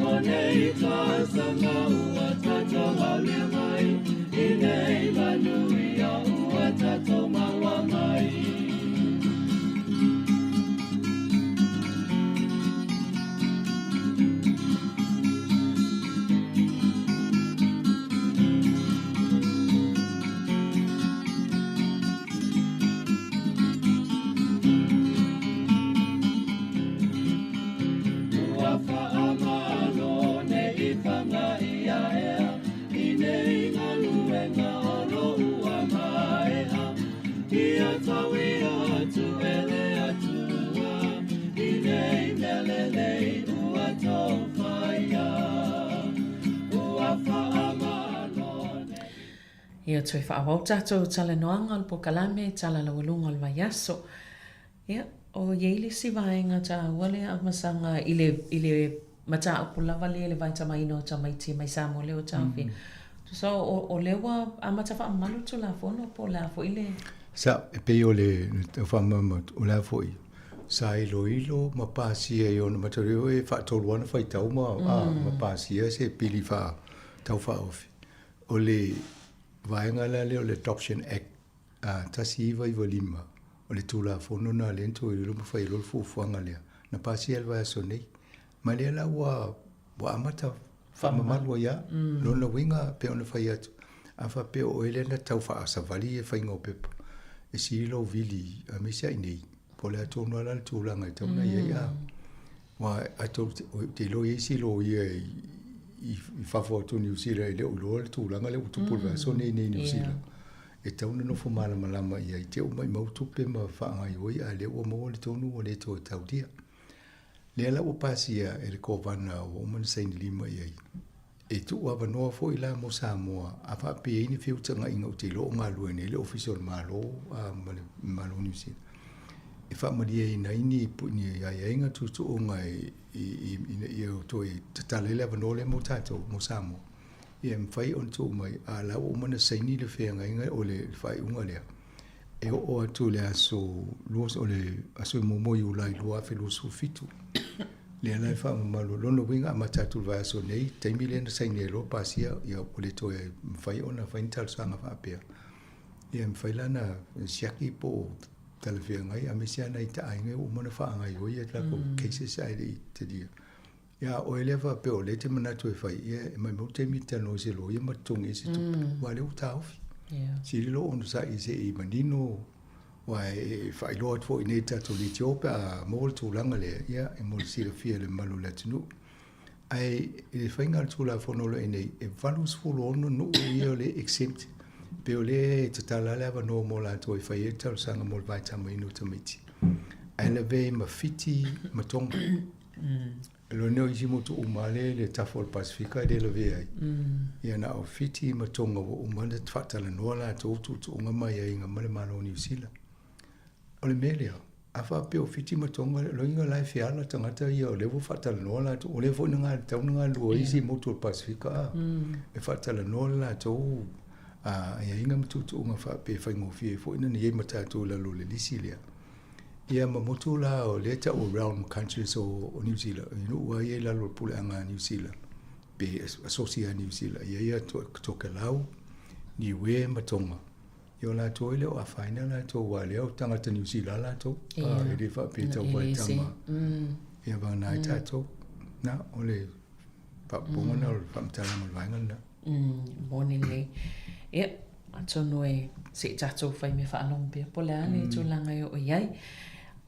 mo nei talosaga ua tatou aulia mai i nei manuia ua tatou maua mai. Ua faamalo nei faga ia ea i nei galuega o lo ua maea. Ia tauia atu e le Atua i nei mea lelei ua tou faia. Ua faamalo nei. Ia toe faaauau tatou talanoaga o le polokalame Tala Laualuga o le Vaiaso. Ia, o i ai le isi vaega taua lea amasaga i le, i le mataupu lava lea i le vaitamaina o tamaiti mai Samoa lea ua taofia. Tusa o, o lea ua amata faamamalu le Tulafono po o le a foi le... Sa, e pei o le tau faamalamalama atu, o le a foi, sa iloilo ma pasia i ona matalio e faatolu lava ona faitau ma, a, ma pasia se pili faa, tau faaofi. O le vaega la lea o le Adoption Act 1995, o le Tulafono lena lea na toe iloilo ma fai ai loa le fuafuaga lea, na pasia i le vaiaso nei. Ma lea la ua, ua amata faamamalu ai lava. Lona uiga, pei ona fai atu, a faapea o oe lea na tau faasavali le faiga o pepa, e sili lou vili aemaise lava i inei, po o le a tonu lava la le tulaga e tatau ona i ai, a. Aua a tou te iloa e i ai isi loia i fafo atu o Niu Sila e le o iloa le tulaga lea ua tupu i le vaiaso lenei i Niu Sila. E tatau ona nofo malamalama i ai, te i ua maumau tupe ma faagaoioi a o lea ua maua le tonu ua le toe taulia. Lea la ua pasia e le Kovana ua uma ona saini lima i ai. E tuu avanoa foi la mo Samoa a faapea e i ai ni feutagaiga ou te iloa o galue nei le Ofisa o le Malo ma le Malo o Niu Sila e faamalieina ai ni ni aiaiga tuutuuga ina ia toe tatala ai le avanoa lea mo tatou mo Samoa. Ia e mafai ona tuu mai a o la ua uma ona saini le feagaiga o le faaiuga lea e oo atu i le aso o le aso muamua o Iulai 2027. Lea la e faamamalu, lona uiga amata atu i le vaiaso nei, taimi lea na saini ai loa pasia, ia ua le toe mafai ona fai ni talosaga faapea. Ia e mafai la ona siaki po o talafeagai aemaise lava nai taaiga ua uma ona faagaoioi a latou cases ae le i talia. Ia a oe lea faapea o lea e te manatu e fai, ia e maumau taimi e te talanoa i se loia ma totogi ai se tupe, aua o lea ua taofi. Sili lou onosai se i manino, aua e faailoa atu foi i inei i le tatou leitio pe a maua le tulaga lea, ia e mo le silafia e le mamalu o le atunuu. Ae i le faiga o le Tulafono o lo o i ai nei, e 86 nuu ia o lea e exempt, pei o lea e tatala lava le avanoa mo latou e fai ai le talosaga mo le vaitamaina o tamaiti, ae lavea ai ma Fiti ma Tonga. Lona o isi motu uma lea i le tafa o le Pasefika e le lavea ai. Ia na o Fiti ma Tonga ua uma ona faatalanoa latou tuutuuga ma aiaiga ma le Malo o Niu Sila. O le mea lea, a faapea o Fiti ma Tonga, lona uiga la e feala tagata ia o lea ua faatalanoa latou, o lea foi na tatau ona galulue ai isi motu o le Pasefika a, e faatalanoa le latou aiaiga ma tuutuuga faapea e faigofie ai foi ona i ai ma tatou i lalo o le lisi lea. Ia ma motu la o lea e tau o realm countries o Niu Sila, i nuu lava ia i lalo o le puleaga a Niu Sila, pe asosi a Niu Sila, ia ia Tokelau, Niue ma Tonga. Ia o latou e le o afaina latou aua o lea o tagata Niu Sila latou, e le faapea e tau vaitama. Ia vagana ai tatou. Na, o le faaopoopoga lena o le faamatalaga o le vaega lena. Moni lelei. Ia, atonu e se i tatou fai mea faalogo pea po o le a le tulaga e oo i ai.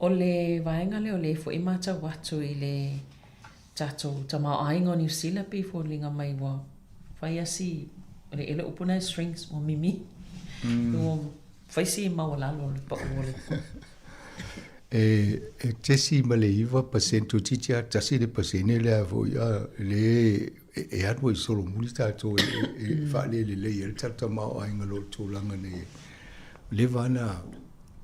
O le vaega lea o lea foi e matau atu i le tatou tamaoaiga o Niu Sila pei e foliga mai ua fai lava si, o le, e le upu lena e shrinks, ua mimi. Ua fai si maualalo o le pau o le... E 0.9 pasene, toeitiiti lava 1% le a foi, a, le e alu ai solomuli tatou e faalelelei ai le tatou tamaoaiga i lo le tulaga nei. Ua leva lava na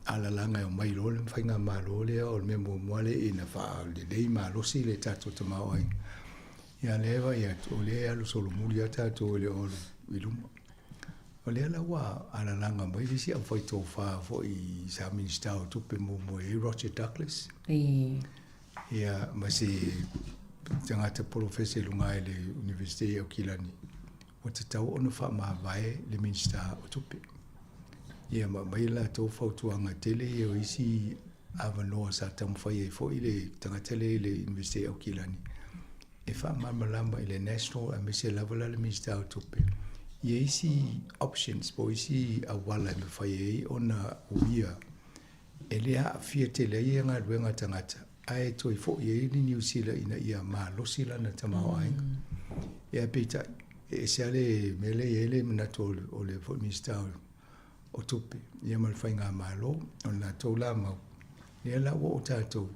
alalaga e omai loa le faigamalo lea, o le mea muamua lea ina faalelei malosi le tatou tamaoaiga. Ia lea e vaai atu, o lea e alu solomuli lava tatou e le o alu i luma. O lea la ua alalaga mai le isi aufaitofa foi sa Minisita o Tupe muamua i ai, Roger Douglas. Ia, ma se tagata polofesa i luga i le Universite i Aukilani, ua tatau ona faamavae le Minisita o Tupe. Ia ma aumai latou fautuaga tele ia o isi avanoa sa taumafai ai foi le tagata lea i le Universite i Aukilani e faamalamalama i le National aemaise lava la le Minisita o Tupe ia isi options po o isi auala e mafai ai ona uia e le aafia tele ai galuega a tagata ae toe foi ai le Niu Sila ina ia malosi lana tamaoaiga. Ia peitai, e ese lava le mea lea e i ai le manatu o le foi Minisita o Tupe ia ma le Faigamalo, o le latou la mau, lea la ua oo tatou,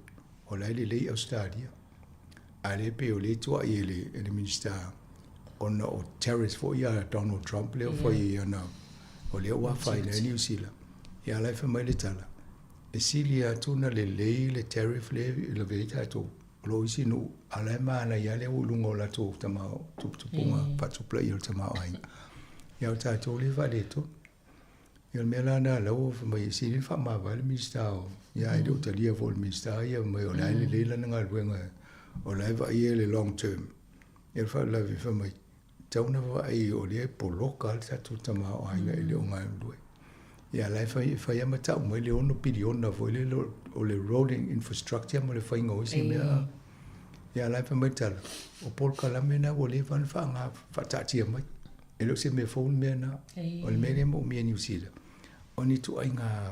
o la e lelei Ausetalia, a o lea e pei o lea e tuuai e le Minisita ona o tariffs foi a Donald Trump lea ua fai ai ona o lea ua afaina ai Niu Sila. Ia a o la e fai mai le tala, e sili atu ona lelei le tariff lea e lavea ai tatou o lo o isi nuu, a o la e manaia lava lea ua i luga o latou tuputupuga faatupulaia o le tamaoaiga. Ia a o tatou lea e faaletonu. Ia o le mea la lena o lea ua fai mai e sili ona faamavae le Minisita o, ia ae le o talia foi e le Minisita ia fai mai o la e lelei lana galuega o la e vaaia le long term. Ia o le faalavelave fai mai, tatau ona vaai o lea e poloka lava le tatou tamaoaiga e le o galulue. Ia o la e fai, fai lava ma tau mai le 6 piliona foi lele o le rolling infrastructure ma le faiga o isi mea. Ia o la e fai mai le tala, o polokalame na ua leva ona faaga, faataatia mai. E le o se mea fou le mea lena. O le mea lea e manaomia e Niu Sila, o ni ituaiga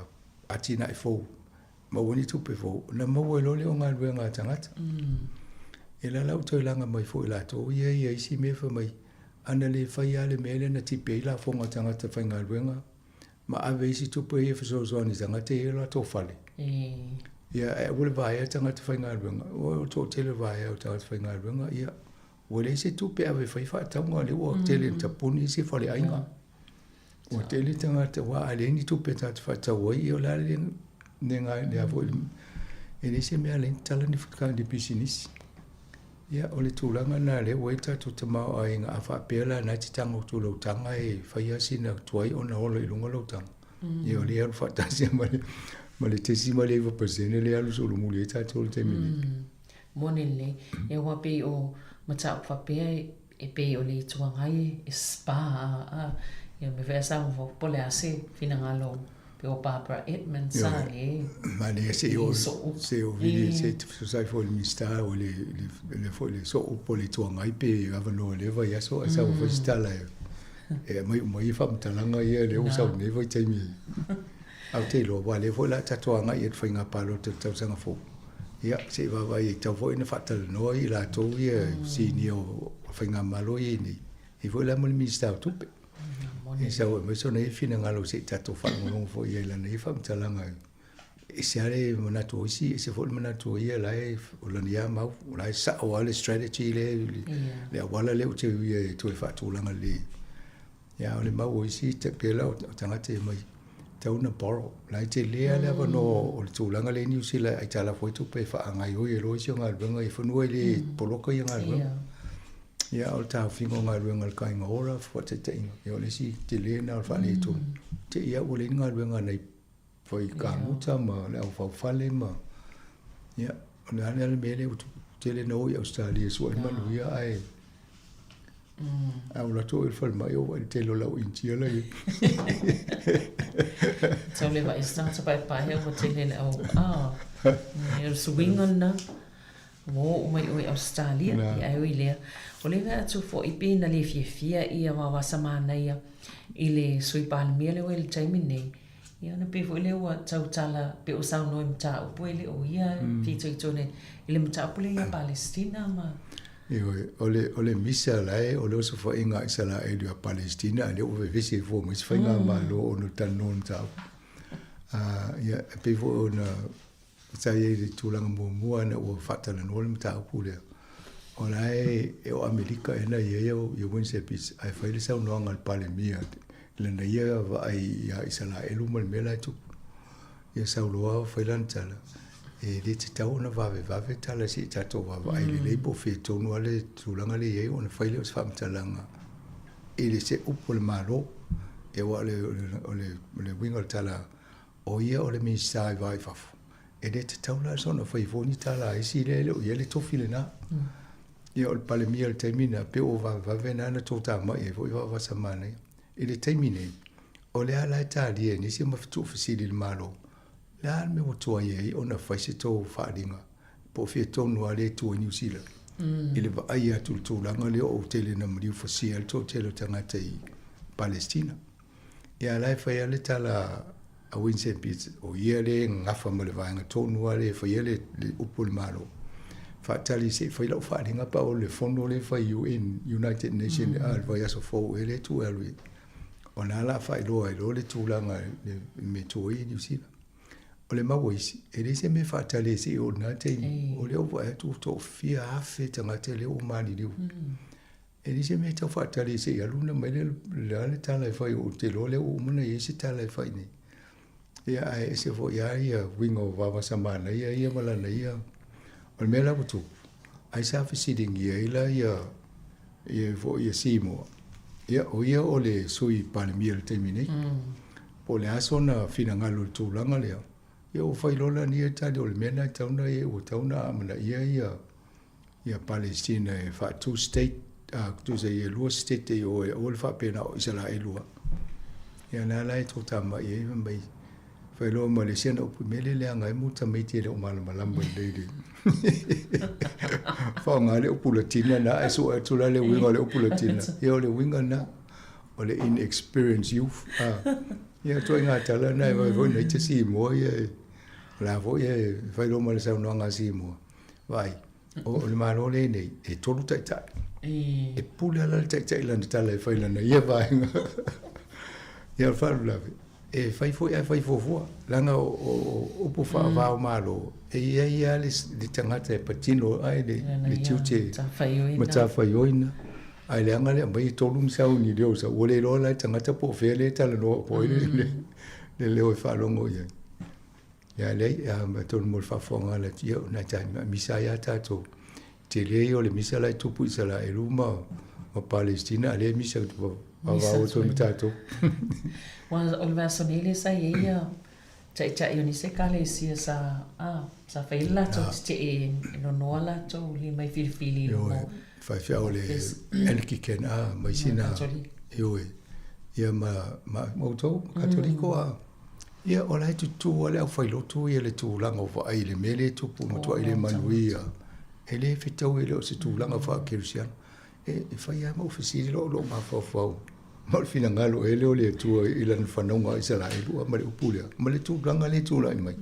atinae fou, maua ni tupe fou, ona maua ai loa lea o galuega a tagata. Ia la la ua toe laga mai foi e latou ia ia isi mea fai mai, ana le fai lava le mea lea na tipi ai lafoga a tagata faigaluega ma ave isi tupe ia e fesoasoani i tagata ia i o latou fale. Ia ae aua le vaea tagata faigaluega, ua toatele vaea o tagata faigaluega, ia Ua leai se tupe e ave e fai faatauga, lea ua tele ina tapuni isi faleaiga. Ua tele tagata aua a leai ni tupe tatou te faatau ai, ia o le a le le a foi e leai se mea e ala ai ona tatala ni pisinisi. Ia, o le tulaga lena lea ua i ai le tatou tamaoaiga, a faapea la na e te tago atu i lou taga e fai lava sina tuai ona ola i luga lou taga. Ia o lea e alu faatasi ma le 0.9% lea e alu solomuli ai tatou i le taimi nei. Moni lelei. Ia aua pei o mataupu faapea e pei o le Itu Agai e spa a ia mea foi a sa po o le a se finagalo pei o Barbara Edmonds sa le Manaia se i o se o vili se fesoasoani foi i le Minisita o le le foi le sooupu o le Itu Agai pe avanoa i lea vaiaso ae sau fai se tala e aumai uma ai faamatalaga ia lea ua sau nei vaitaimi. Ae ou te iloa aua o lea foi o le a tatou agai i le faiga palota i le tausaga fou. Ia, se i vaavaai e tatau foi ona faatalanoa i latou ia sinia o faigamalo ia i nei, e i ai foi la ma le Minisita o Tupe. E sau e aumai sona ia finagalo se i tatou faalogologo foi i ai i lana ia faamatalaga. E ese lava le manatu o isi, ese foi le manatu o ia la e, o lana ia mau, o la e sao lava le strategy lea, le auala lea ou te uia e toe faatulaga lelei. Ia, o le mau o isi te pela o tagata e mai tau na borrow. La e tele lava le avanoa o le tulaga lea i Niu Sila e aitalafu ai tupe e faagaoioi ai loa isi o galuega i fanua e le poloka ia galuega. Ia, o le taofiga o galuega a le Kāinga Ora, faataitaiga, ia o le isi tele lena o le faaletonu. Te i lava ua leai ni galuega a nai fai kamuta ma le au faufale ma ia o le a le mea lea ua tele na o i Ausetalia e sua ai manuia ae a ua alu atu i le falemai ua vaai i le tele o le au Initia la e i ai. Tau le vaai se tagata paepae ua tele le au a o le suiga lena ua oo mai oe i Ausetalia ia ae ui i lea o lea vaai atu foi pei na le fiafia ia Vavasa Manaia i le Sui Palemia lea ua i le taimi nei Ia ona pei foi lea ua tautala pei ua saunoa i mataupu e le o ia fitoitonu ai i le mataupu lea ia Palestina ma. Ioe, o le, o le misa la e, o le osofaiga a Isaraelu ia Palestina, a lea ua vevesi ai fua mai se faigamalo ona o le talanoa o le mataupu. Ia, e pei foi ona Sa i ai i le tulaga muamua ina ua faatalanoa le mataupu lea, o la e, e o Amerika ea na i ai ia Wednesday Peace, ae fai le saunoaga a le Palemia i lana ia vaai ia Isaraelu ma le mea la e tupu. Ia sau loa fai lana tala, e le tatau ona vavevave tala se i tatou vaavaai lelei po o fea tonu lava le tulaga lea e i ai ona fai lea o se faamatalaga i le se upu a le Malo. Ia aua o le, o le, o le uiga o le tala O ia o le Minisita i va i fafo, e le tatau la soona fai fua ni tala a isi lea e le o i ai le tofi lena. Ia, o le Palemia i le taimi lena, pei ua vavevave na na toatamai ai foi Vaavasamanaia. I le taimi nei, o lea la e talia e nisi ma tuufesili i le Malo, le a le mea ua tuai ai ona fai se tou faaaliga po o fia tonu lava lea e tu ai Niu Sila i le vaai atu i le tulaga lea o tele ina maliu fasia ai le toatele o tagata i Palestina. Ia a la e fai lava le tala a Winston Peters, o ia lea e gafa ma le vaega tonu lava lea e faia le upu a le Malo, faatali se i fai lau faaaliga pe a oo i le fono lea e fai UN, United Nation a le vaiaso fou ea lea e tuu e alu i ai. O lena o le a faailoa ai loa le tulaga i le mea e tu ai Niu Sila. O le mau a isi, e leai se mea e faatali ai se i oo i lena taimi, o lea ua vaai atu ua toafia afe tagata lea ua maliliu. E leai se mea e tau faatali ai se i alu ona aumai lea o le a le tala e fai, ou te iloa lea ua uma ona i ai se tala e fai nei. Ia ae ese foi lava ia uiga o Vaavasamanaia ia ma lana ia. O le mea la ua tupu, ai sa fesiligia ai la ia ia foi ia Seymour. Ia o ia o le Sui Palemia i le taimi nei. Po o le a sona finagalo i le tulaga lea, ia ua fai loa lana ia tali o le mea lena e tatau ona ua tatau ona amanaia ia ia Palestina e faa-two state, a, tusa ia lua state i o e aua le faapena o Isaraelu lava. Ia lea la e toatamai ai fai mai, fai loa ma le isi ana upu, mea lea e leaga ai mo tamaiti e le o malamalama lelei i le faaaoga le upu Latina na, ae sue atu la le uiga o le upu Latina. Ia o le uiga lena, o le inexperienced youth. A, ia ituaiga tala na e vaai foi na ita Simoa ia, o la foi e fai loa ma le saunoaga a Simoa. Vaai, o le Malo lea nei, e tolu taitai. E pule lava le taitai i lana tala e fai i lana ia vaega. Ia o le faalavelave, e fai foi ae fai fuafua. Leaga o upu faava-o-Malo, e i ai lava le tagata e patino ai le tiute matafaioi. Ae leaga le aumai e tolu ni sauni i leo sau, ua le iloa la e tagata po o fea lea e talanoa po o ai le leo e faalogo i ai. Ia leai, atonu mo le faafofoga a le ia, nai ta misa ai a tatou. Tele ia o le misa la e tupu i Isaraelu ma ma Palestina, a lea e misa vavao atu ai ma tatou. Aua o le vaiaso nei lea sa i ai ia taitai o nisi ekalesia sa, a, sa fai ai le latou tetee e nonoa latou lima e filifili i luma o Faifeau o le Anglican a, ma isi na, ioe, ia ma ma outou Katoliko a. Ia, o la e tutū lava le aufailotu ia le tulaga o vaai i le mea lea e tupu, matuai le manuia. E le fetaui, e le o se tulaga faakerisiano. E, e fai lava ma ou fesili loa o lou mafaufau, ma o le finagalo ea lea o le Atua i lana fanauga a Isaraelu ma le upu lea, ma le tulaga lea e tulai mai.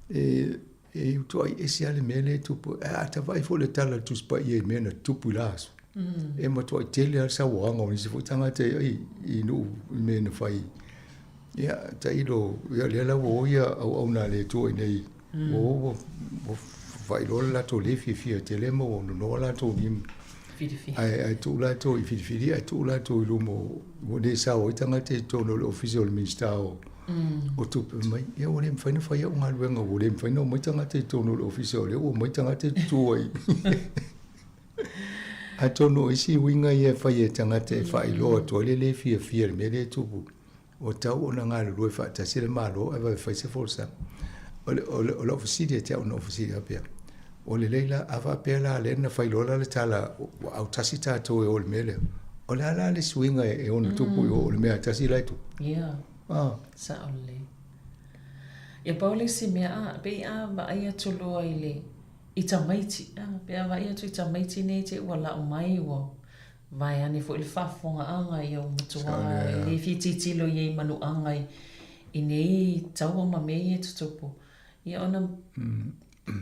E, E utuai ese lava le mea lea e tupu. Ae a ta vaai foi i le tala a le Tusi Paia i mea na tupu i la aso, e matuai tele lava le sauaga o nisi foi tagata i, i nuu i mea na fai. Ia, tailo, ia lea la ua o ia auauna a le Atua i inei, ua o ua, ua faailoa le latou le fiafia tele ma ua nonoa latou lima. Ae, ae tuu latou i filifili, ae tuu latou i luma o, ua le sao ai tagata i totonu o le ofisa o le Minisita o, o tupe mai, ia ua le mafai ona fai au galuega, ua le mafai ona omai tagata i totonu o le ofisa, o lea ua omai tagata e tutu ai. Atonu o isi uiga ia e fai e tagata e faailoa atu ai le le fiafia i le mea lea e tupu, ua tatau ona galulue faatasi le Malo ae vave fai se folasaga. O le, o le, o lau fesili ia te au na ou fesili faapea, ua lelei la, a faapea la lea na fai loa la le tala ua autasi tatou e o i le mea lea, o le a la le suiga e ono tupu i o, o le mea tasi la e tupu? Ia. Ah. Sao lelei. Ia pau le isi mea, a, pei a vaai atu loa i le, i tamaiti, a, pei a vaai atu i tamaiti nei te i ua lau mai ua vaeane foi le faafofogaaga ia ua matua e le fia tilotilo i ai i manuaga i, i nei taua ma mea ia e tutupu. Ia ona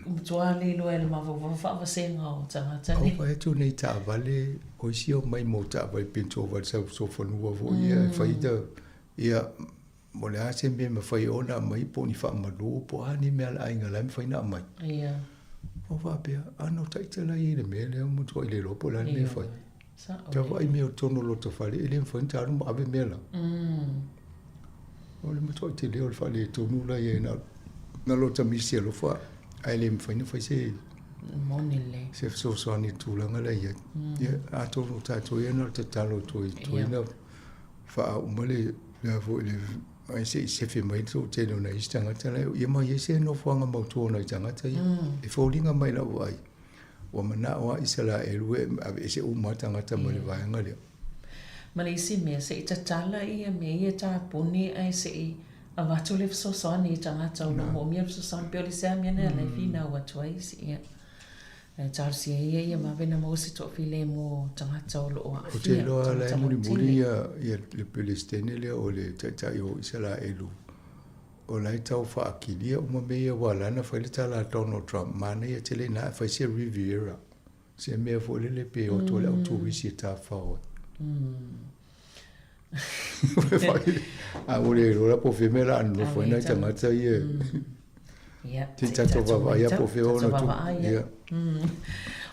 matua le iloa e le mafaufau faavasega o tagata nei. Ua vaai atu nei taavale, o isi omai mo taavale penitova sau solofanua foi ia e fai ta, ia mo le a se mea e mafai ona aumai po o ni faamalu po o a ni mea a le aiga la e mafai ona aumai. Ia. Ua faapea, a na o ita la i le mea lea ua matuai le iloa po o le a le mea e fai. Ta vaai mea o totonu o lota fale, e le mafai ona ta alu ma ave mea la. O le matuai tele o le faaletonu la i ai na, na lota misi alofa, ae le mafai ona fai se Moni lelei. Se fesoasoani i le tulaga la i ai. Ia, atonu o tatou ia na o le tatalo atu ai, toe na faauma le, le a foi le, ai se i sefe mai le toatele o nai isi tagata la, ia ma i ai se nofoaga mautu o nai tagata ia. E foliga mai i lau vaai. Ua mana'o a Isaraelu e aveese uma tagata mai le vaega lea. Ma le isi mea, se i tatala ia mea ia tapuni ae se i avatu le fesoasoani i tagata o lo o moomia le fesoasoani. Pei o le sea mea lena e finau atu ai isi ia. Ae talosia ia ia vave ona maua se toafilemu o tagata o lo o aafia. Ou te iloa la e mulimuli ia le Pelesitene lea o le Taitai o Isaraelu o la e tau faakilia uma mea ia aua la na fai le tala a Donald Trump, manaia tele ina ae fai se Riviera, se mea foi lele pe o atu ai le au turisi e tafafao ai. A ua le iloa la po o fea mea o le a nonofo ai nai tagata ia. Se i tatou vaavaai lava po o fea ona tupu. Ia.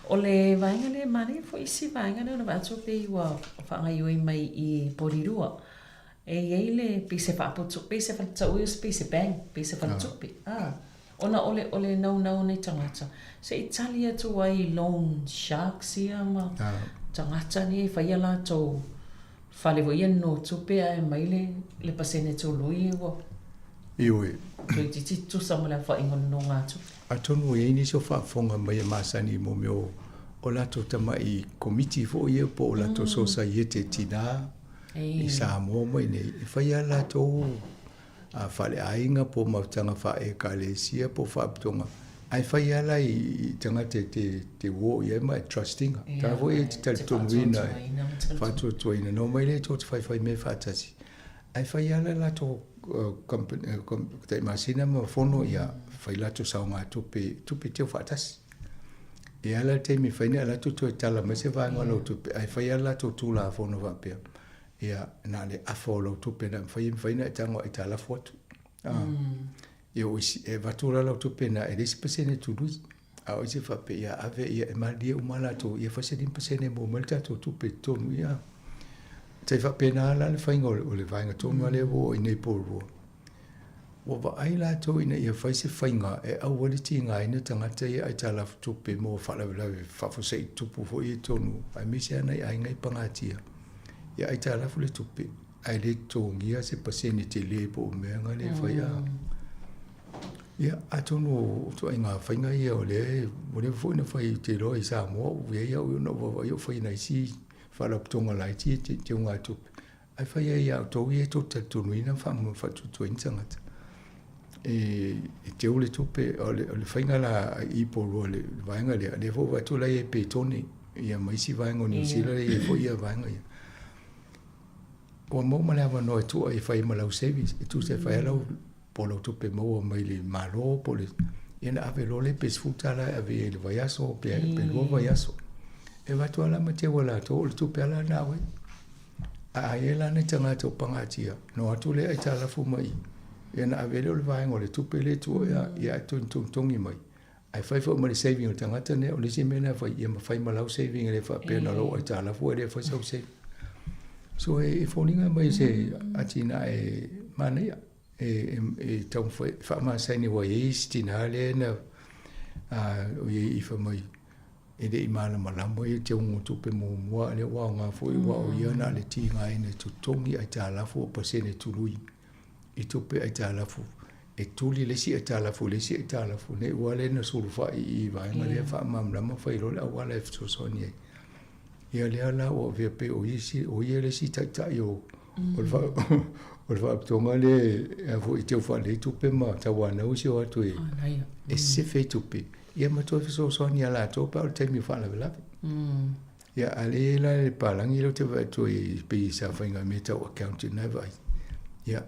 O le vaega lea, manaia foi isi vaega lea ona vaai atu pei ua faagaoioi mai i Porirua. E i ai le, pei se faaputu, pei se faletaui, pei se bank, pei se faletupe, a. Ona o le, o le naunau o nei tagata, se i tali atu ai i loan sharks ia ma tagata nei e fai a latou fale foi ia nonotupe ae aumai le, le pasene tului ua Ioe. toeitiiti tutusa ma le aofaiga o nonogatupe. Atonu ua i ai nisi o faafofoga mai e masani i mea o, o latou tamai komiti foi ia po o latou sosaiete tina i Samoa ma i inei, e fai lava latou faleaiga po o mafutaga faa-ekalesia po o faalapotopotoga, ae fai lava la i tagata e te uo i ai ma e trust ina. Tagata foi ia e te talitonuina, e faatuatuaina. Na omai lea tou te faifai mea faatasi, ae fai lava la latou tai masina ma fono, ia fai latou saogatupe, tupe teu faatasi. E ala le taimi e fai nei a latou toe tala mai se vaega o lau tupe, ae fai lava le latou Tulafono faapea, ia, na o le afa o lau tupe na mafai e mafai ona e tago aitalafu atu. Ah, Ia ua isi, e avatu la lau tupe na e leai se pasene tului. A o isi faapea, ia ave ia e malilie uma latou, ia fai se 5% e maua mai le tatou tupe i totonu. Ia, tai faapena la le faiga o le vaega tonu lava lea ua oo i nei Porirua. Ua vaai latou ina ia fai se faiga e aua le tigaina tagata ia aitalafu tupe mo faalavelave faafuasei tupu foi ia i totonu aemaise lava nai aiga i pagatia. Ia aitalafu le tupe ae le totogia se pasene tele po o mea na le fai a. Ia atonu o ituaiga faiga ia o lea ua leva foi ona fai ou te iloa i Samoa ua i ai au ona ou vaavaai o fai e nai isi faalapotopotoga laiti e teugatupe. Ae fai ai ia outou ia e tou te talitonuina ma faatuatuaina tagata e teu le tupe. O le faiga la i Porirua le vaega lea, lea foi ua vaai atu la e i ai Petone ia ma isi vaega o Niu Sila e i ai foi ia vaega ia. Ua maua ma le avanoa e tuu ai e fai ai ma lau savings, e tusa e fai ai lau po o lau tupe maua mai le Malo po o le ia ona ave loa lea pe $10 e ave i ai i le vaiaso pe 2 vaiaso. E avatu lava la ma teu e latou, o le tupe lava la lena oe. A ai ai la nai tagata o pagatia, ona o atu lea aitalafu mai i, ia ona ave lea o le vaega o le tupe lea e tuu ia, ia ae togitogi mai. Ae fai foi ma le saving o le tagata lea, o le isi mea lena e fai, ia ma fai ma lau saving e le faapea na o lou aitalafu ae le fai sau saving. So e foliga mai se atinae manaia e taumafai e faamasani aua e i ai isi tina lea na o i ai i fai mai e le i malamalama ia teuga o tupe muamua, a lea ua aoga foi aua o ia na o le tigaina e totogi aitalafu o pasene tului i tupe aitalafu e tuli le isi aitalafu i le isi aitalafu nei ua lea na sulufai i vaega lea faamalamalama fai loa le auala e fesoasoani ai. Ia lea la ua avea pei o ia o ia le isi taitai o o le o le faalapotopotoga lea foi e teu faalelei tupe ma tauanau si o atu e e sefe ai tupe ia ma toe fesoasoani ia latou pe a o le taimi o faalavelave. Ia a lea e i ai la le palagi lea ou te vaai atu ai pei sa faiga mea tau accountant na e vaai. Ia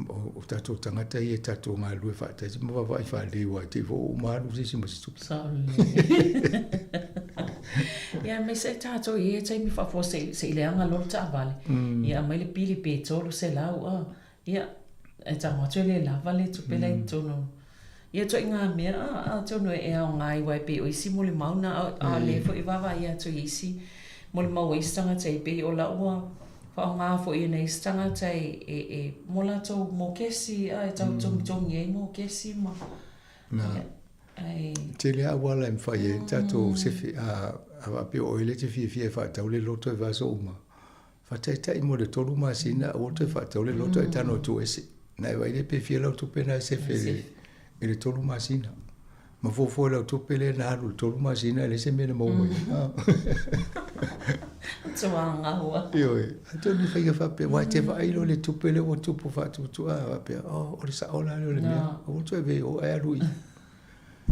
o tatou tagata ia e tatou galulue faatasi ma vaavaai faalelei aua e te i foi ua uma alu se isi ma se tupe. Sao lelei. Ia aemaise ai tatou i ia taimi faafofoa se i se i leaga loa le taavale, ia aumai le pili pe 300 a, ia e tago atu e le lava le tupe la i totonu. Ia ituaiga mea a, atonu e aoga ai aua e pei o isi molimau na a o lea foi e vaavaai atu i isi molimau a isi tagata e pei o lau ua faaaoga foi e nai isi tagata e e mo latou mokesi a e tau togitogi ai mokesi ma Na. Ae. Tele lava auala e mafai ai ona tatou sefe a faapea o oe lea e te fiafia e faatau le loto i vaiaso uma. Faataitai mo le tolu masina aua le toe faatau le loto ae tago e tuu ese. Na e vaai lea pe fia lau tupe na e sefe i le tolu masina. Ma fuafua i lau tupe lea na alu i le 3 masina e leai se mea na maua mai ai. Tuagaua. Ioe, atonu ni faiga faapea, aua e te vaai loa i le tupe lea ua tupu faatuatua, faapea, oh, o le sao la lea o le mea, aua le toe ave i o ae alu i.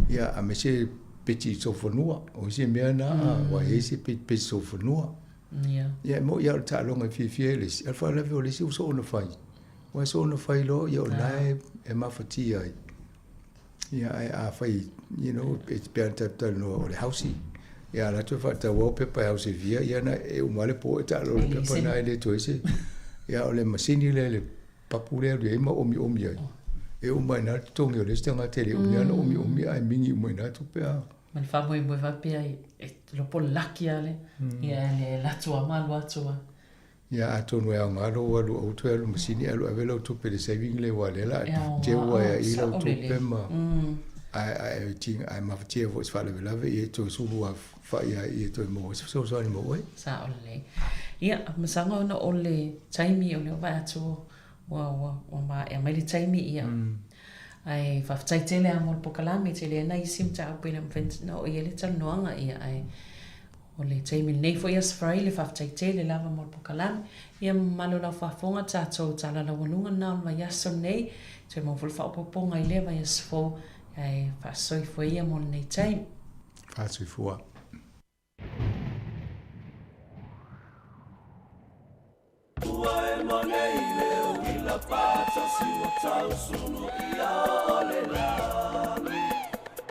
Ia, aemaise peti solofanua, o isi mea na, aua e i ai se peti solofanua. Ia, e moni lava o le taaloga e fiafia ai le isi, a o le faalavelave o le isi ua soona fai. Aua e soona fai loa, ia o lena e mafatia ai. Ia, ae afai, you know, e pei ona tatou talanoa o le hausi, ia alu atu e faatau au pepa e hausi e fia, ia na e uma lava le po e taalo i le pepa lena e le toe se. Ia o le masini lea le papu lea e alu i ai ma omiomi ai, e uma ai i ina le totogi o le isi tagata e le umi lava ona omiomi ae mingi uma i ina tupe a. Ma le faamoemoe faapea e lopo laki lava le, ia le alu atu lava ma alu atu lava. Ia atonu e aoga lou alu aua toe alu masini alu ave lau tupe i le saving lea aua lea la teu ai i lau tupe ma ae ae ae mafatia foi se faalavelave ia e toe sulu afa'i ai ia toe maua ai se fesoasoani mo oe. Sao lelei. Ia, masalo ona o le taimi o lea ua vaai atu ua ua ua maea mai le taimi ia. Ae faafetai tele lava mo le polokalame, e tele ai nai isi mataupu e le o mafai ona oo i ai le talanoaga ia ae O le taimi lenei foi Aso Faraile, faafetai tele lava mo le pokalame. Ia mamalu o lau faafofoga, tatou tala laualuga lena o le vaiaso lenei. Toe maua foi le faaopoopoga i lea vaiaso fou, ae faasoifua ia mo lenei taimi. Faasoifua. Ua e ma nei le uila patasi ua tausulu ia o le lani.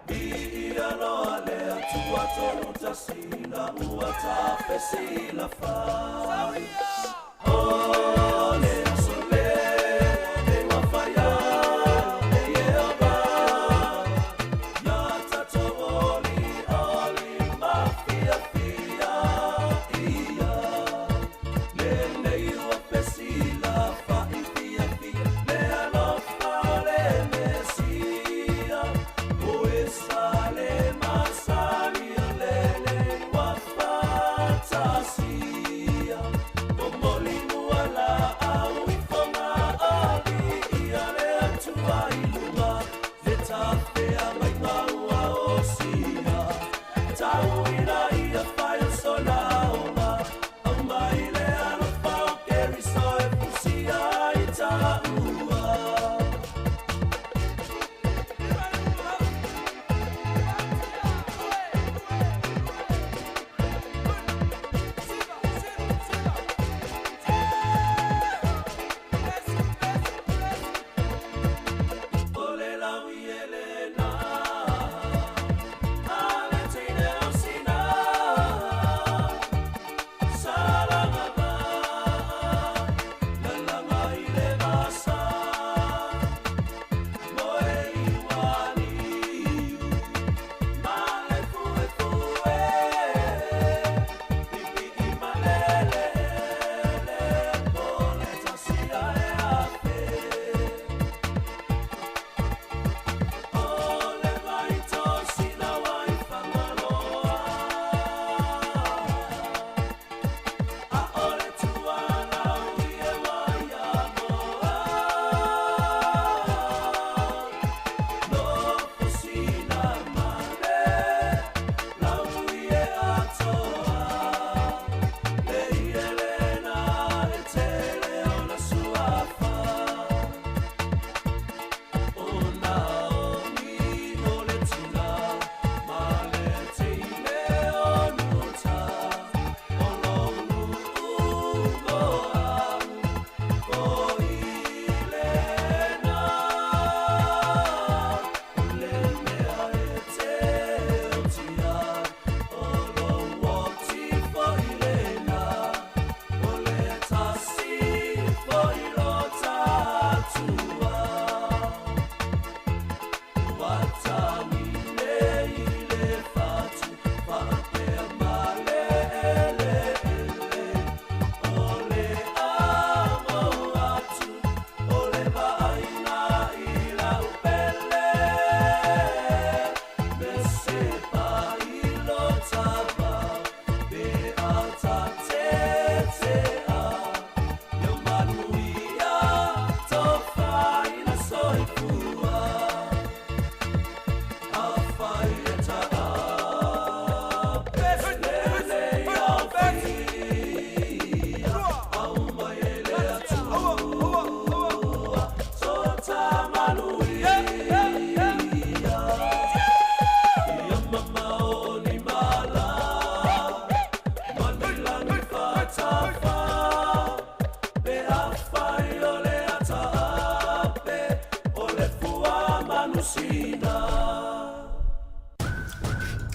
Viia loa le Atua tonu tasi ina ua tafesilafai. O le aso le e ua faia e Ieova, ia tatou olioli ma fiafia ia. Lenei ua fesilafai fiafia le alofa o le Mesia. O e sale masani o lenei ua fatasia. Momoli mua la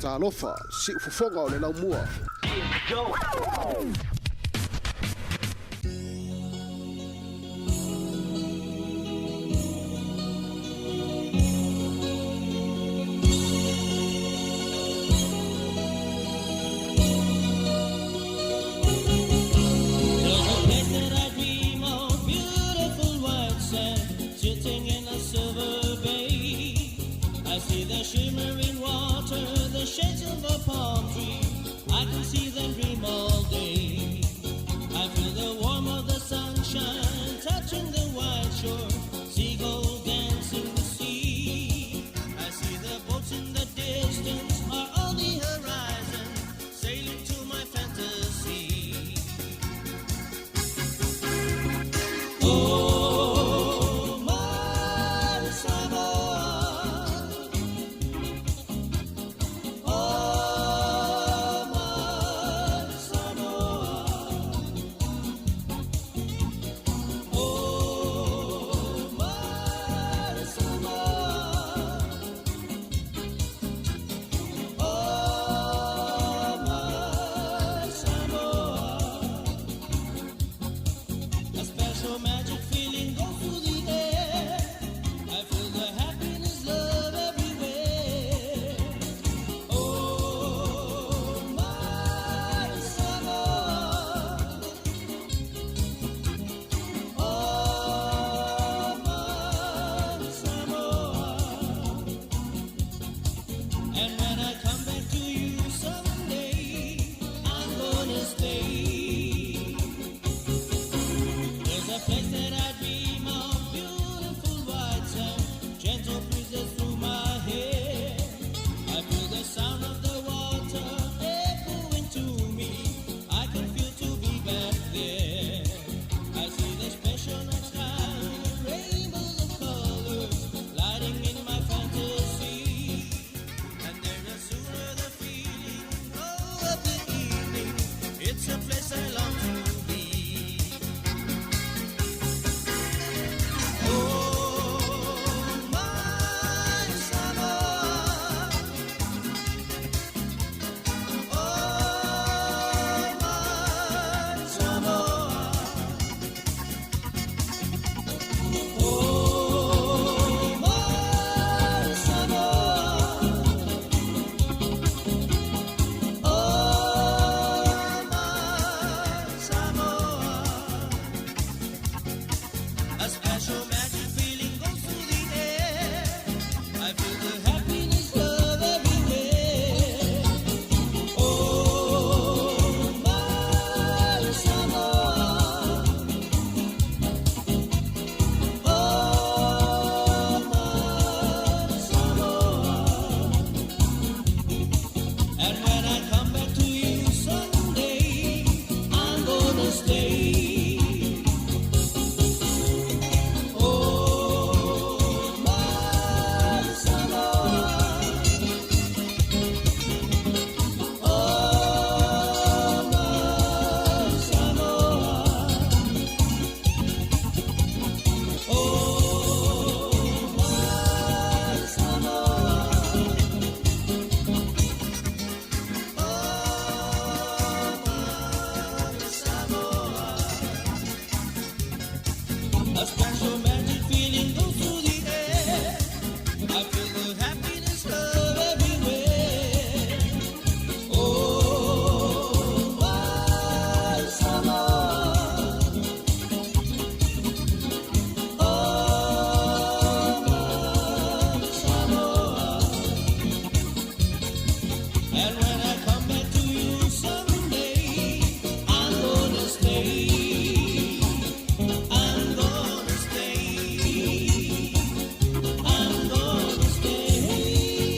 Talofa, siufofoga o le laumua.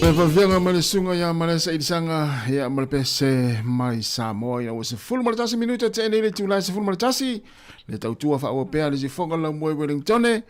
Le vaveaga ma le suga ia Malesa Ilisaga ia ma le pese mai Samoa ina ua 11 minute te nei le itula e 11 le tautua faaauau pea le sifoga lau moe Wellingtone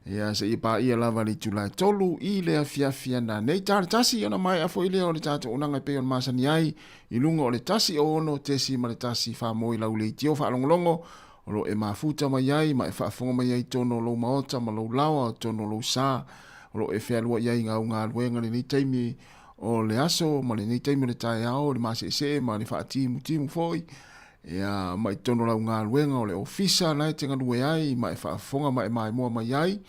ia seia paia lava le itula e tolu i le afiafi ana nei ta le tasi ona maea foi lea o le tatou onaga e pei ona masani ai i luga o le tasi o ono tesi ma le tasi famoe lau leitio faalogologo o lo o e mafuta mai ai ma e faafofoga mai ai i totonu o lou maota ma lou laoa, totonu o lou sa, o lo o e fealuai ai i gau galuega i lenei taimi. o le aso ma lenei taimi o le taeao, le maseesee ma le faatimutimu foi, ia, ma i totonu o lau galuega o le ofisa na e te galue ai ma e faafofoga ma e maimoa mai ai,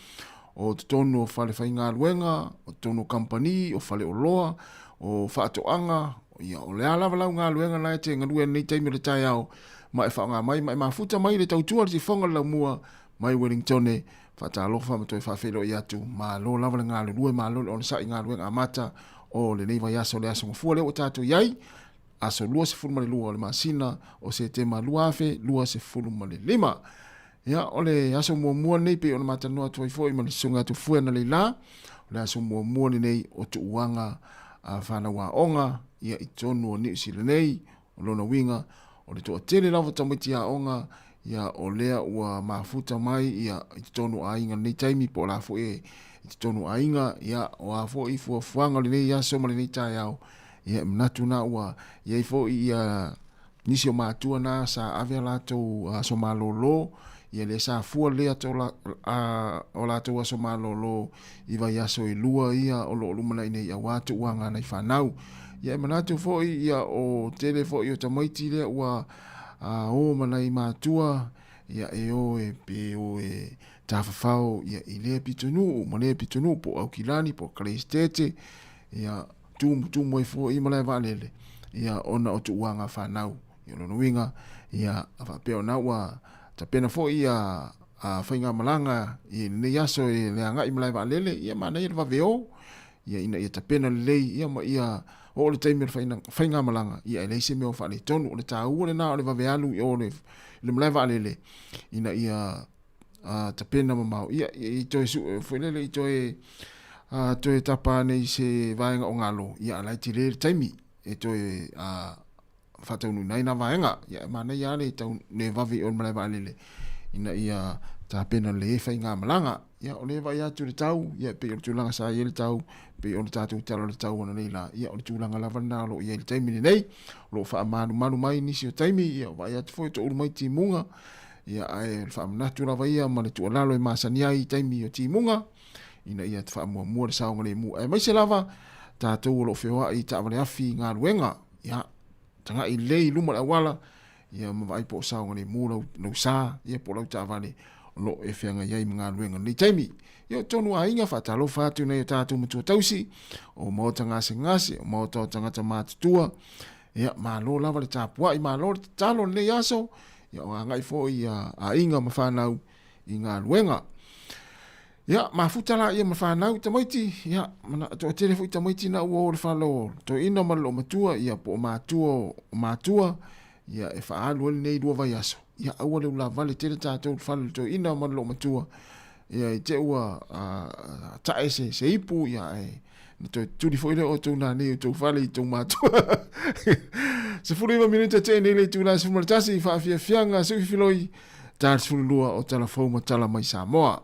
o totonu o fale faigaluega, o totonu o kamupani, o faleoloa, o faatoaga, ia, o le a lava lau galuega na e te galue ai i lenei taimi o le taeao, ma e faaaoga mai ma e mafuta mai le tautua le sifoga o le laumua mai Wellingtone. Faatalofa ma toe faafeiloai atu, malo lava le galulue, malo le onosai i galuega amata o lenei vaiaso, le Aso Gafua lea ua tatou i ai, aso 22 o le masina o Setema 2025. Ia, o le aso muamua lenei pei ona matalanoa atu ai foi ma le Susuga Tufue analeila, o le aso muamua lenei o tuuaga a fanau aoga ia i totonu o Niu Sila nei. O lona uiga, o le toatele lava o tamaiti aoga ia o lea ua mafuta mai ia i totonu o aiga i lenei taimi po o la foi i totonu o aiga, ia o a foi fuafuaga o lenei aso ma lenei taeao, ia e manatu na ua i ai foi ia nisi o matua na sa ave a latou aso malolo, ia lea sa fua lelei atu o latou aso malolo i vaiaso e lua ia o lo o lumanai nei aua tuuaga nai fanau. Ia e manatu foi ia o tele foi o tamaiti lea ua o ma nai matua, ia e o e pe o e tafafao ia i lea pitonuu ma lea pitonuu po o Aukilani po o Kaleisitete, ia tumutumu ai foi i malae vaalele, ia ona o tuuaga fanau. Ia o lona uiga, ia a faapea ona ua tapena foi ia a faigamalaga i lenei aso e le agai i malae vaalele, ia manaia le vave o, ia ina ia tapena lelei, ia ma ia oo le taimi o le faigamalaga, ia e leai se mea o faaletonu. O le taua lena o le vave alu i o i le malae vaalele, ina ia tapena mamao, ia i toe sue foi lele, i toe toe tapa ane i se vaega o galo, ia a la e tele le taimi e toe faataunuuina ai na vaega. Ia e manaia lava le tau le vave i o i le malae vaalele ina ia tapena lelei ai faigamalaga. Ia o lea e vaai atu i le tau, ia e pei o le tulaga sa i ai le tau, pei o le tatou tala o le tau ananei la, ia o le tulaga lava lena o lo o i ai i le taimi lenei. O lo o faamalumalu mai nisi o taimi, ia vaai atu foi o toulu mai timuga, ia ae o le faamanatu lava ia ma le tuualalo e masani ai i taimi o timuga, ina ia faamuamua le saogalemu, aemaise lava tatou o lo o feoai i taavale afi i galuega. Ia, tagai lelei i luma o le auala, ia ma vaai po o saogalemu lau, lau sa, ia po o lau taavale o lo o e feagai ai ma galuega i lenei taimi. Ia o totonu o aiga, faatalofa atu i nai o tatou matua tausi, o maota gasegase, o maota o tagata matutua, ia malo lava le tapuai, malo le tatalo i lenei aso, ia o agai foi ia aiga ma fanau i galuega. Ia, mafuta laia ma fanau i tamaiti, ia, mana, toatele foi tamaiti na ua o le fale o toeaina ma le loomatua, ia, po o matua o matua, ia, e faaalu ai lenei lua vaiaso, ia, aua le ulavale tele tatou i le fale o le toeaina ma le loomatua, ia, i te ua tae se, se ipu, ia, ae na toe tuli foi lea o outou nanei o tou fale i tou matua. 19 minute tea nei le itula 11, faafiafiaga, seuifiloi, ta 12 o Tala Fou ma Tala Mai Samoa.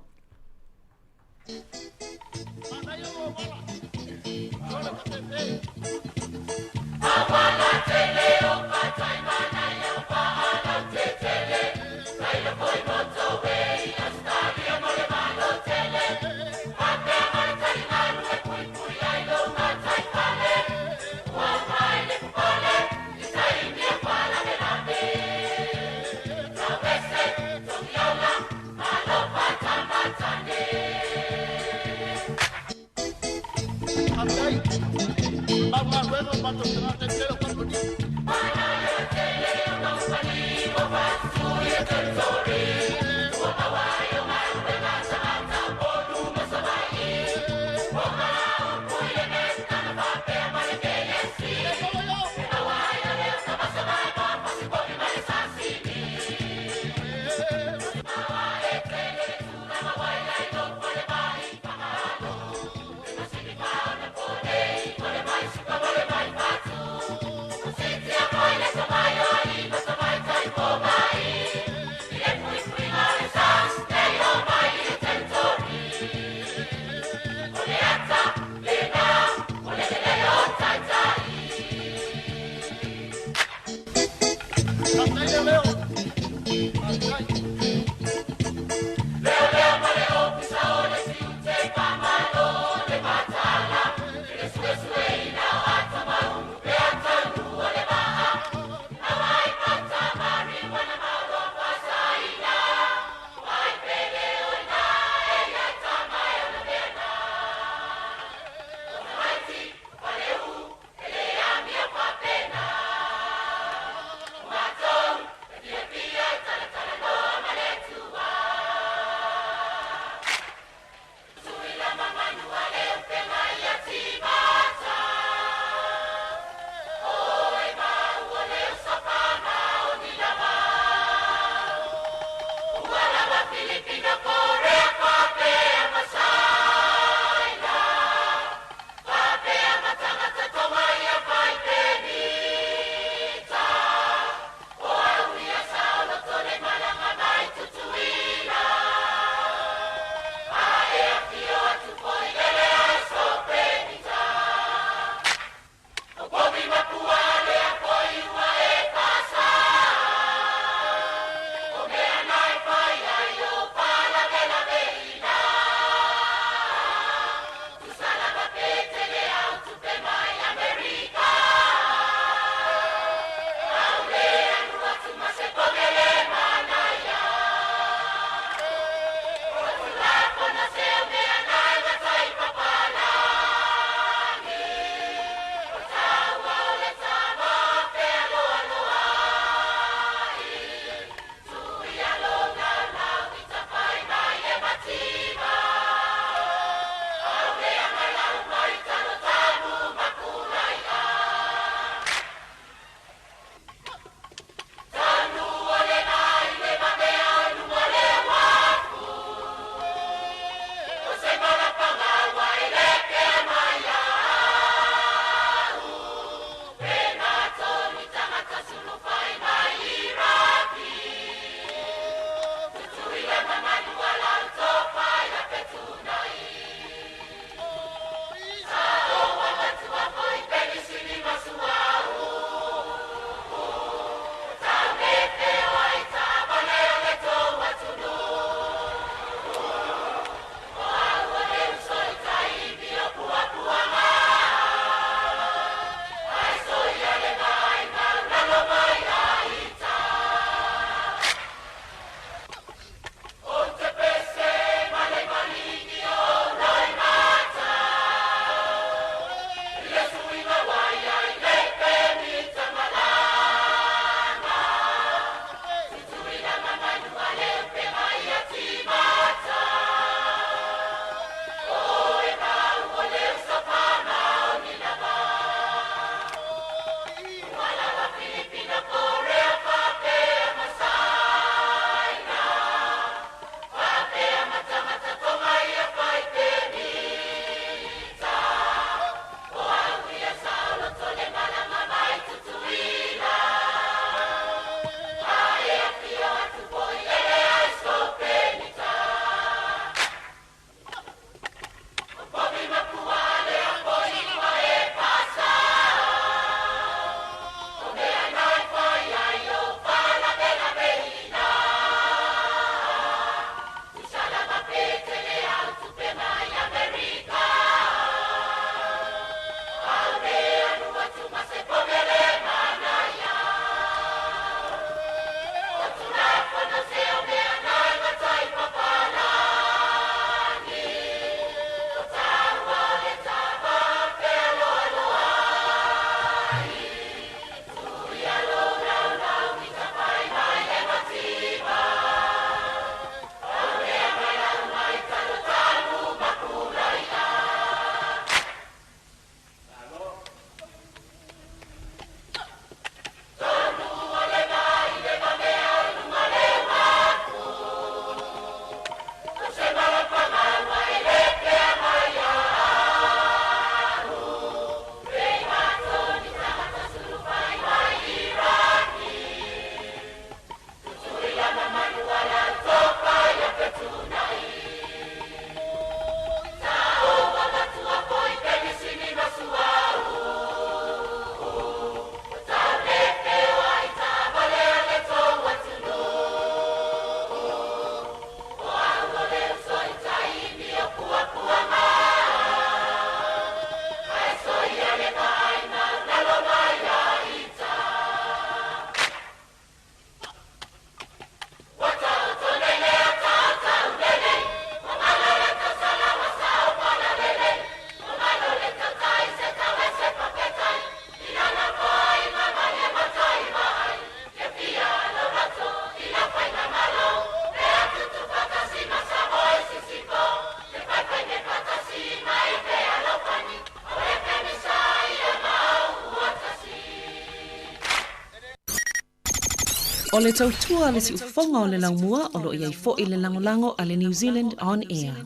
O le tautua a le siufofoga o le laumua o lo o i ai foi le lagolago a le New Zealand On Air.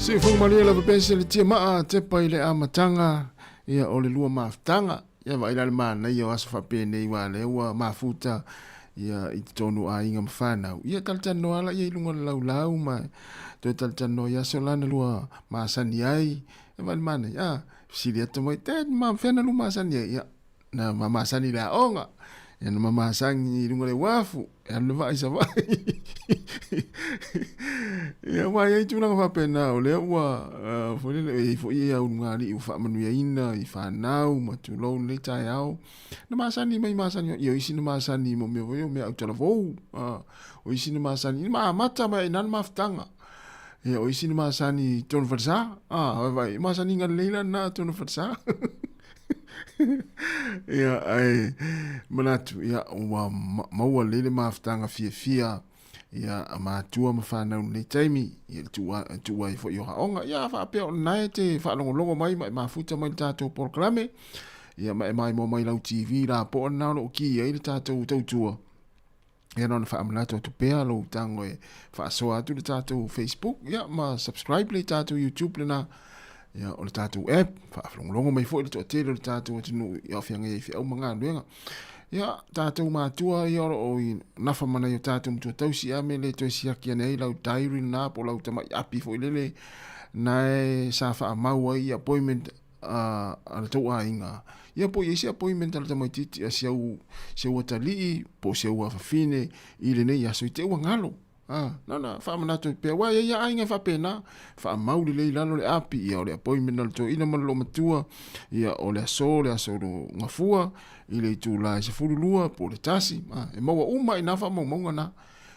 Siufoga malie lava pea se le tia maa tepa i le amataga ia o le lua mafutaga. Ia vaai la le manaia o aso faapenei aua lea ua mafuta ia i totonu o aiga ma fanau. Ia talatalanoa lava ia i luga o le laulau ma toe talatalanoa i aso la na lua masani ai. Ia vaai le manaia, a fesili atu mai, Dad, ma fea na lua masani ai? Ia, na ma masani i le aoga. Ia na ma masani i luga o le uafu. E alu le vaa i Savaii. Ia, aua e i ai tulaga faapena, o lea ua, foi lele, e i ai foi ia ulugalii ua faamanuiaina i fanau ma tulou lenei taeao. Na masani mai masani, ia o isi na masani mo mea foi o mea autalavou, o isi na masani, ma amata mai ai i ina le mafutaga. Ia, o isi na masani i tonu falesa, vaivai, masaniga lelei la lena tonu falesa. Ia, ae manatu, ia, ua maua lelei le mafutaga fiafia, ia, a matua ma fanau i lenei taimi, ia, le tuu ai foi o aoga. Ia, a faapea o lena e te faalogologo mai ma e mafuta mai i le tatou polokalame, ia, ma e maimoa mai i lau TV lapoa lena o lo o ki ai le tatou tautua, Ia na ona faamanatu atu pea lou tago e faasoa atu le tatou Facebook ia ma subscribe le tatou YouTube lena ia o le tatou app faafalogologo mai foi le toatele o le tatou atunuu i aofiaga ai feau ma galuega. Ia tatou matua ia o lo o i nafa ma nai o tatou matua tausi a me le toe siaki ane ai lau diary lena po o lau tamai api foi lele na e sa faamau ai appointment a, a le tou aiga, ia po o i ai se appointment a le tamaitiiti a si au, si au atalii po o si au afafine i lenei aso i te ua galo. A, na ona faamanatu atu pea, aua e i ai lava aiga e faapena, faamau lelei i lalo le api, ia o le appointment a le toeaina ma le loomatua, ia o le aso, le aso gafua, i le itula e 12 po o le 1, a, e maua uma lava i ina faamaumauga na.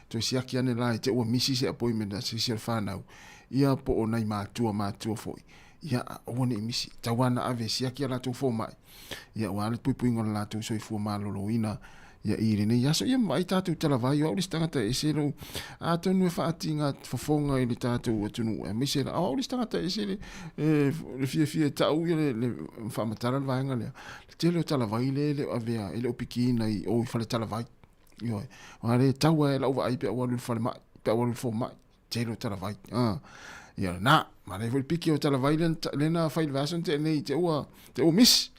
Toe siaki ane la i te ua misi se appointment a se isi o le fanau, ia po o nai matua matua foi. Ia, aua ne i misi, tau ana ave e siaki a latou fomai, ia aua le puipuiga o le latou soifua maloloina, ia i lenei aso. Ia ma vaai tatou talavai, o au le isi tagata e ese lou, atonu e faatiga fofoga i le tatou atunuu, aemaise la, o au le isi tagata e ese le, e, le fiafia e tau ia le, le faamatala le vaega lea, le tele o talavai lea e le o avea, e le o pikiina i o i fale talavai. Ioe, aua le tau lava e lau vaai pe a ua alu i le falemai, pe a ua alu i le fomai. Tele o talavai. Ah. Ia lena, manaia foi le piki o talavai lea lea na fai i le vaiaso na tea nei te ua te ua misi.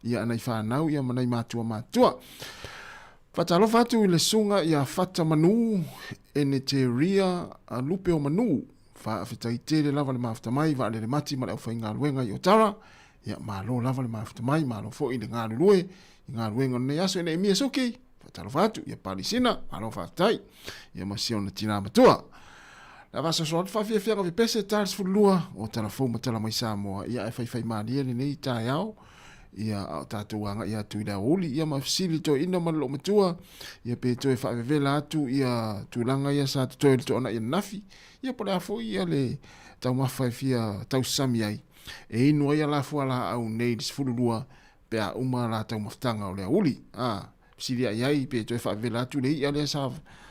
Ia nai fanau ia ma nai matua matutua. Faatalofa atu i le susuga ia Fata Manu Eneteria Lupe o Manu. Faafetai tele lava le mafuta mai Vaalele Mati ma le aufaigaluega i Otara. Ia malo lava le mafuta mai, malo foi le galulue i galuega o lenei aso. E Neemia Suki. Faatalofa atu ia Palisina, malo faafetai. Ia ma si ona tinā matua. Le faasoasoa atu faafiafiaga pepese ta le 12 o tala fou ma tala mai Samoa. Ia ae faifai malie lenei taeao. Ia a o tatou agai atu i le aoauli. Ia ma fesili toeaina ma le loomatua. Ia pe toe faavevela atu ia tulaga ia sa totoe i le toanai ananafi. Ia po o le a foi ia le taumafa e fia tausasami ai. E inu ai a la fualaau nei i le 12 pe a uma a la taumafataga o le aoauli. A, fesili ai ai pe toe faavevela atu le i'a lea sa,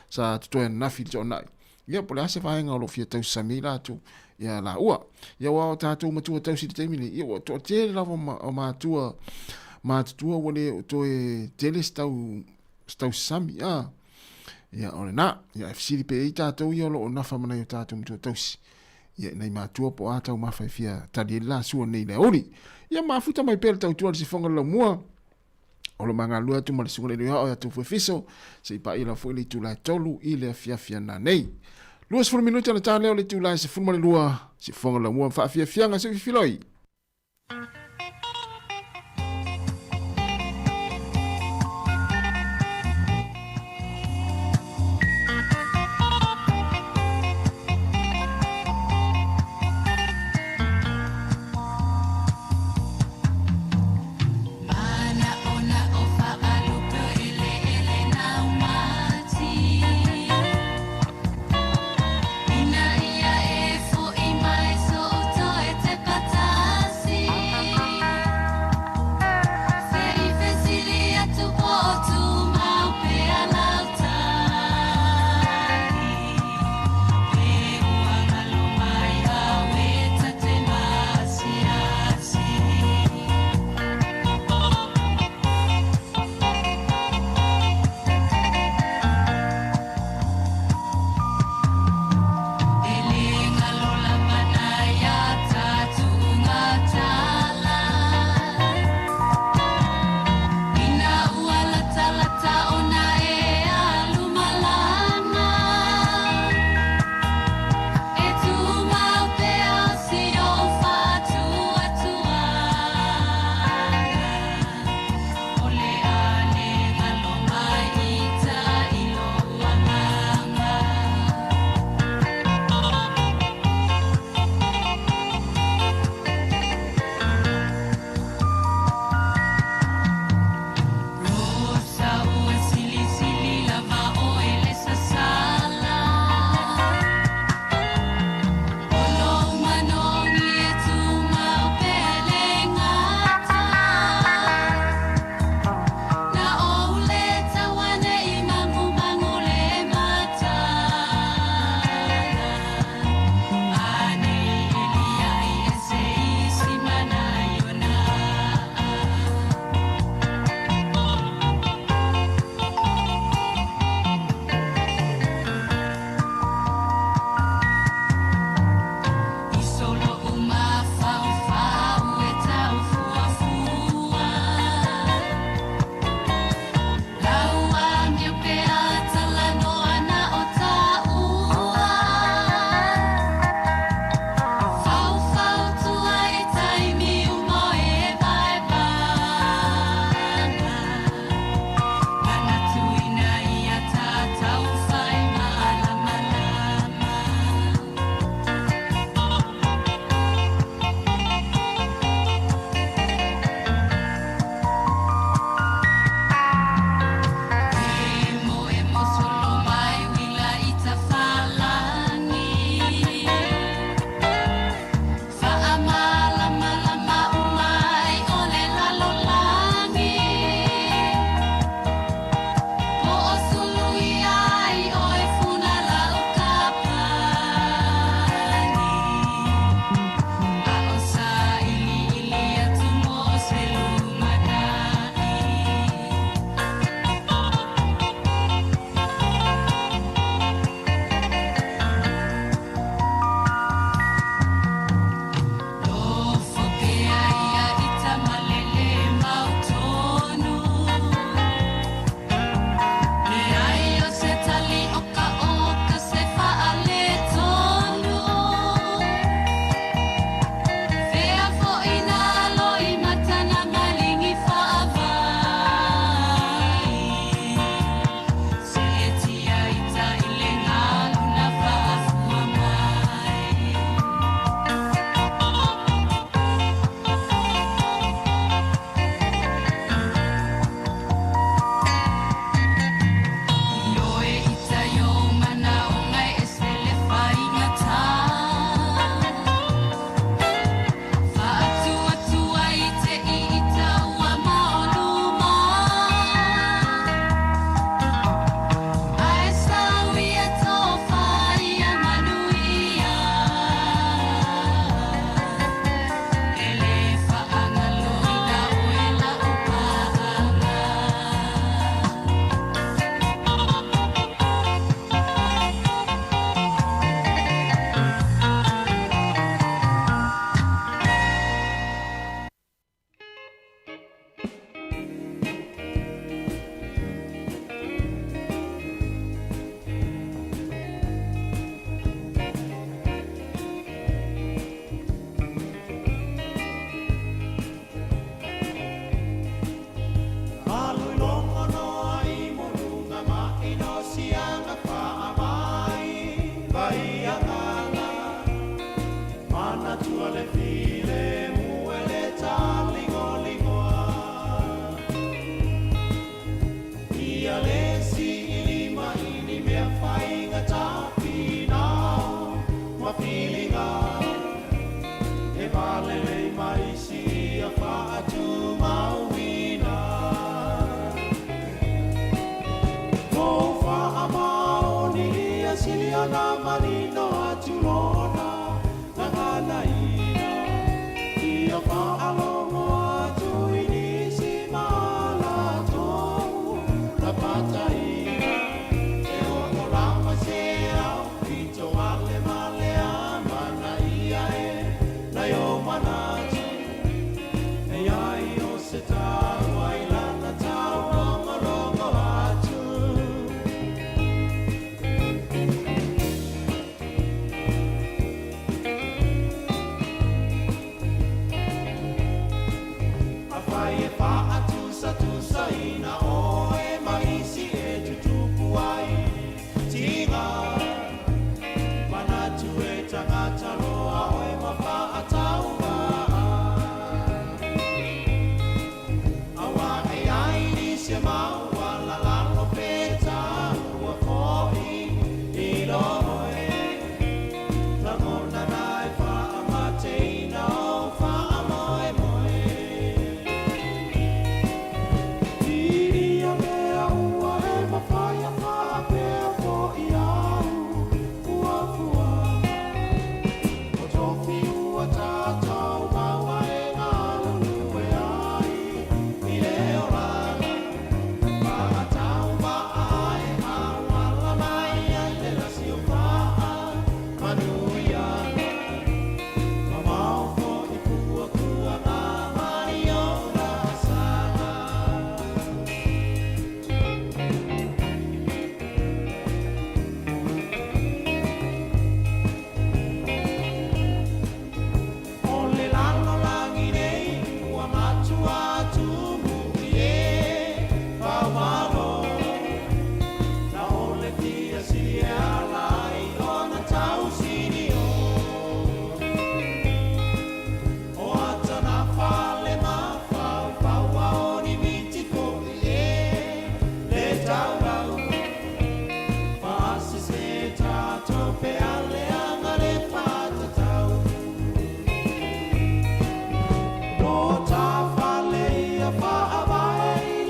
sa totoe ananafi i le toanai. Ia, po o le a se vaega o lo o fia tausasami ai latou ia laua. Ia, aua o tatou matua tausi i le taimi nei, ia ua toatele lava ma, o matua matutua ua le o toe tele se tau, se tausasami. A, ia, o lena. Ia, ae fesili pe i ai tatou ia o lo o nafa ma nai o tatou matua tausi. Ia, nai matua po o a taumafa e fia tali ai le la sua nei i le aoauli. Ia, mafuta mai pea le tautua i le sifoga o le laumua. O lo ma galulue atu ma le susuga i le Luiao ia Tufue Fiso, se i paia lava foi le itula e 3 i le afiafi ana nei. 20 minute ona ta lea o le itula e 12, sifoga laumua ma faafiafiaga se i fifiloi.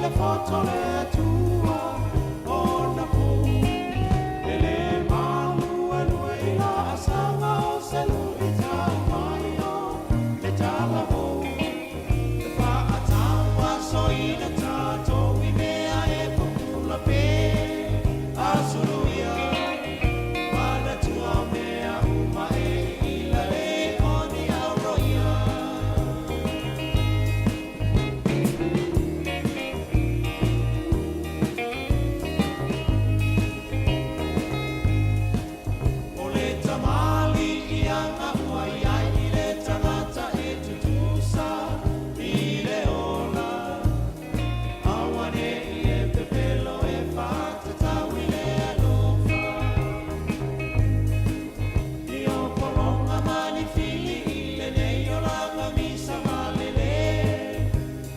le foto le Atua ona pou e le maluelue i la asaga o se luʻitau mai o le talavou e faatau aso i le tatou i mea e pupula pe asuluia manatua o mea uma e ila le oni auroia. O le tamaliiaga ua i ai i le tagata e tutusa i le ola, auaneʻi e pepelo e faatatau i le alofa. I o pologa ma ni fili i lenei olaga misa malele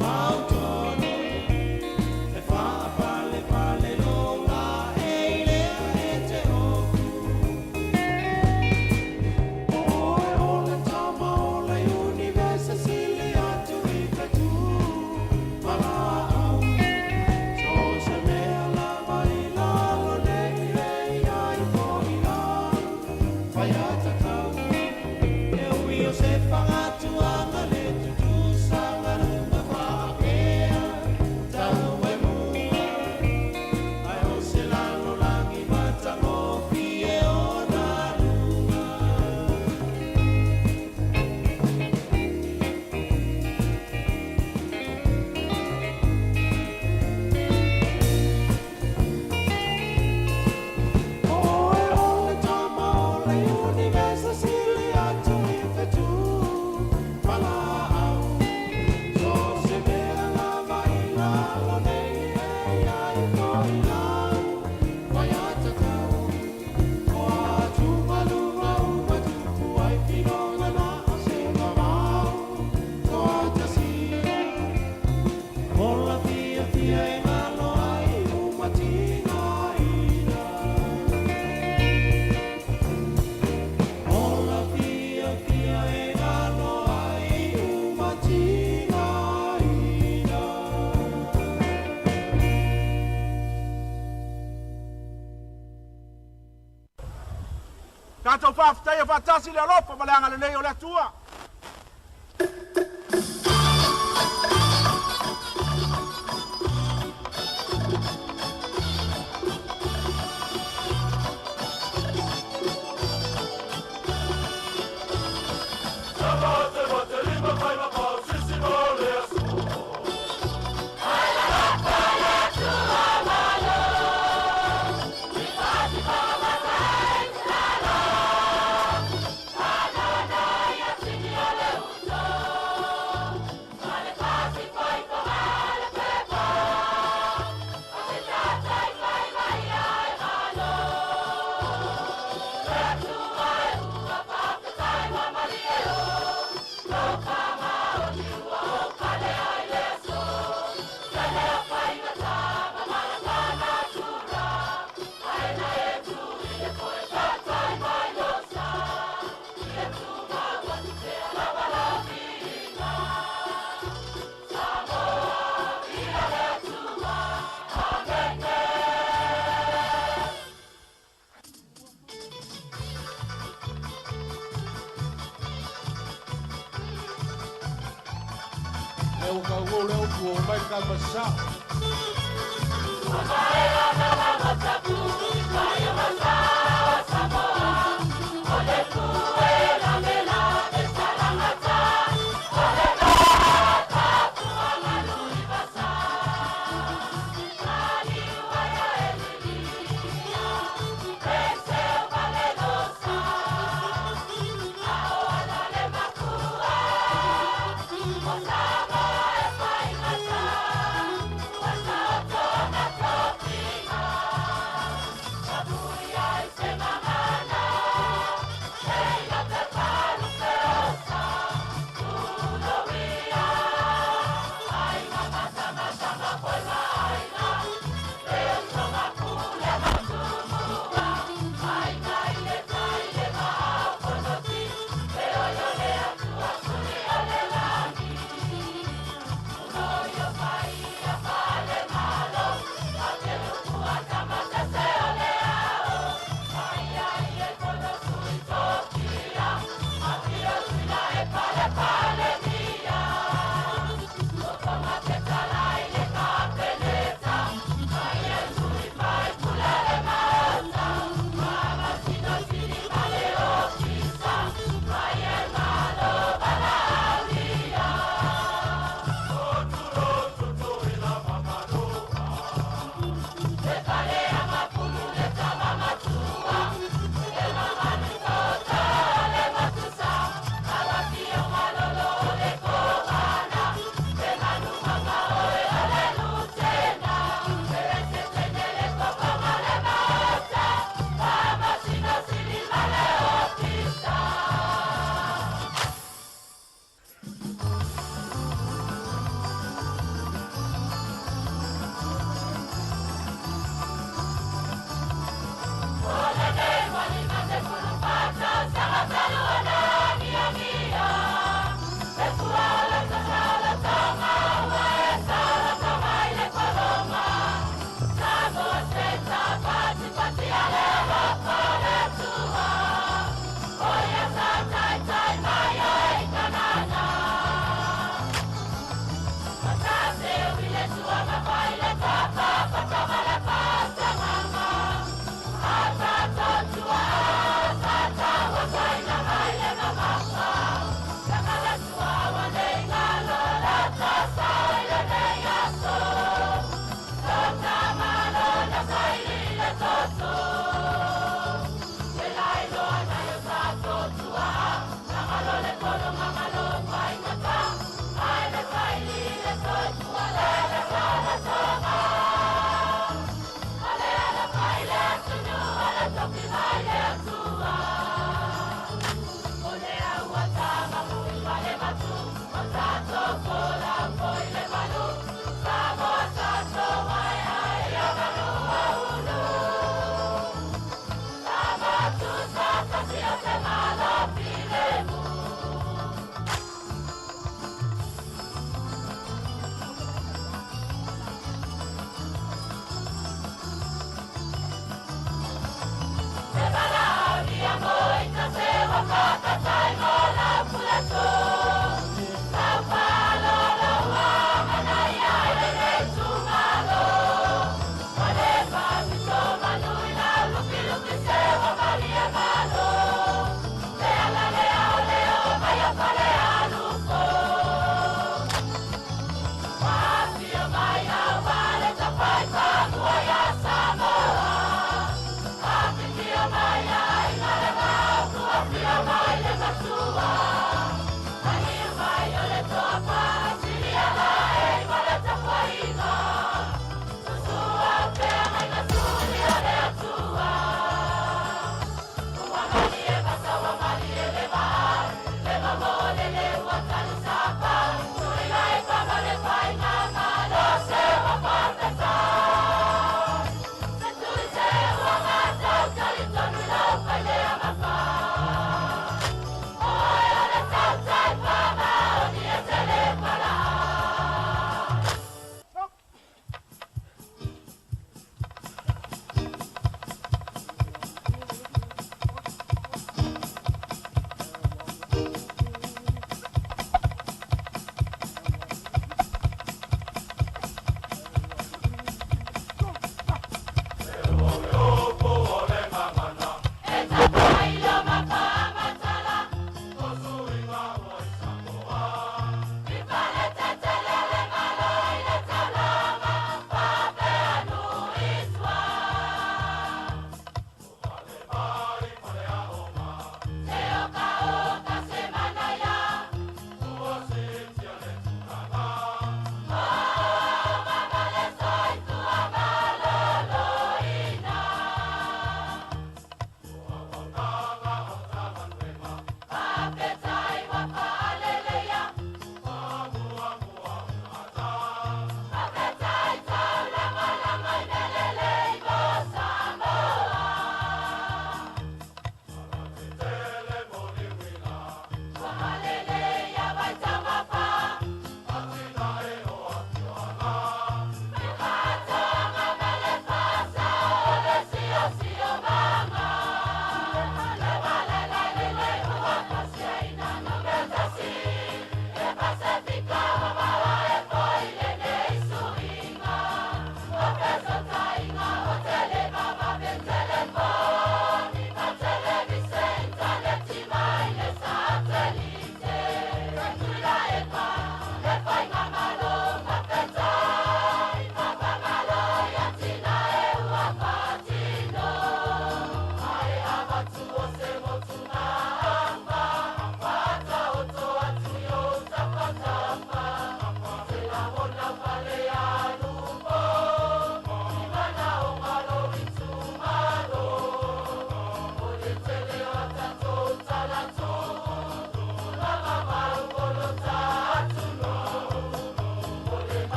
mautonu e faapalepale loga e i lea e te oku. Oe o le tama o le univesa sili atu i fetu ma laau. So se mea lava i lalo nei e iai foi lau faiatatau. E ui o se fagatuaga le tutusaga luga faapea tau e mua. Ae o se lalolagi matagofie ona luga. Oe o le tama o le univesa sili atu i fetu ma laau. So se mea lava i lalo nei e iai foi lau faiatatau. O atugaluga uma tupu ai finoga na o se vavau toatasia. Ola fiafia e galo ai uma tigaina. Ola fiafia e galo ai uma tigaina. Tatou faafetaia faatasi le alofa ma le agalelei o le Atua. Lea ua kauou lea upu o mai kalmasao.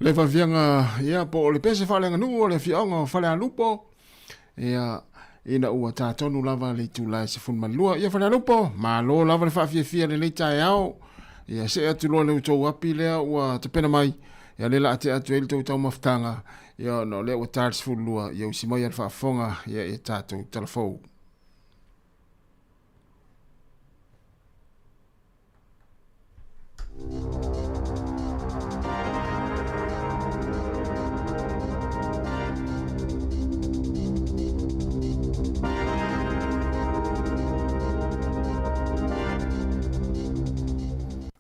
Le faafiaga ia po o le pese faaleaganuu o le afioaga o Falealupo ia ina ua tatonu lava le itula e 12. Ia Falealupo, malo lava le faafiafia i lenei taeao. Ia see atu loa le outou api lea ua tapena mai. Ia lea la a tea atu ai le tou taumafataga. Ia ona o lea ua ta le 12, ia usi mai a le faafofoga ia i tatou talafou.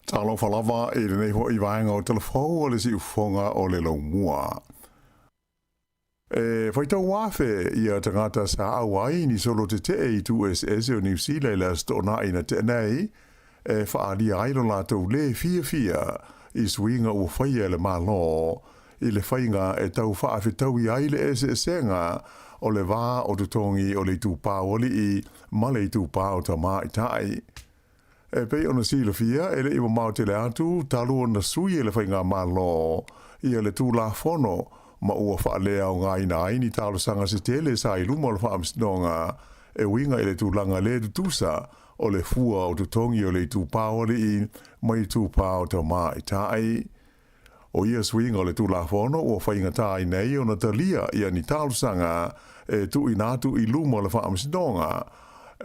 Talofa lava i lenei foi vaega o Talafou o le Siufofoga o le Laumua. E faitau afe ia tagata sa auai i ni solo tetee i itu eseese o Niu Sila i le Aso Toonai na tea nei, e faaalia ai lo latou lē fiafia i suiga ua faia e le Malo i le faiga e tau faafetaui ai le eseesega o le va o totogi o le itupa o alii ma le itupa o tamaitai. E pei ona silafia, e le i mamao tele atu talu ona sui e le Faigamalo ia le Tulafono ma ua faaleaogaina ai ni talosaga se tele sa i luma o le Faamasinoga e uiga i le tulaga le tutusa o le fua o totogi o le itupa o alii ma itupa o tamaitai. O ia suiga o le Tulafono ua faigata ai nei ona talia ia ni talosaga e tuuina atu i luma o le Faamasinoga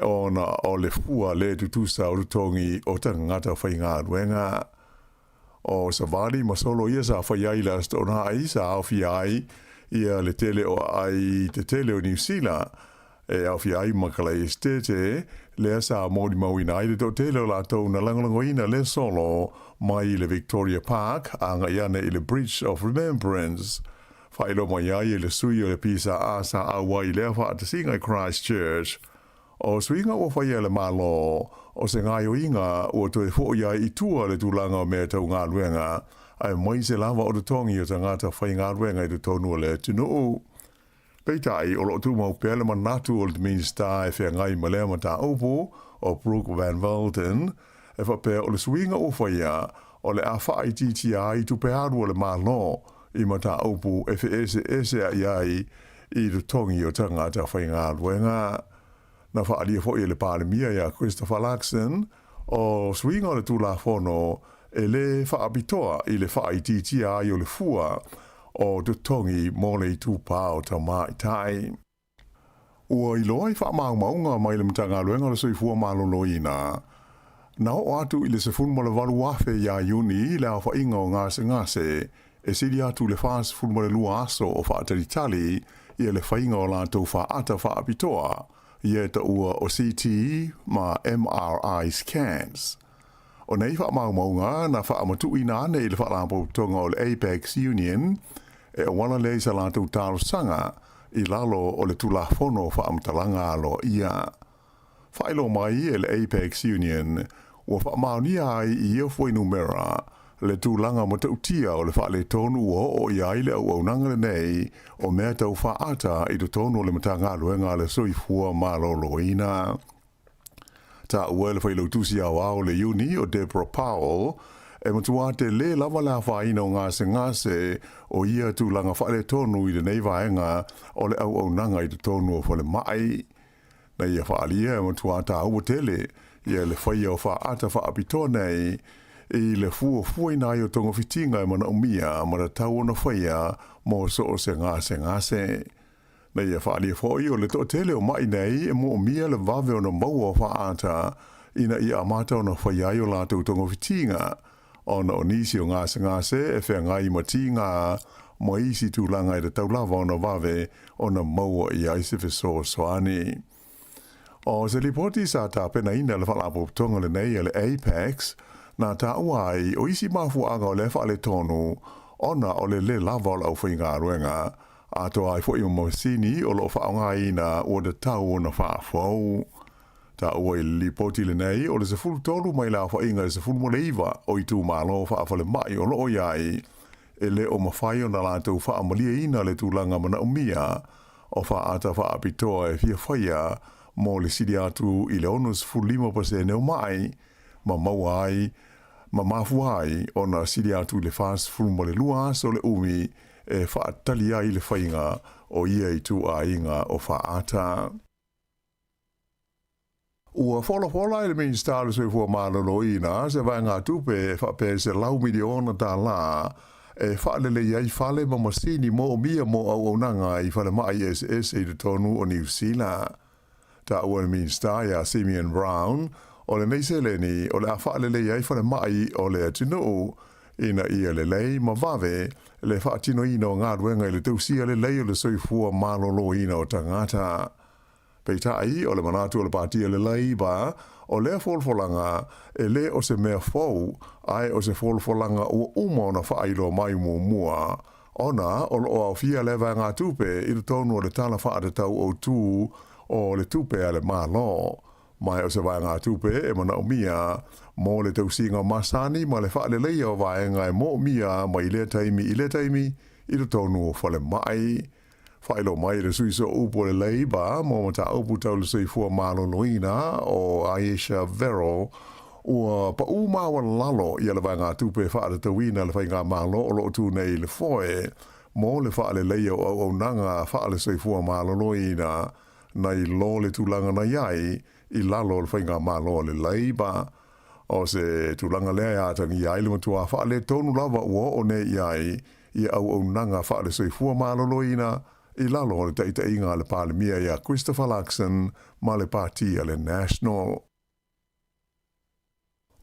ona o le fua le tutusa o totogi o tagata faigaluega. O savali ma solo ia sa fai ai le Aso Toonai sa aofia ai ia le tele o aai tetele o Niu Sila e aofia ai ma Kalaesetete, lea sa molimauina ai le toatele o latou na lagolagoina lea solo mai le Victoria Park agai ane i le Bridge of Remembrance. Faailoa mai ai e le sui o le PSA sa auai i lea faatasiga i Christchurch, o suiga ua faia e le Malo, o se gaoioiga ua toe foi ai i tua le tulaga o mea tau galuega, aemaise lava o totogi o tagata faigaluega i totonu o le atunuu. Peitai, o lo o tumau pea le manatu o le Minisita e feagai ma lea mataupu, o Brooke Van Velden, e faapea o le suiga ua faia, o le a faaitiitia ai tupe alu a le Malo i mataupu e feeseesea'i ai i totogi o tagata faigaluega. Na faaalia foi e le Palemia ia Christopher Luxon, o suiga o le Tulafono e lē faapitoa i le faaitiitia ai o le fua o totogi mo le itupa o tamaitai. Ua iloa i faamaumauga mai le Matagaluega o le Soifua Maloloina, na oo atu i le 18,000 ia Iuni le aofaiga o gasegase e sili atu i le 42 aso o faatalitali ia le faiga o latou faata faapitoa ia e taua o CT ma MRI scans. O nei faamaumauga na faamatuuina ane i le Faalapotopotoga o le Apex Union e auala lea i sa latou talosaga i lalo o le Tulafono o Faamatalaga Aloaia. Faailoa mai e le Apex Union ua faamaonia ai i ia fuainumera le tulaga matautia o le faaletonu ua oo i ai le auaunaga lenei o mea tau faata i totonu o le Matagaluega a le Soifua Maloloina. Taua e le Failautusi Aoao o le Iuni o Deborah Powell, e matua tele lava le afaina o gasegase o ia tulaga faaletonu i lenei vaega o le auaunaga i totonu o falemai. Na ia faaalia e matua taua tele ia le faia o faata faapitoa nei i le fuafuaina ai o togafitiga e manaomia ma tatau ona faia mo so o se gasegase. Na ia faaalia foi o le toatele o ma'i nei e moomia le vave ona maua o faaata ina ia amata ona faia ai o latou togafitiga, ona o nisi o gasegase e feagai ma tiga ma isi tulaga e tatau lava ona vave ona maua i ai se fesoasoani. O se lipoti sa tapenaina e le Faalapotopotoga lenei a le APEX, na taua ai o isi mafuaaga o lea faaletonu ona o le le lava o le aufaigaluega, atoa ai foi ma masini o lo o faaaogaina ua tatau ona faafou. Taua i le lipoti lenei, o le 13 mai le aofaiga e 19 o itumalo faafalemai o lo o i ai, e le o mafai ona latou faamalieina le tulaga manaomia o faata faapitoa e fia faia mo le sili atu i le 65 pasene o ma'i ma maua ai. ma mafua ai ona sili atu i le 42 aso le umi e faatali ai le faiga o ia ituaiga ofa ata. Ua folafola e le Minisita o le Soifua Maloloina se vaegatupe e faapea e $100 miliona e faalelei ai fale ma masini moomia mo auaunaga i falemai eseese i totonu o Niu Sila. Taua e le Minisita ia Simeon Brown, o lenei seleni o le a faalelei ai falemai o le atunuu ina ia lelei ma vave le faatinoina o galuega i le tausia lelei o le soifua maloloina o tagata. Peitai, o le manatu o le pati o le Labour, o lea folafolaga e le o se mea fou, ae o se folafolaga ua uma ona faailoa mai muamua, ona o loo aofia lea vaegatupe i totonu o le Tala Faatatau Autu o le Tupe a le Malo, ma o se vaegatupe e manaomia mo le tausiga masani ma le faaleleia o vaega e moomia mai lea taimi i lea taimi i totonu o falemai. Faailoa mai le sui sooupu o le Labour mo mataupu tau le soifua maloloina o Ayesha Verrall, ua paū maualalo ia le vaegatupe faatatauina le faigamalo o loo tu nei i le foe mo le faaleleia o auaunaga faale-soifua maloloina nai lo le tulaga na i ai i lalo o le faigamalo a le Labour. O se tulaga lea e atagia ai le matua faaletonu lava ua oo nei i ai ia auaunaga faale-soifua maloloina i lalo o le taitaiga a le Palemia ia Christopher Luxon ma le pati a le National.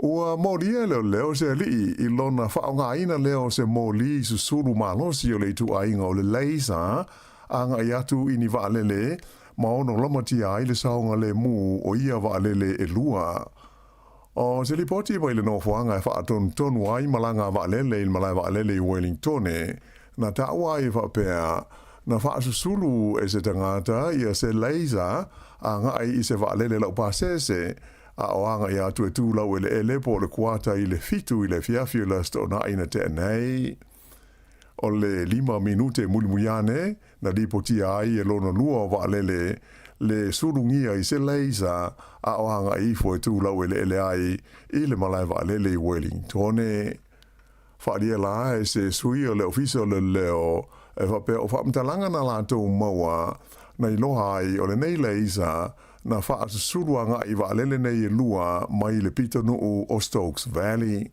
Ua molia e leoleo se alii i lona faaaogaina lea o se moli susulu malosi o le ituaiga o le laser agai atu i ni vaalele ma ono lamatia ai le saogalemu o ia vaalele e lua. O se lipoti mai le nofoaga e faatonutonu ai malaga vaalele i le malae vaalele i Wellingtone, na taua ai e faapea, na faasusulu e se tagata ia se laser agai i se vaalele laupasese a o agai atu e tu laueleele po o le 6:45 i le afiafi o le Aso Toonai na tea nei. O le 5 minute mulimuli ane, na lipotia ai e lona lua o vaalele le sulugia i se laser a o agai ifo e tu laueleele ai i le malae vaalele i Wellingtone. Faaalia la e se sui o le ofisa o leoleo e faapea o faamatalaga na latou maua na iloa ai o lenei laser na faasusulu agai i vaalele nei e lua mai le pitonuu o Stokes Valley.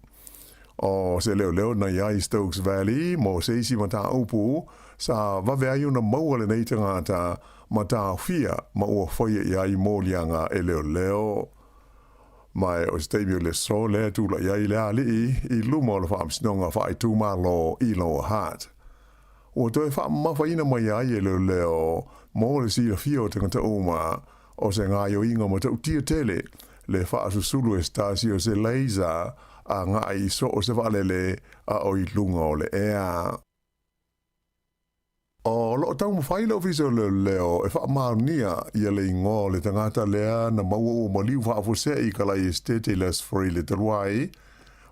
O se leoleo na i ai Stokes Valley mo se isi mataupu sa vave ai ona maua lenei tagata ma taofia ma ua faia i ai moliaga e leoleo. Ma o se taimi o le aso lea tulai ai le alii i luma o le faamasinoga faaitumalo i Lower Hutt. Ua toe faamamafaina mai ai e leoleo mo le silafia o tagata uma, o se gaoioiga matautia tele le faasusulu e se tasi o se laser agai i so o se vaalele a o i luga o le ea. O loo taumafai le ofisa o leoleo e faamaonia ia le igoa o le tagata lea na maua ua maliu faafuasei i Kalai Esitete i le Aso Faraile talu ai,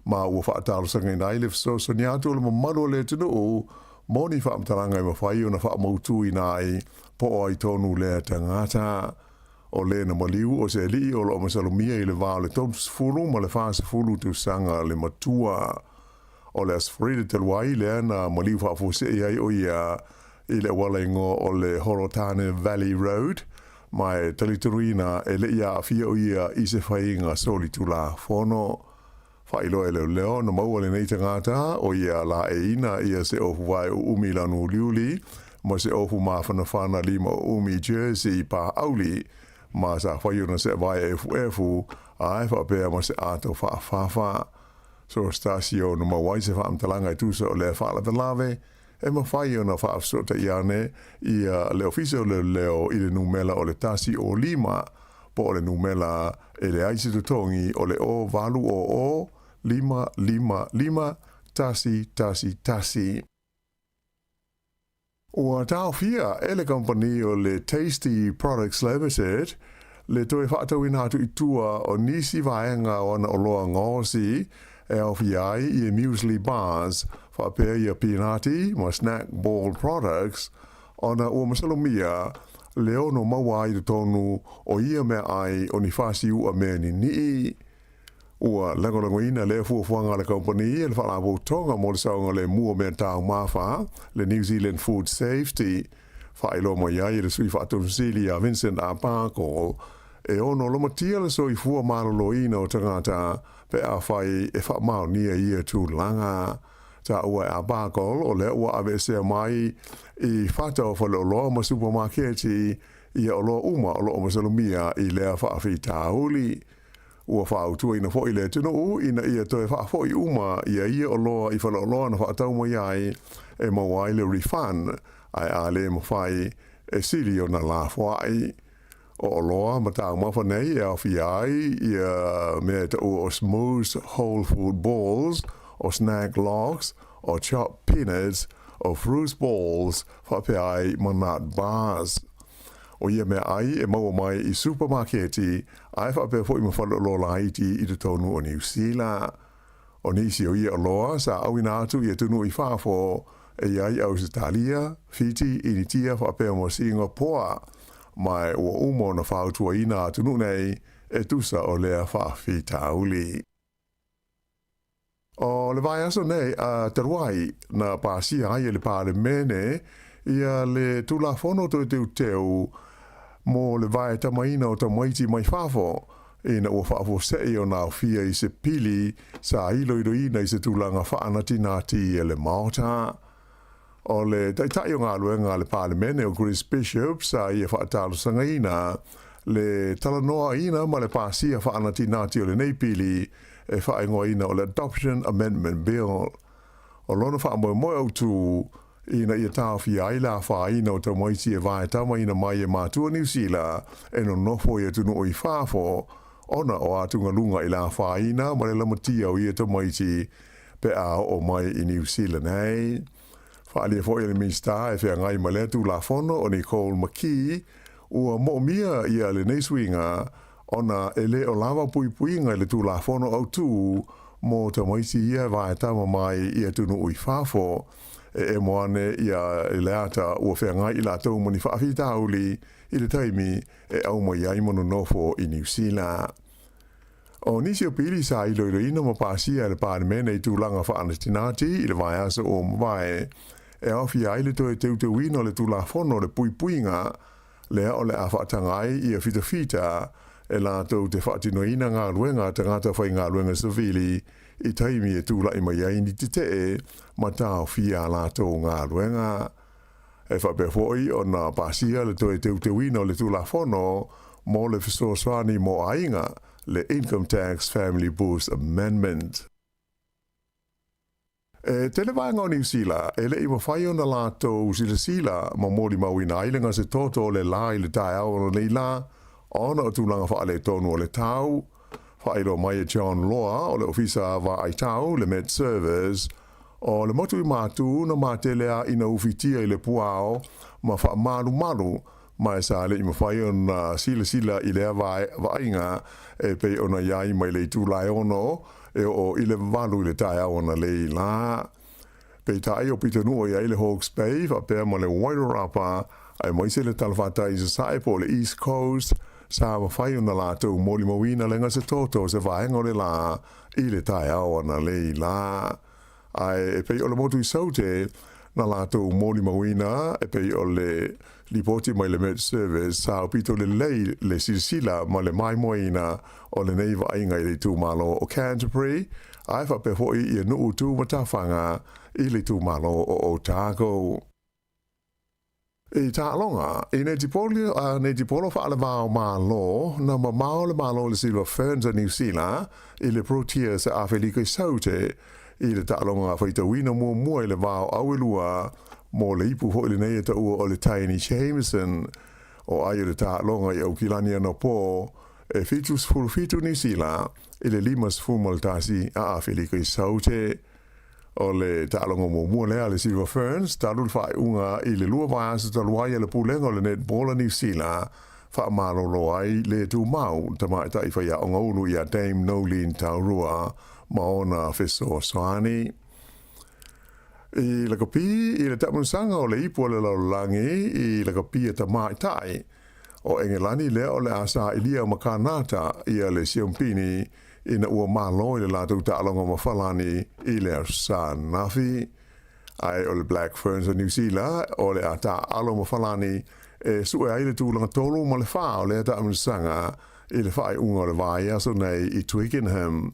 ma ua faatalosagaina ai le fesoasoani atu o le mamalu o le atunuu mo ni faamatalaga e mafai ona faamautuina ai po o ai tonu lea tagata. O le na maliu o se alii o loo masalomia i le va o le 30 ma le 40 tausaga le matua. O le Aso Faraile talu ai lea na maliu faafuasei ai o ia i le auala igoa o le Horotane Valley Road, ma e talitonuina e le i aafia o ia i se faiga solitulafono. Faailoa e leoleo na maua lenei tagata o ia laeiina ia se ofu vae uumi lanu uliuli ma se ofu mafanafana lima uumi jersey paauli ma sa fai ona seevae efuefu ae faapea ma se ato faafafa. So se tasi ona maua ai se faamatalaga e tusa o lea faalavelave, e mafai ona faafesootai ane ia le ofisa o leoleo i le numela o le 105 po o le numela e leai se totogi o le 0800 555 111. Ua taofia e le kamupani o le Tasty Products Limited le toe faatauina atu i tua o nisi vaega o ana oloa gaosi e aofia ai ia muesli bars faapea ia pinati ma snack ball products ona ua masalomia le ono maua ai i totonu o ia meaai o ni fasiu'a mea ninii. Ua lagolagoina lea fuafuaga a le kamupani e le Faalapotopotoga mo le Saogalemu o Mea Taumafa, le New Zealand Food Safety. Faailoa mai ai e le Sui Faatonu-Sili ia Vincent Arbuckle, e ono lamatia le soifua maloloina o tagata pe afai e faamaonia ia tulaga. Taua e Arbuckle o lea ua aveesea mai i fata o faleoloa ma supamaketi ia oloa uma o lo o masalomia i lea faafitauli. Ua fautuaina foi le atunuu ina ia toe faafoi uma ia ia oloa i faleoloa na faatau mai ai e maua ai le refund, ae a le mafai, e sili ona lafoai. O oloa ma taumafa nei e aofia ai ia mea e taua o Smooths Whole Food Balls, o Snack Logs, o Chopped Peanuts, o Fruits Balls, faapea ai ma Nut Bars. O ia meaai e maua mai i supamaketi ae faapea foi ma faleoloa laiti i totonu o Niu Sila. O nisi o ia oloa sa auina atu i atunuu i fafo e i ai Ausetalia, Fiti, Initia faapea ma Singapoa, ma ua uma ona fautuaina atunuu nei e tusa o lea faafitauli. O le vaiaso nei a talu ai na pasia ai e le Palemene ia le Tulafono Toe Teuteu mo le Vaetamaina o Tamaiti mai Fafo, ina ua faafuasei ona aofia i se pili sa iloiloina i se tulaga faanatinati e le Maota. O le Taitai o Galuega a le Palemene o Chris Bishop sa ia faatalosagaina le talanoaina ma le pasia faanatinati o lenei pili e faaigoaina o le Adoption Amendment Bill. O lona faamoemoe autu ina ia taofia ai le afaina o tamaiti e vaetamaina mai e matua Niu Sila e nonofo i atunuu i fafo ona o atugaluga i le afaina ma le lamatia o ia tamaiti pe a oo mai i Niu Sila nei. Faaalia foi e le Minisita e feagai ma lea Tulafono o Nicole McKee, ua moomia ia lenei suiga ona e le o lava puipuiga i le Tulafono Autu mo tamaiti ia e vaetama mai i atunuu i fafo. E emo ane ia i le ata ua feagai i latou ma ni faafitauli i le taimi e au mai ai ma nonofo i Niu Sila. O nisi o pili sa iloiloina ma pasia e le Palemene i tulaga faanatinati i le vaiaso ua mavae, e aofia ai le toe teuteuina o le Tulafono o le Puipuiga, lea o le a faataga ai ia fitafita e latou te faatinoina galuega a tagata faigaluega savili i taimi e tulai mai ai ni tetee ma taofia a latou galuega. E faapea foi ona pasia le toe teuteuina o le Tulafono mo le Fesoasoani mo Aiga, le Income Tax Family Boost Amendment. E tele vaega o Niu Sila e le i mafai ona latou silasila ma molimauina ai le gasetoto o le la i le taeao o lenei la ona o tulaga faaletonu o le tau. Faailoa mai e John Loa o le Ofisa Vaai Tau, le Met Service, O le motu i Matū na matele a ina ufitia i le puao ma faamalumalu ma e sa le i mafai ona silasila i lea vaaiga e pei ona i ai mai le itula e 6 e oo i le 8 i le taeao analeila la. Peitai o pitonuu i ai le Hawke's Bay faapea ma le Wairarapa aemaise le talafatai i Sasae po o le East Coast sa mafai ona latou molimauina le gasetoto o se vaega o le la i le taeao analeila. Ae e pei o le motu i Saute na latou molimauina e pei o le lipoti mai le Met Service sa aupito lelei le silasila ma le maimoaina o lenei vaaiga i le itumalo o Canterbury ae faapea foi ia nuu tumatafaga i le itumalo o Otago. I taaloga, i netipolo, netipolo faalevao Malo, na mamao le Malo i le Silver Ferns a Niu Sila i le Proteas a Afelika i Saute i le taaloga faitauina muamua i le vao auelua mo le ipu foi lenei e taua o le Taini Jamieson. O ai o le taaloga i Aukilani anapo e 77 Niu Sila i le 51 a Afelika i Saute. O le taaloga muamua lea a le Silver Ferns talu le faaiuga i le 2 vaiaso talu ai a le Pulega o le Netball a Niu Sila faamalolo ai le tumau tamaitai faiaoga ulu ia Dame Noeline Taurua ma ona fesoasoani. I lakapi i le taamunusaga o le ipu o le lalolagi i lakapi a tamaitai o Engelani lea o le a sailia ma Kanata ia le siompini. ina ua malo i le latou taaloga ma Falani i le Aso Sa ananafi. Ae o le Black Ferns o Niu Sila o le a taaalo ma Falani e sue ai le tulaga 3 ma le 4 o lea taamilosaga i le faaiuga o le vaiaso nei i Twickenham.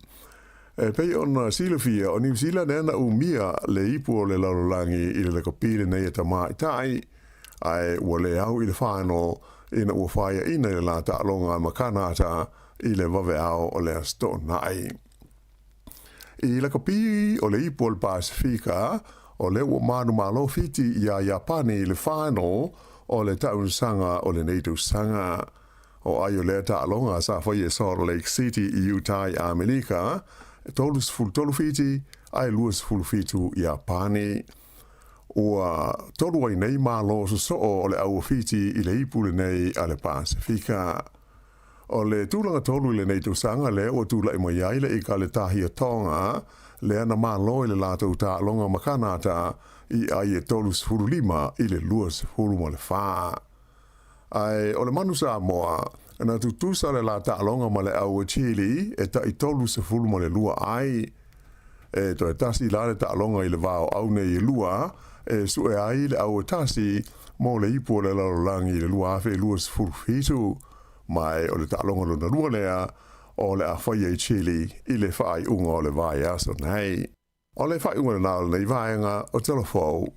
E pei ona silafia, o Niu Sila lea na umia le ipu o le lalolagi i le lakapi lenei a tamaitai, ae ua le au i le final ina ua faiaina i le la taaloga ma Kanata i le vaveao o le Aso Toonai. I lakapi o le ipu o le Pasefika, o lea ua manumalo Fiti iā Iapani i le final o le taamilosaga o lenei tausaga. O ai o lea taaloga sa faia i Salt Lake City i Utah i Amerika, e 33 Fiti ae 27 Iapani. Ua tolu ai nei malo sosoo o le au o Fiti i le ipu lenei a le Pasefika. O le tulaga tolu i lenei tausaga lea ua tulai mai ai le Ikaletahia Tonga lea na malo i le latou taaloga ma Kanata i ai e 35 i le 24. Ae o le manu Samoa, na tutusa le la taaloga ma le au o Chile e tai 32 ai. E toe tasi la le taaloga i le va o au nei e lua e sue ai le au e tasi mo le ipu o le lalolagi i le 2027, ma o le taaloga lona lua lea o le a faia i Chile i le faaiuga o le vaiaso nei. O le faaiuga lena o lenei vaega o Tala Fou.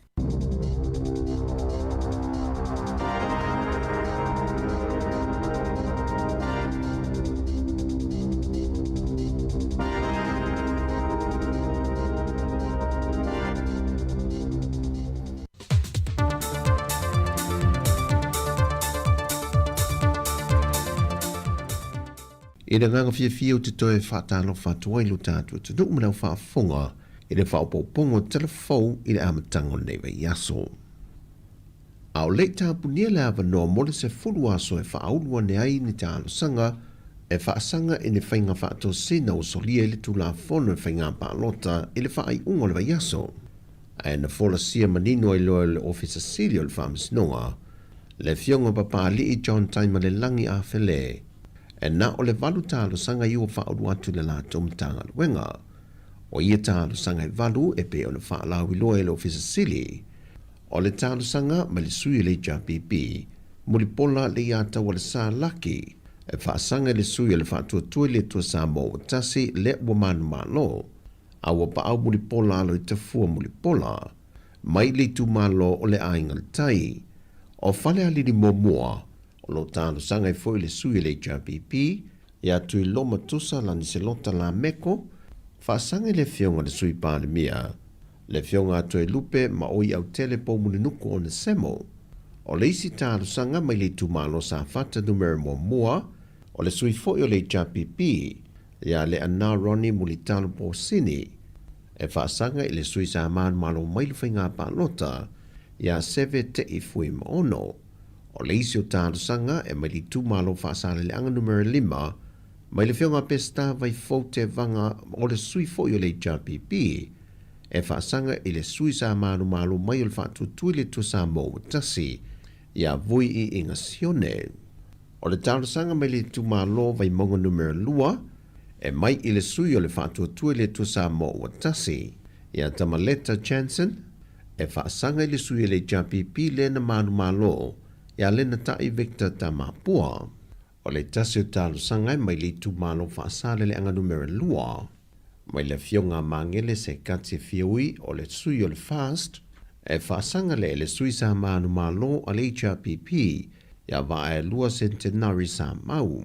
I le agaga fiafia ou te toe faatalofa atu ai i lo tatou atunuu ma lau faafofoga i le faaopoopoga o tala fou i le amataga o lenei vaiaso. A o le i tapunia le avanoa mo le 10 aso e faaulu ane ai ni talosaga e faasaga i ni faiga faatosina ua solia i le Tulafono i Faiga Palota i le faaiuga o le vaiaso, ae na folasia manino ai loa e le Ofisa Sili o le Faamasinoga, le Afioga Papaalii John Taimalelagi Afele, e na o le valu talosaga i ua faaulu atu i le latou Matagaluega. O ia talosaga e valu e pei ona faalauiloa e le Ofisa Sili o le talosaga mai le sui o le HRPP, Mulipola Leiataualesa Laki, e faasaga i le sui o le Faatuatua i le Atua Samoa ua tasi lea ua manumalo, a ua paau Mulipola alo i Tafua Mulipola, mai le itumalo o le Aiga le Tai. O Falealili muamua, o lo o talosaga ai foi le sui o le HRPP, ia Tuiloma Tusa Laniselota Lameko, faasaga i le afioga i le Sui Palemia, le afioga a Toelupe Maoi Autele Poumulinuku Onesemo. O le isi talosaga mai le itumalo Safata Numera muamua, o le sui foi o le HRPP, ia Leaana Ronnie Mulitalo Posini, e faasaga i le sui sa manumalo mai le faiga palota, ia Seve Te'i Fuimaono. O le isi o talosaga e mai le itumalo Faasaleleaga Numera 5, mai le afioga a Peseta Vaifou Tevaga o le sui foi o le HRPP, e faasaga i le sui sa manumalo mai o le Faatuatua i le Atua Samoa ua tasi, ia Vui Iiga Sione. O le talosaga mai le itumalo Vaimauga Numera 2, e mai i le sui o le Faatuatua i le Atua Samoa ua tasi, ia Tamaleta Jansen, e faasaga i le sui o le HRPP lea na manumalo ia Lenatai Victor Tamapua. O le tasi o talosaga e mai le itumalo Faasaleleaga Numera 2, mai le afioga a Magele Sekati Fiaui o le sui o le FAST, e faasaga lea i le sui sa manumalo a le HRPP ia Vaaelua Centenary Samau.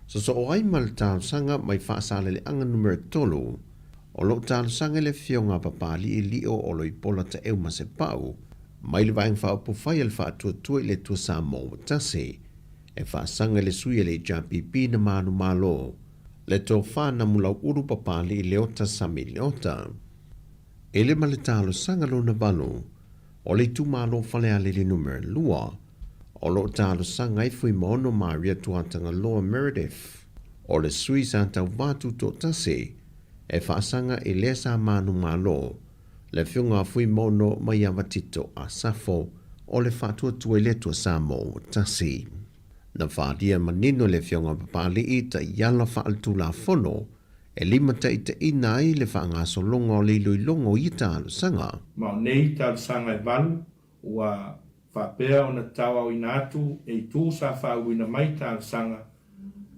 Sosoo ai ma le talosaga mai Faasaleleaga Numera 3, o lo o talosaga i le afioga a Papalii Lio Oloipola Taeu Masepau mai le Vaega Faaupufai a le Faatuatua i le Atua Samoa ua tasi, e faasaga i le sui a le HRPP na manumalo, le tofa na Mulauulu Papalii Leota Sami Leota. E le ma le talosaga lona valu, o le itumalo Falealili Numera 2, o lo o talosaga ai Fuimaono Maria Tuatagaloa Meredith, o le sui sa tauva tutoatasi, e faasaga i lea sa manumalo, le afioga a Fuimaono Maiava Tito Asafo, o le Faatuatua i le Atua Samoa ua tasi. Na faaalia manino e le Afioga a Papalii taiala faaletulafono e limataitaiina ai le faagasologa o le iloiloga o ia talosaga. Ma o nei talosaga e valu ua faapea ona tauaoina atu e itu sa faauluina mai talosaga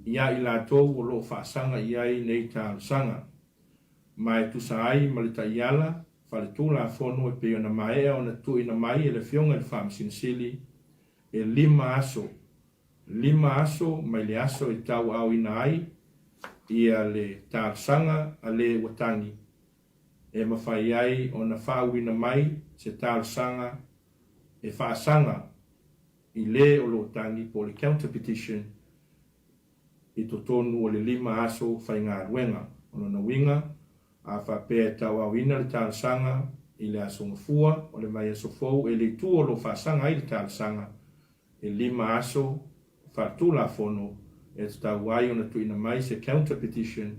ia i latou o lo o faasaga i ai nei talosaga. Ma e tusa ai ma le taiala faaletulafono e pei ona maea ona tuuina mai e le Afioga i le Faamasino Sili e lima aso, lima aso mai le aso e tauaaoina ai ia le talosaga a le ua tagi, e mafai ai ona faauuina mai se talosaga e faasaga i le o lo o tagi po o le counter petition i totonu o le lima aso faigaluega. O lona uiga, A faapea e tauaoina le talosaga i le Aso Gafua o le vaiaso fou e le itu o lo o faasaga ai le talosaga, e lima aso faaletulafono e tatau ai ona tuuina mai se counter petition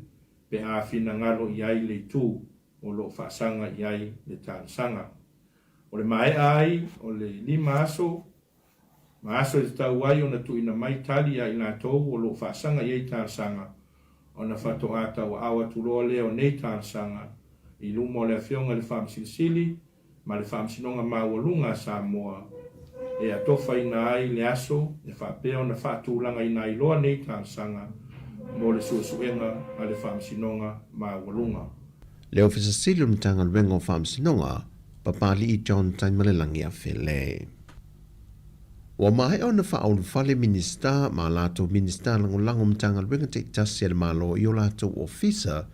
pe a finagalo i ai le itu o lo o faasaga i ai le talosaga. O le maea ai o le lima aso Ma aso e tatau ai ona tuuina mai tali ia i latou o lo o faasaga i ai talosaga, ona faatoa tauaao atu loa lea o nei talosaga i luma o le Afioga i le Faamasino Sili ma le Faamasinoga Maualuga a Samoa e atofaina ai le aso e faapea ona faatulagaina ai loa nei talosaga mo le suesuega a le Faamasinoga Maualuga. Le Ofisa Sili o le Matagaluega o Faamasinoga, Papalii John Taimalelagi Afele. Ua maea ona faaulufale Minisita ma a latou Minisita Lagolago Matagaluega taitasi a le Malo i o latou ofisa,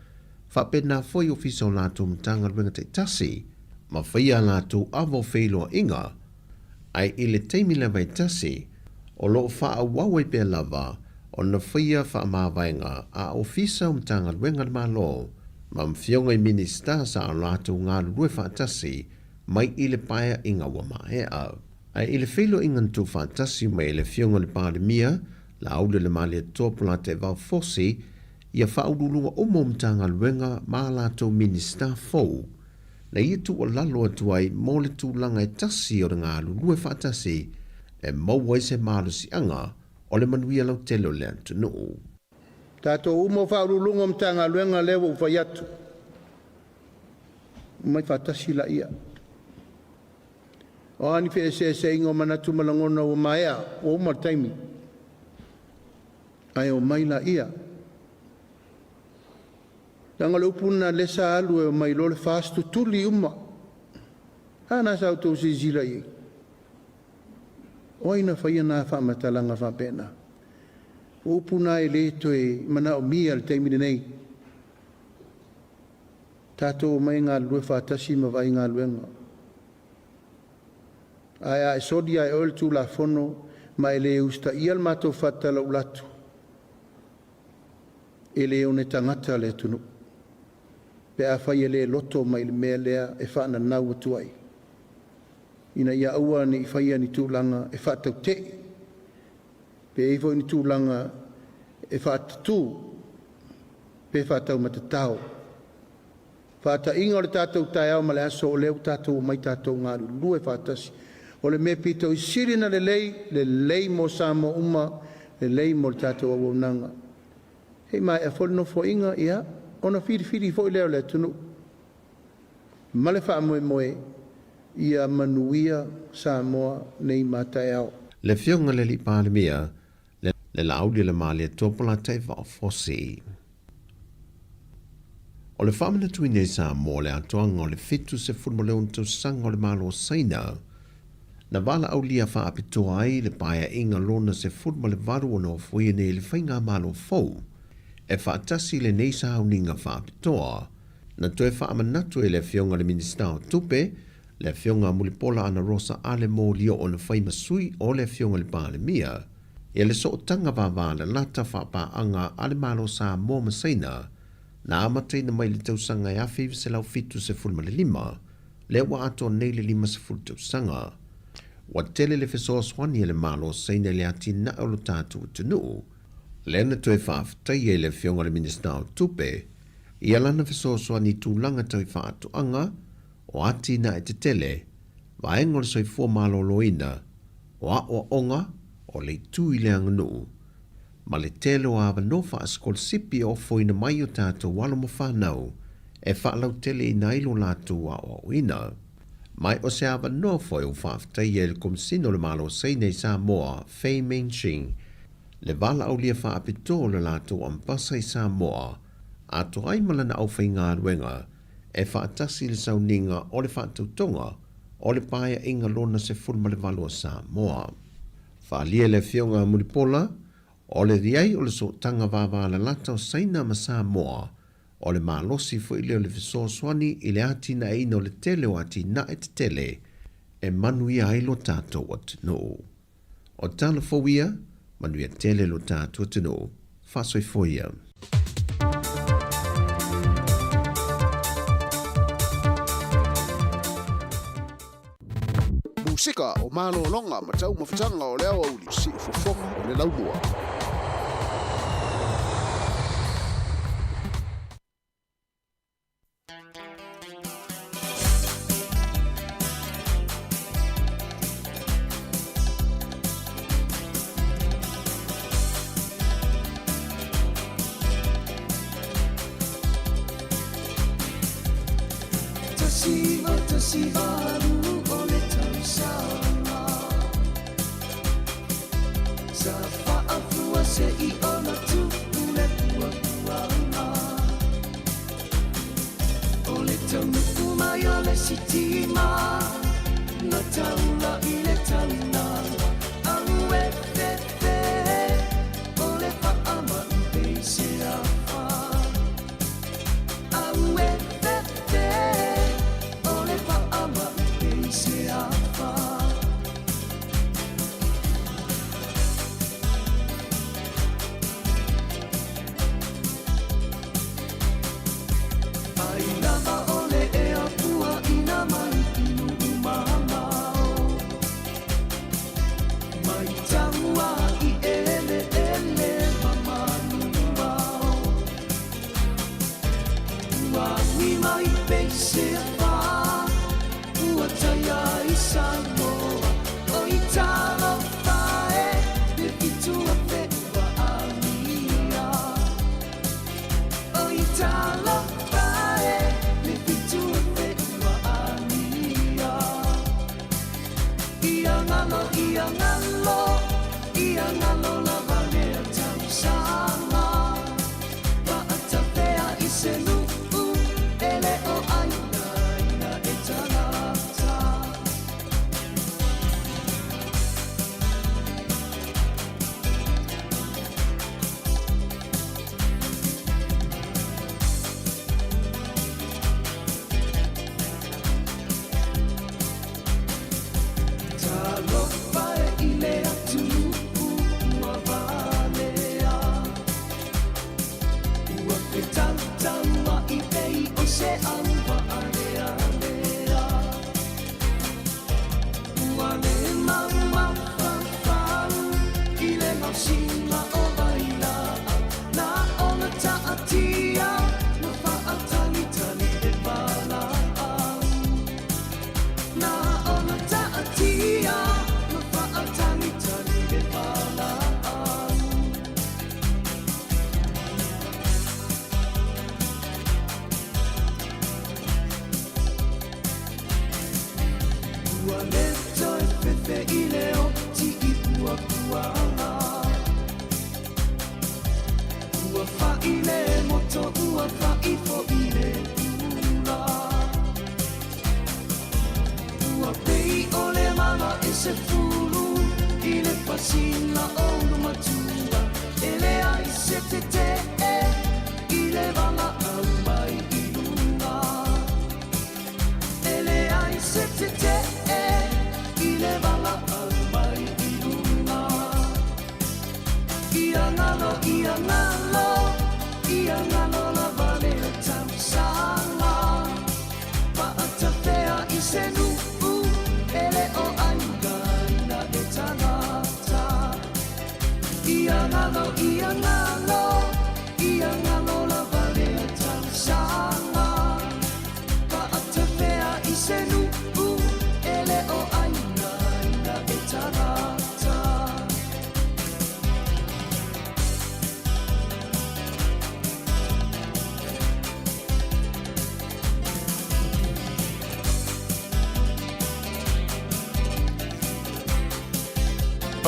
faapena foi ofisa o latou Matagaluega taitasi, ma faia a latou ava o feiloaiga, ae i le taimi lava e tasi, o lo o faaauau ai pea lava ona faia faamavaega a ofisa o Matagaluega a le Malo ma Afioga i Minisita sa o latou galulue faatasi mai i le paeaiga ua maea. Ae i le feiloaiga na tuufaatasi mai e le Afioga i le Palemia, Laaulialemalietoa Polataivao Fosi, ia faauluuluga uma o Matagaluega ma a latou Minisita fou, na ia tuualalo atu ai mo le tulaga e tasi o le galulue faatasi e maua ai se malosiaga o le manuia lautele o le atunuu. Tatou uma o Faauluuluga o Matagaluega lea ua ou fai atu, omai faatasi laia. O a ni feeseeseaiga o manatu ma lagona ua maea, ua uma le taimi, ae omai laia. Leaga o le upu lena lea sa alu e omai loa le FAST tutuli uma. A na sa outou silasila i ai? O ai na faia na faamatalaga faapena? O upu na e le toe manaomia i le taimi lenei. Tatou omai e galulue faatasi ma vaai galuega. Ae a e soli ia e oe le Tulafono ma e le usitaia le matou faatatala ulatu, e le one tagata le atunuu, pe afai e le loto mai i le mea lea e faananau atu ai, ina ia aua ne i faia ni tulaga e faatautee, pe i ai foi ni tulaga e faatatū pe faataumatatao. Faataiga o le tatou taeao ma le aso o lea ua tatou omai tatou galulue faatasi. O le mea pito i sili ona lelei, lelei mo Samoa uma, lelei mo le tatou auaunaga. Se i maea foi le Nofoaiga, ia, ona filifili foi lea o le atunuu ma le faamoemoe ia manuia Samoa nei ma taeao. Le Afioga i le Alii Palemia, le Laaulialemalietoa Polataivao Fosi. O le faamanatuina i Samoa le atoaga o le 76 tausaga o le Malo o Saina, na valaaulia faapitoa ai le paeaiga lona 18 ua nofoia nei e le Faigamalo fou e faatasi i lenei sauniga faapitoa. Na toe faamanatu e le Afioga i le Minisita o Tupe, le Afioga a Mulipola Anarosa Ale Molioo na fai ma sui o le Afioga i le Palemia, ia le sootaga vavalalata faapaaga a le Malo Samoa ma Saina na amataina mai i le tausaga e 1975, lea ua atoa nei le 50 tausaga. Ua tele le fesoasoani a le Malo o Saina i le atinae o lo tatou atunuu, lea na toe faafetaia i le Afioga i le Minisita o Tupe ia lana fesoasoani i tulaga tau i faatoaga, o atinae tetele, vaega o le soifua maloloina, o aoaoga, O le itu i le aganuu, ma le tele o avanoa faasikolasipi e ofoina mai i o tatou alo ma fanau e faalauteleina ai lo latou aoaoina. Ma o se avanoa foi ua faafetaia e le Komesina o le Malo o Saina i Samoa, Fei Mengqing, le valaaulia faapitoa o le latou Ambasa i Samoa, atoa ai ma lana aufaigaluega e faatasi i le sauniga o le faatautoga o le Paeaiga Lona 18 a Samoa. Faaalia e le Afioga a Mulipola, o le i ai o le sootaga vavalalata o Saina ma Samoa, o le malosi foi lea o le fesoasoani i le atinaeina o le tele o atinae tetele e manuia ai lo tatou atunuu. O tala fou ia, manuia tele lo tatou atunuu. Faasoifua ia. Musika o malologa ma taumafataga o le aoauli, siufofoga o le laumua.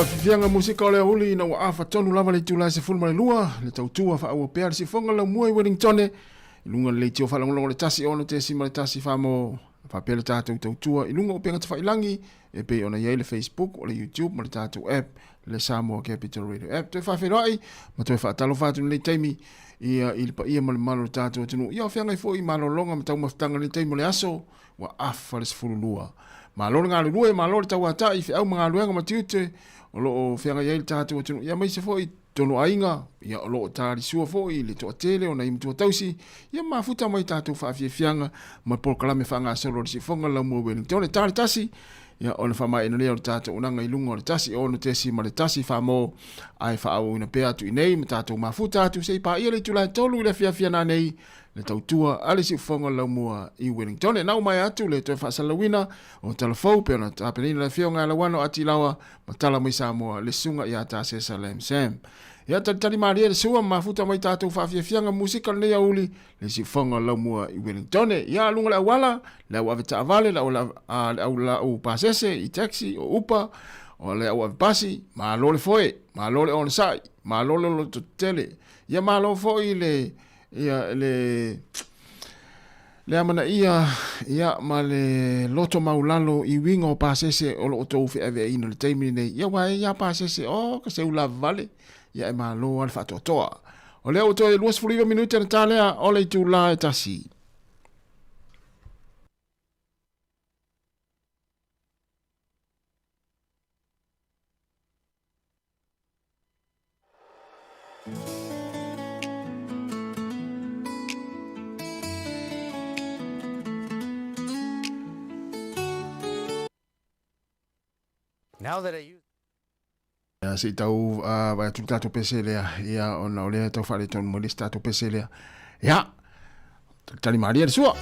Faafiafiaga musika o le aoauli ina ua afa tonu lava le itula e 12, le tautua faaauau pea le siufofoga laumua i Wellingtone i luga o le leitio faalogologo le 1 6.1 Famo faapea le tatou tautua i luga o upega tafailagi e pei ona i ai le Facebook, o le YouTube ma le tatou app le Samoa Capital Radio app. Toe faafeiloai ma toe faatalofa atu i lenei taimi ia i le paia ma le mamalu o le tatou atunuu. Ia o feagai foi i malologa ma taumafataga i lenei taimi o le aso ua afa le 12. Malo le galulue, malo le tauatai i feau ma galuega ma tiute o lo o feagai ai le tatou atunuu, ia aemaise foi totonu o aiga, ia o lo o talisua foi i le toatele o nai matua tausi, ia mafuta mai tatou faafiafiaga ma polokalame faagasolo o le siufofoga le Laumua Wellington. E ta le tasi, ia ona faamaeaina lea o le tatou unaga i luga o le 1 6.1 Famo, ae faaauauina pea atu i nei ma tatou mafuta atu se i paia le itula e 3 i le afiafi a nanei le tautua a le siufofoga o le Laumua i Wellington. E nau mai atu le toe faasalalauina o tala fou pei ona tapenaina le afioga ia Lauano Atilawa ma tala mai Samoa le susuga ia Tasesa Lam Sam. Ia talitali malie le sua ma mafuta mai tatou faafiafiaga musika lenei aoauli le siufofoga o le Laumua i Wellington. Ia luga le auala, le au ave taavale, le au, le au lau pasese i taxi o upa, o le au ave pasi, malo le foe, malo le onosai, malo le loto tetele. Ia malo foi le Ia, le, le amanaia, ia, ma le loto maulalo i uiga o pasese o lo o tou feaveaiina i le taimi lenei. Ia, aua e i ai lava pasese, o, ka seu lavavale, ia e malo lava le faatoatoa. O lea ua toe 29 minute ona ta lea o le itula e tasi. Now that I use. Ia, se i tau uh, vai atu le tatou pese lea, ia, ona o lea e tau faaletonu mai le isi tatou pese lea. Ia, tali malie le sua.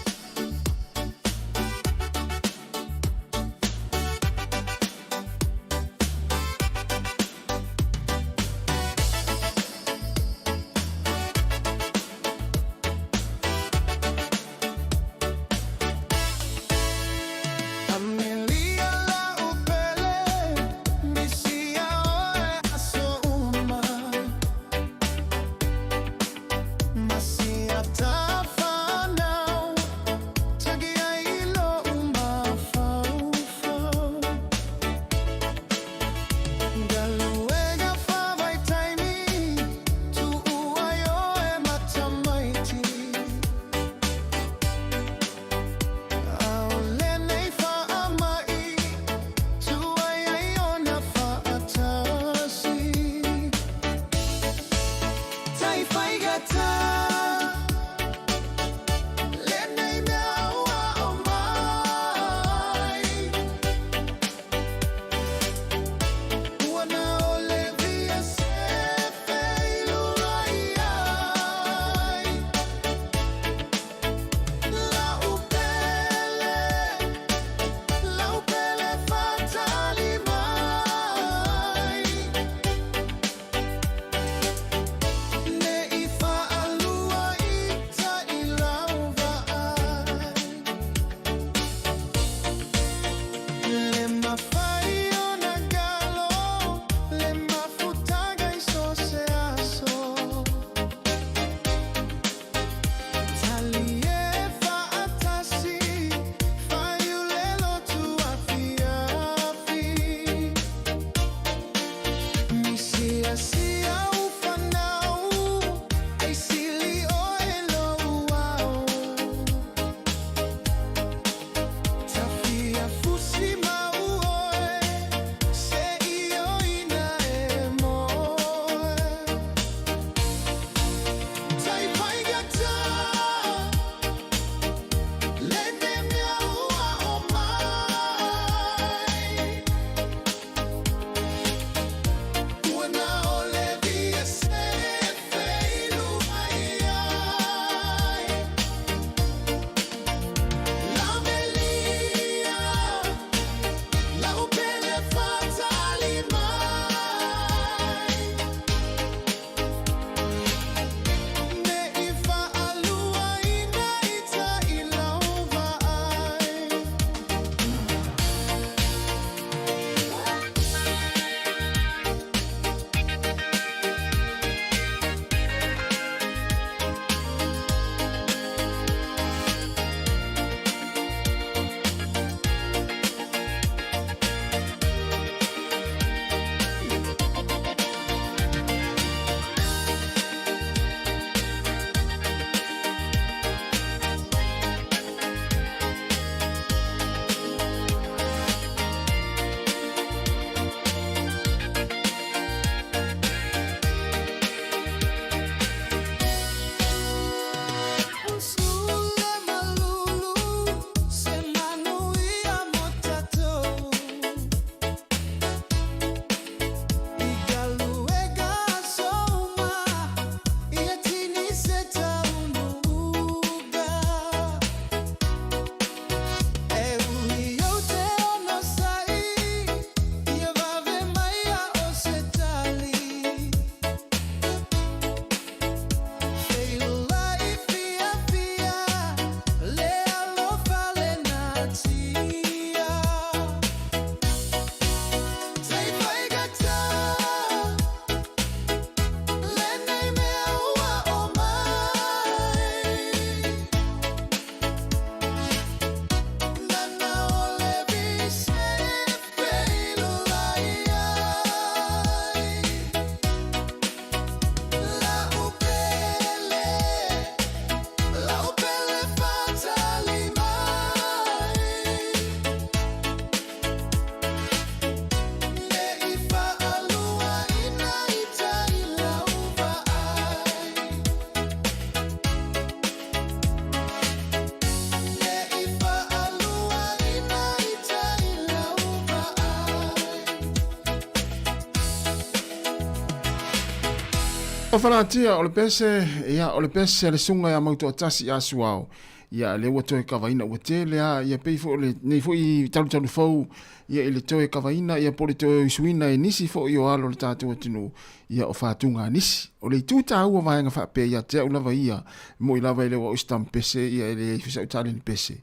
O Falatia, o le pese, ia, o le pese a le susuga ia Mautoatasi ia Suao, ia, lea ua toe kavaina, ua tele lava, ia, pei foi o lenei foi talutalu fou, ia, i le toe kavaina, ia, po o le toe usuina e nisi foi o alo o le tatou atunuu, ia, o fatuga a nisi. O le itu taua o vaega faapea ia te au lava ia, e moni lava e le o au se tama pese, ia, e leai foi sau taleni pese,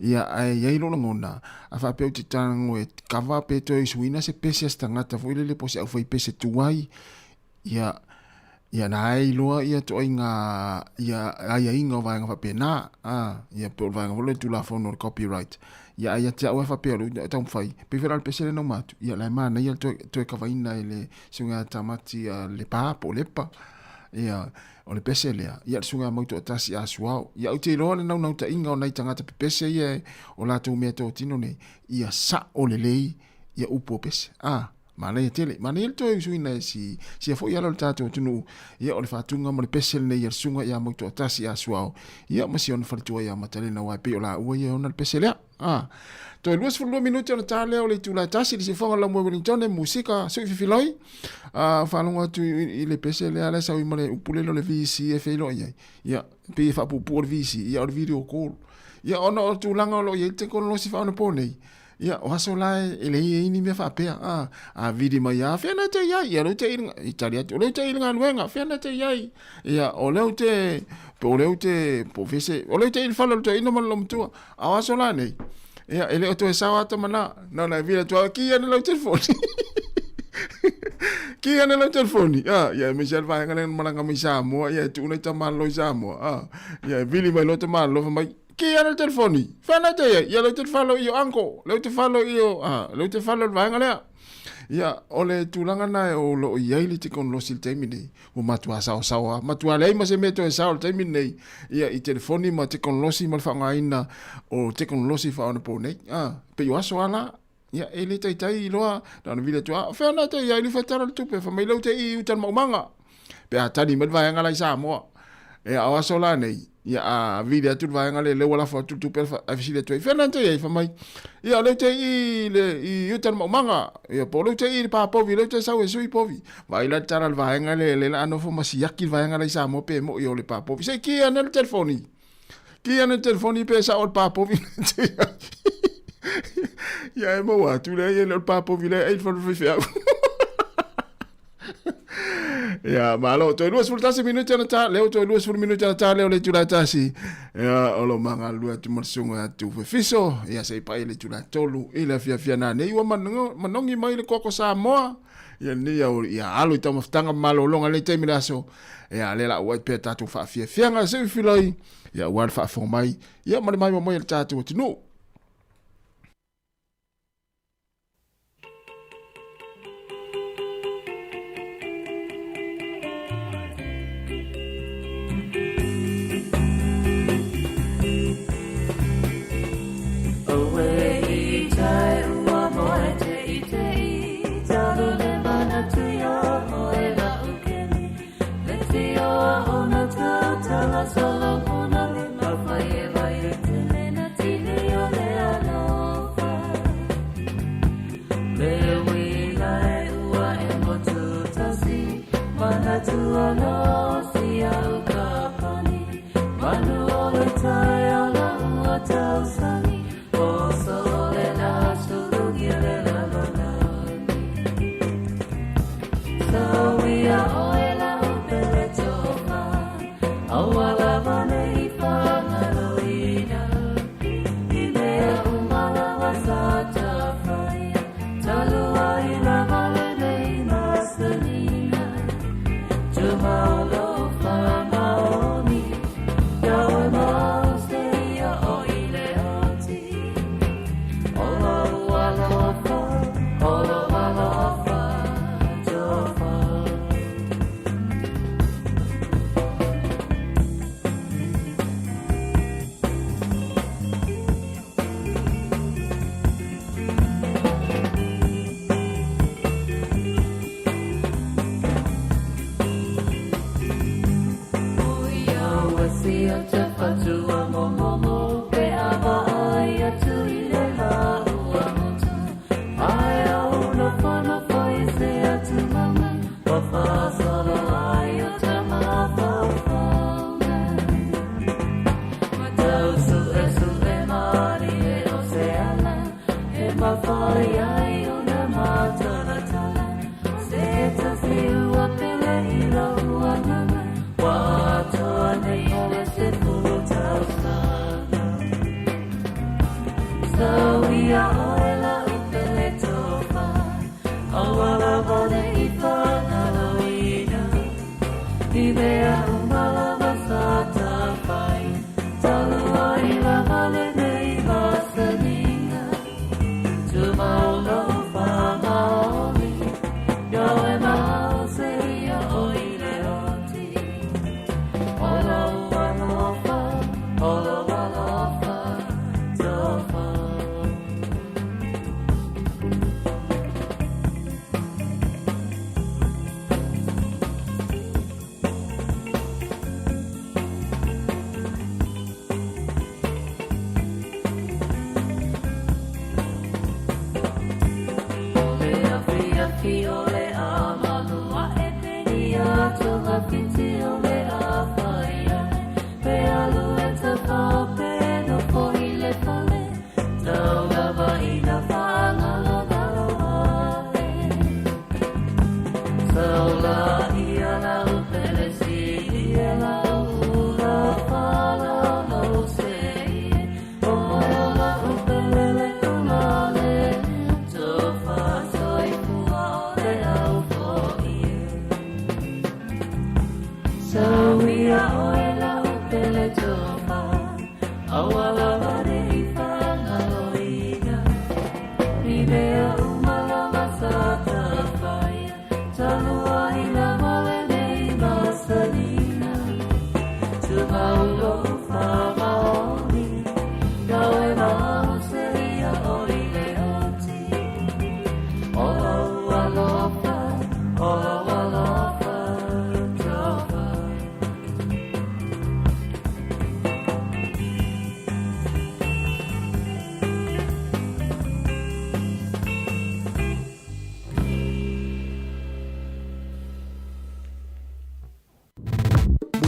ia, ae i ai lou lagona, a faapea ou te tago e kava pe toe usuina se pese a se tagata foi lele po o se aufaipese tuai, Ia, ia na e iloa ia toaiga ia aiaiga o vaega faapena, a, ia po o le vaega foi lea o le Tulafono o le Copyright. Ia ae ia te au e faapea o lea ou taumafai, pei foi la o le pese lea na uma atu, ia la e manaia le toe, toe kavaina e le susuga ia Tamati a Lepa po o Lepa. Ia, o le pese lea, ia le susuga ia Mautoatasi a Suao. Ia ou te iloa le naunautaiga o nai tagata pepese ia o latou meatotino nei, ia sao lelei ia upu o pese. A. Manaia tele. Manaia le toe usuina e si, sia foi ala o le tatou atunuu, ia o le faatuga ma le pese lenei a le susuga ia Mautoatasi ia Suao, ia ma si ona faletua ia Matalena aua e pei o laua ia e ona le pese lea. A. Toe 22 minute ona ta lea o le itula e tasi i le siufoga o le laumua i Wellingtone, musika, sui fifiloi, a, faalogo atu i, i le pese lea la e sau i ma le upu lele o le VC e feiloai ai. Ia, pei e faapuupuu o le VC, ia o le video call. Ia ona o tulaga o lo o i ai le tekonolosi faaonaponei, Ia, o aso la e leai ai ni mea faapea, a, a vili mai lava, fea na te i ai? Ia, o lea ou te i le, i tali atu, o lea ou te i le galuega, fea na te i ai? Ia, o lea ou te, po o lea ou te, po o fea se, o lea ou te i le fale o le toeaina ma le loomatua. A o aso la nei, ia, e le o toe sao ata ma na, na ona e vili atu lava, ki ane lau telefoni. Ki ane lau telefoni. Ah, ia, aemaise lava le vaega lea na malaga mai Samoa, ia, e tuu nai tamālolo i Samoa. Ah, ia, e vili mai loa tamālolo, fai mai, Ki ana telefoni, whena te ia, ia leu te whalo i o uncle, leu te whalo i o, ah, leu te whalo i le vaega lea. Ia, o le tulaga na o lo o i ai le tekonolosi i le taimi nei, ua matua saosaoa, matua leai ma se mea toe sao i le taimi nei, ia, i telefoni ma tekonolosi ma le faaaogaina o tekonolosi faaonaponei. Ah, pei o aso a la, ia, e le taitai loa, na ona vili atu, ah, fea na te ia i le whaitara le tupe, wha mai leu te i uta le maumanga. Pe a tali mai le vaega la i Samoa. E a o aso la nei, ia a vili atu le vaega le leu lafo atu le tupe ae fesili atu ai, fea na te i ai, fai mai, ia leu te i le i uta le maumanga, ia po o leu te i le pā povi, leu te sau e sui povi. Vaai la le tala le vaega le le la nofo ma siaki le vaega la i Samoa pe mo'i o le pā povi. Se i ki ane le telefoni. Ki ane le telefoni pe sao le pā povi na te i ai. Ia e maua atu lea ia le o le pā povi lea e i le whare whai Ia, malo, toe 21 minute ana tā, leo toe 20 minute ana tā, leo le itula e tasi. Ia, o lo manga lua atu ma le susuga atu fefiso, ia se i pai le itula e tolu, i le afiafia nanei ua manongi mai le koko Samoa. Ia ni au, ia alo i taumafataga ma malologa nei taimi le aso. Ia, lea la ua ai pea tatou faafiafiaga se i filai, ia aua le faafofoga mai, ia ma le maimoa mai a le tatou atunuu.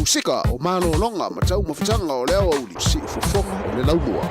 Musika o malologa ma taumafataga o le aoauli siufofoga o le laumua.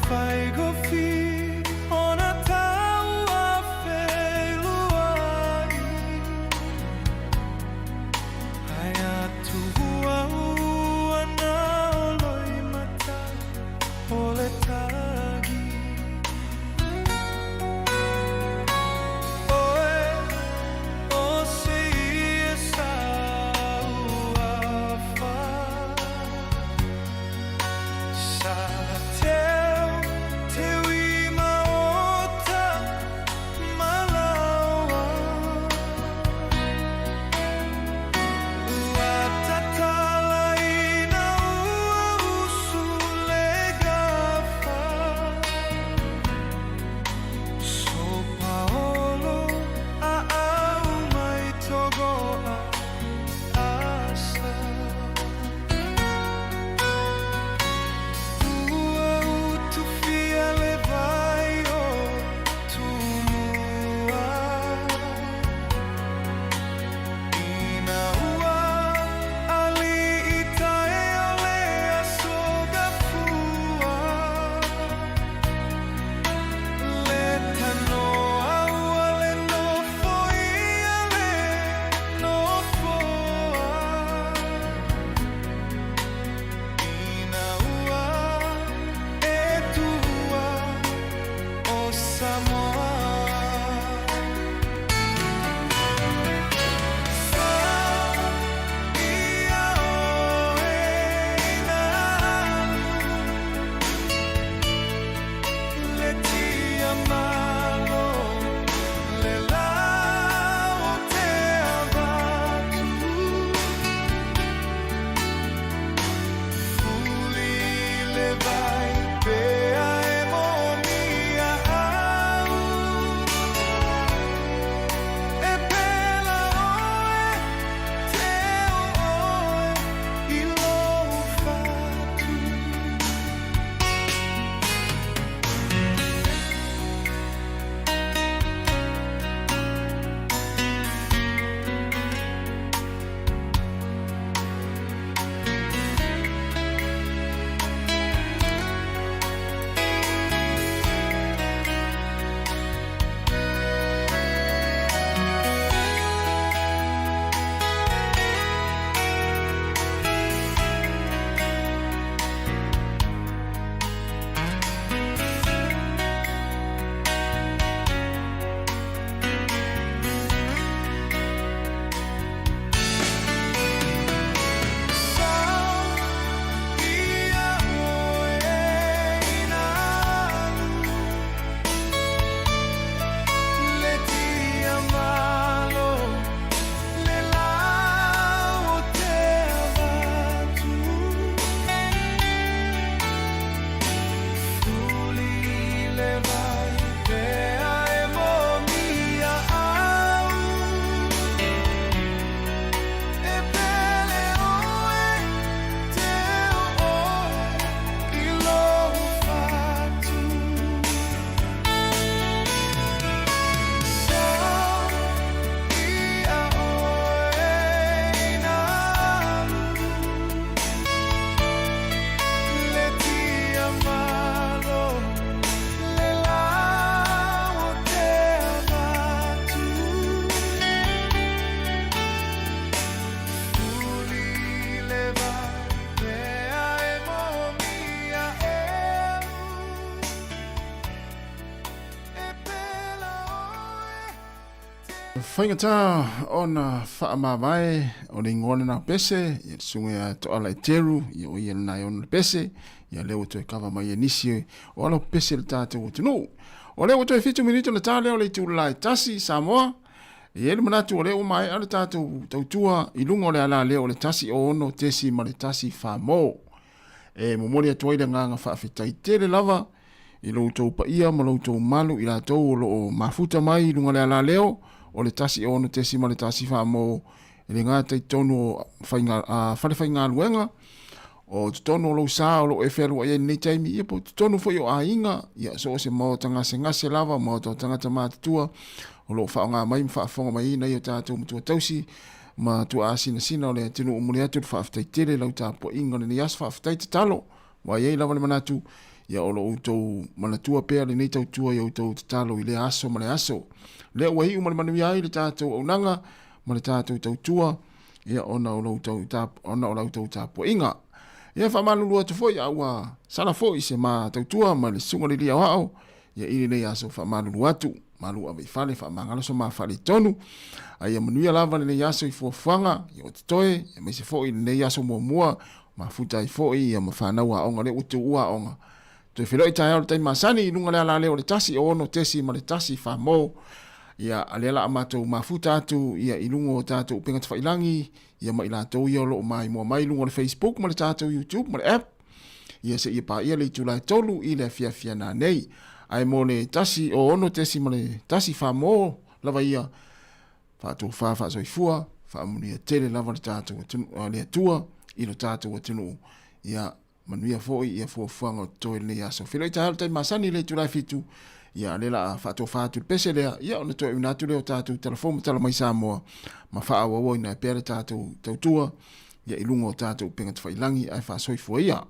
faigofie ona taua feiloai. Ae atua ua na o loimata o le tagi. Oe o seia sauafa. Sa teu teu i maota malaoa. Ua tatala ina ua usu le gafa. So paolo a au mai togoa asa. Ua utufia le vai o Tumua. Ina ua ali'i tae o le aso gafua. Le tanoa ua le nofoia le nofoa. Ina ua e tua o Samoa. Sa ia oe ina alu le tia malo le lau o te avatu. Fuli le vai pea e momia au. E pela oe, te o oe i lou fatu. Sa ia oe ina alu le tia malo le lau o te avatu. Fuli le vai pea e momia au. E pele oe, te o oe i lou fatu. Sa ia oe ina alu le tia malo le lau o te avatu. Fuli le vai pea e momia eu. E pela oe. Faigata ona faamavae o le igoa lena o Pese, ia le susuga ia Toala Eteru, ia o ia lena e ona le Pese, ia lea ua toe kava mai e nisi o ala o Pese le tatou atunuu. O lea ua toe 7 minute ona ta lea o le itula e 1 Samoa, e i ai le manatu o lea ua maea le tatou tautua i luga o le alaleo o le 1 6 ma le 1 4 mo. E momoli atu ai le agaga faafetai tele lava i lo outou paia ma lo outou malu i latou o lo o mafuta mai i luga o le alaleo o le 1 6 ma le 1 4 mo e le gata i totonu o faiga, falefaigaluega, o totonu o lou sa o lo o e fealuai ai i lenei taimi, ia po o totonu foi o aiga, ia so o se maota gasegase lava, maota o tagata matutua o lo o faaaoga mai ma faafofoga mai ai nai o tatou matua tausi ma tuaasinasina o le atunuu. Momoli atu le faafetai tele i lau tapuaiga o lenei aso, faafetai tatalo. Ua i ai lava le manatu, Ia o lo o outou manatua pea lenei tautua i a outou tatalo i lea aso ma le aso. Lea ua iu ma le manuia ai le tatou auaunaga ma le tatou tautua, ia ona o lo outou ona o la outou tapuaiga. Ia faamalulu atu foi a ua sala foi se ma tautua ma le susuga i le Alii Aoao, ia i lenei aso faamalulu atu, malu ave i fale faamagalo so ma faaletonu. A ia manuia lava lenei aso i fuafuaga, ia o totoe, aemaise foi lenei aso muamua, mafuta ai foi ia ma fanau aoga lea ua tuua aoga. Toe feiloai taeao i le taimi masani i luga o le alaleo o le 1 6.1 Famo. Ia, a lea la a matou mafuta atu ia i luga o tatou upega tafailangi, ia ma i latou ia o lo o maimoa mai i luga o le Facebook ma le tatou YouTube ma le app, ia seia paia le itula e 3 i le afiafi a nanei. Ae mo le 1 6.1 Famo lava ia, faatofa faasoifua, faamanuia tele lava le tatou atunuu, le Atua i lo tatou atunuu. Ia manuia foi ia fuafuaga o totoe i lenei aso. Feiloai taeao i le taimi masani i le itula e 7, ia o lea la a faatofa atu le pese lea, ia ona toe auina atu lea o tatou tala fou ma tala mai Samoa ma faaauauina ai pea le tatou tautua ia i luga o tatou upega tafailangi ae faasoifua ia.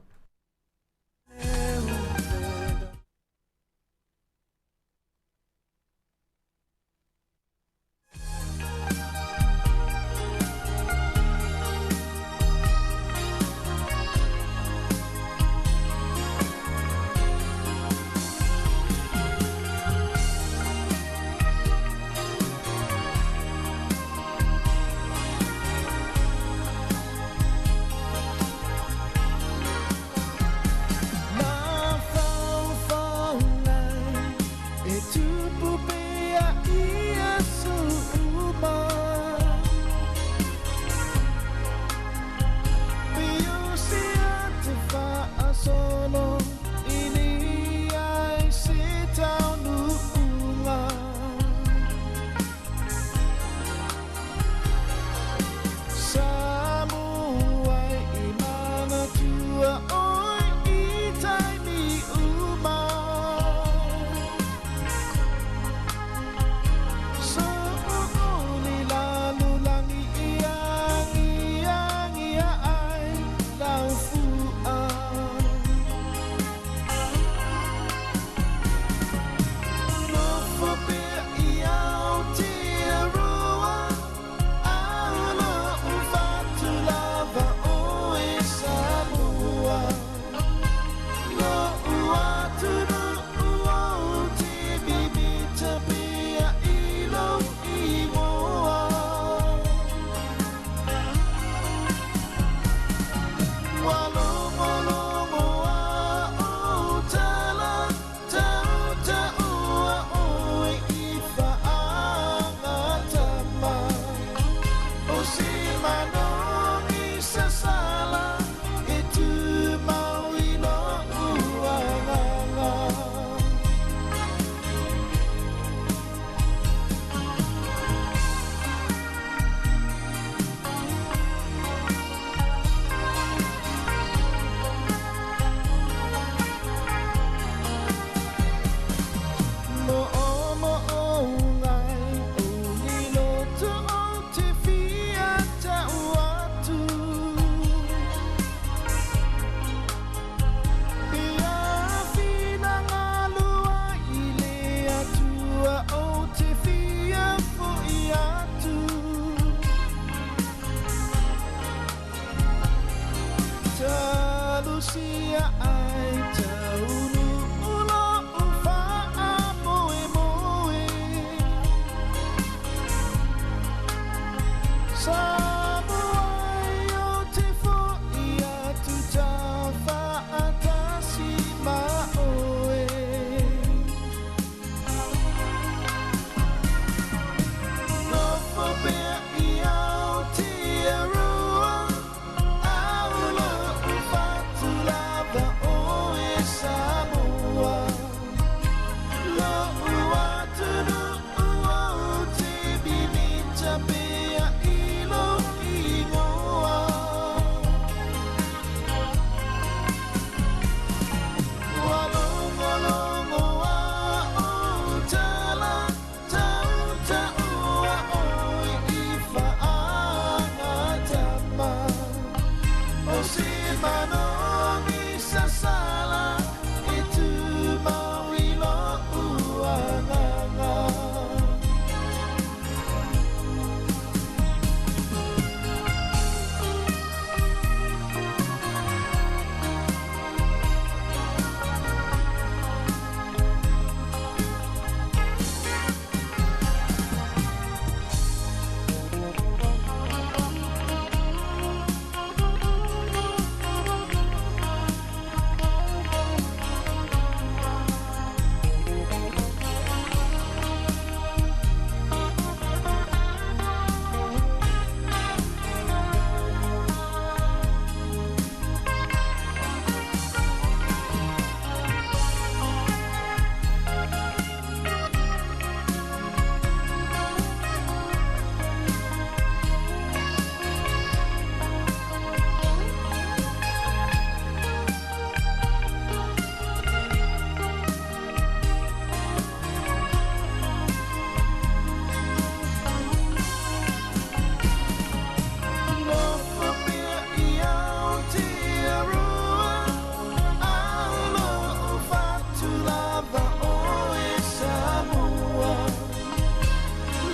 lava oe Samoa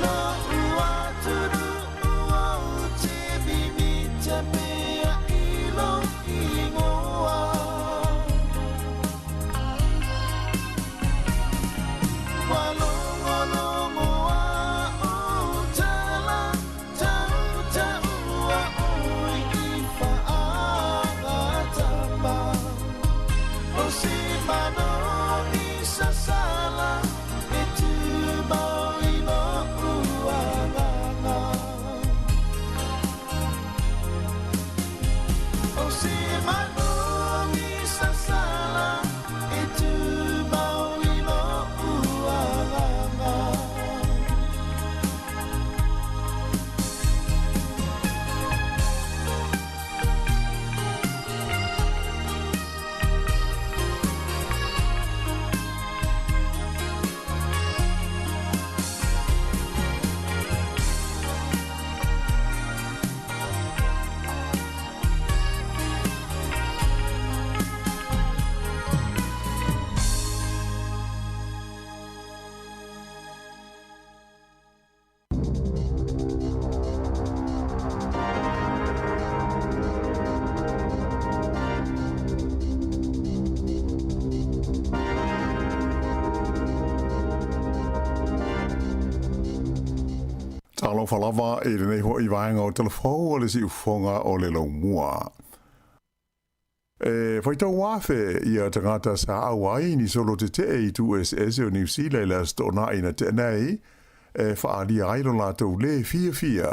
Lo'u atunuu ou te mimita pea i lou igoa Ua logologo a'u tala tautaua oe i faagatama O se manogi sasala e tumau i lo'u agaga O se manogi sasala e tumau i lo'u agaga. Talofa lava i lenei foi vaega o Talafou o le Siufofoga o le Laumua. E faitau afe ia tagata sa auai ni solo tetee i itu eseese o Niu Sila i le Aso Toonai na tea nei, e faaalia ai lo latou lē fiafia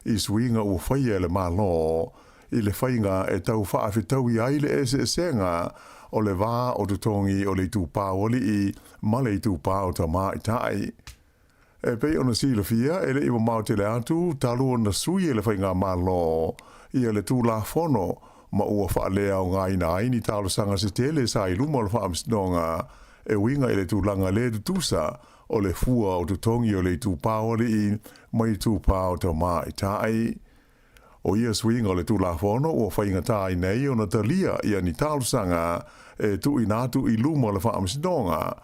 i suiga ua faia e le Malo i le faiga e tau faafetaui ai le eseesega o le va o totogi o le itupa o alii ma le itupa o tamaitai. E pei ona silafia, e le i mamao tele atu talu ona sui e le Faigamalo ia le Tulafono ma ua faaleaogaina ai ni talosaga se tele sa i luma o le Faamasinoga e uiga i le tulaga le tutusa o le fua o totogi o le itupa o alii ma itupa o tamaitai. O ia suiga o le Tulafono ua faigata ai nei ona talia ia ni talosaga e tuuina atu i luma o le Faamasinoga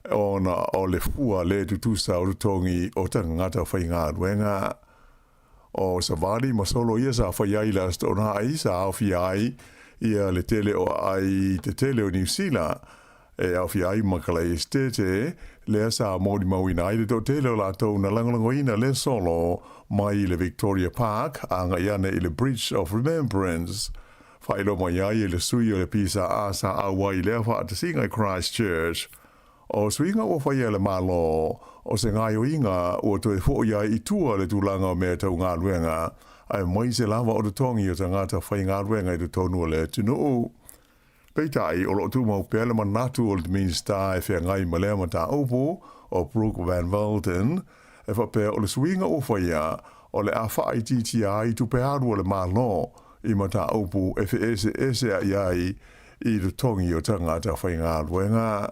ona o le fua le tutusa o totogi o tagata faigaluega. O savali ma solo ia sa fai ai i le Aso Toonai sa aofia ai ia le tele o aai i te tele o Niu Sila e aofia ai ma Kalai Esetete, lea sa molimauina ai le toatele o latou na lagolagoina lea solo mai le Victoria Park agai ane i le Bridge of Remembrance. Faailoa mai ai e le sui o le PSA sa auai i lea faatasiga i Christchurch, O suiga ua faia e le Malo, o se gaoioiga ua toe foi ai i tua le tulaga o mea tau galuega, aemaise lava o totogi o tagata faigaluega i totonu o le atunuu. Peitai, o lo o tumau pea le manatu o le Minisita e feagai ma lea mataupu, o Brooke Van Velden, e faapea o le suiga ua faia, o le a faaitiitia ai tupe alu a le Malo i mataupu e feeseesea'i ai i totogi o tagata faigaluega.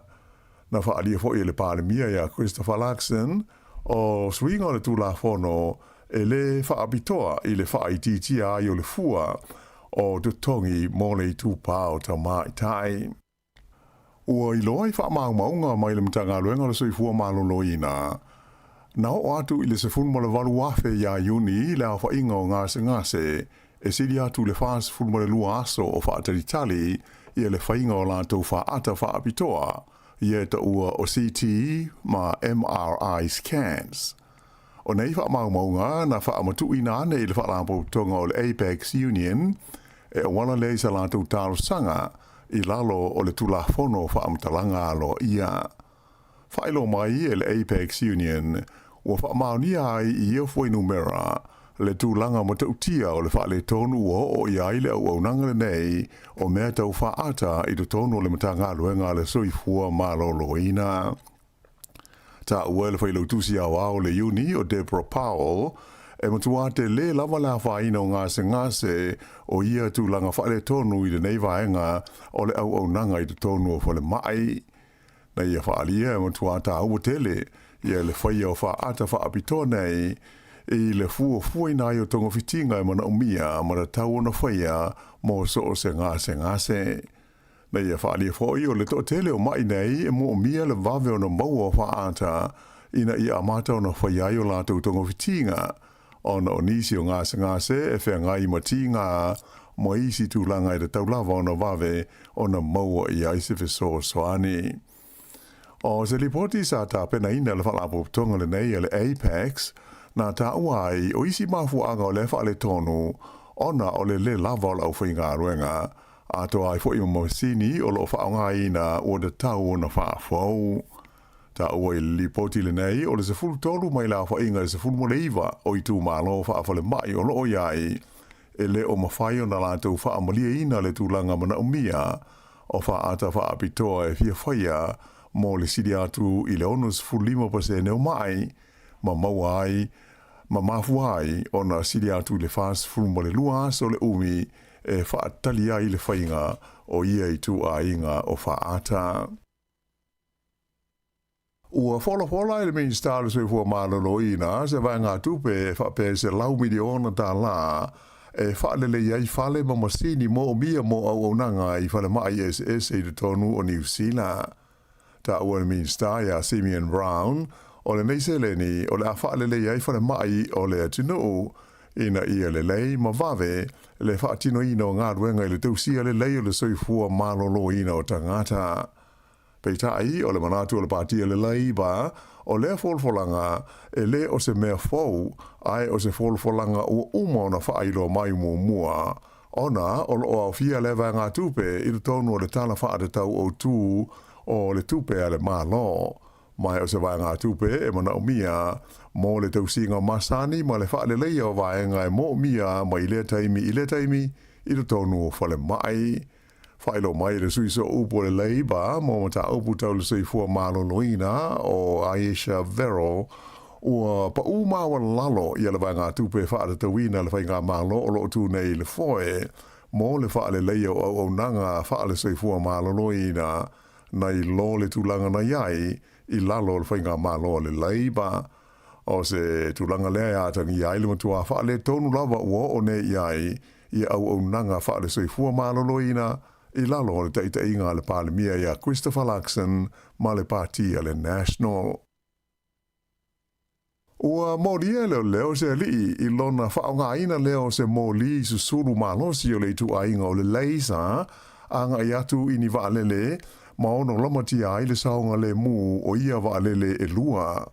Na faaalia foi e le Palemia ia Christopher Luxon, o suiga o le Tulafono e lē faapitoa i le faaitiitia ai o le fua o totogi mo le itupa o tamaitai. Ua iloa i faamaumauga mai le Matagaluega o le Soifua Maloloina, na oo atu i le 18,000 ia Iuni le aofaiga o gasegase e sili atu i le 42 aso o faatalitali ia le faiga o latou faata faapitoa ia e taua o CT ma MRI scans. O nei faamaumauga na faamatuuina ane i le Faalapotopotoga o le Apex Union e auala lea i sa latou talosaga i lalo o le Tulafono o Faamatalaga Aloaia. Faailoa mai e le Apex Union ua faamaonia ai i ia fuainumera le tulaga matautia o le faaletonu ua oo i ai le auaunaga lenei o mea tau faata i totonu o le Matagaluega a le Soifua Maloloina. Taua e le Failautusi Aoao o le Iuni o Deborah Powell, e matua tele lava le afaina o gasegase o ia tulaga faaletonu i lenei vaega o le auaunaga i totonu o falemai. Na ia faaalia e matua taua tele ia le faia o faata faapitoa nei i le fuafuaina ai o togafitiga e manaomia ma tatau ona faia mo so o se gasegase. Na ia faaalia foi o le toatele o maʻi nei e moomia le vave ona maua o faata ina ia amata ona faia ai o latou togafitiga, ona o nisi o gasegase e feagai ma tiga ma isi tulaga e tatau lava ona vave ona maua i ai se fesoasoani. O se lipoti sa tapenaina e le Faalapotopotoga lenei a le APEX, na taua ai o isi mafuaaga o lea faaletonu ona o le lē lava o le aufaigaluega, atoa ai foi ma masini o lo o faaaogaina ua tatau ona faafou. Taua i le lipoti lenei o le 13 mai le aofaiga e 19 o itumalo faafalemai o lo o i ai, e le o mafai ona latou faamalieina le tulaga manaomia o faata faapitoa e fia faia mo le sili atu i le 65% o maʻi ma maua ai ma mafua ai ona sili atu i le 42 aso le umi e faatali ai le faiga o ia ituaiga o faata. Ua folafola e le Minisita o le Soifua Maloloina se vaegatupe e faapea e $100 miliona e faalelei ai fale ma masini moomia mo auaunaga i falemai eseese i totonu o Niu Sila. Taua e le Minisita ia Simeon Brown, o lenei seleni o le a faalelei ai falemai o le atunuu ina ia lelei ma vave le faatinoina o galuega i le tausia lelei o le soifua maloloina o tagata. Peitai, o le manatu o le Pati a le Labour, o lea folafolaga e lē o se mea fou, ae o se folafolaga ua uma ona faailoa mai muamua, ona o lo o aofia lea vaegatupe i totonu o le Tala Faatatau Autu o le Tupe a le Malo, ma o se vaegatupe e manaomia mo le tausiga masani ma le faaleleia o vaega e moomia mai lea taimi i lea taimi i totonu o falemai. Faailoa mai e le sui sooupu o le Labour mo mataupu tau le soifua maloloina o Ayesha Verrall, ua paʻū maualalo ia le vaegatupe e faatatauina le faigamalo o lo o tu nei i le foe mo le faaleleia o auaunaga faale-soifua maloloina nai lo le tulaga na i ai i lalo o le faigamalo a le Labour. O se tulaga lea e atagia ai le matuā faaletonu lava ua oo nei i ai ia auaunaga faale-soifua maloloina i lalo o le taitaiga a le Palemia ia Christopher Luxon ma le Pati a le National. Ua molia e leoleo se alii i lona faaaogaina lea o se moli susulu malosi o le ituaiga o le laser agai atu i ni vaalele ma ono lamatia ai le saogalemu o ia vaalele e lua.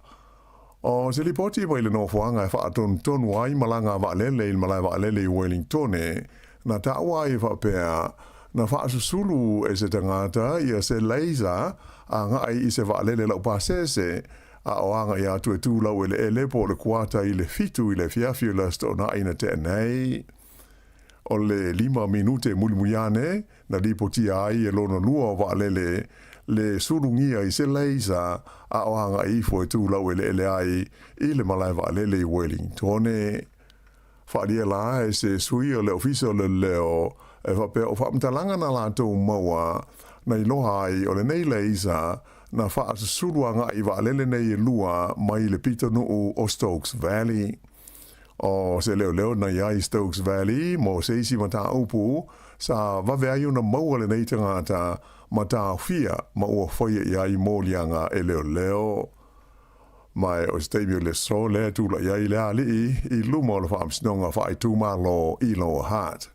O se lipoti mai le nofoaga e faatonutonu ai malaga a vaalele i le malae vaalele i Wellingtone, na taua ai e faapea, na faasusulu e se tagata ia se laser agai i se vaalele laupasese, a o agai atu e tu laueleele po o le 6:45 i le afiafi o le Aso Toonai na tea nei. O le 5 minute mulimuli ane, na lipotia ai e lona lua o vaalele le sulugia i se laser a o agai ifo e tu laueleele ai i le malae vaalele i Wellingtone. Faaalia la e se sui o le Ofisa o Leoleo e faapea o faamatalaga na latou maua na iloa ai o lenei laser na faasusulu agai vaalele nei e lua mai le pitonuu o Stokes Valley. O se leoleo na i ai Stokes Valley mo se isi mataupu sa vave ai ona maua lenei tagata ma taofia ma ua faia i ai moliaga e leoleo. Ma o se taimi o le aso lea e tula'i ai le alii i luma o le Faamasinoga Faaitumalo i Lower Hutt.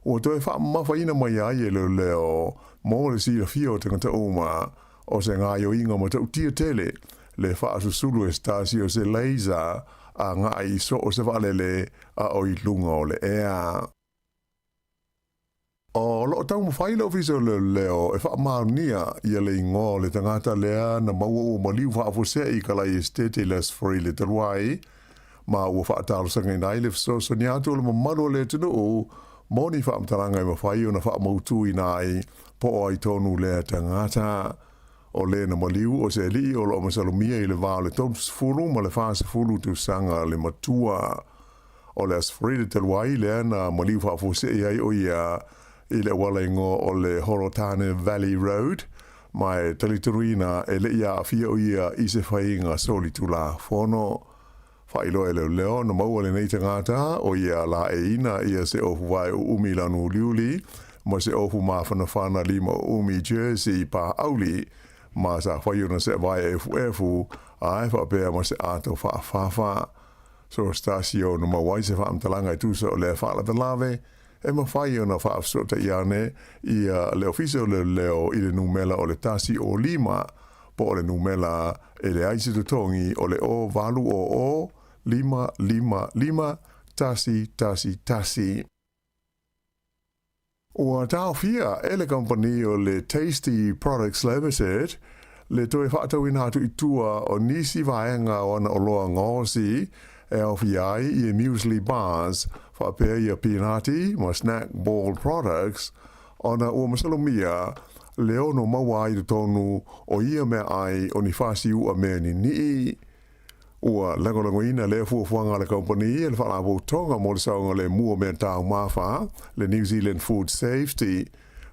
Ua toe faamamafaina mai ai e leoleo mo le silafia o tagata uma o se gaoioiga matautia tele le faasusulu e se tasi o se laser agai i so o se vaalele a o i luga o le ea. O lo o taumafai le Ofisa o Leoleo e faamaonia ia le igoa o le tagata lea na maua ua maliu faafuasei i Kalai Esetete i le Aso Faraile talu ai, ma ua faatalosagaina ai le fesoasoani atu o le mamalu o le atunuu mo ni faamatalaga e mafai ona faamautuina ai po o ai tonu lea tagata. O le na maliu o se alii o lo o masalomia i le va o le 30 ma le 40 tausaga le matua. O le Aso Faraile talu ai lea na maliu faafuasei ai o ia i le auala igoa o le Horotane Valley Road, ma e talitonuina e le i aafia o ia i se faiga solitulafono. Faailoa e leoleo na maua lenei tagata o ia laeiina ia se ofu vae uumi i lanu uliuli ma se ofu mafanafana 50 jersey pāʻauli ma sa fai ona se vae efuefu ae faapea ma se ato faafafa. Sostasio na maua ai se faamatalaga e tusa o lea faalavelave e mafai ona faafesootai ane ia le Ofisa o Leoleo i le numela o le 105 po o le numela e leai se totogi o le 0800 555 111. Ua taofia e le kamupani o le Tasty Products Limited le toe faatauina atu i tua o nisi vaega o ana oloa gaosi e aofia ai ia muesli bars faapea ia pinati ma snack ball products ona ua masalomia le ono maua ai i totonu o ia meaai o ni fasiu'a mea nini'i. Ua lagolagoina lea fuafuaga a le kamupani e le Faalapotopotoga mo le Saogalemu o Mea Taumafa, le New Zealand Food Safety.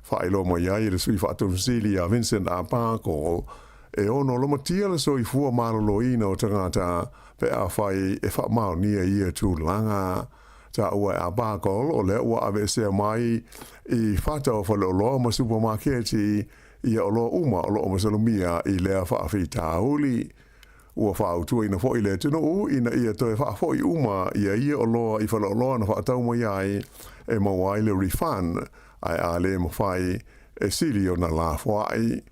Faailoa mai ai e le Sui Faatonu-Sili ia Vincent Arbuckle, e ono lamatia le soifua maloloina o tagata pe afai e faamaonia ia tulaga. Taua e Arbuckle o lea ua aveesea mai i fata o faleoloa ma supamaketi ia oloa uma o loo masalomia i lea faafitauli. Ua fautuaina foi le atunuu ina ia toe faafoi uma ia ia oloa i faleoloa na faatau mai ai e maua ai le refund ae a le mafai e sili ona lafoai.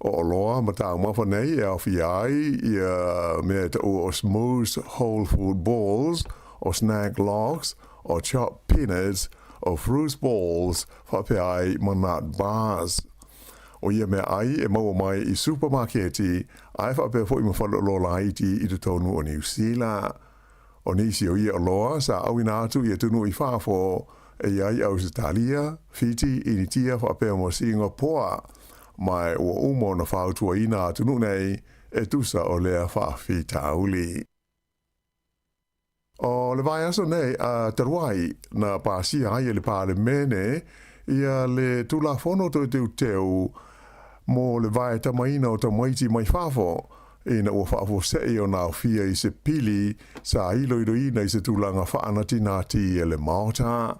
O oloa ma taumafa nei e aofia ai ia mea e taua o Smooths Whole Food Balls, o Snack Logs, o Chopped Peanuts, o Fruits Balls faapea ai ma Nut Bars. O ia meaai e maua mai i supamaketi ae faapea foi ma faleoloa laiti i totonu o Niu Sila. O nisi o ia oloa sa auina atu i atunuu i fafo e i ai Ausetalia, Fiti, Initia faapea ma Singapoa, ma ua uma ona fautuaina atunuu nei e tusa o lea faafitauli. O le vaiaso nei a talu ai na pasia ai e le Palemene ia le Tulafono Toe Teuteu mo le Vaetamaina o Tamaiti mai Fafo ina ua faafuasei ona aofia i se pili sa iloiloina i se tulaga faanatinati e le Maota.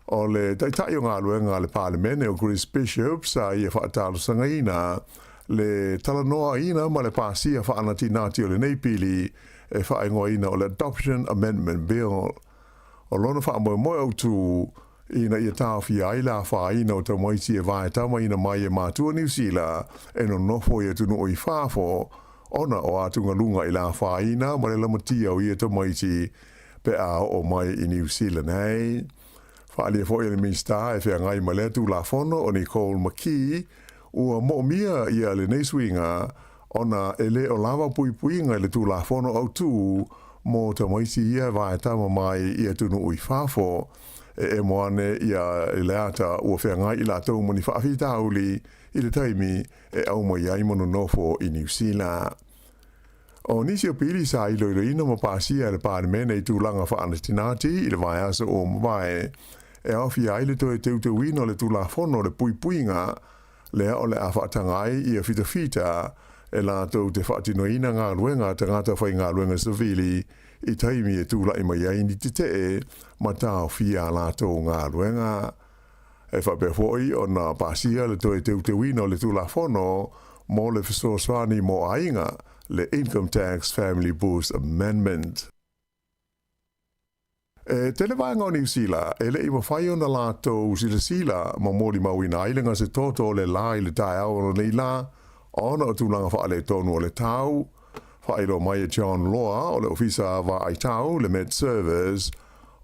O le Taitai o Galuega a le Palemene o Chris Bishop sa ia faatalosagaina le talanoaina ma le pasia faanatinati o lenei pili e faaigoaina o le Adoption Amendment Bill. O lona faamoemoe autū ina ia taofia ai le afaina o tamaiti e vaetamaina mai e matua Niu Sila e nonofo i atunuu i fafo ona o atugaluga i le afaina ma le lamatia o ia tamaiti pe a oo mai i Niu Sila nei. Faaalia foi e le Minisita e feagai ma lea Tulafono o Nicole McKee ua moomia ia lenei suiga ona e le o lava puipuiga i le Tulafono Autū mo tamaiti ia e vaetama mai i atunuu i fafo e emo ane ia i le ata ua feagai i latou ma ni faafitauli i le taimi e au mai ai ma nonofo i Niu Sila. O nisi o pili sa iloiloina ma pasia e le Palemene i tulaga faanatinati i le vaiaso ua mavae e aofia ai le toe teuteuina o le Tulafono o le Puipuiga lea o le a faataga ai ia fitafita e latou te faatinoina galuega a tagata faigaluega savili i taimi e tulai mai ai ni tetee ma taofia a latou galuega. E faapea foi ona pasia le toe teuteuina o le Tulafono mo le Fesoasoani mo Aiga, le Income Tax Family Boost Amendment. E tele vaega o Niu Sila e le i mafai ona latou silasila ma molimauina ai le gasetoto o le la i le taeao o lenei la ona o tulaga faaletonu o le tau. Faailoa mai e John Loa o le Ofisa Vaai Tau, le Met Service,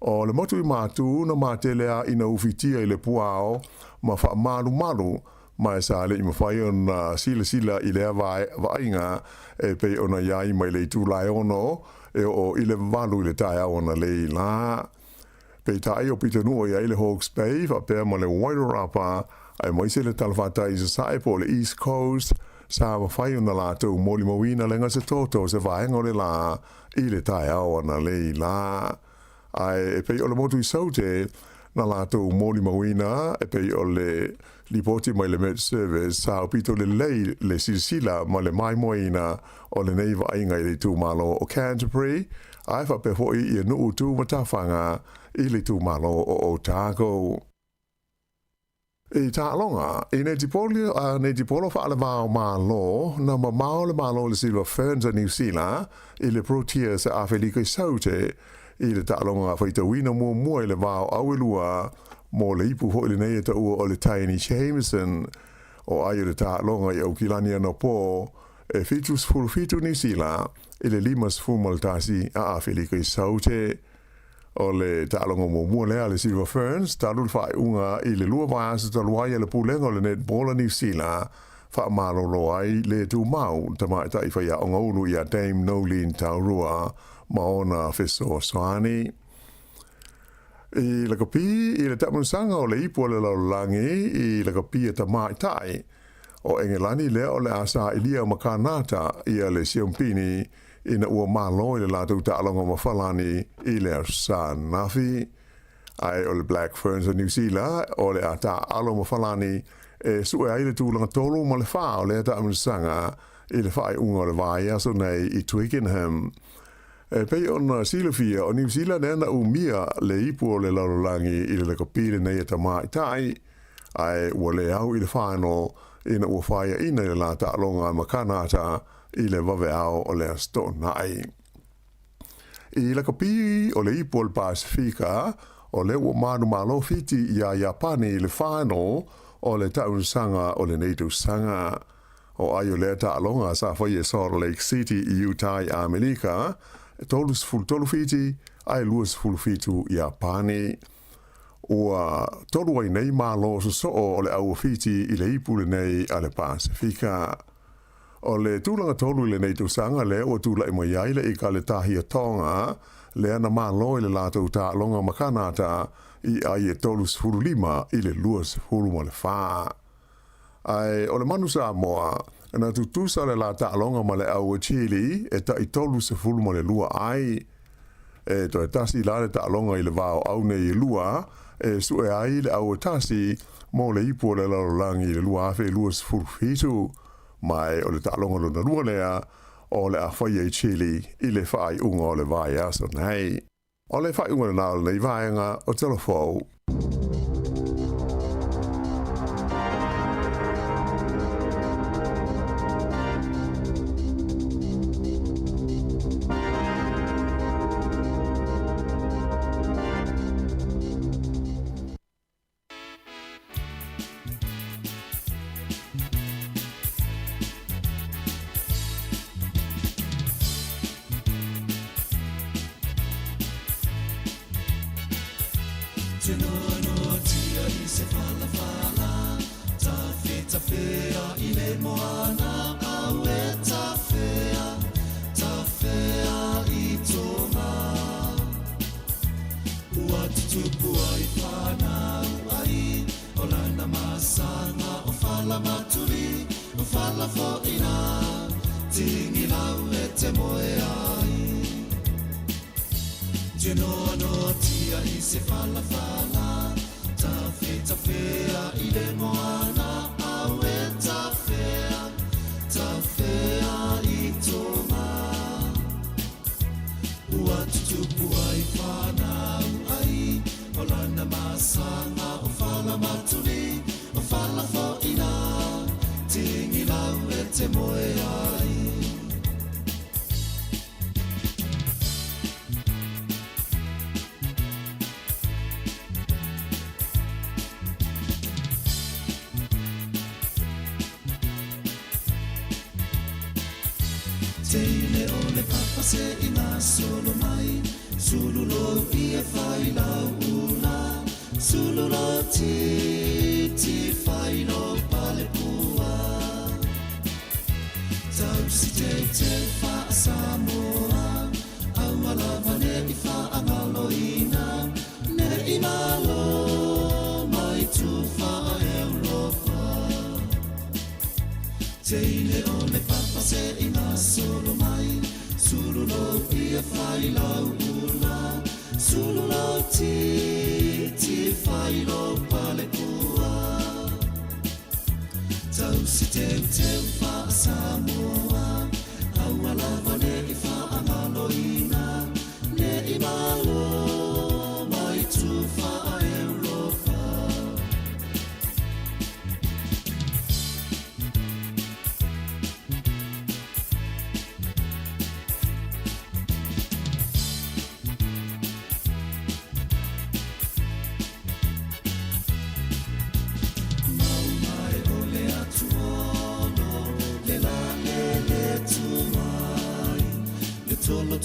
o le motu i Matu na matele a ina ufitia i le puao ma faamalumalu ma e sa le i mafai ona silasila i lea vaaiga e pei ona i ai mai le itula e 6 e oo i le 8 i le taeao analeila la. Peitai o pitonuu i ai le Hawke's Bay faapea ma le Wairarapa aemaise le talafatai i Sasae po o le East Coast sa mafai ona latou molimauina le gasetoto o se vaega o le la i le taeao analeila la. Ae e pei o le motu i Saute na latou molimauina e pei o le lipoti mai le Met Service sa aupito lelei le silasila ma le maimoaina o lenei vaaiga i le itumalo o Canterbury ae faapea foi ia nuu tu matafaga i le itumalo o Otago. I taaloga i netipoli a netipolo faalevao malo na mamao le malo le Silver Ferns a Niu Sila i le Proteas a Afelika i Saute i le taaloga faitauina muamua i le vao auelua mo le ipu foi lenei e taua o le Taini Jamison. O ai o le taaloga i Aukilani anapo e 77 Niu Sila i le 51 a Afelika i Saute. O le taaloga muamua lea a le Silver Ferns talu le faaiuga i le 2 vaiaso talu ai a le Pulega o le Netball a Niu Sila faamalolo ai le tumau tamaitai faiaoga ulu ia Dame Noeline Taurua ma ona fesoasoani. I lakapi i le taamilosaga o le ipu a le lalolagi i lakapi a tamaitai o Engelani lea o le a sailia ma Kanata ia le Siompini ina ua malo i le latou taaloga ma Falani i le Aso Sa ananafi. Ae o le Black Ferns o Niu Sila o le a taaalo ma Falani e sue ai le tulaga 3 ma le 4 o lea taamilosaga i le faaiuga o le vaiaso nei i Twickenham. E pei ona silafia, o Niu Sila lea na umia le ipu o le lalolagi i le lakapi lenei a tamaitai, ae ua le au i le final ina ua faiaina i le la taaloga ma Kanata i le vaveao o le Aso Toonai. I lakapi o le ipu o le Pasifika, o lea ua manumalo Fiti iā Iapani i le final o le taamilosaga o lenei tausaga. O ai o lea taaloga sa faia i Salt Lake City i Utah i Amerika, e 33 Fiti ae 27 Iapani. Ua tolu ai nei malo sosoo o le au a Fiti i le ipu lenei a le Pasifika. O le tulaga tolu i lenei tausaga lea ua tulai mai ai le Ikaletahia Tonga lea na malo i le latou taaloga ma Kanata i ai e 35 i le 24. Ae o le manu Samoa, na tutusa le la taaloga ma le au a Chile e tai 32 ai. E toe tasi la le taaloga i le vao au nei e lua e sue ai le au e tasi mo le ipu o le lalolagi i le 2027, ma e o le taaloga lona lua lea o le a faia i Chile i le faaiuga o le vaiaso nei. O le faaiuga lena o lenei vaega o Tala Fou.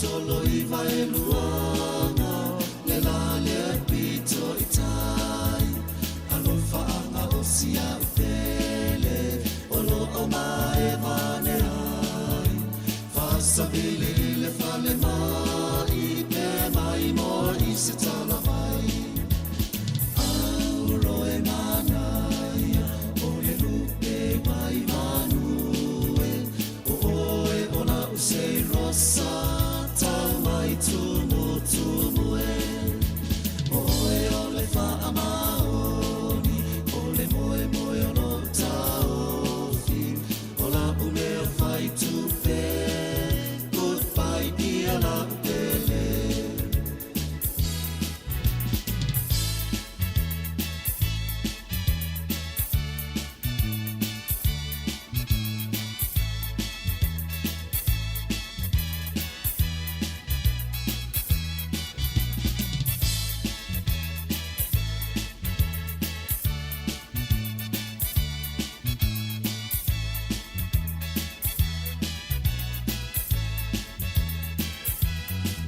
tolo i vaeluaga le la lea e pito i tai Alofa aga o si a'u pele o lo'o maevane ai Faasavili i le falemai pe maimoa i se talavai Auro e manaia o le lupe mai manu e O oe o la'u sei rosa tau mai tumutumu e O oe o le faamaoni o le moemoe o lo'u taofi O la'u mea fai tupe Goodbye dear la'u pele.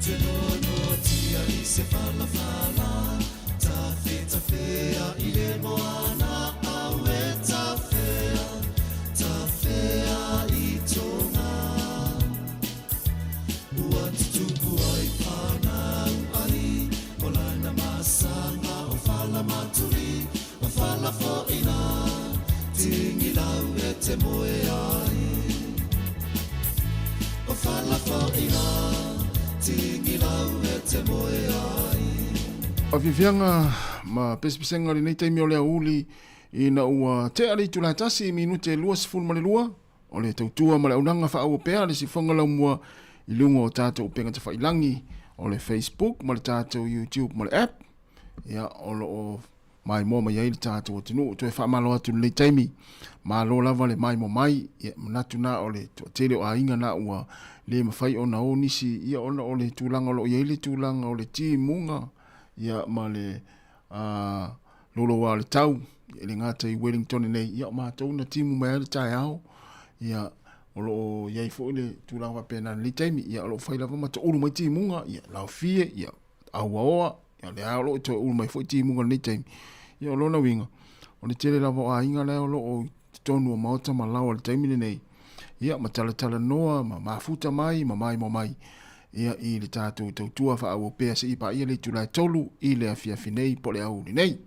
Te noanoatia i se falafala, tafetafea i le moana, aue tafea, tafea i Tonga. Ua tutupu ai whanau ai, o lana masanga o fala maturi, o fala foina, tingilau e te moe ai. O fala foina, tigilau e te moe ai. Afiafiaga ma pesepesega o lenei taimi o le aoauli ina ua tea le itula e tasi i minute e 22 o le tautua ma le aunaga faaauau pea le sifoga laumua i luga o tatou upega tafailangi o le Facebook ma le tatou YouTube ma le app ia o lo o maimoa mai ai le tatou atunuu. Toe faamalo atu i lenei taimi, malo lava le maimoa mai, ia manatu na o le toatele o aiga na ua le mafai ona o nisi, ia ona o le tulaga o lo o i ai le tulaga o le timuga, ia ma le uh, loloa o le tau, e le gata i Wellington nei, ia o matou na timu mai ai le taeao, ia o lo o i ai foi le tulaga faapena i lenei taimi, ia o lo o fai lava ma toulu mai timuga, ia laofie, ia auaoa, ia lea o lo o toe ulu mai foi timuga lenei taimi. Ia o lona uiga, o le tele lava o aiga lea o lo o i totonu o maota ma laoa i le taimi lenei, ia ma talatalanoa ma mafuta mai ma maimoa mai ia i le tatou tautua faaauau pea seia paia le itula e 3 i le afiafi nei po o le aoauli nei.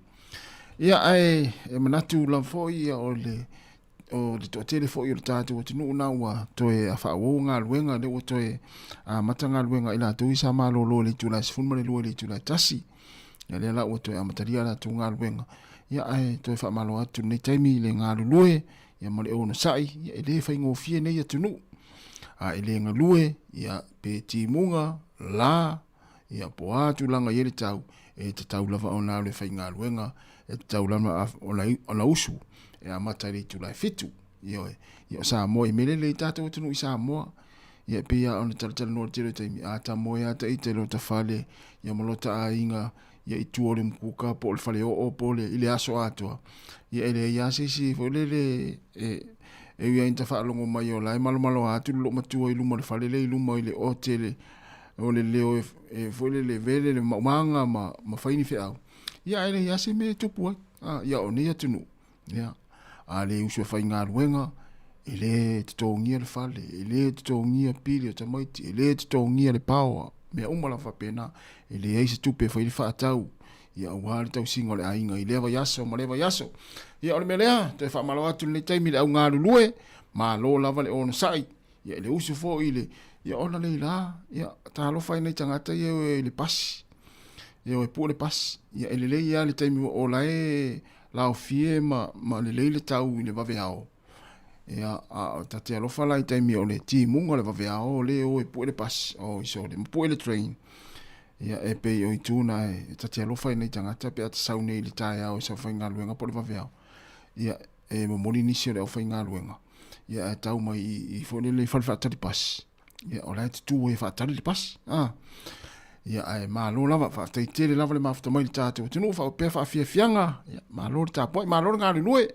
Ia ae e manatu lava foi ia o le o le toatele foi o le tatou atunuu na ua toe faaauau galuega, lea ua toe amata galuega i latou i sa malolo i le itula e 12 i le itula e 1. Ia lea la ua toe amatalia latou galuega. Ia ae toe faamalo atu lenei taimi i le galulue ia ma le onosai, ia e le faigofie nei atunuu. A e le galue, ia pe timuga, la, Ia, po o a tulaga i ai le tau, e tatau lava ona alu e faigaluega, e tatau lava ona usu e amata i le itula e 7. Ioe. Ia, o Samoa, i mea lelei tatou atunuu i Samoa. Ia, e pei lava ona talatalanoa i le tele o taimi, a ta moe lava ita i lota fale, ia ma lota aiga, ia i tua o le mukuka po o le faleoo po o le, i le aso atoa, ia e leai lava se isi foi lele e, e ui lava ina ta faalogo mai o la e malomaloa atu le loomatua i luma o le fale lea i luma i le ote le, o le leo e, e foi lele vele le maumaga ma, ma fai ni feau, ia ae leai lava se mea e tupu ai. A, ia o nei atunuu, ia, a le usu e faigaluega, e le totogia le fale, e le totogia pili o tamaiti, e le totogia le paoa, mea uma lava faapena, e leai se tupe e fai le faatau, ia aua le tausiga o le aiga i lea vaiaso ma lea vaiaso. Ia o le mea lea, toe faamalo atu lenei taimi i le au galulue, malo lava le onosai, ia i le usu foi i le, ia ona le ila, ia talofa i nai tagata ia e i le pasi, ia e pue le pasi, ia e lelei lava le taimi o la e laofie ma, ma lelei le tau i le vaveao. Ia, a o ta te alofa la i taimi o le timuga o le vaveao o le o e pue le pasi, o iso le pue le train. Ia, e pei o itu na e ta te alofa i nei tagata pe a ta sau nei i le taeao e sau faigaluega po o le vaveao. Ia, e momoli nisi o le aufaigaluega, ia ae tau mai i, i foi lele i fale faatali pasi, ia o la e tutū ai e faatali le pasi. Ah. Ia ae malo lava, faafetai tele lava le mafuta mai le tatou atunuu, faapea faafiafiaga, ia malo le tapuai, malo le galulue.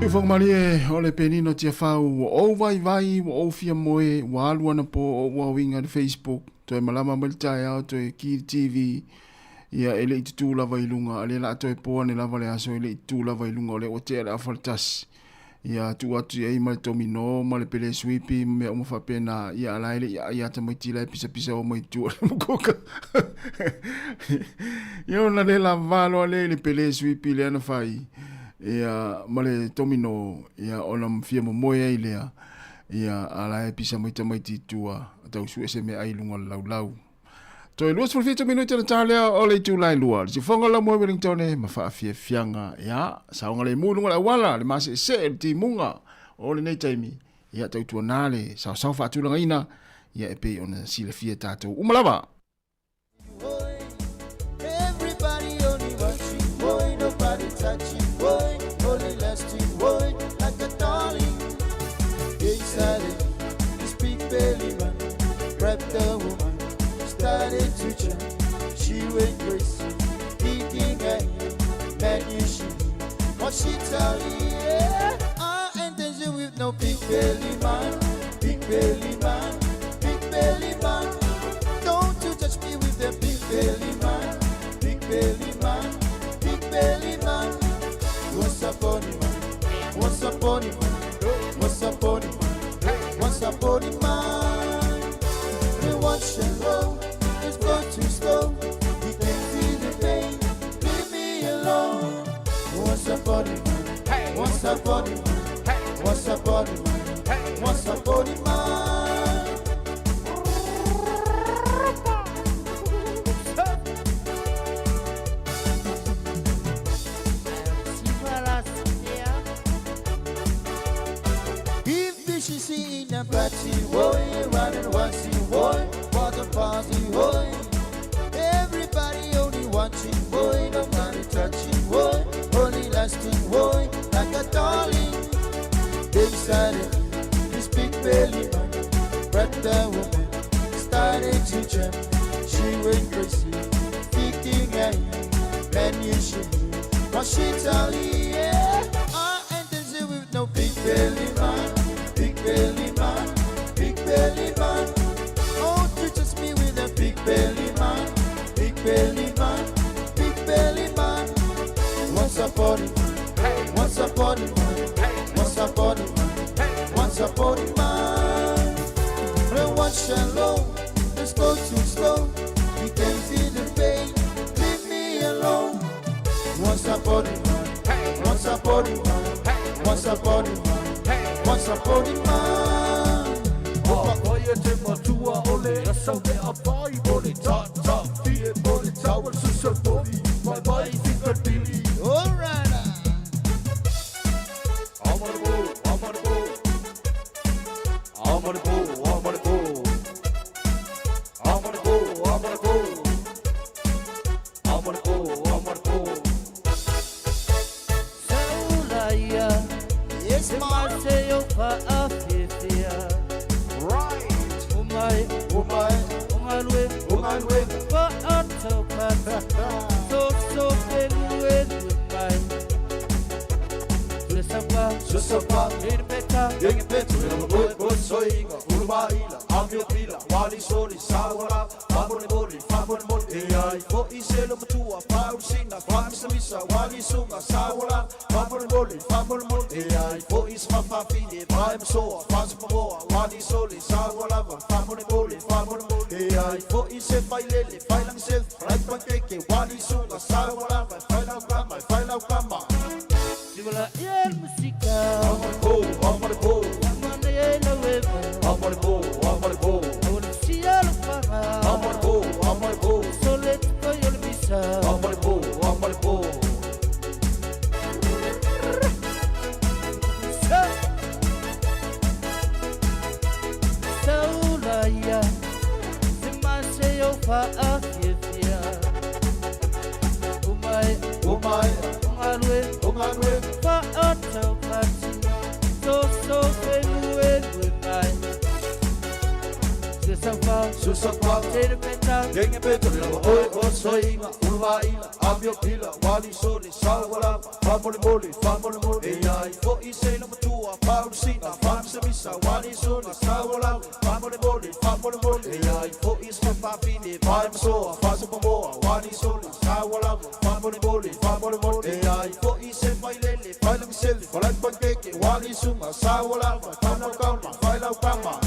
Ufongamalie o le penina o Tiafau, ua ou vaivai, ua ou fia moe, ua alu anapo o ou aoiga i le Facebook, toe malama mai le taeao, toe ki i le TV, ia e le i tutū lava i luga, a lea la a toe po ane lava le aso e le i tutū lava i luga, o lea ua tea le afa le tasi. Ia tuu atu i ai ma le tomino ma le pele suipi ma mea uma faapena, ia a la e le i aai a tamaiti la e pisapisa o mai tua le mukoka. Ia ona le lava loa lea i le pele suipi lea na fai, ia ma le tomino, ia ona fia momoe ai lea, ia a la e pisa mai tamaiti i tua, tau sue se meaai i luga o le laulau. Toe 27 minute na tā lea o le itula e lua. Le sifoga la moe Wellington e ma whaafiafianga. Ia, saonga le mu lunga le awala, le maseese, le timunga o lenei taimi. Ia, tautua nā le sao sao whaatulanga ina. Ia, e pei ona silafia tātou. Uma lava! Everybody only wants you, boy, nobody touch you, boy, only lasting, boy, like a darling. Excited, this big belly man, grabbed the woman, started to jump. She went crazy, thinking I man, you she, what she tell you, yeah. I ain't dancing with no big belly man, big belly man, big belly man. Don't you touch me with the big belly man, big belly man, big belly man. What's up on it, man? What's up on it, man? What's up on it, man? What's up on it, man? We watch and roll, it's go too slow. He can feel the pain, leave me alone. What's up on it, man? What's up on it, man? What's up on it, man? What's up on it, man? If she see in a party, boy, running one see boy, what a party, boy. Everybody only watching, boy, nobody touching, boy, only lasting, boy, like a darling. They started this big belly man, grabbed the woman, started to jump. She went crazy, thinking I man, you should what she tell you, yeah. I ain't dancing with no big belly man, big belly man, big belly man. Oh, you just me with a big belly man, big belly man, big belly man. Once upon a man, once upon a man, once upon a man, once upon a man. But watch and low, let's go too slow. You can feel the pain, leave me alone. Once upon a man, once upon a man, once upon a man, once upon a man. Oia te matua o le asau le apai o le tata Fie o le tau susa tori Mai mai fika dili Alright. I'm gonna go, I'm gonna go. I'm gonna go, I'm gonna go. I'm gonna go, I'm gonna go. I'm gonna go, I'm gonna go. Saulaia, Yes, se ma. mase o whaafiafia. Right. Umai, Umai, ungalwe, ungalwe. whaataukata. So so pelue mai. Susapa, Susapa, irpeta, Yengi petu, ina mo soinga, ulumaila, amio pila, wali soli, sawala, famone moli, famone moli, e ai fo i selo matua, pausina, famisa misa, wali sunga, sawala, famone moli, famone moli, e ai fo i smafafine, mai masoa, fasmamoa, wali soli, sawala, famone moli, famone moli, e ai fo i se failele, failang se, frai pankeke, wali sunga, sawala, failau kama, failau kama. Siwala el musika. I'm gonna go, I'm gonna go, Amana e laueva. I'm gonna go, I'm gonna go. Awana sia lupaga. I'm gonna go, I'm gonna go, Sole tuko yole misa. I'm gonna go, I'm gonna go. Saulaia, se mase o whaafiafia. Umai, Umai, ungalwe, ungalwe, whaataukati. So so whenue lue mai. Safa, Susapa, Tene Peta, Genge Peto, Lava, Oi, O, Soinga, Uluvaila, Amio Pila, Wali Soli, Sawala, Famole Mole, Famole Mole, E ai, Fo I Se La Matua, Paul Sina, Famsa Misa, Wali Soli, Sawala, Famole Mole, Famole Mole, E ai, Fo I Se Fafine, Pai Masoa, Fasa Pamoa, Wali Soli, Sawala, Famole Mole, Famole Mole, E ai, Fo I Se Failele, Failangi Sele, Falai Pankeke, Wali Sunga, Sawala, Kauna Kauna, Failau Kama.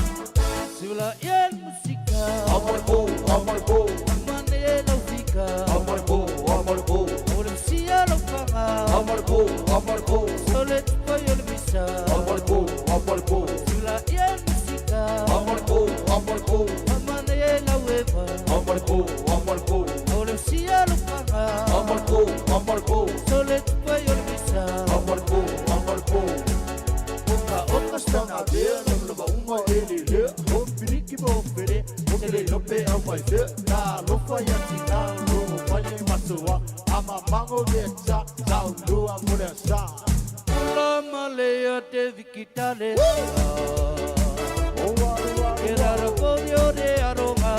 Siula yen musika. Amore po, amore po. Mane lau fika. Amore po, amore po. Ore sia lau fanga. Amore po, amore po. Sole tupai ole misa. Amore po, amore po. Siula yen musika. Amore po, amore po. Mane lau eva. Amore po, amore po. Ore sia lau fanga. Amore po, amore po. Sole tupai ole misa. Amore po, amore po. Oka oka stanga bea, lava uma ele le. O piriki mo pere, o tele lope au mai fe. Na lofa ya tina, lo fanye masua. Ama mango le tsa, tau lua mo le sa. Ula malea te vikitale. Ke rara pori o re aronga.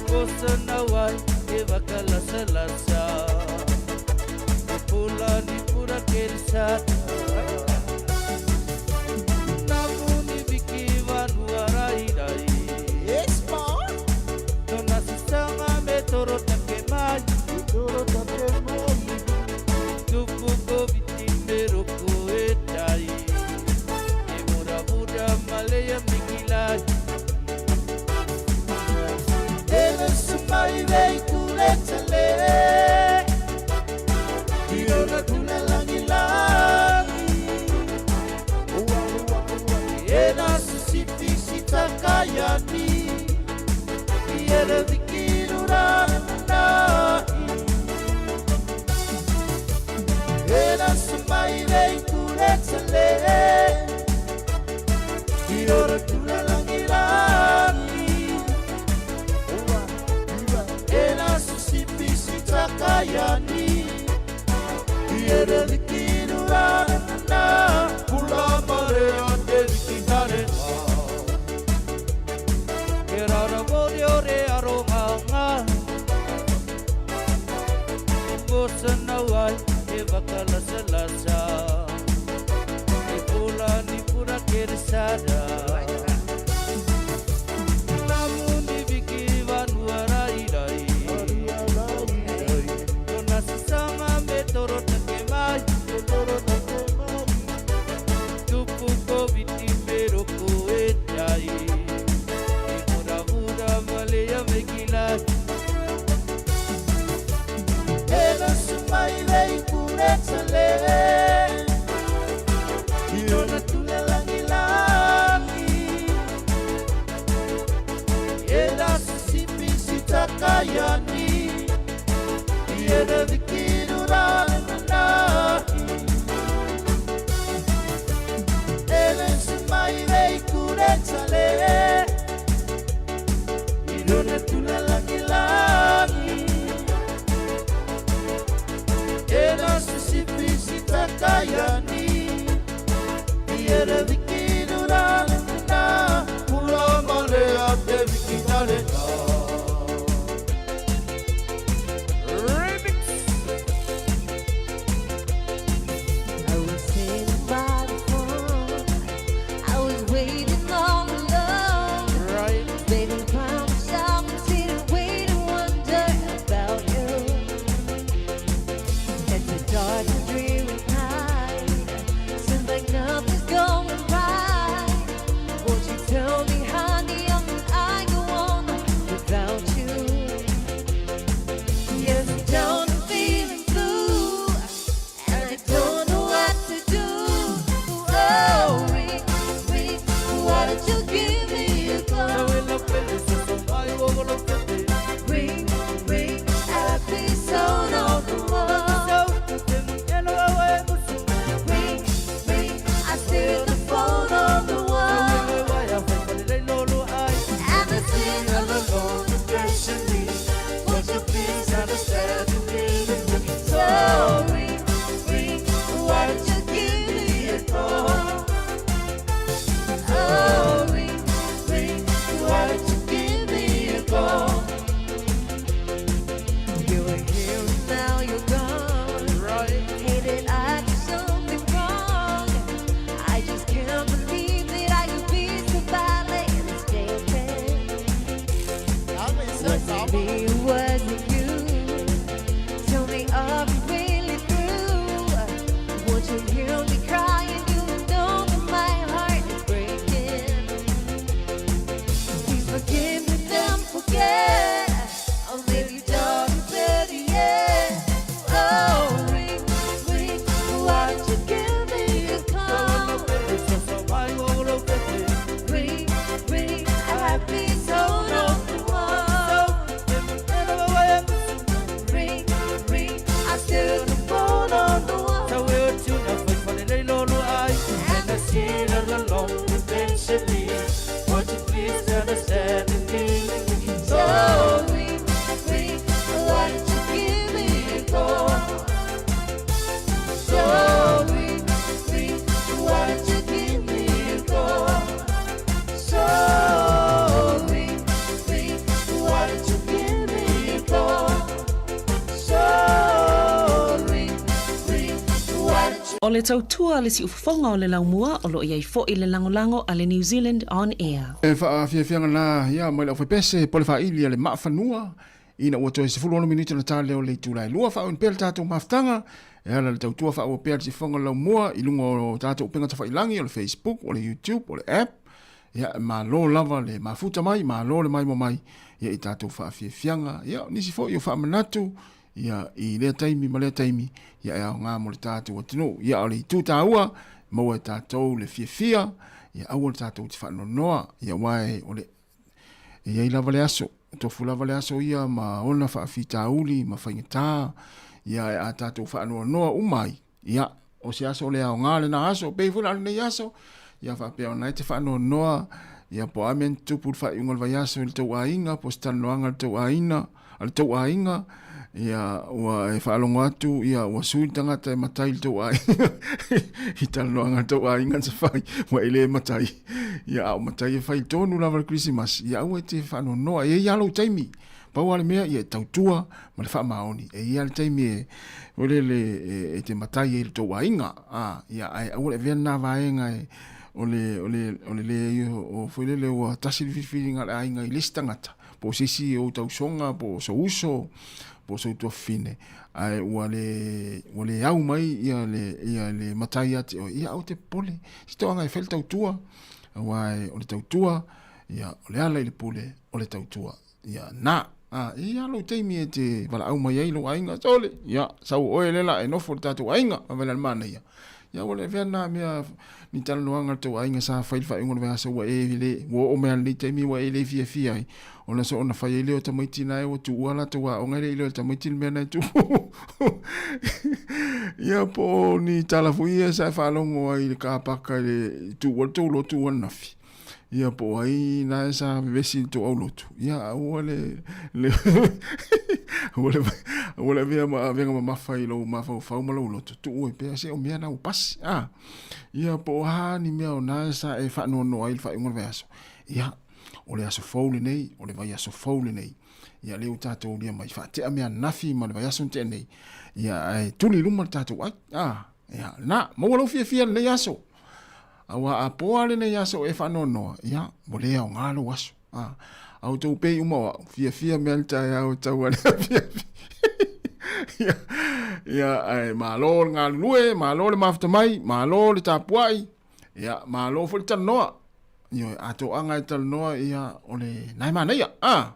Kosa nawai e wakalasa lasa. E pula ni pura ke sata. Namuni viki vanua rai rai. Yes, ma. Tona sisanga me toro take mai. Toro take mai. Tupu ko viti me roko e tai. E mura mura malea mikilai. Ele sumai vei kuletele. Iona tula langi langi. Ena susipi sitakayani. Iere vikirura Ena sumai vei kuletele. Iona tula langi langi. Ena susipi sitakayani. Iere vikirura Pula marea te vikitare. Ke rara mori o re aronga ngā. Kosa nawai e wakalasa lasa. E pula ni pura ke re sada. Namuni viki vanua rai rai. Tona sisanga me toro take mai. Tupu ko viti me roko e tai. E mura mura malea me kilai. Ena sumai vei kuletele. Iona tula langi langi. Ena susipi sitakayani. Iena vikirura nahi. Ena sumai vei kuletele. Iona tula langi langi. Ena susipi sitakayani. Iena vikirura na. Pula malea te vikitare. Remix. I was sitting by the phone. I was waiting all alone. Right. Baby, promise I'm sitting waiting, wonder about you. It's a dark and dreary night. Seems like nothing's going right. Won't you tell me, honey, how can I go on without you? Yes, I'm down and feeling blue, and I don't know what to do. Oh, ring, ring, why don't you give me a call? Ring, ring, I'll be so on the wall. O le tautua a le siufofoga o le laumua o lo o i ai foi le lagolago a le New Zealand On Air. E faafiafiaga na ia mai le aufaipese po o le faaili a le maafanua ina ua toe 16 minute ona ta lea o le itula e lua. Faaauina pea le tatou mafutaga e ala i le tautua faaauau pea le siufofoga o le laumua i luga o tatou upega tafailangi o le Facebook, o le YouTube, o le app. Ia, e malo lava le mafuta mai, malo le maimoa mai ia i tatou faafiafiaga. Ia, o nisi foi o faamanatu ia i lea taimi ma lea taimi, ia e aoga mo le tatou atunuu. Ia, o le itu taua, maua e tatou le fiafia, ia aua le tatou te faanoanoa, ia aua e, o le, e i ai lava le aso, e tofu lava le aso ia ma ona faafitauli ma faigata, ia e a tatou faanoanoa uma ai, Ia, o se aso le aoga lena aso, pei foi la o lenei aso, ia faapea ona e te faanoanoa, ia po o a mea na tutupu i le faaiuga o le vaiaso i le tou aiga, po o se talanoaga a le tou aiga, a le tou aiga, ia ua e faalogo atu, ia ua sui le tagata e matai i le tou aiga, i talanoaga a le tou aiga na fai, ua e le matai, ia a o matai e fai tonu lava le Kerisimasi, ia aua e te faanoanoa, e i ai lava lou taimi. Pau lava le mea, ia e tautua ma le faamaoni. E i ai lava le taimi e, foi lele, e, e te matai ai i le tou aiga, a, ia, ae aua le avea lena vaega e, o le, o le, o le leai o, o, foi lele, ua tasi le filifiliga a le aiga i le isi tagata, po o se isi o ou tausoga, po o sou uso, po o sou tuafafine, ae ua le, ua le au mai ia le, ia le matai ia te oe, ia aua te popole. Se toaga e fai le tautua, aua o le tautua, ia, o le ala i le pule, o le tautua. Ia, na, a, e i ai lava lou taimi e te valaau mai ai lou aiga, sole, ia, sau oe lea la e nofo i le tatou aiga, ma vela le manaia. Ia, ua le avea lena mea ni talanoaga a le tou aiga sa fai i le faaiuga o le vaiaso ua e le, ua oo mai lava i lenei taimi ua e le fiafia ai, ona soona fai ai lea o tamaiti na e ua tuua latou aoga e le i iloa e le tamaiti le mea na e tupu. Ia, po o ni tala foi ia sa e faalogo ai i le kapaka i le tuua le tou lotu ananafi. Ia po o ai na e sa vevesi i le tou aulotu, ia aua le le aua le aua le avea ma avega mamafa i lou mafaufau ma lou loto, tuu ai pea se o mea na ua pasi. A ia po o a ni mea o na e sa e faanoanoa ai i le faaiuga o le vaiaso. Ia o le aso fou lenei, o le vaiaso fou lenei. Ia lea ua tatou ulia mai faatea mea ananafi ma le vaiaso na tea nei. Ia ae tuli i luma le tatou ai. A ia na, maua lou fiafia i lenei aso. Aua a poa lenei aso e faanoanoa, ia, ua le aoga lou aso. A, a outou pei uma o au, fiafia mea le taeao e tau ale afiafi. Ia, ia, ae malo le galulue, malo le mafuta mai, malo le tapuai, ia, malo foi le talanoa. Ioe, a toaga e talanoa, ia, o le nae manaia. A.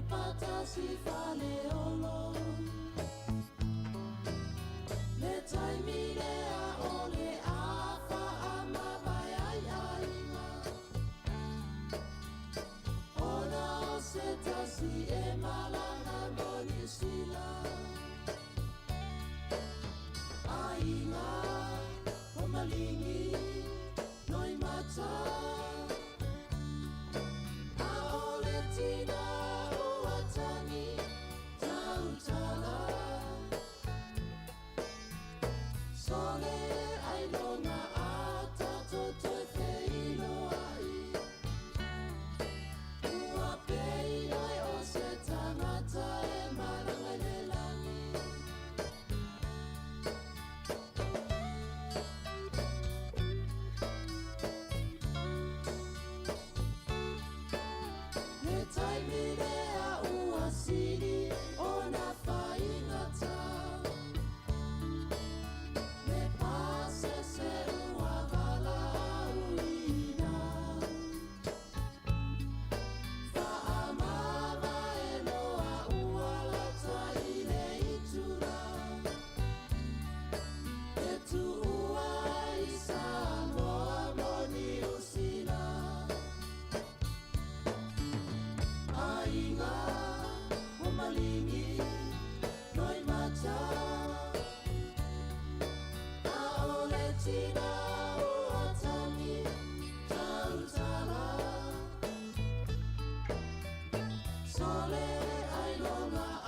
patasi faleolo Le taimi lea o le afa a mavae ai aiga Ona o se tasi e malaga mo Niu Sila Aiga o Maligi Loimata A'ole tina ua tagi tautala Sole ailoga a tatou toe feiloai Ua pei oe o se tagata e malaga i le lagi. Le taimi lea ua sili ona faigata Le pasese ua valaauina Faamavae loa ua lata i le itula E tuua ai Samoa mo Niu Sila Aiga o Maligi Loimata A'ole tina ua tagi tautala Sole ailoga a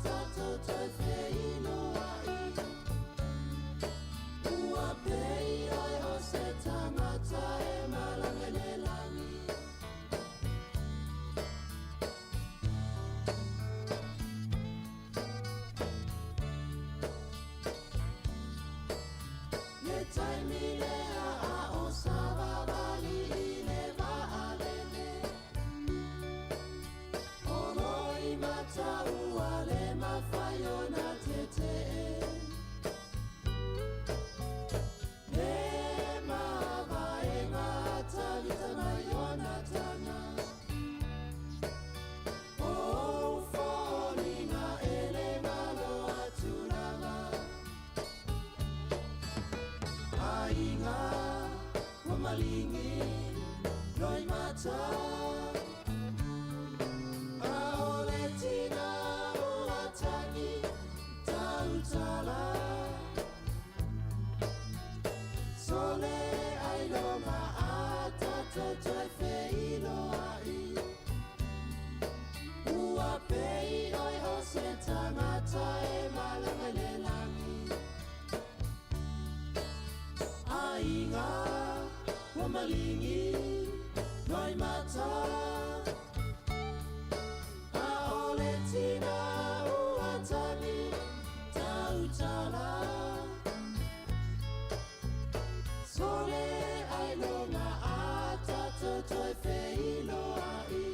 tatou toe feiloai Ua pei oe o se tagata e malaga i le lagi. Le taimi lea a o savavali i le vaalele O Loimata ua le mafai ona tetee Le mavaega a Tavita ma Ionatana O ou foliga e le galo atu lava Aiga ua maligi Loimata A'ole tina ua tagi tautala Sole ailoga a tatou toe feiloai Ua pei oe o se tagata e malaga i le lagi Aiga ua maligi Loimata A'ole tina ua tagi tautala Sole ailoga a tatou toe feiloai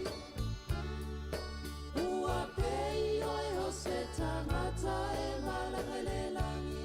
Ua pei oe o se tagata e malaga i le lagi.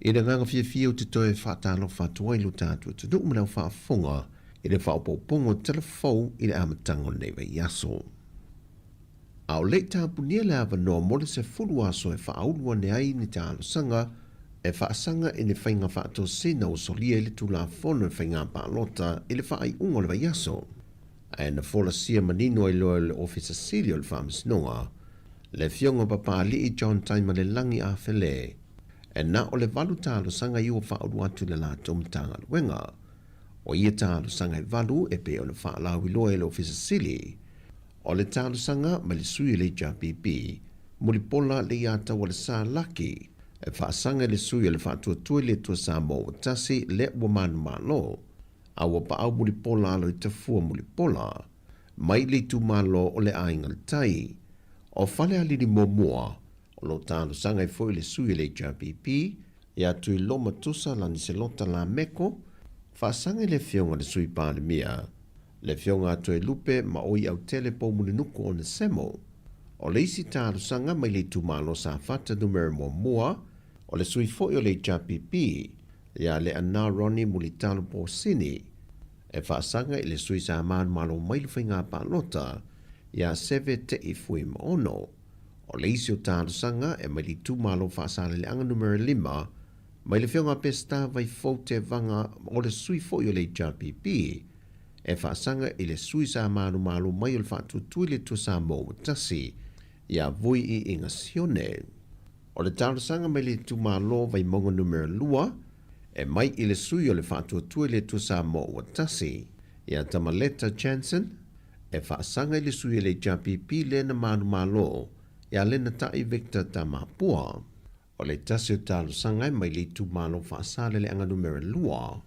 I le agaga fiafia ou te toe faatalofa atu ai i lo tatou atunuu ma le au faafofoga i le faaopoopoga o tala fou i le amataga o lenei vaiaso. A o le i tapunia le avanoa mo le 10 aso e faaulu ane ai ni talosaga e faasaga i ni faiga faatosina ua solia i le Tulafono i Faiga Palota i le faaiuga o le vaiaso, ae na folasia manino ai loa e le Ofisa Sili o le Faamasinoga, le Afioga Papaalii John Taimalelagi Afele, e na o le valu talosaga ia ua faaulu atu i le latou Matagaluega. O ia talosaga e valu e pei ona faalauiloa e le Ofisa Sili O le talosaga mai le sui o le HRPP, Mulipola Leiataualesa Laki, e faasaga i le sui o le Faatuatua i le Atua Samoa ua tasi lea ua manumalo, a ua paau Mulipola alo i Tafua Mulipola, mai le itumalo o le Aiga i le Tai. O Falealili muamua, o lo o talosaga ai foi le sui o le HRPP, ia Tuiloma Tusa Laniselota Lameko, faasaga i le Afioga i le Sui Palemia, le Afioga a Toelupe ma Oi Autele Poumulinuku Onesemo. O le isi talosaga mai le itumalo Safata Numera muamua, o le sui foi o le HRPP, ia Leaana Ronnie Mulitalo Posini, e faasaga i le sui sa manumalo mai le faiga palota, ia Seve Te'i Fuimaono. O le isi o talosaga e mai le itumalo Faasaleleaga Numera 5, mai le Afioga a Peseta Vaifou Tevaga o le sui foi o le HRPP, e faasaga i le sui sa manumalo mai o le Faatuatua i le Atua Samoa ua tasi, ia Vui Iiga Sione. O le talosaga mai le itumalo Vaimauga Numera 2, e mai i le sui o le Faatuatua i le Atua Samoa ua tasi, ia Tamaleta Jansen, e faasaga i le sui o le HRPP lea na manumalo, ia Lenatai Victor Tamapua. O le tasi o talosaga e mai le itumalo Faasaleleaga Numera 2,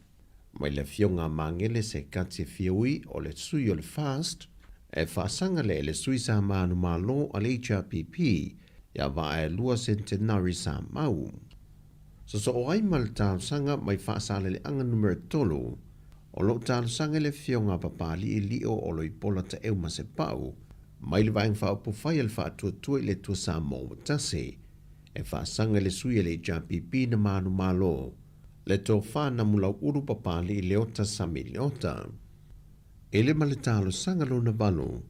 mai le Afioga a Magele Sekati Fiaui o le sui o le FAST, e faasaga lea i le sui sa manumalo a le HRPP ia Vaaelua Centenary Samau. Sosoo ai ma le talosaga mai Faasaleleaga Numera 3, o lo o talosaga i le Afioga a Papalii Lio Oloipola Taeu Masepau mai le Vaega Faaupufai a le Faatuatua i le Atua Samoa ua tasi, e faasaga i le sui a le HRPP na manumalo, le tofa na Mulauulu Papalii Leota Sami Leota. E le ma le talosaga lona valu,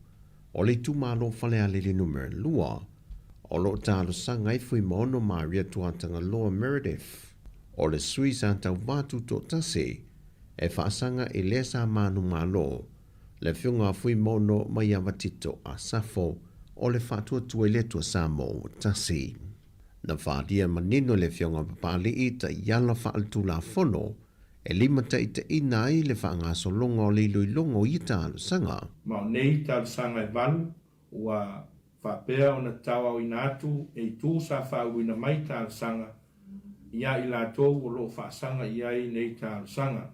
o le itumalo Falealili Numera 2, o lo o talosaga ai Fuimaono Maria Tuatagaloa Meredith, o le sui sa tauva tutoatasi, e faasaga i lea sa manumalo, le Afioga a Fuimaono Maiava Tito Asafo, o le Faatuatua i le Atua Samoa ua tasi. Na faaalia manino e le Afioga a Papalii taiala faaletulafono e limataitaiina ai le faagasologa o le iloiloga o ia talosaga. Ma o nei talosaga e valu ua faapea ona tauaoina atu e itu sa faauluina mai talosaga ia i latou o lo o faasaga i ai nei talosaga.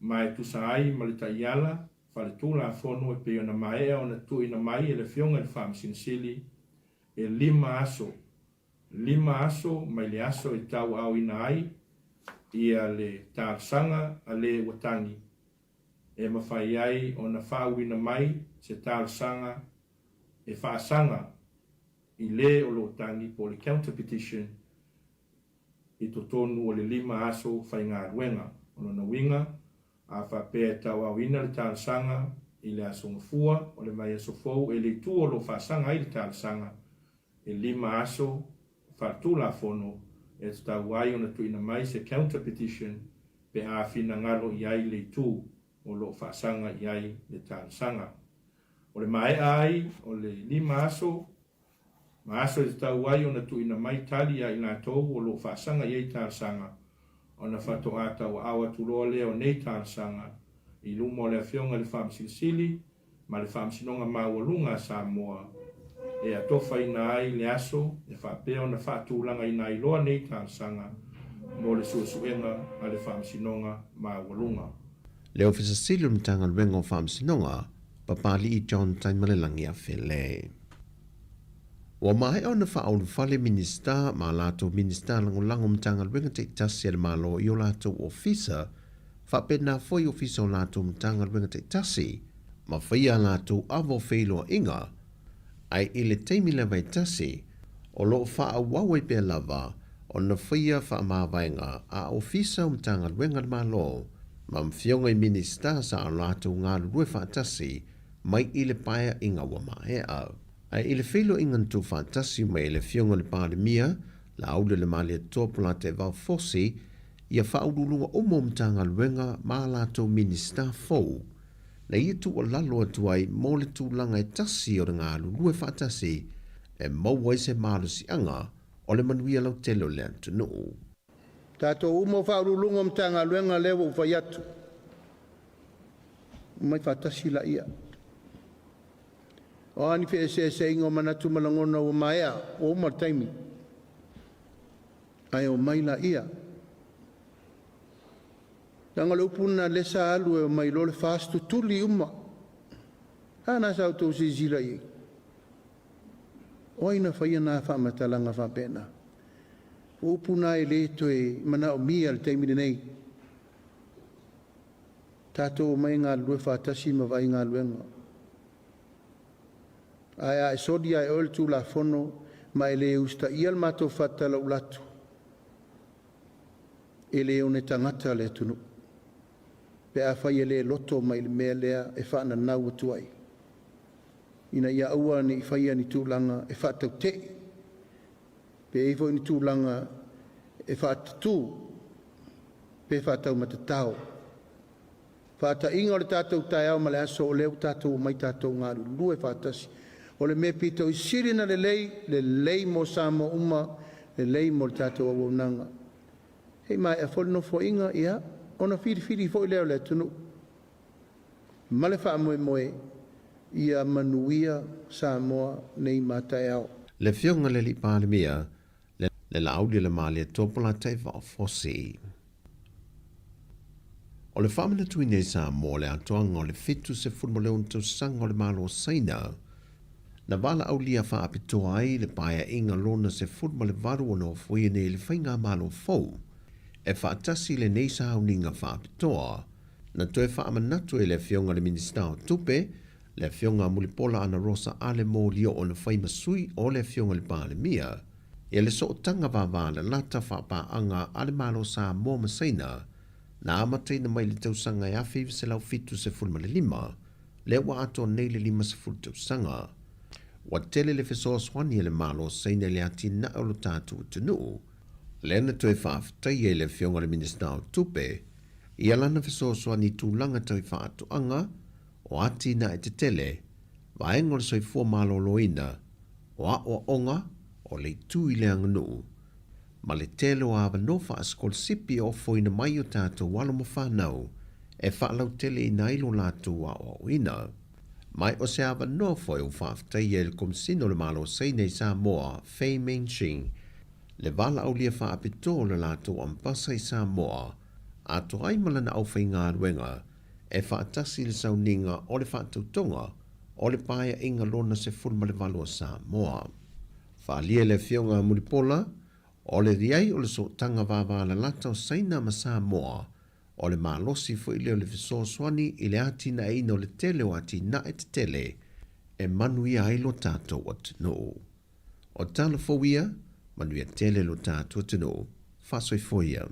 Ma e tusa ai ma le taiala faaletulafono e pei ona maea ona tuuina mai e le Afioga i le Faamasino Sili e lima aso, lima aso mai le aso e tauaaoina ai ia le talosaga a le ua tagi, e mafai ai ona faauuina mai se talosaga e faasaga i le o lo o tagi po o le counter petition i totonu o le lima aso faigaluega. O lona uiga, a faapea e tauaaoina le talosaga i le aso Gafua o le vaiaso fou e le itu o lo o faasaga ai le talosaga, e lima aso faaletulafono e tatau ai ona tuuina mai se counter petition pe a finagalo i ai le itu o lo o faasaga i ai le talosaga. O le maea ai o le lima aso Ma aso e tatau ai ona tuuina mai tali ia i latou o lo o faasaga i ai talosaga, ona faatoa tauaao atu loa lea o nei talosaga i luma o le Afioga i le Faamasino Sili ma le Faamasinoga Maualuga a Samoa e atofaina ai le aso e faapea ona faatulagaina ai loa nei talosaga mo le suesuega a le Faamasinoga Maualuga. Le Ofisa Sili o le Matagaluega o Faamasinoga, Papalii John Taimalelagi Afele. Ua maea ona faaulufale Minisita ma a latou Minisita Lagolago Matagaluega taitasi a le Malo i o latou ofisa, faapena foi ofisa o latou Matagaluega taitasi, ma faia a latou ava o feiloaiga, ae i le taimi lava e tasi, o lo o faaauau ai pea lava ona faia faamavaega a Ofisa o Matagaluega a le Malo ma Afioga i Minisita sa o latou galulue faatasi mai i le paeaiga ua maea. Ae i le feiloaiga na tuufaatasi mai e le Afioga i le Palemia, Laaulialemalietoa Polataivao Fosi, ia faauluuluga uma o Matagaluega ma a latou Minisita fou, na ia tuualalo atu ai mo le tulaga e tasi o le galulue faatasi e maua ai se malosiaga o le manuia lautele o le atunuu. Tatou uma o Faauluuluga o Matagaluega lea ua ou fai atu, omai faatasi laia. O a ni feeseeseaiga o manatu ma lagona ua maea, ua uma le taimi, ae omai laia. Leaga o le upu lena lea sa alu e omai loa le FAST tutuli uma. A na sa outou silasila i ai? O ai na faia na faamatalaga faapena? O upu na e le toe manaomia i le taimi lenei. Tatou omai e galulue faatasi ma vaai galuega. Ae a e soli lava e oe le Tulafono ma e le usitaia le matou faatalauula atu, e le one tagata le atunuu pe afai e le loto mai i le mea lea e faananau atu ai, ina ia aua ne i faia ni tulaga e faatautee, pe i ai foi ni tulaga e faatatū pe faataumatatao. Faataiga o le tatou taeao ma le aso o lea ua tatou omai tatou galulue faatasi. O le mea pito i sili ona lelei, lelei mo Samoa uma, lelei mo le tatou auaunaga. Se i maea foi le Nofoaiga, ia, ona filifili foi lea o le atunuu ma le faamoemoe ia manuia Samoa nei ma taeao. Le Afioga i le Alii Palemia, le Laaulialemalietoa Polataivao Fosi. O le faamanatuina i Samoa le atoaga o le 76 tausaga o le Malo o Saina, na valaaulia faapitoa ai le Paeaiga lona 18 ua nofoia nei e le Faigamalo fou e faatasi lenei sauniga faapitoa. Na toe faamanatu e le Afioga i le Minisita o Tupe, le Afioga a Mulipola Anarosa Ale Molioo na fai ma sui o le Afioga i le Palemia, ia le sootaga vavalalata faapaaga a le Malo Samoa ma Saina na amataina mai i le tausaga e 1975, lea ua atoa nei le 50 tausaga. Ua tele le fesoasoani a le Malo o Saina i le atinae o lo tatou atunuu, lea na toe faafetaia i le Afioga i le Minisita o Tupe ia lana fesoasoani i tulaga tau i faatoaga, o atinae tetele, vaega o le soifua maloloina, o aoaoga, o le itu i le aganuu, ma le tele o avanoa faasikolasipi e ofoina mai i o tatou alo ma fanau e faalauteleina ai lo latou aoaoina. Ma o se avanoa foi ua faafetaia e le Komesina o le Malo o Saina i Samoa, Fei Mengqing, le valaaulia faapitoa o le latou Ambasa i Samoa, atoa ai ma lana aufaigaluega e faatasi i le sauniga o le faatautoga o le Paeaiga lona 18 a Samoa. Faaalia e le Afioga a Mulipola, o le i ai o le sootaga vavalalata o Saina ma Samoa, o le malosi foi lea o le fesoasoani i le atinaeina o le tele o atinae tetele e manuia ai lo tatou atunuu. O tala fou ia, manuia tele lo tatou atunuu. Faasoifua ia.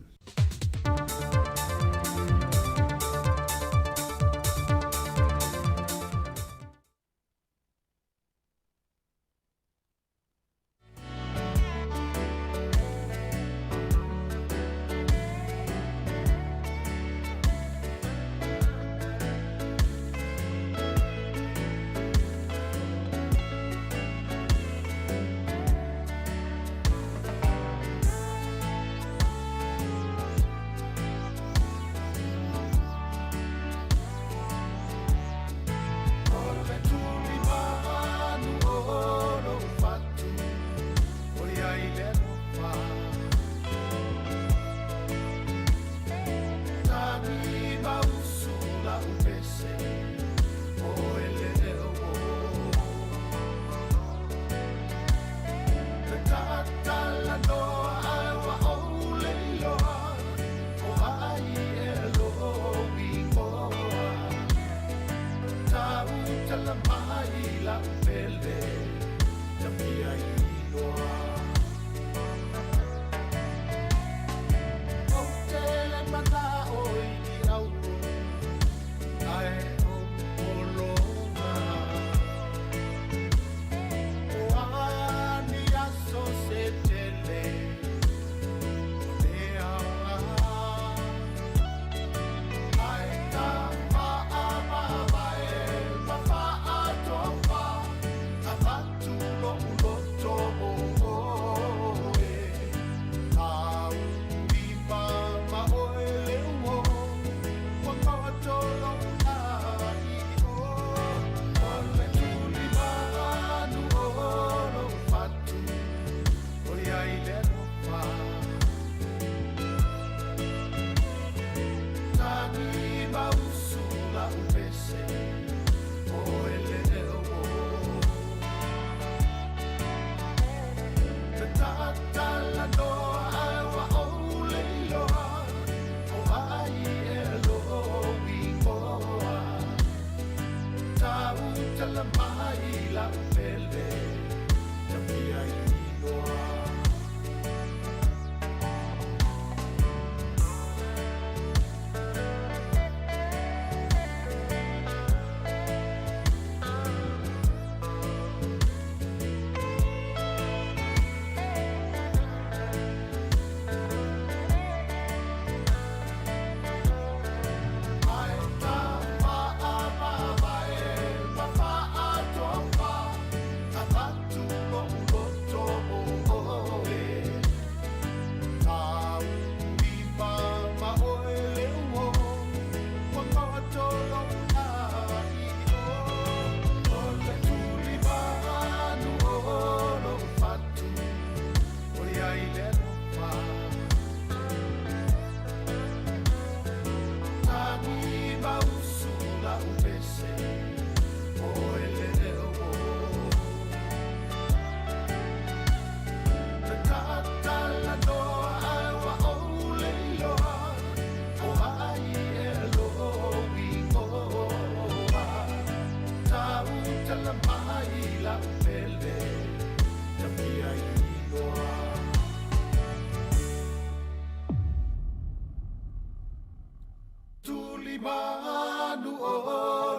manu o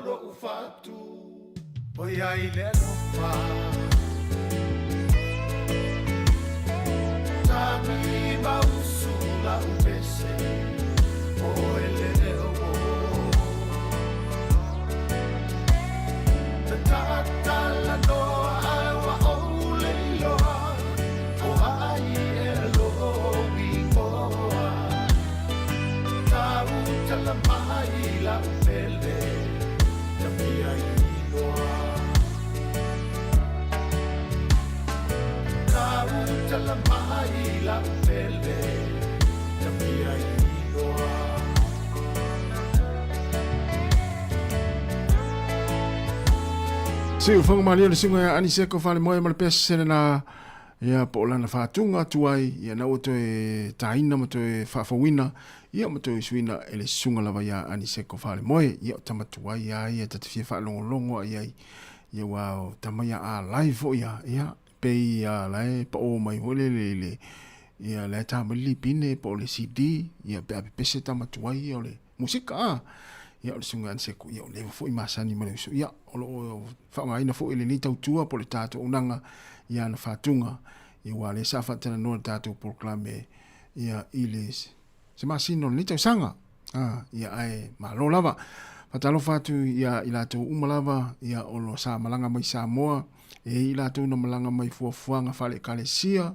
loʻu fatu ʻOiai le alofa Tagi ma usu lau pese ʻOe le leo Tatalanoa ae ua ou le iloa ʻO ai ea lou inoa Tautala mai lau pele Ta mea iloa Tautala mai lau pele Ta mea iloa. Siufoga malie le susuga ia Aniseko Falemoe ma le pese lena ia po o lana faatuga atu ai ia na ua toe taina ma toe faafouina ia ma toe suina e le susuga lava ia Aniseko Falemoe ia o tama tuai a ia ta te fia faalogologo a iai ia ua o tama ia a live foi ia ia pei ia la e paʻō mai foi lele i le ia la e tā mai le lipine po o le CD ia pe a pepese tama tuai ia o le musika a ia o le susuga ia Aniseko ia o leva foi masani ma le uso ia o lo o faaaogaina foi e lenei tautua po o le tatou auaunaga i ana faatuga ia aua o lea sa faatalanoa le tatou polokalame ia i le se masina o lenei tausaga a ia ae malo lava faatalofa atu ia i latou uma lava ia o lo sa malaga mai Samoa e i ai latou na malaga mai fuafuaga faale-ekalesia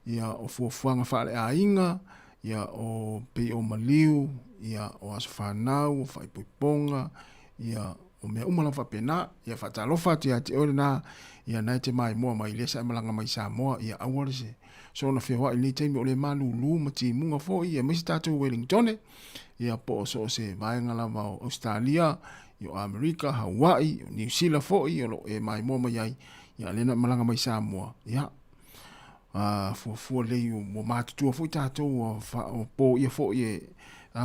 ia o fuafuaga faale-aiga ia o pei o maliu, ia o aso fanau, o faaipoipoga, ia o mea uma lava faapena. Ia faatalofa atu ia te oe lena, ia na e te maimoa mai lea sa e malaga mai Samoa, ia aua le se soona feoai i lenei taimi o le malūlū ma timuga foi, ia aemaise tatou Wellingtone, ia po o so o se vaega lava o Ausetalia, ia o Amerika, Hawaii, o Niu Sila foi o lo o e maimoa mai ai, ia lea na e malaga mai Samoa, ia a fuafua lelei ua matutua foi tatou ua poia foi e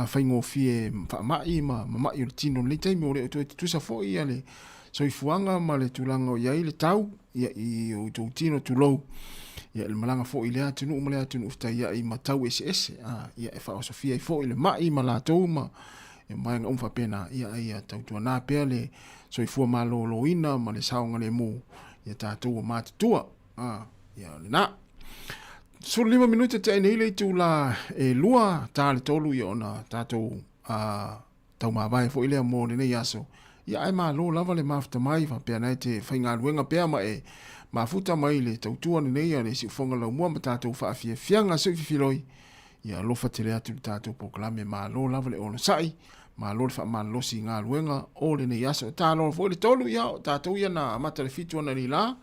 faigofie faamai ma mamai o le tino i lenei taimi ua le o toe tutusa foi ia le soifuaga ma le tulaga o i ai le tau ia i o outou tino tulou ia i le malaga foi i lea atunuu ma lea atunuu fetaiai ma tau eseese a ia e faaosofia ai foi le mai ma latou ma ia vaega uma faapena ia a ia tautuana pea le soifua maloloina ma le saogalemu ia tatou ua matutua. Ah, ia lena. 15 minute te nei le itula e lua, ta le tolu ia ona tātou taumavae foi lea mo lenei aso. Ia ae malo lava le mafuta mai faapea nei te faigaluega pea ma e mafuta mai le tautua lenei a le siufoga laumua ma tātou faafiafiaga sui fifiloi. Ia alofa tele atu le tātou polokalame malo lava le onosai, malo le faamalolosi i galuega o lenei aso. E tāloa foi le tolu, ia o tātou ia na amata le fitu analeila,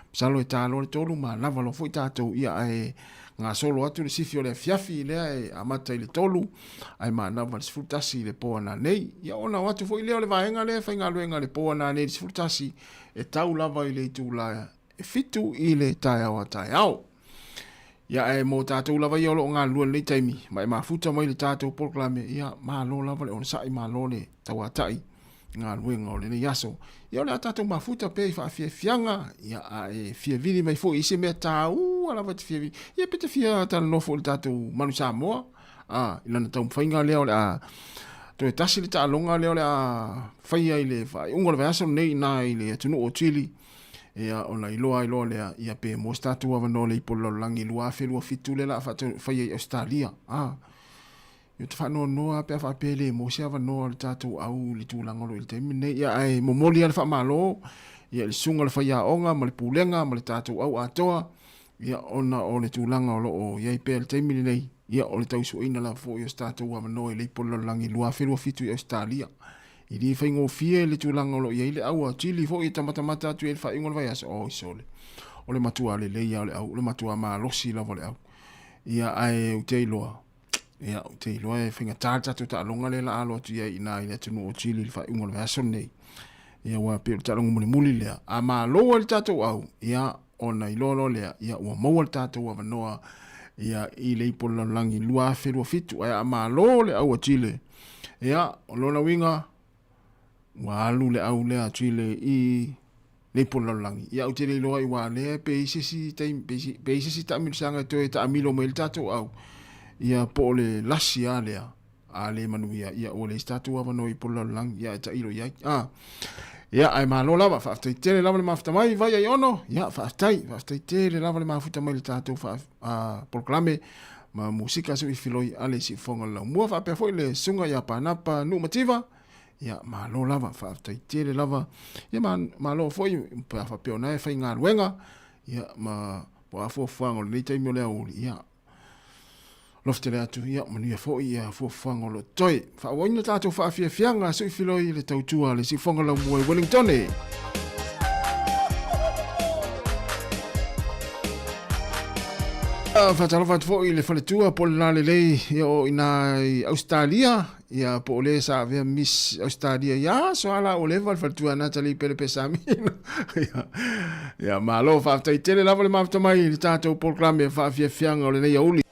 masalo e tāloa le tolu ma lava loa foi tātou ia ae gasolo atu le sifi o le afiafi lea e amata i le tolu ae manava le 11 i le po ananei. Ia ona o atu foi lea o le vaega lea e faigaluega le po ananei le 11 e tau lava i le itula e fitu i le taeao a taeao. Ia ae mo tātou lava ia o lo o galulue i lenei taimi, ma e mafuta mai le tātou polokalame, ia malo lava le onosai, malo le tauatai i galuega o lenei aso. Ia o le a tātou mafuta pea i faafiafiaga, ia a e fia vili mai foi i se mea tāua lava e te fia vili, ia pe te fia talanoa foi i le tātou Manu Samoa, a, i lana taumafaiga lea o le a toe tasi le taaloga lea o le a faia i le faaiuga o le vaiaso lenei i ina i le atunuu o Chile, Ia, ona iloa ai loa lea, ia pe maua se tatou avanoa le ipu o le lalolagi 2027 lea o le a faia i Ausetalia. A, ia ou te faanoanoa lava pe a faapea e le maua se avanoa o le tatou au i le tulaga o lo o i le taimi lenei. Ia, ae momoli lava le faamalo ia i le susuga i le faiaoga ma le pulega ma le tatou au atoa, ia, ona o le tulaga o lo o i ai pea i le taimi lenei, ia, o le tausuaina lava foi o se tatou avanoa i le ipu o le lalolagi 2027 i Ausetalia. E le faigofie le tulaga o lo o i ai le au a Chili foi e tamatamata atu i ai le faaiuga o le vaiaso. Oi sole, o le matua lelei lava o le au, o le matua malosi lava o le au. Ia, ae ou te iloa, ia, ou te iloa e faigata le tatou taaloga lea o le a alo atu i ai i ina i le atunuu o Chili i le faaiuga o le vaiaso lenei. Ia, aua pei o le taaloga mulimuli lea. A malo ai le tatou au, ia, ona iloa loa lea, ia, ua maua le tatou avanoa, ia, i le ipu o le lalolagi 2027. Ae a malo le au a Chile, Ia, o lona uiga, ua alu le au lea a Chile i le ipu o le lalolagi. Ia, ou te le iloa i ua lea pe i se isi taimi, pe i se isi taamilosaga e toe taamilo mai ai le tatou au, ia, po o le lasi lava lea. A le manuia, ia ua leai se tatou avanoa i Upolu Lalolagi, ia e tailo i ai. A. Ia, ae malo lava, faafetai tele lava le mafuta mai, vai ai ono, ia, faafetai, faafetai tele lava le mafuta mai le tatou faa, a, polokalame ma musika sui filoi a le siufoga o le laumua, faapea foi le susuga ia Panapa Nuumativa, ia, malo lava, faafetai tele lava, ia, ma, malo foi, pe a faapea o na e faigaluega, ia, ma, po a fuafuaga o lenei taimi o le aoauli, ia, Alofa tele atu, ia manuia foi ia fuafuaga o lo o totoe. Faaauauina tatou faafiafiaga, sui filoi le tautua a le Siufoga Laumua i Wellingtone. Faatalofa atu foi i le faletua po o le lalelei ia o ina i Ausetalia ia po o le sa avea Miss Australia ia aso ala ua leva le faletua Natalie Pelepesamino ia, ia malo faafetai tele lava le mafuta mai i le tatou polokalame faafiafiaga o lenei aoauli.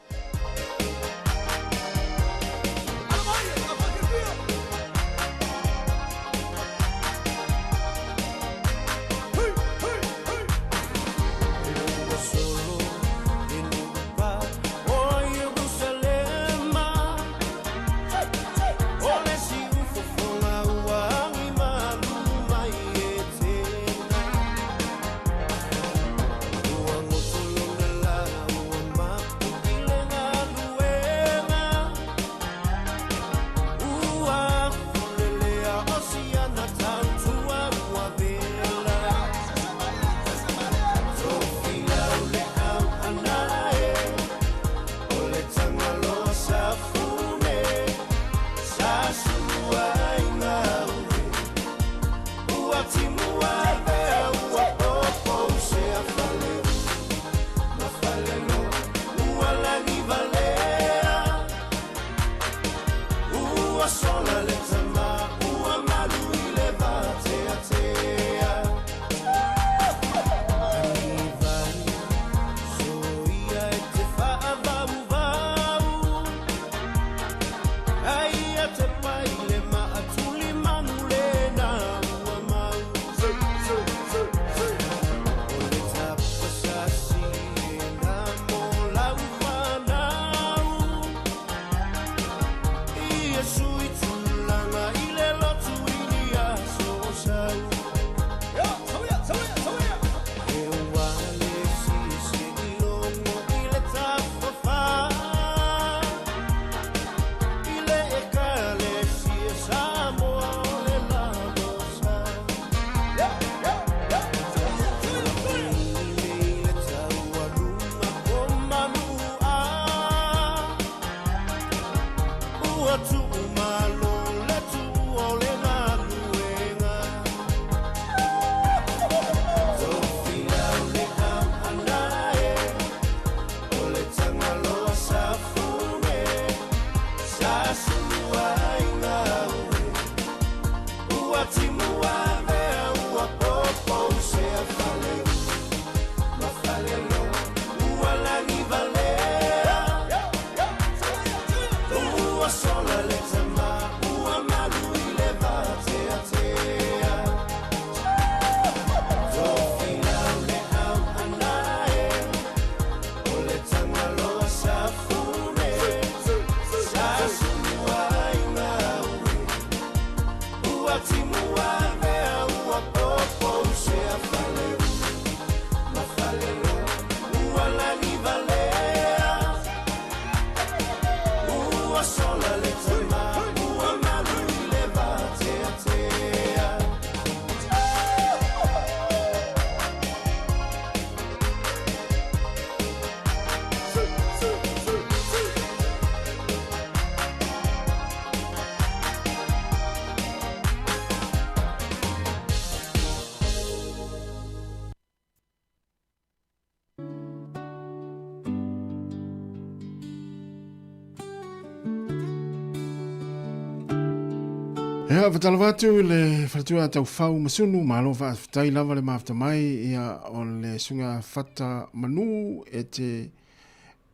Ia, whatalofa atu le wharatua tau whau masunu, malo whaafetai lava le mafuta mai, ia o le sunga whata manu e te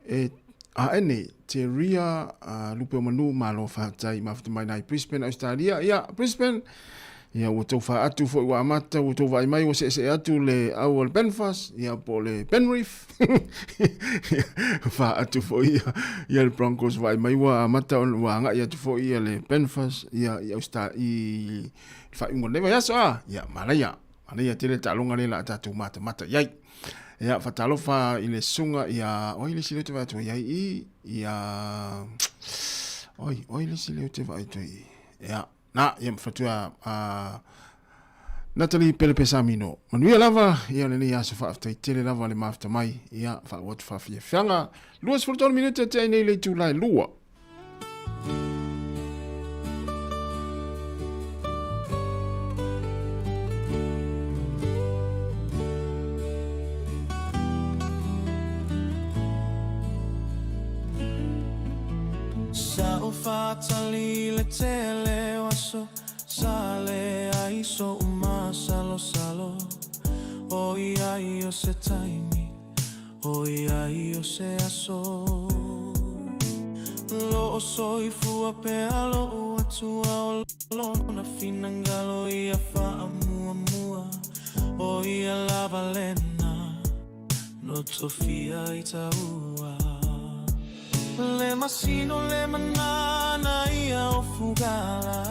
e a ene te ria a lupe o manu malo whaafetai mafuta mai nai Brisbane, Australia. Ia, Brisbane, Ia ua tou faatu foi ua amata ua tou vaai mai ua seesee atu le au a le Benfas ia po o le Penrith. Faatu foi ia, ia le Broncos vaai mai ua amata ona ua agai atu foi ia le Benfas ia i Austa i le faaiuga o lenei vaiaso a. Ia manaia, manaia tele le taaloga lea o le a tatou matamata i ai. Ia faatalofa i le susuga ia oi le isi lea ou te vaai atu ai i ia oi oi le isi lea ou te vaai atu ai ia Na, ia mafatua a Natalie Pelepesamino. Manuia lava, ia lenei aso faafetai tele lava le mafuta mai, ia faaauau atu faafiafiaga. 23 minute tea nei le itula e 2. Sa ou faatali i le tele o aso Sa leai soʻu masalosalo ʻOiai o se taimi, ʻoiai o se aso Loʻo soifua pea loʻu Atua o lona finagalo ia faamuamua ʻO ia lava lena No tofia i taua. Le masino le manana ia o Fugala.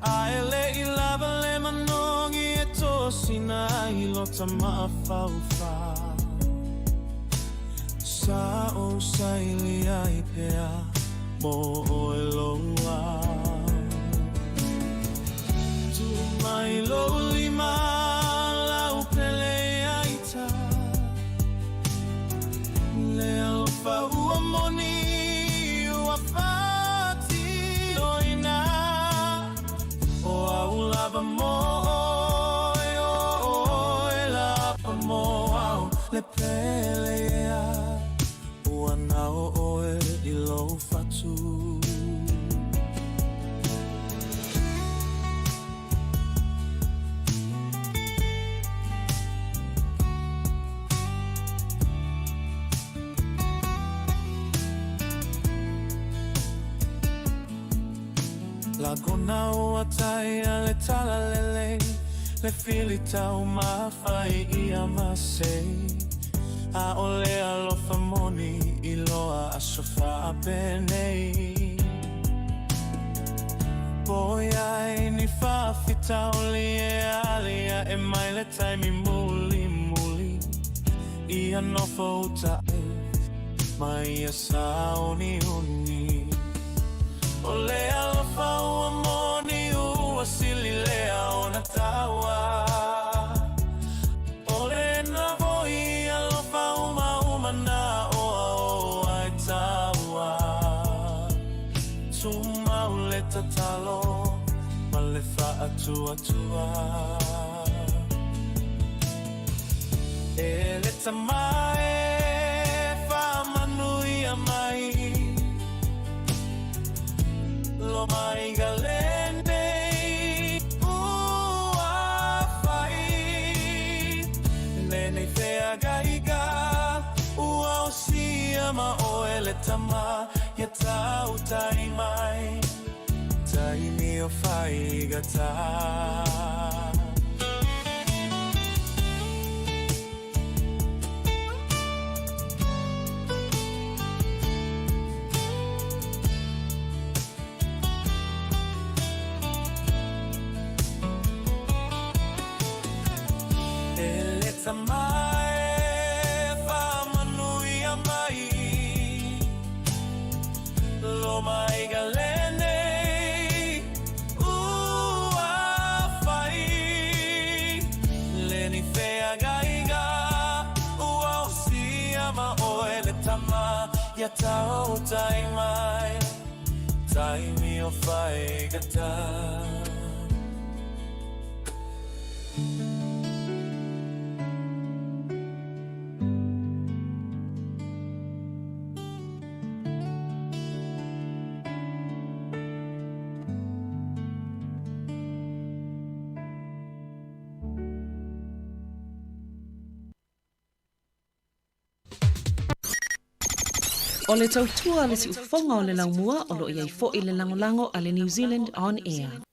A e le i lava le manogi e tosina ai lota mafaufa. Sa ou saili ai pea mo oe loa. Tuu mai lou lima lau pele ia ita. Le alofa ua moni ua faatinoina. O au lava mo oe, o oe lava mo au, le pele ea. Ua nao oe i lou fatu. Lagona ua taia le talalelei, le filitau mafai ia masei. ʻAʻole alofa moni i loa aso faapenei. ʻOiai ni faafitauli e aliaʻe mai le taimi mulimuli ia nofo uta ma ia sauniuni. ʻO le alofa ua moni ua sili lea ona taua. ʻO lena hoʻi alofa umauma na oa o ai taua. Tumau le tatalo ma le faatuatua. E le tama e faamanuia mai. Lo mai ga lenei ua fai. Lenei feagaiga ua osia ma oe le tama ia tautai mai. Taimi o faigata. E le tama e faamanuia mai Lo mai ga lenei ua fai Lenei feagaiga ua osia ma oe le tama Ia tautai mai taimi o faigata. O le tautua a le siufofoga o le laumua o lo o i ai foi le lagolago a le New Zealand On Air.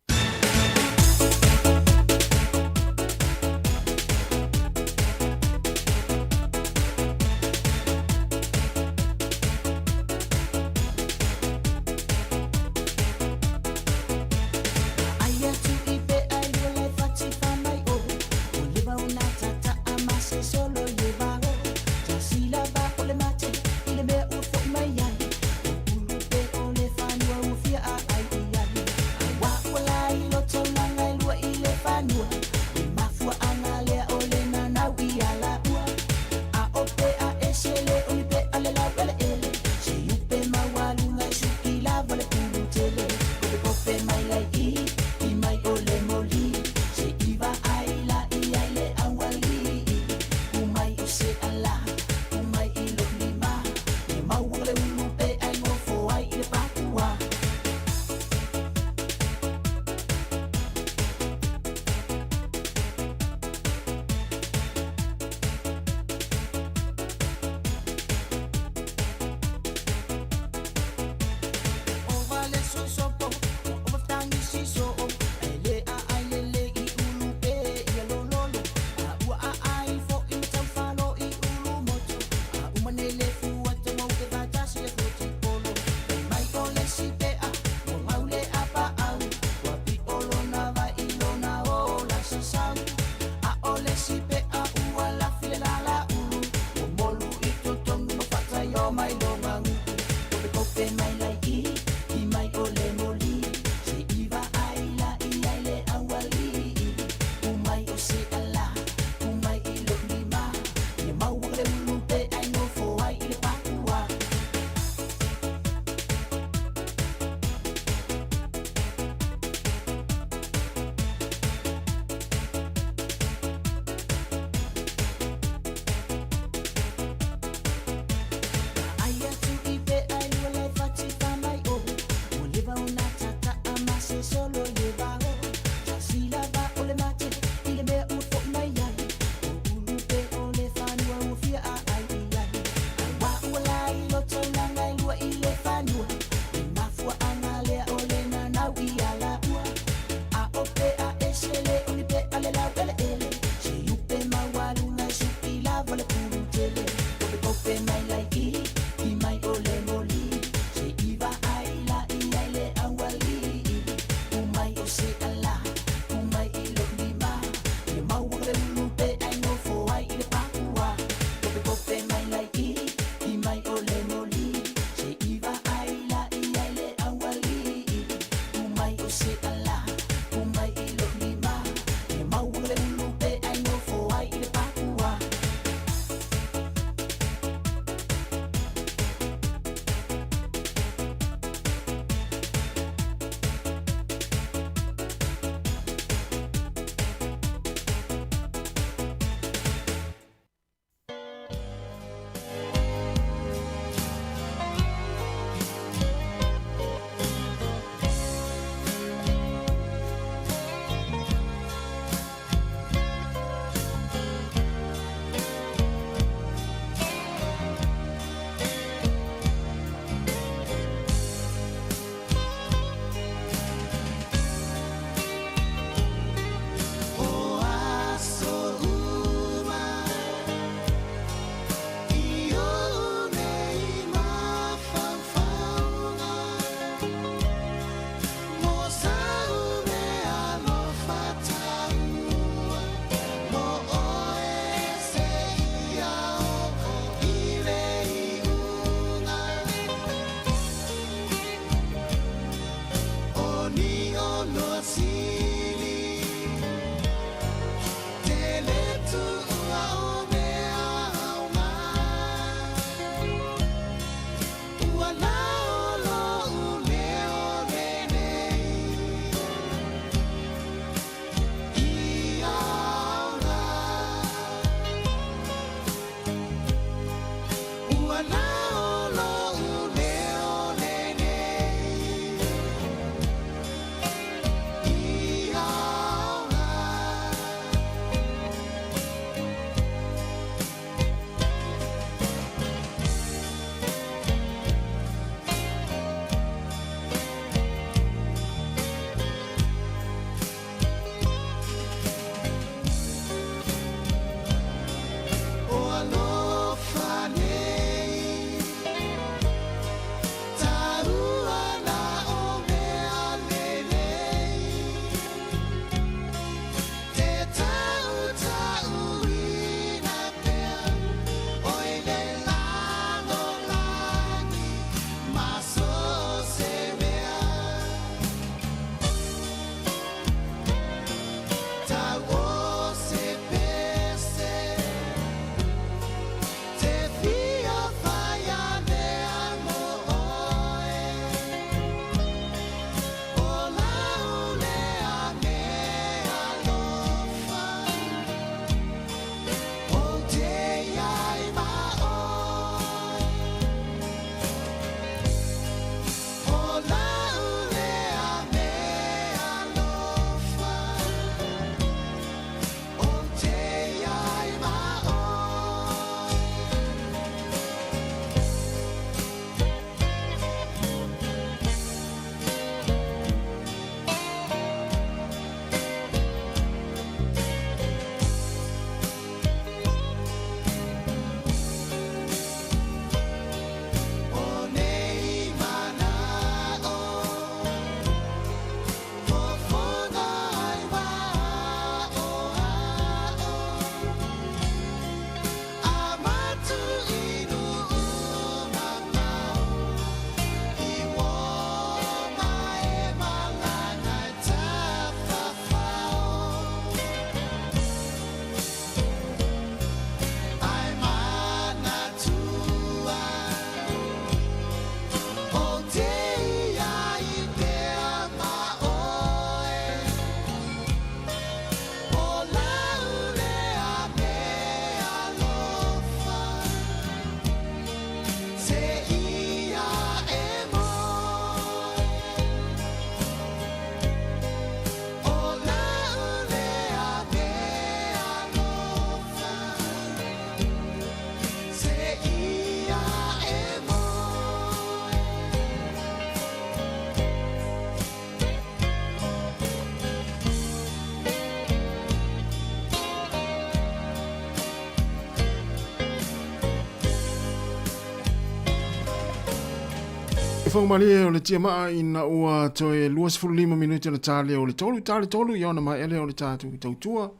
Faafofoga malie o le tiamaa ina ua toe 25 minute ona ta lea o le tolu, ta le tolu ia ona maea lea o le tatou tautua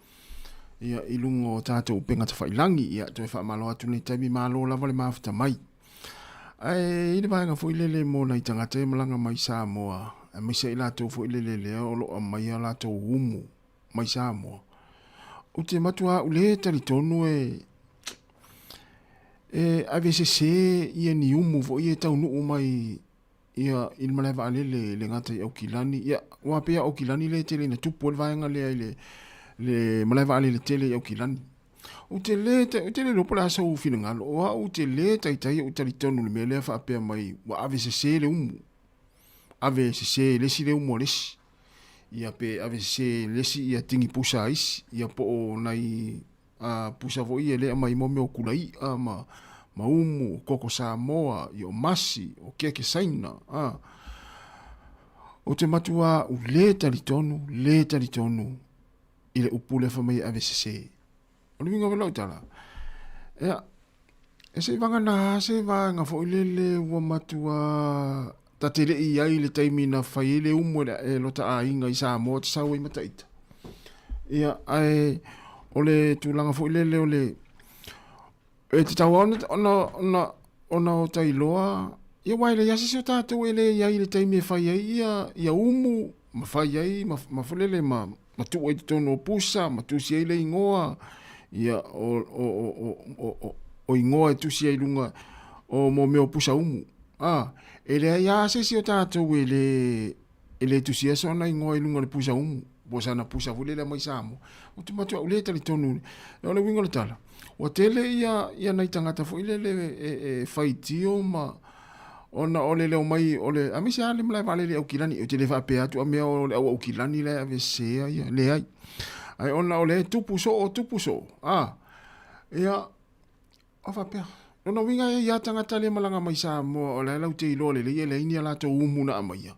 ia i luga o tatou upega tafailangi. Ia toe faamalo atu nei taimi malo lava le mafuta mai. Ae i le vaega foi lele mo nai tagata e malaga mai Samoa, aemaise i latou foi lele lea o lo o aumaia latou umu mai Samoa. Ou te matua au le talitonu e e ave sese ia ni umu foi e taunuu mai ia i le malae vaalele e le gata i Aukilani ia aua pei a Aukilani lea e tele ina tupu ai le vaega lea i le le malae vaalele tele i Aukilani. Ou te le ou te le iloa po o le a sou finagalo o au ou te le taitai ou talitonu i le mea lea faapea mai ua ave sese le umu. Ave sese e le isi le umu a le isi. Ia pe ave sese e le isi ia tini pusa a isi ia po o nai a pusa foi ia lea e aumai mo mea o kulai'a ma ma umu, o koko Samoa, ia o masi, o keke Saina, a. Ou te matua au le talitonu, le talitonu i le upu lea fai mai e ave sese. O le uiga o lau tala, ia, e se i vagana se vaega foi lele ua matua ta te le i ai i le taimi na fai ai le umu e, e lota aiga i Samoa te sau ai ma taita. Ia, ae o le tulaga foi lele o le, e tatau lava ona, ona, ona o ta iloa, ia aua e leai lava se isi o tatou e le i ai i le taimi e fai ai ia, ia umu, ma fai ai, ma, ma foi lele ma, ma tuu ai i totonu o pusa, ma tusi ai le igoa, ia, o, o, o, o, o, o igoa e tusi ai i luga o mo mea o pusa umu. A, e leai lava se isi o tatou e le, e le tusia sona igoa i luga o le pusa umu, po o sana pusa foi lele mai Samoa. Ou te matua au le talitonu, o le uiga o le tala, ua tele ia, ia nai tagata foi lele e, e faitio ma, ona o le leo mai o le, aemaise lava le malae vaalele i Aukilani, ou te le faapea atu a mea o le au Aukilani la e aveesea ia, leai. Ae ona o lea e tupu soo, tupu soo, a, ia, o faapea, lona uiga e i ai lava tagata le malaga mai Samoa o la e latou te iloa lelei e leai ni a latou umu na aumaia,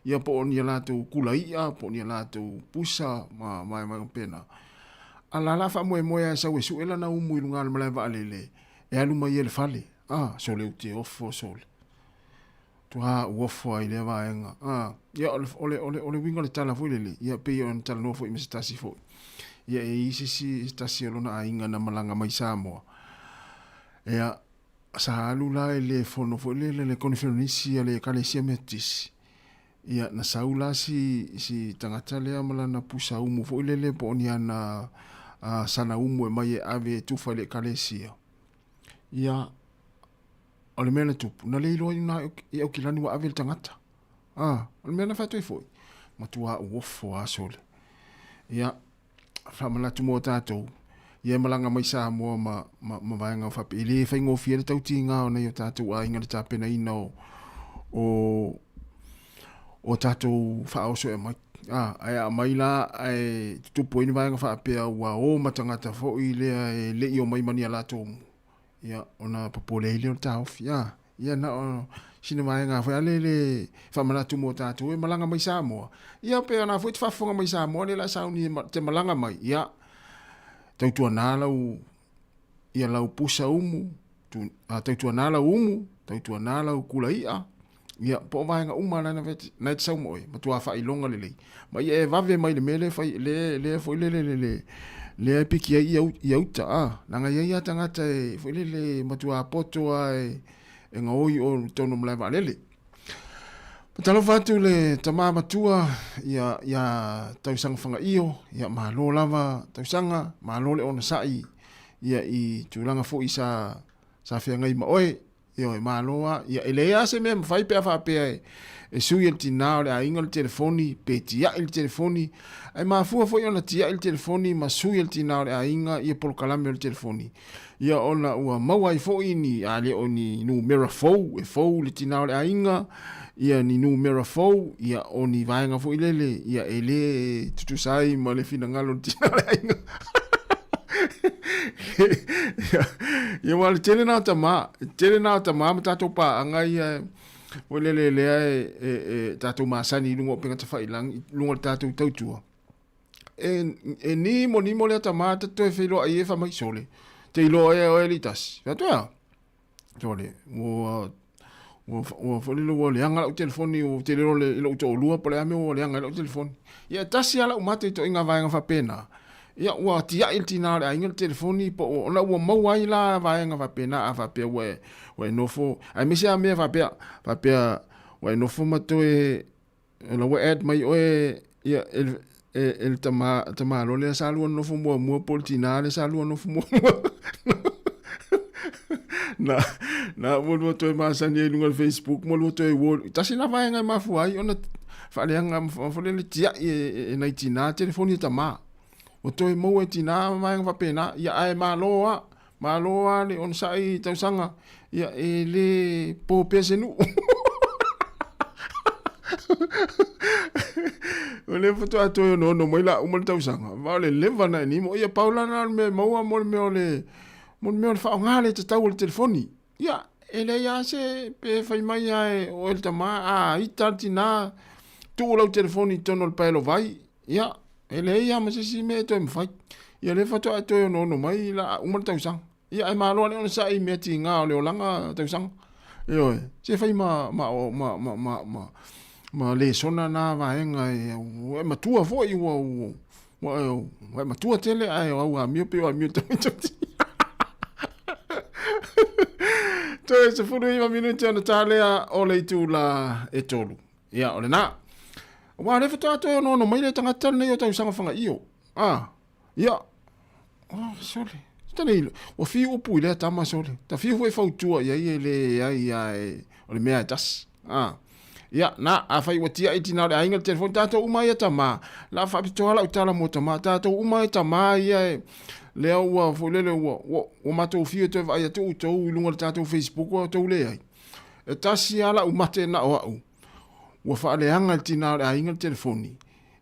ia po o ni a latou kula i'a, po o ni a latou pusa ma vaevaega faapena. A o la e o le a faamoemoe lava e sau e sue lana umu i luga o le malae vaalele e alu mai ai i le fale. Ah, sole ou te ofo, sole. Tuā ou ofo ai i lea vaega. Ah, ia, o le, o le, o le, o le uiga o le tala foi lele, ia, pei ona talanoa foi ma se tasi foi. Ia, e i ai se isi, se tasi o lona aiga na malaga mai Samoa. Ia, sa alu la i le fono foi lele, le koniferenisi a le Ekalesia Metotisi. Ia, na sau la si, si tagata lea ma lana pusa umu foi lele po o ni ana uh, sana umu e mai e ave e tufa i le Ekalesia. Ia, o le mea na tupu, na le iloa i nā i Aukilani ua ave le tagata. Ah, o le mea na whātua i foi. Matua au ofo a sole. Ia, whaamanatu mō tātou, ia e malanga mai Samoa ma, ma, ma vaenga o whape. E le whaingofie le tautīngā o nei o tātou āinga le tāpenaina o, o, o tātou whaoso e mai. Ah, ae a mai la, ae tutupu ai ni vaega faapea ua o ma tagata foi lea e le i omai ma ni a latou umu. Ia, ona popole ai lea o le taofi. Ah, ia na o sina vaega foi a le le faamanatu mo tātou e malaga mai Samoa. Ia, pe ona foi te faafofoga mai Samoa lea la sauni e te malaga mai. Ia, tautuana lau, ia lau pusa umu, tu, a, tautuana lau umu, tautuana lau kula i'a, ia, po o vaega uma la na na e te sau ma oe, matua faailoga lelei. Ma ia e vave mai le mea lea fai, le, lea foi le, le, le, le, lea e piki ai ia, ia uta, a, leaga e i ai lava tagata e, foi lele, matua poto lava e, e gaoi o totonu o malae vaalele. Talofa atu le tama matua ia, ia Tausaga Fagaio, ia malo lava Tausaga, malo le onosai ia i tulaga foi sa, sa feagai ma oe, ioe, malo lava. Ia, e leai lava se mea e mafai pe a faapea e, e sui e le tinā o le aiga le telefoni, pe tiai le telefoni, ae mafua foi ona tiai le telefoni ma sui e le tinā o le aiga ia polokalame o le telefoni. Ia ona ua maua ai foi ni, a le o ni numera fou, e fou i le tinā o le aiga, ia ni numera fou, ia o ni vaega foi lele, ia e le tutusa ai ma le finagalo o le tinā o le aiga. Ia, ia aua o le tele na o tama, tele na o tama ma tatou paaga ia foi lele lea e, e, e tatou masani i luga o upega tafailangi, i luga o le tatou tautua. E, e nimo nimo lea tama ta toe feiloai e fai mai sole. Te iloa e oe li tasi. Fai atu ea. Sole, ua Ua, ua foi lele ua leaga lau telefoni, ua tele loa i lou toalua po o le a mea ua leaga ai lau telefoni. Ia e tasi lava lau mata i ituaiga vaega faapena, ia ua tiai le tina o le aiga le telefoni po o ona ua maua ai la vaega faapena a faapea ua e, ua e nofo, aemaise lava mea faapea, faapea ua e nofo ma toe O la ua add mai oe ia e, e, e le tama, tamalo lea sa lua nofo muamua po o le tinā lea sa lua nofo muamua. na, na ua lua toe masani ai i luga o le Facebook ma lua toe uo. Tasi la vaega e mafua ai ona faaleaga foi lele tiai e, e, e nai tinā telefoni e tamā. Ua toe maua e tinā ma vaega faapena. Ia ae malo lava. Malo lava le onosai i tausaga, ia e le po pea se nuu. O lea faatoa toe onoono mai la uma le tausaga, ma o le leva na e nimo. Ia pau la na o le mea e maua mo le mea o le, mo le mea o le faaaoga le tatau o le telefoni. Ia, e leai lava se, pe fai mai lava e oe le tama, a ita le tina, tuu lau telefoni i totonu o le paelo vai, Ia, e leai lava ma se isi mea e toe mafai. Ia lea faatoa e toe onoono mai la a uma le tausaga. Ia ae malo ane onosai i mea tiga o le olaga tausaga. Ioe, se fai ma, ma, ma, ma, ma, ma, ma lesona na vaega e, ua e matua foi ua, ua, ua, ua e matua tele ae o au amio pei o amio tamaiti. Toe 19 minute ona ta lea o le itula e tolu. Ia, o lena. Aua o lea faatoa toe onoono mai le tagata lenei o tausaga fagaio. Ah, ia. Oh, sole. Tane, ua fiu upu i lea tama sole. Ta fiu foi fautua i ai e le ai a e, o le mea e tasi. Ah. Ia, na, a fai ua tiai tina o le aiga le telefoni, tātou uma ia tamā. La faapitoa lau tala mo tamā, tātou uma ia tamā ia e, lea ua foi lele ua, ua, ua matou fiu e toe vaai atu outou i luga o le tātou Facebook ua outou leai. E tasi lava lau mate na o au, ua faaleaga e le tina o le aiga le telefoni,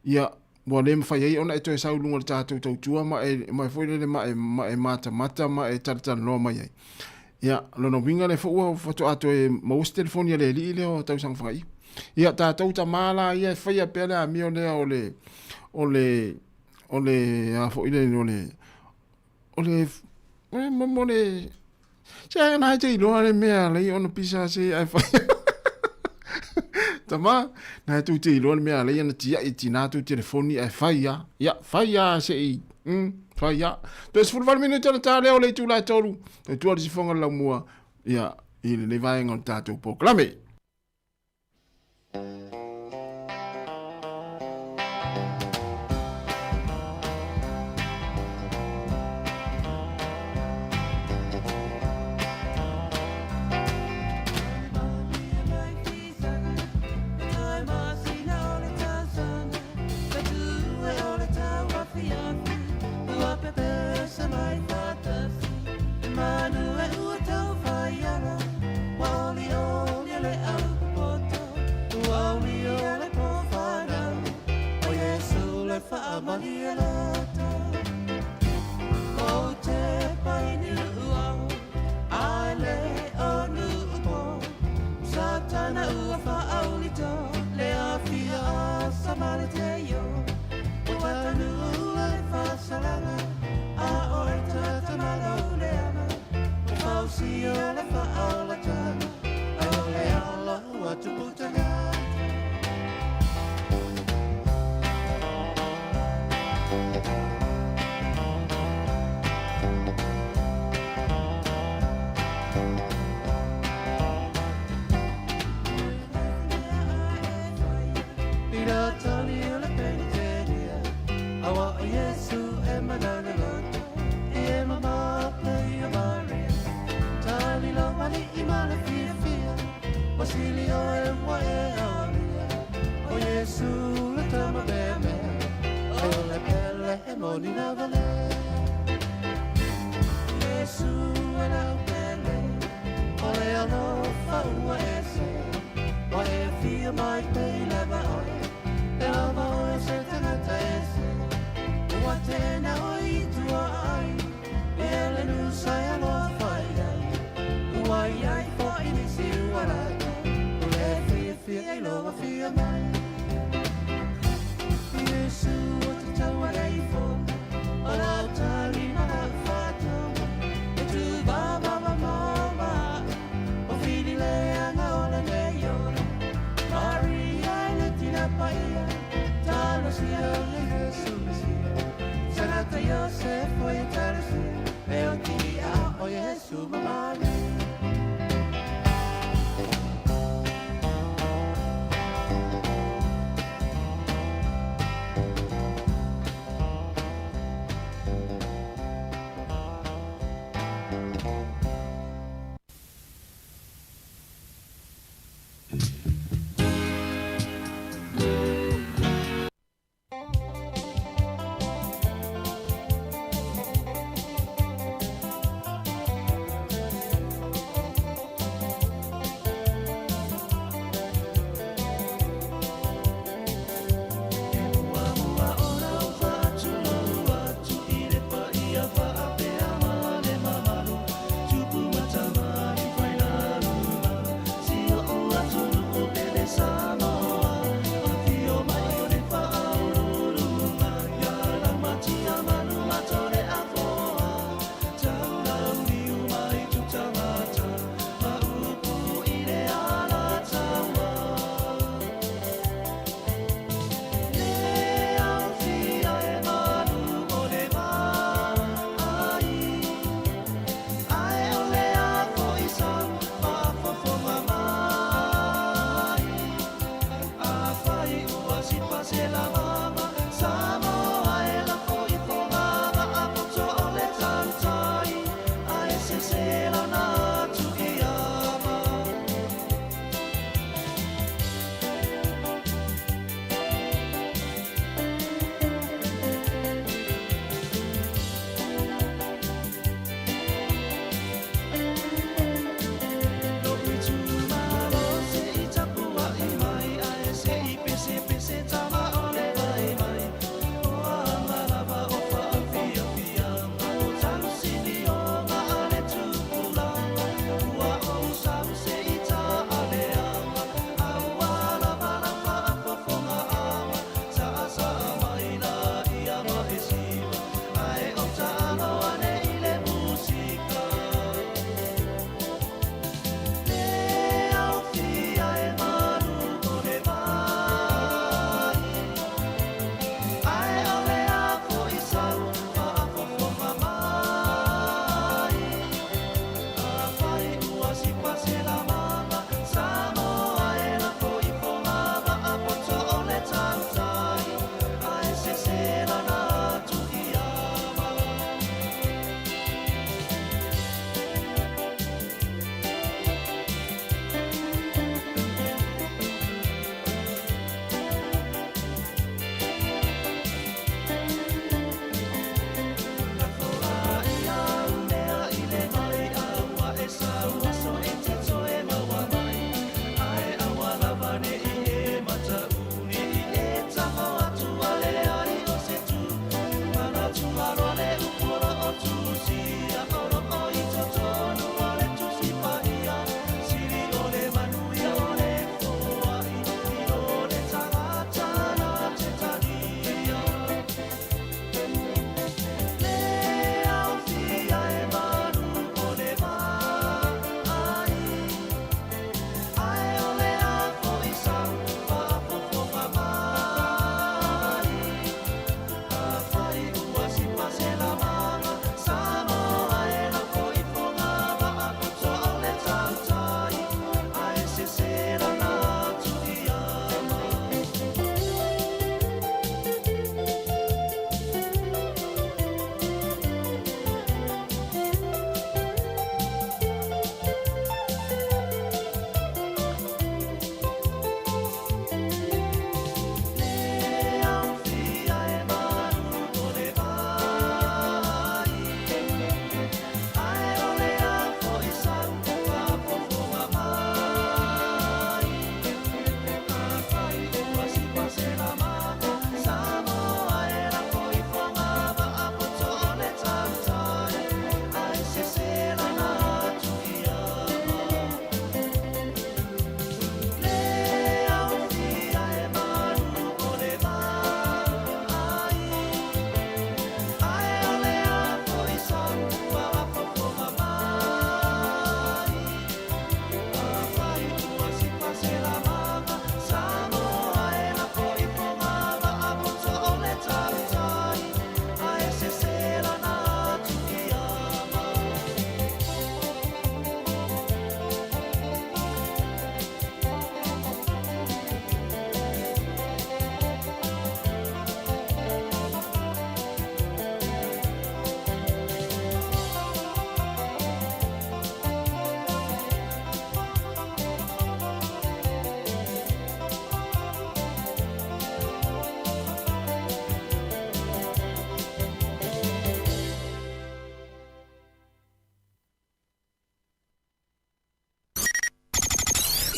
ia, ua le mafai ai ona e toe sau i luga o le tatou tautua ma e, ma e foi lele ma e, ma e matamata ma e talatalanoa mai ai. Ia, lona uiga lea foi ua faatoa toe maua se telefoni a le alii lea o tausaga fagaiu. Ia, tatou tamā la ia e faia pea le amio lea o le, o le, o le, a foi le, o le, o le, o le, o le, Se ai na te iloa le mea lei ona pisa se ai fai. Tama, na tu te iloa le mea lei ana tia i tina tu telefoni ai fai ya. Ya, fai ya se i. Fai ya. Toe 18 minute ona tā lea o le itula e tolu. Toe tua le sifonga le laumua. Ya, i lenei vaega o le tātou polokalame.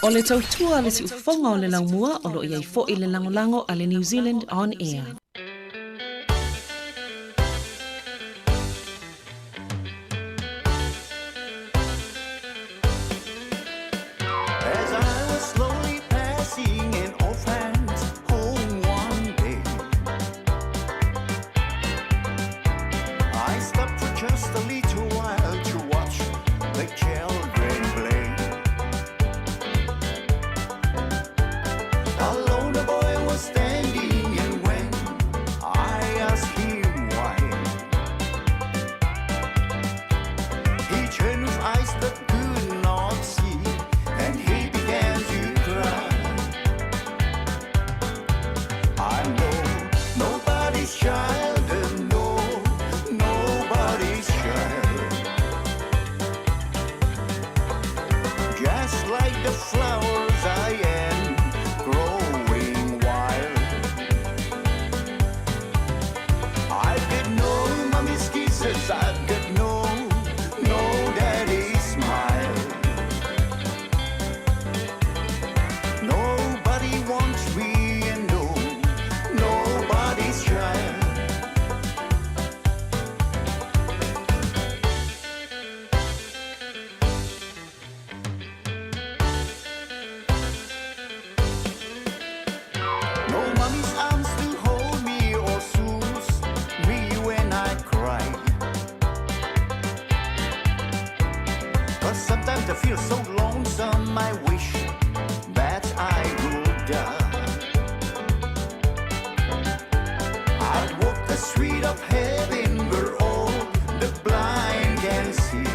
O le tautua a le siufofoga o le laumua o lo o i ai foi le lagolago a le New Zealand On Air. As I was slowly passing an orphan's home one day, I stopped for just a little while to watch the children play. Alone the boy was standing, and when I asked him why, he turned with eyes that could not see, and he began to cry. I know nobody's child, and no, nobody's child. Just like the flowers I am growing wild. I've got no mommy's kisses, I've got no, no daddy's smile. Nobody wants me and no, nobody's child. No mommy's arms to hold me or soothe me when I cry. Cause sometimes I feel so lonesome, I wish that I would die. I'd walk the street of heaven where all the blind can see.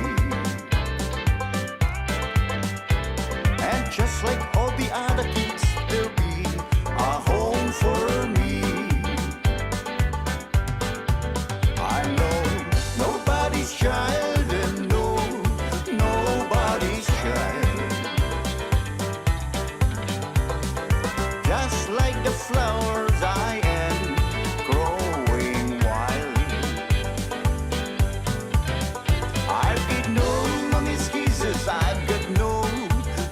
And just like all the other kids, there'll be a home for me. I know nobody's child and no, nobody's child. Just like the flowers I am growing wild. I've got no mommy's kisses, I've got no,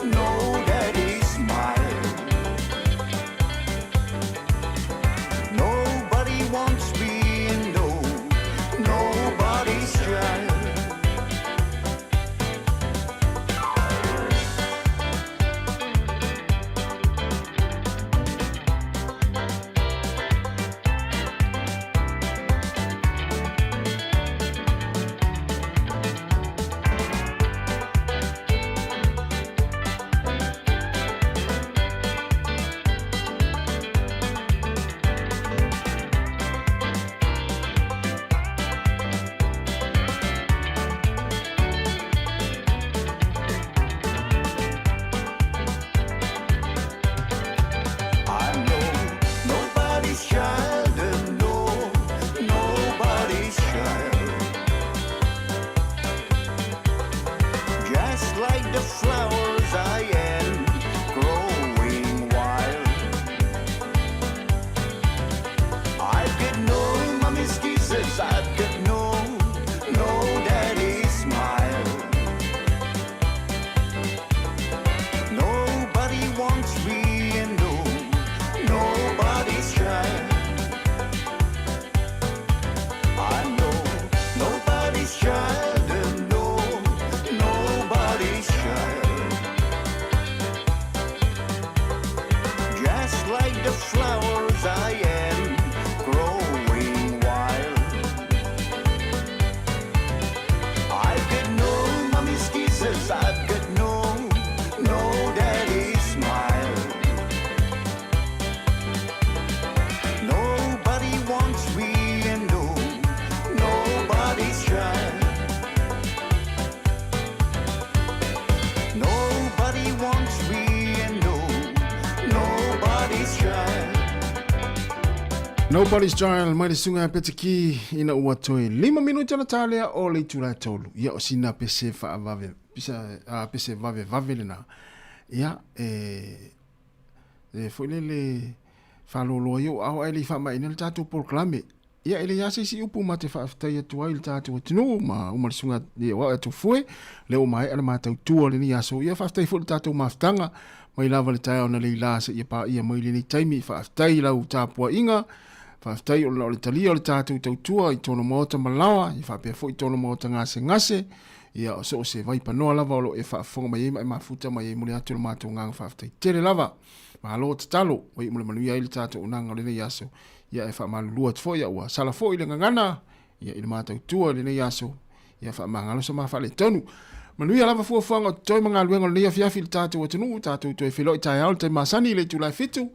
no daddy's smile. Nobody wants me and no, nobody's child. I know nobody's child and no, nobody's child. Just like the flowers I am growing wild. I've got no mommy's kisses, I've got no, no daddy's smile. Nobody wants me and no, nobody's child. I know nobody's child and no, nobody's child. Just like the flowers I am growing wild. I've got no mommy's kisses, I've got no, no daddy's smile. Nobody wants me and no, nobody's child. Nobody wants me and no, nobody's child. Nobody's Child mai le susuga ia Petiki ina ua toe lima minute ona ta lea o le itula e tolu. Ia o sina pese faavave, pisa, a, pese vave vave lena. Ia, e, e foi lele whaloloa i o ao ai le i whaamaina le tatou polokalame. Ia, e leai lava se isi upu ma te faafetai atu ai i le tatou atunuu ma uma le susuga ia o au e Tofue, lea ua maea le ma tautua o lenei aso. Ia, faafetai foi i le tatou mafutaga mai lava le taeao na leila seia paia mai lenei taimi. Faafetai i lau tapuaiga, faafetai ona o le talia o le tatou tautua i tona maota malaoa, ia faapea foi tona maota gasegase. Ia, o so o se vaipanoa lava o lo o e faafofoga mai ai ma e mafuta mai ai, momoli atu le matou agaga faafetai tele lava. Malo tatalo, ua iu ma le manuia ai le tatou auaunaga o lenei aso. Ia e faamalulu atu foi, ia ua sala foi le gagana ia i le matautua i lenei aso, ia faamagalo sa ma faaletonu. Manuia lava fuafuaga o totoe ma galuega o lenei afiafi i le tatou atunuu, tatou toe feiloai taeao i le taimi masani i le itula e 7.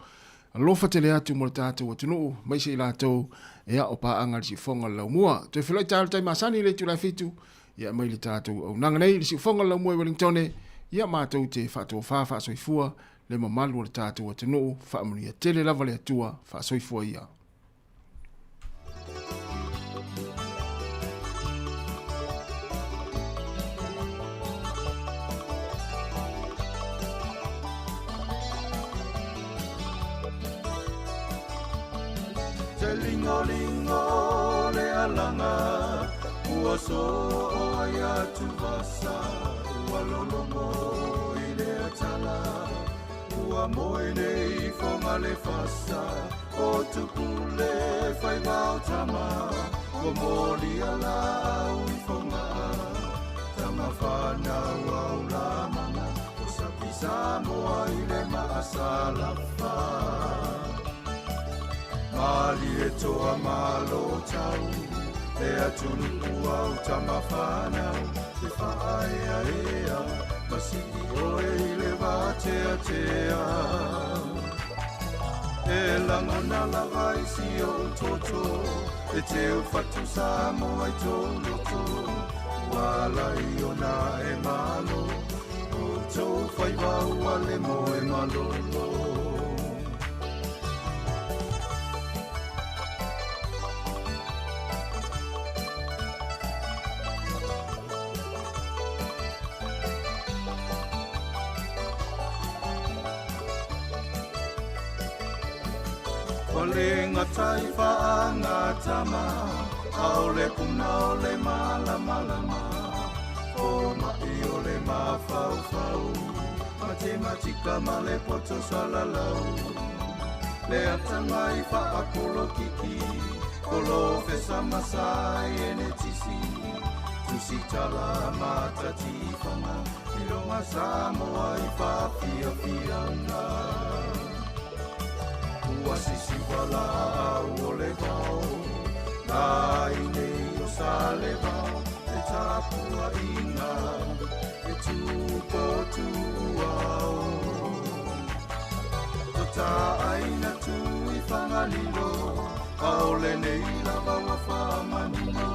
Alofa tele atu mo le tatou atunuu, aemaise i latou ia o paaga i le siufofoga o le laumua. Toe feiloai taeao i le taimi masani i le itula e 7, ia mai le tatou auaunaga nei i le siufofoga o le laumua i Wellingtone, ia matou te faatofa faasoifua le mamalu o le tatou atunuu, faamanuia tele lava le Atua, faasoifua ia. Te lingolingo le alaga ua soo ai atuvasa ua lologo i le atala ua moe nei foga le fasa o tupule faiva o tama ua molia laau i foga tama fanau au lamana o sapi Samoa i le maasalafa Malie toa malo tau le atunuu au tama fanau e faaeaea ma sii oe i le vateatea E lagona lava i si ou toto e teu fatu Samoa i tou loto ua ala i ona e malo o tou faiva ua le moe malolo. Ua le gata i faagatama, a o le puna o le malamalama, o ma'i o le mafaufau, matematika ma le poto salalau. Le atamai faapolokiki, polofesa ma saienetisi, tusitala matatifaga, iloga Samoa i faafiafiaga. Ua sisiva laau o le vao, la i nei o Salevao, le tapuaiga e tupotuao. Tota aina tu i Fagalilo, a o lenei lava ua faamanino,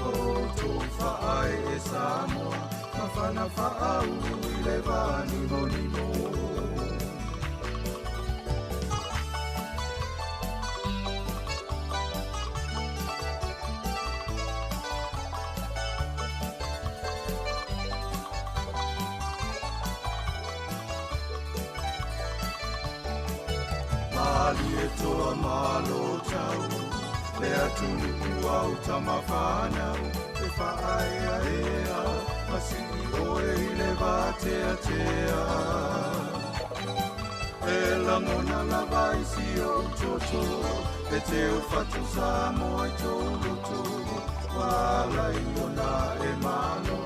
o tou faae e Samoa, mafana faaulu i le vanimonimo. Malie toa malo tau, le atunuu au tama fanau, e faaeaea, ma sii oe i le vateatea. E lagona lava i si ou toto, e teu fatu Samoa i tou loto, ua ala i ona e malo,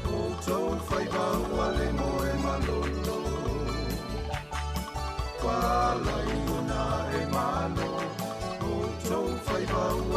o tou faiva ua le moe malolo. Ua ala i ona e malo, o tou faiva ua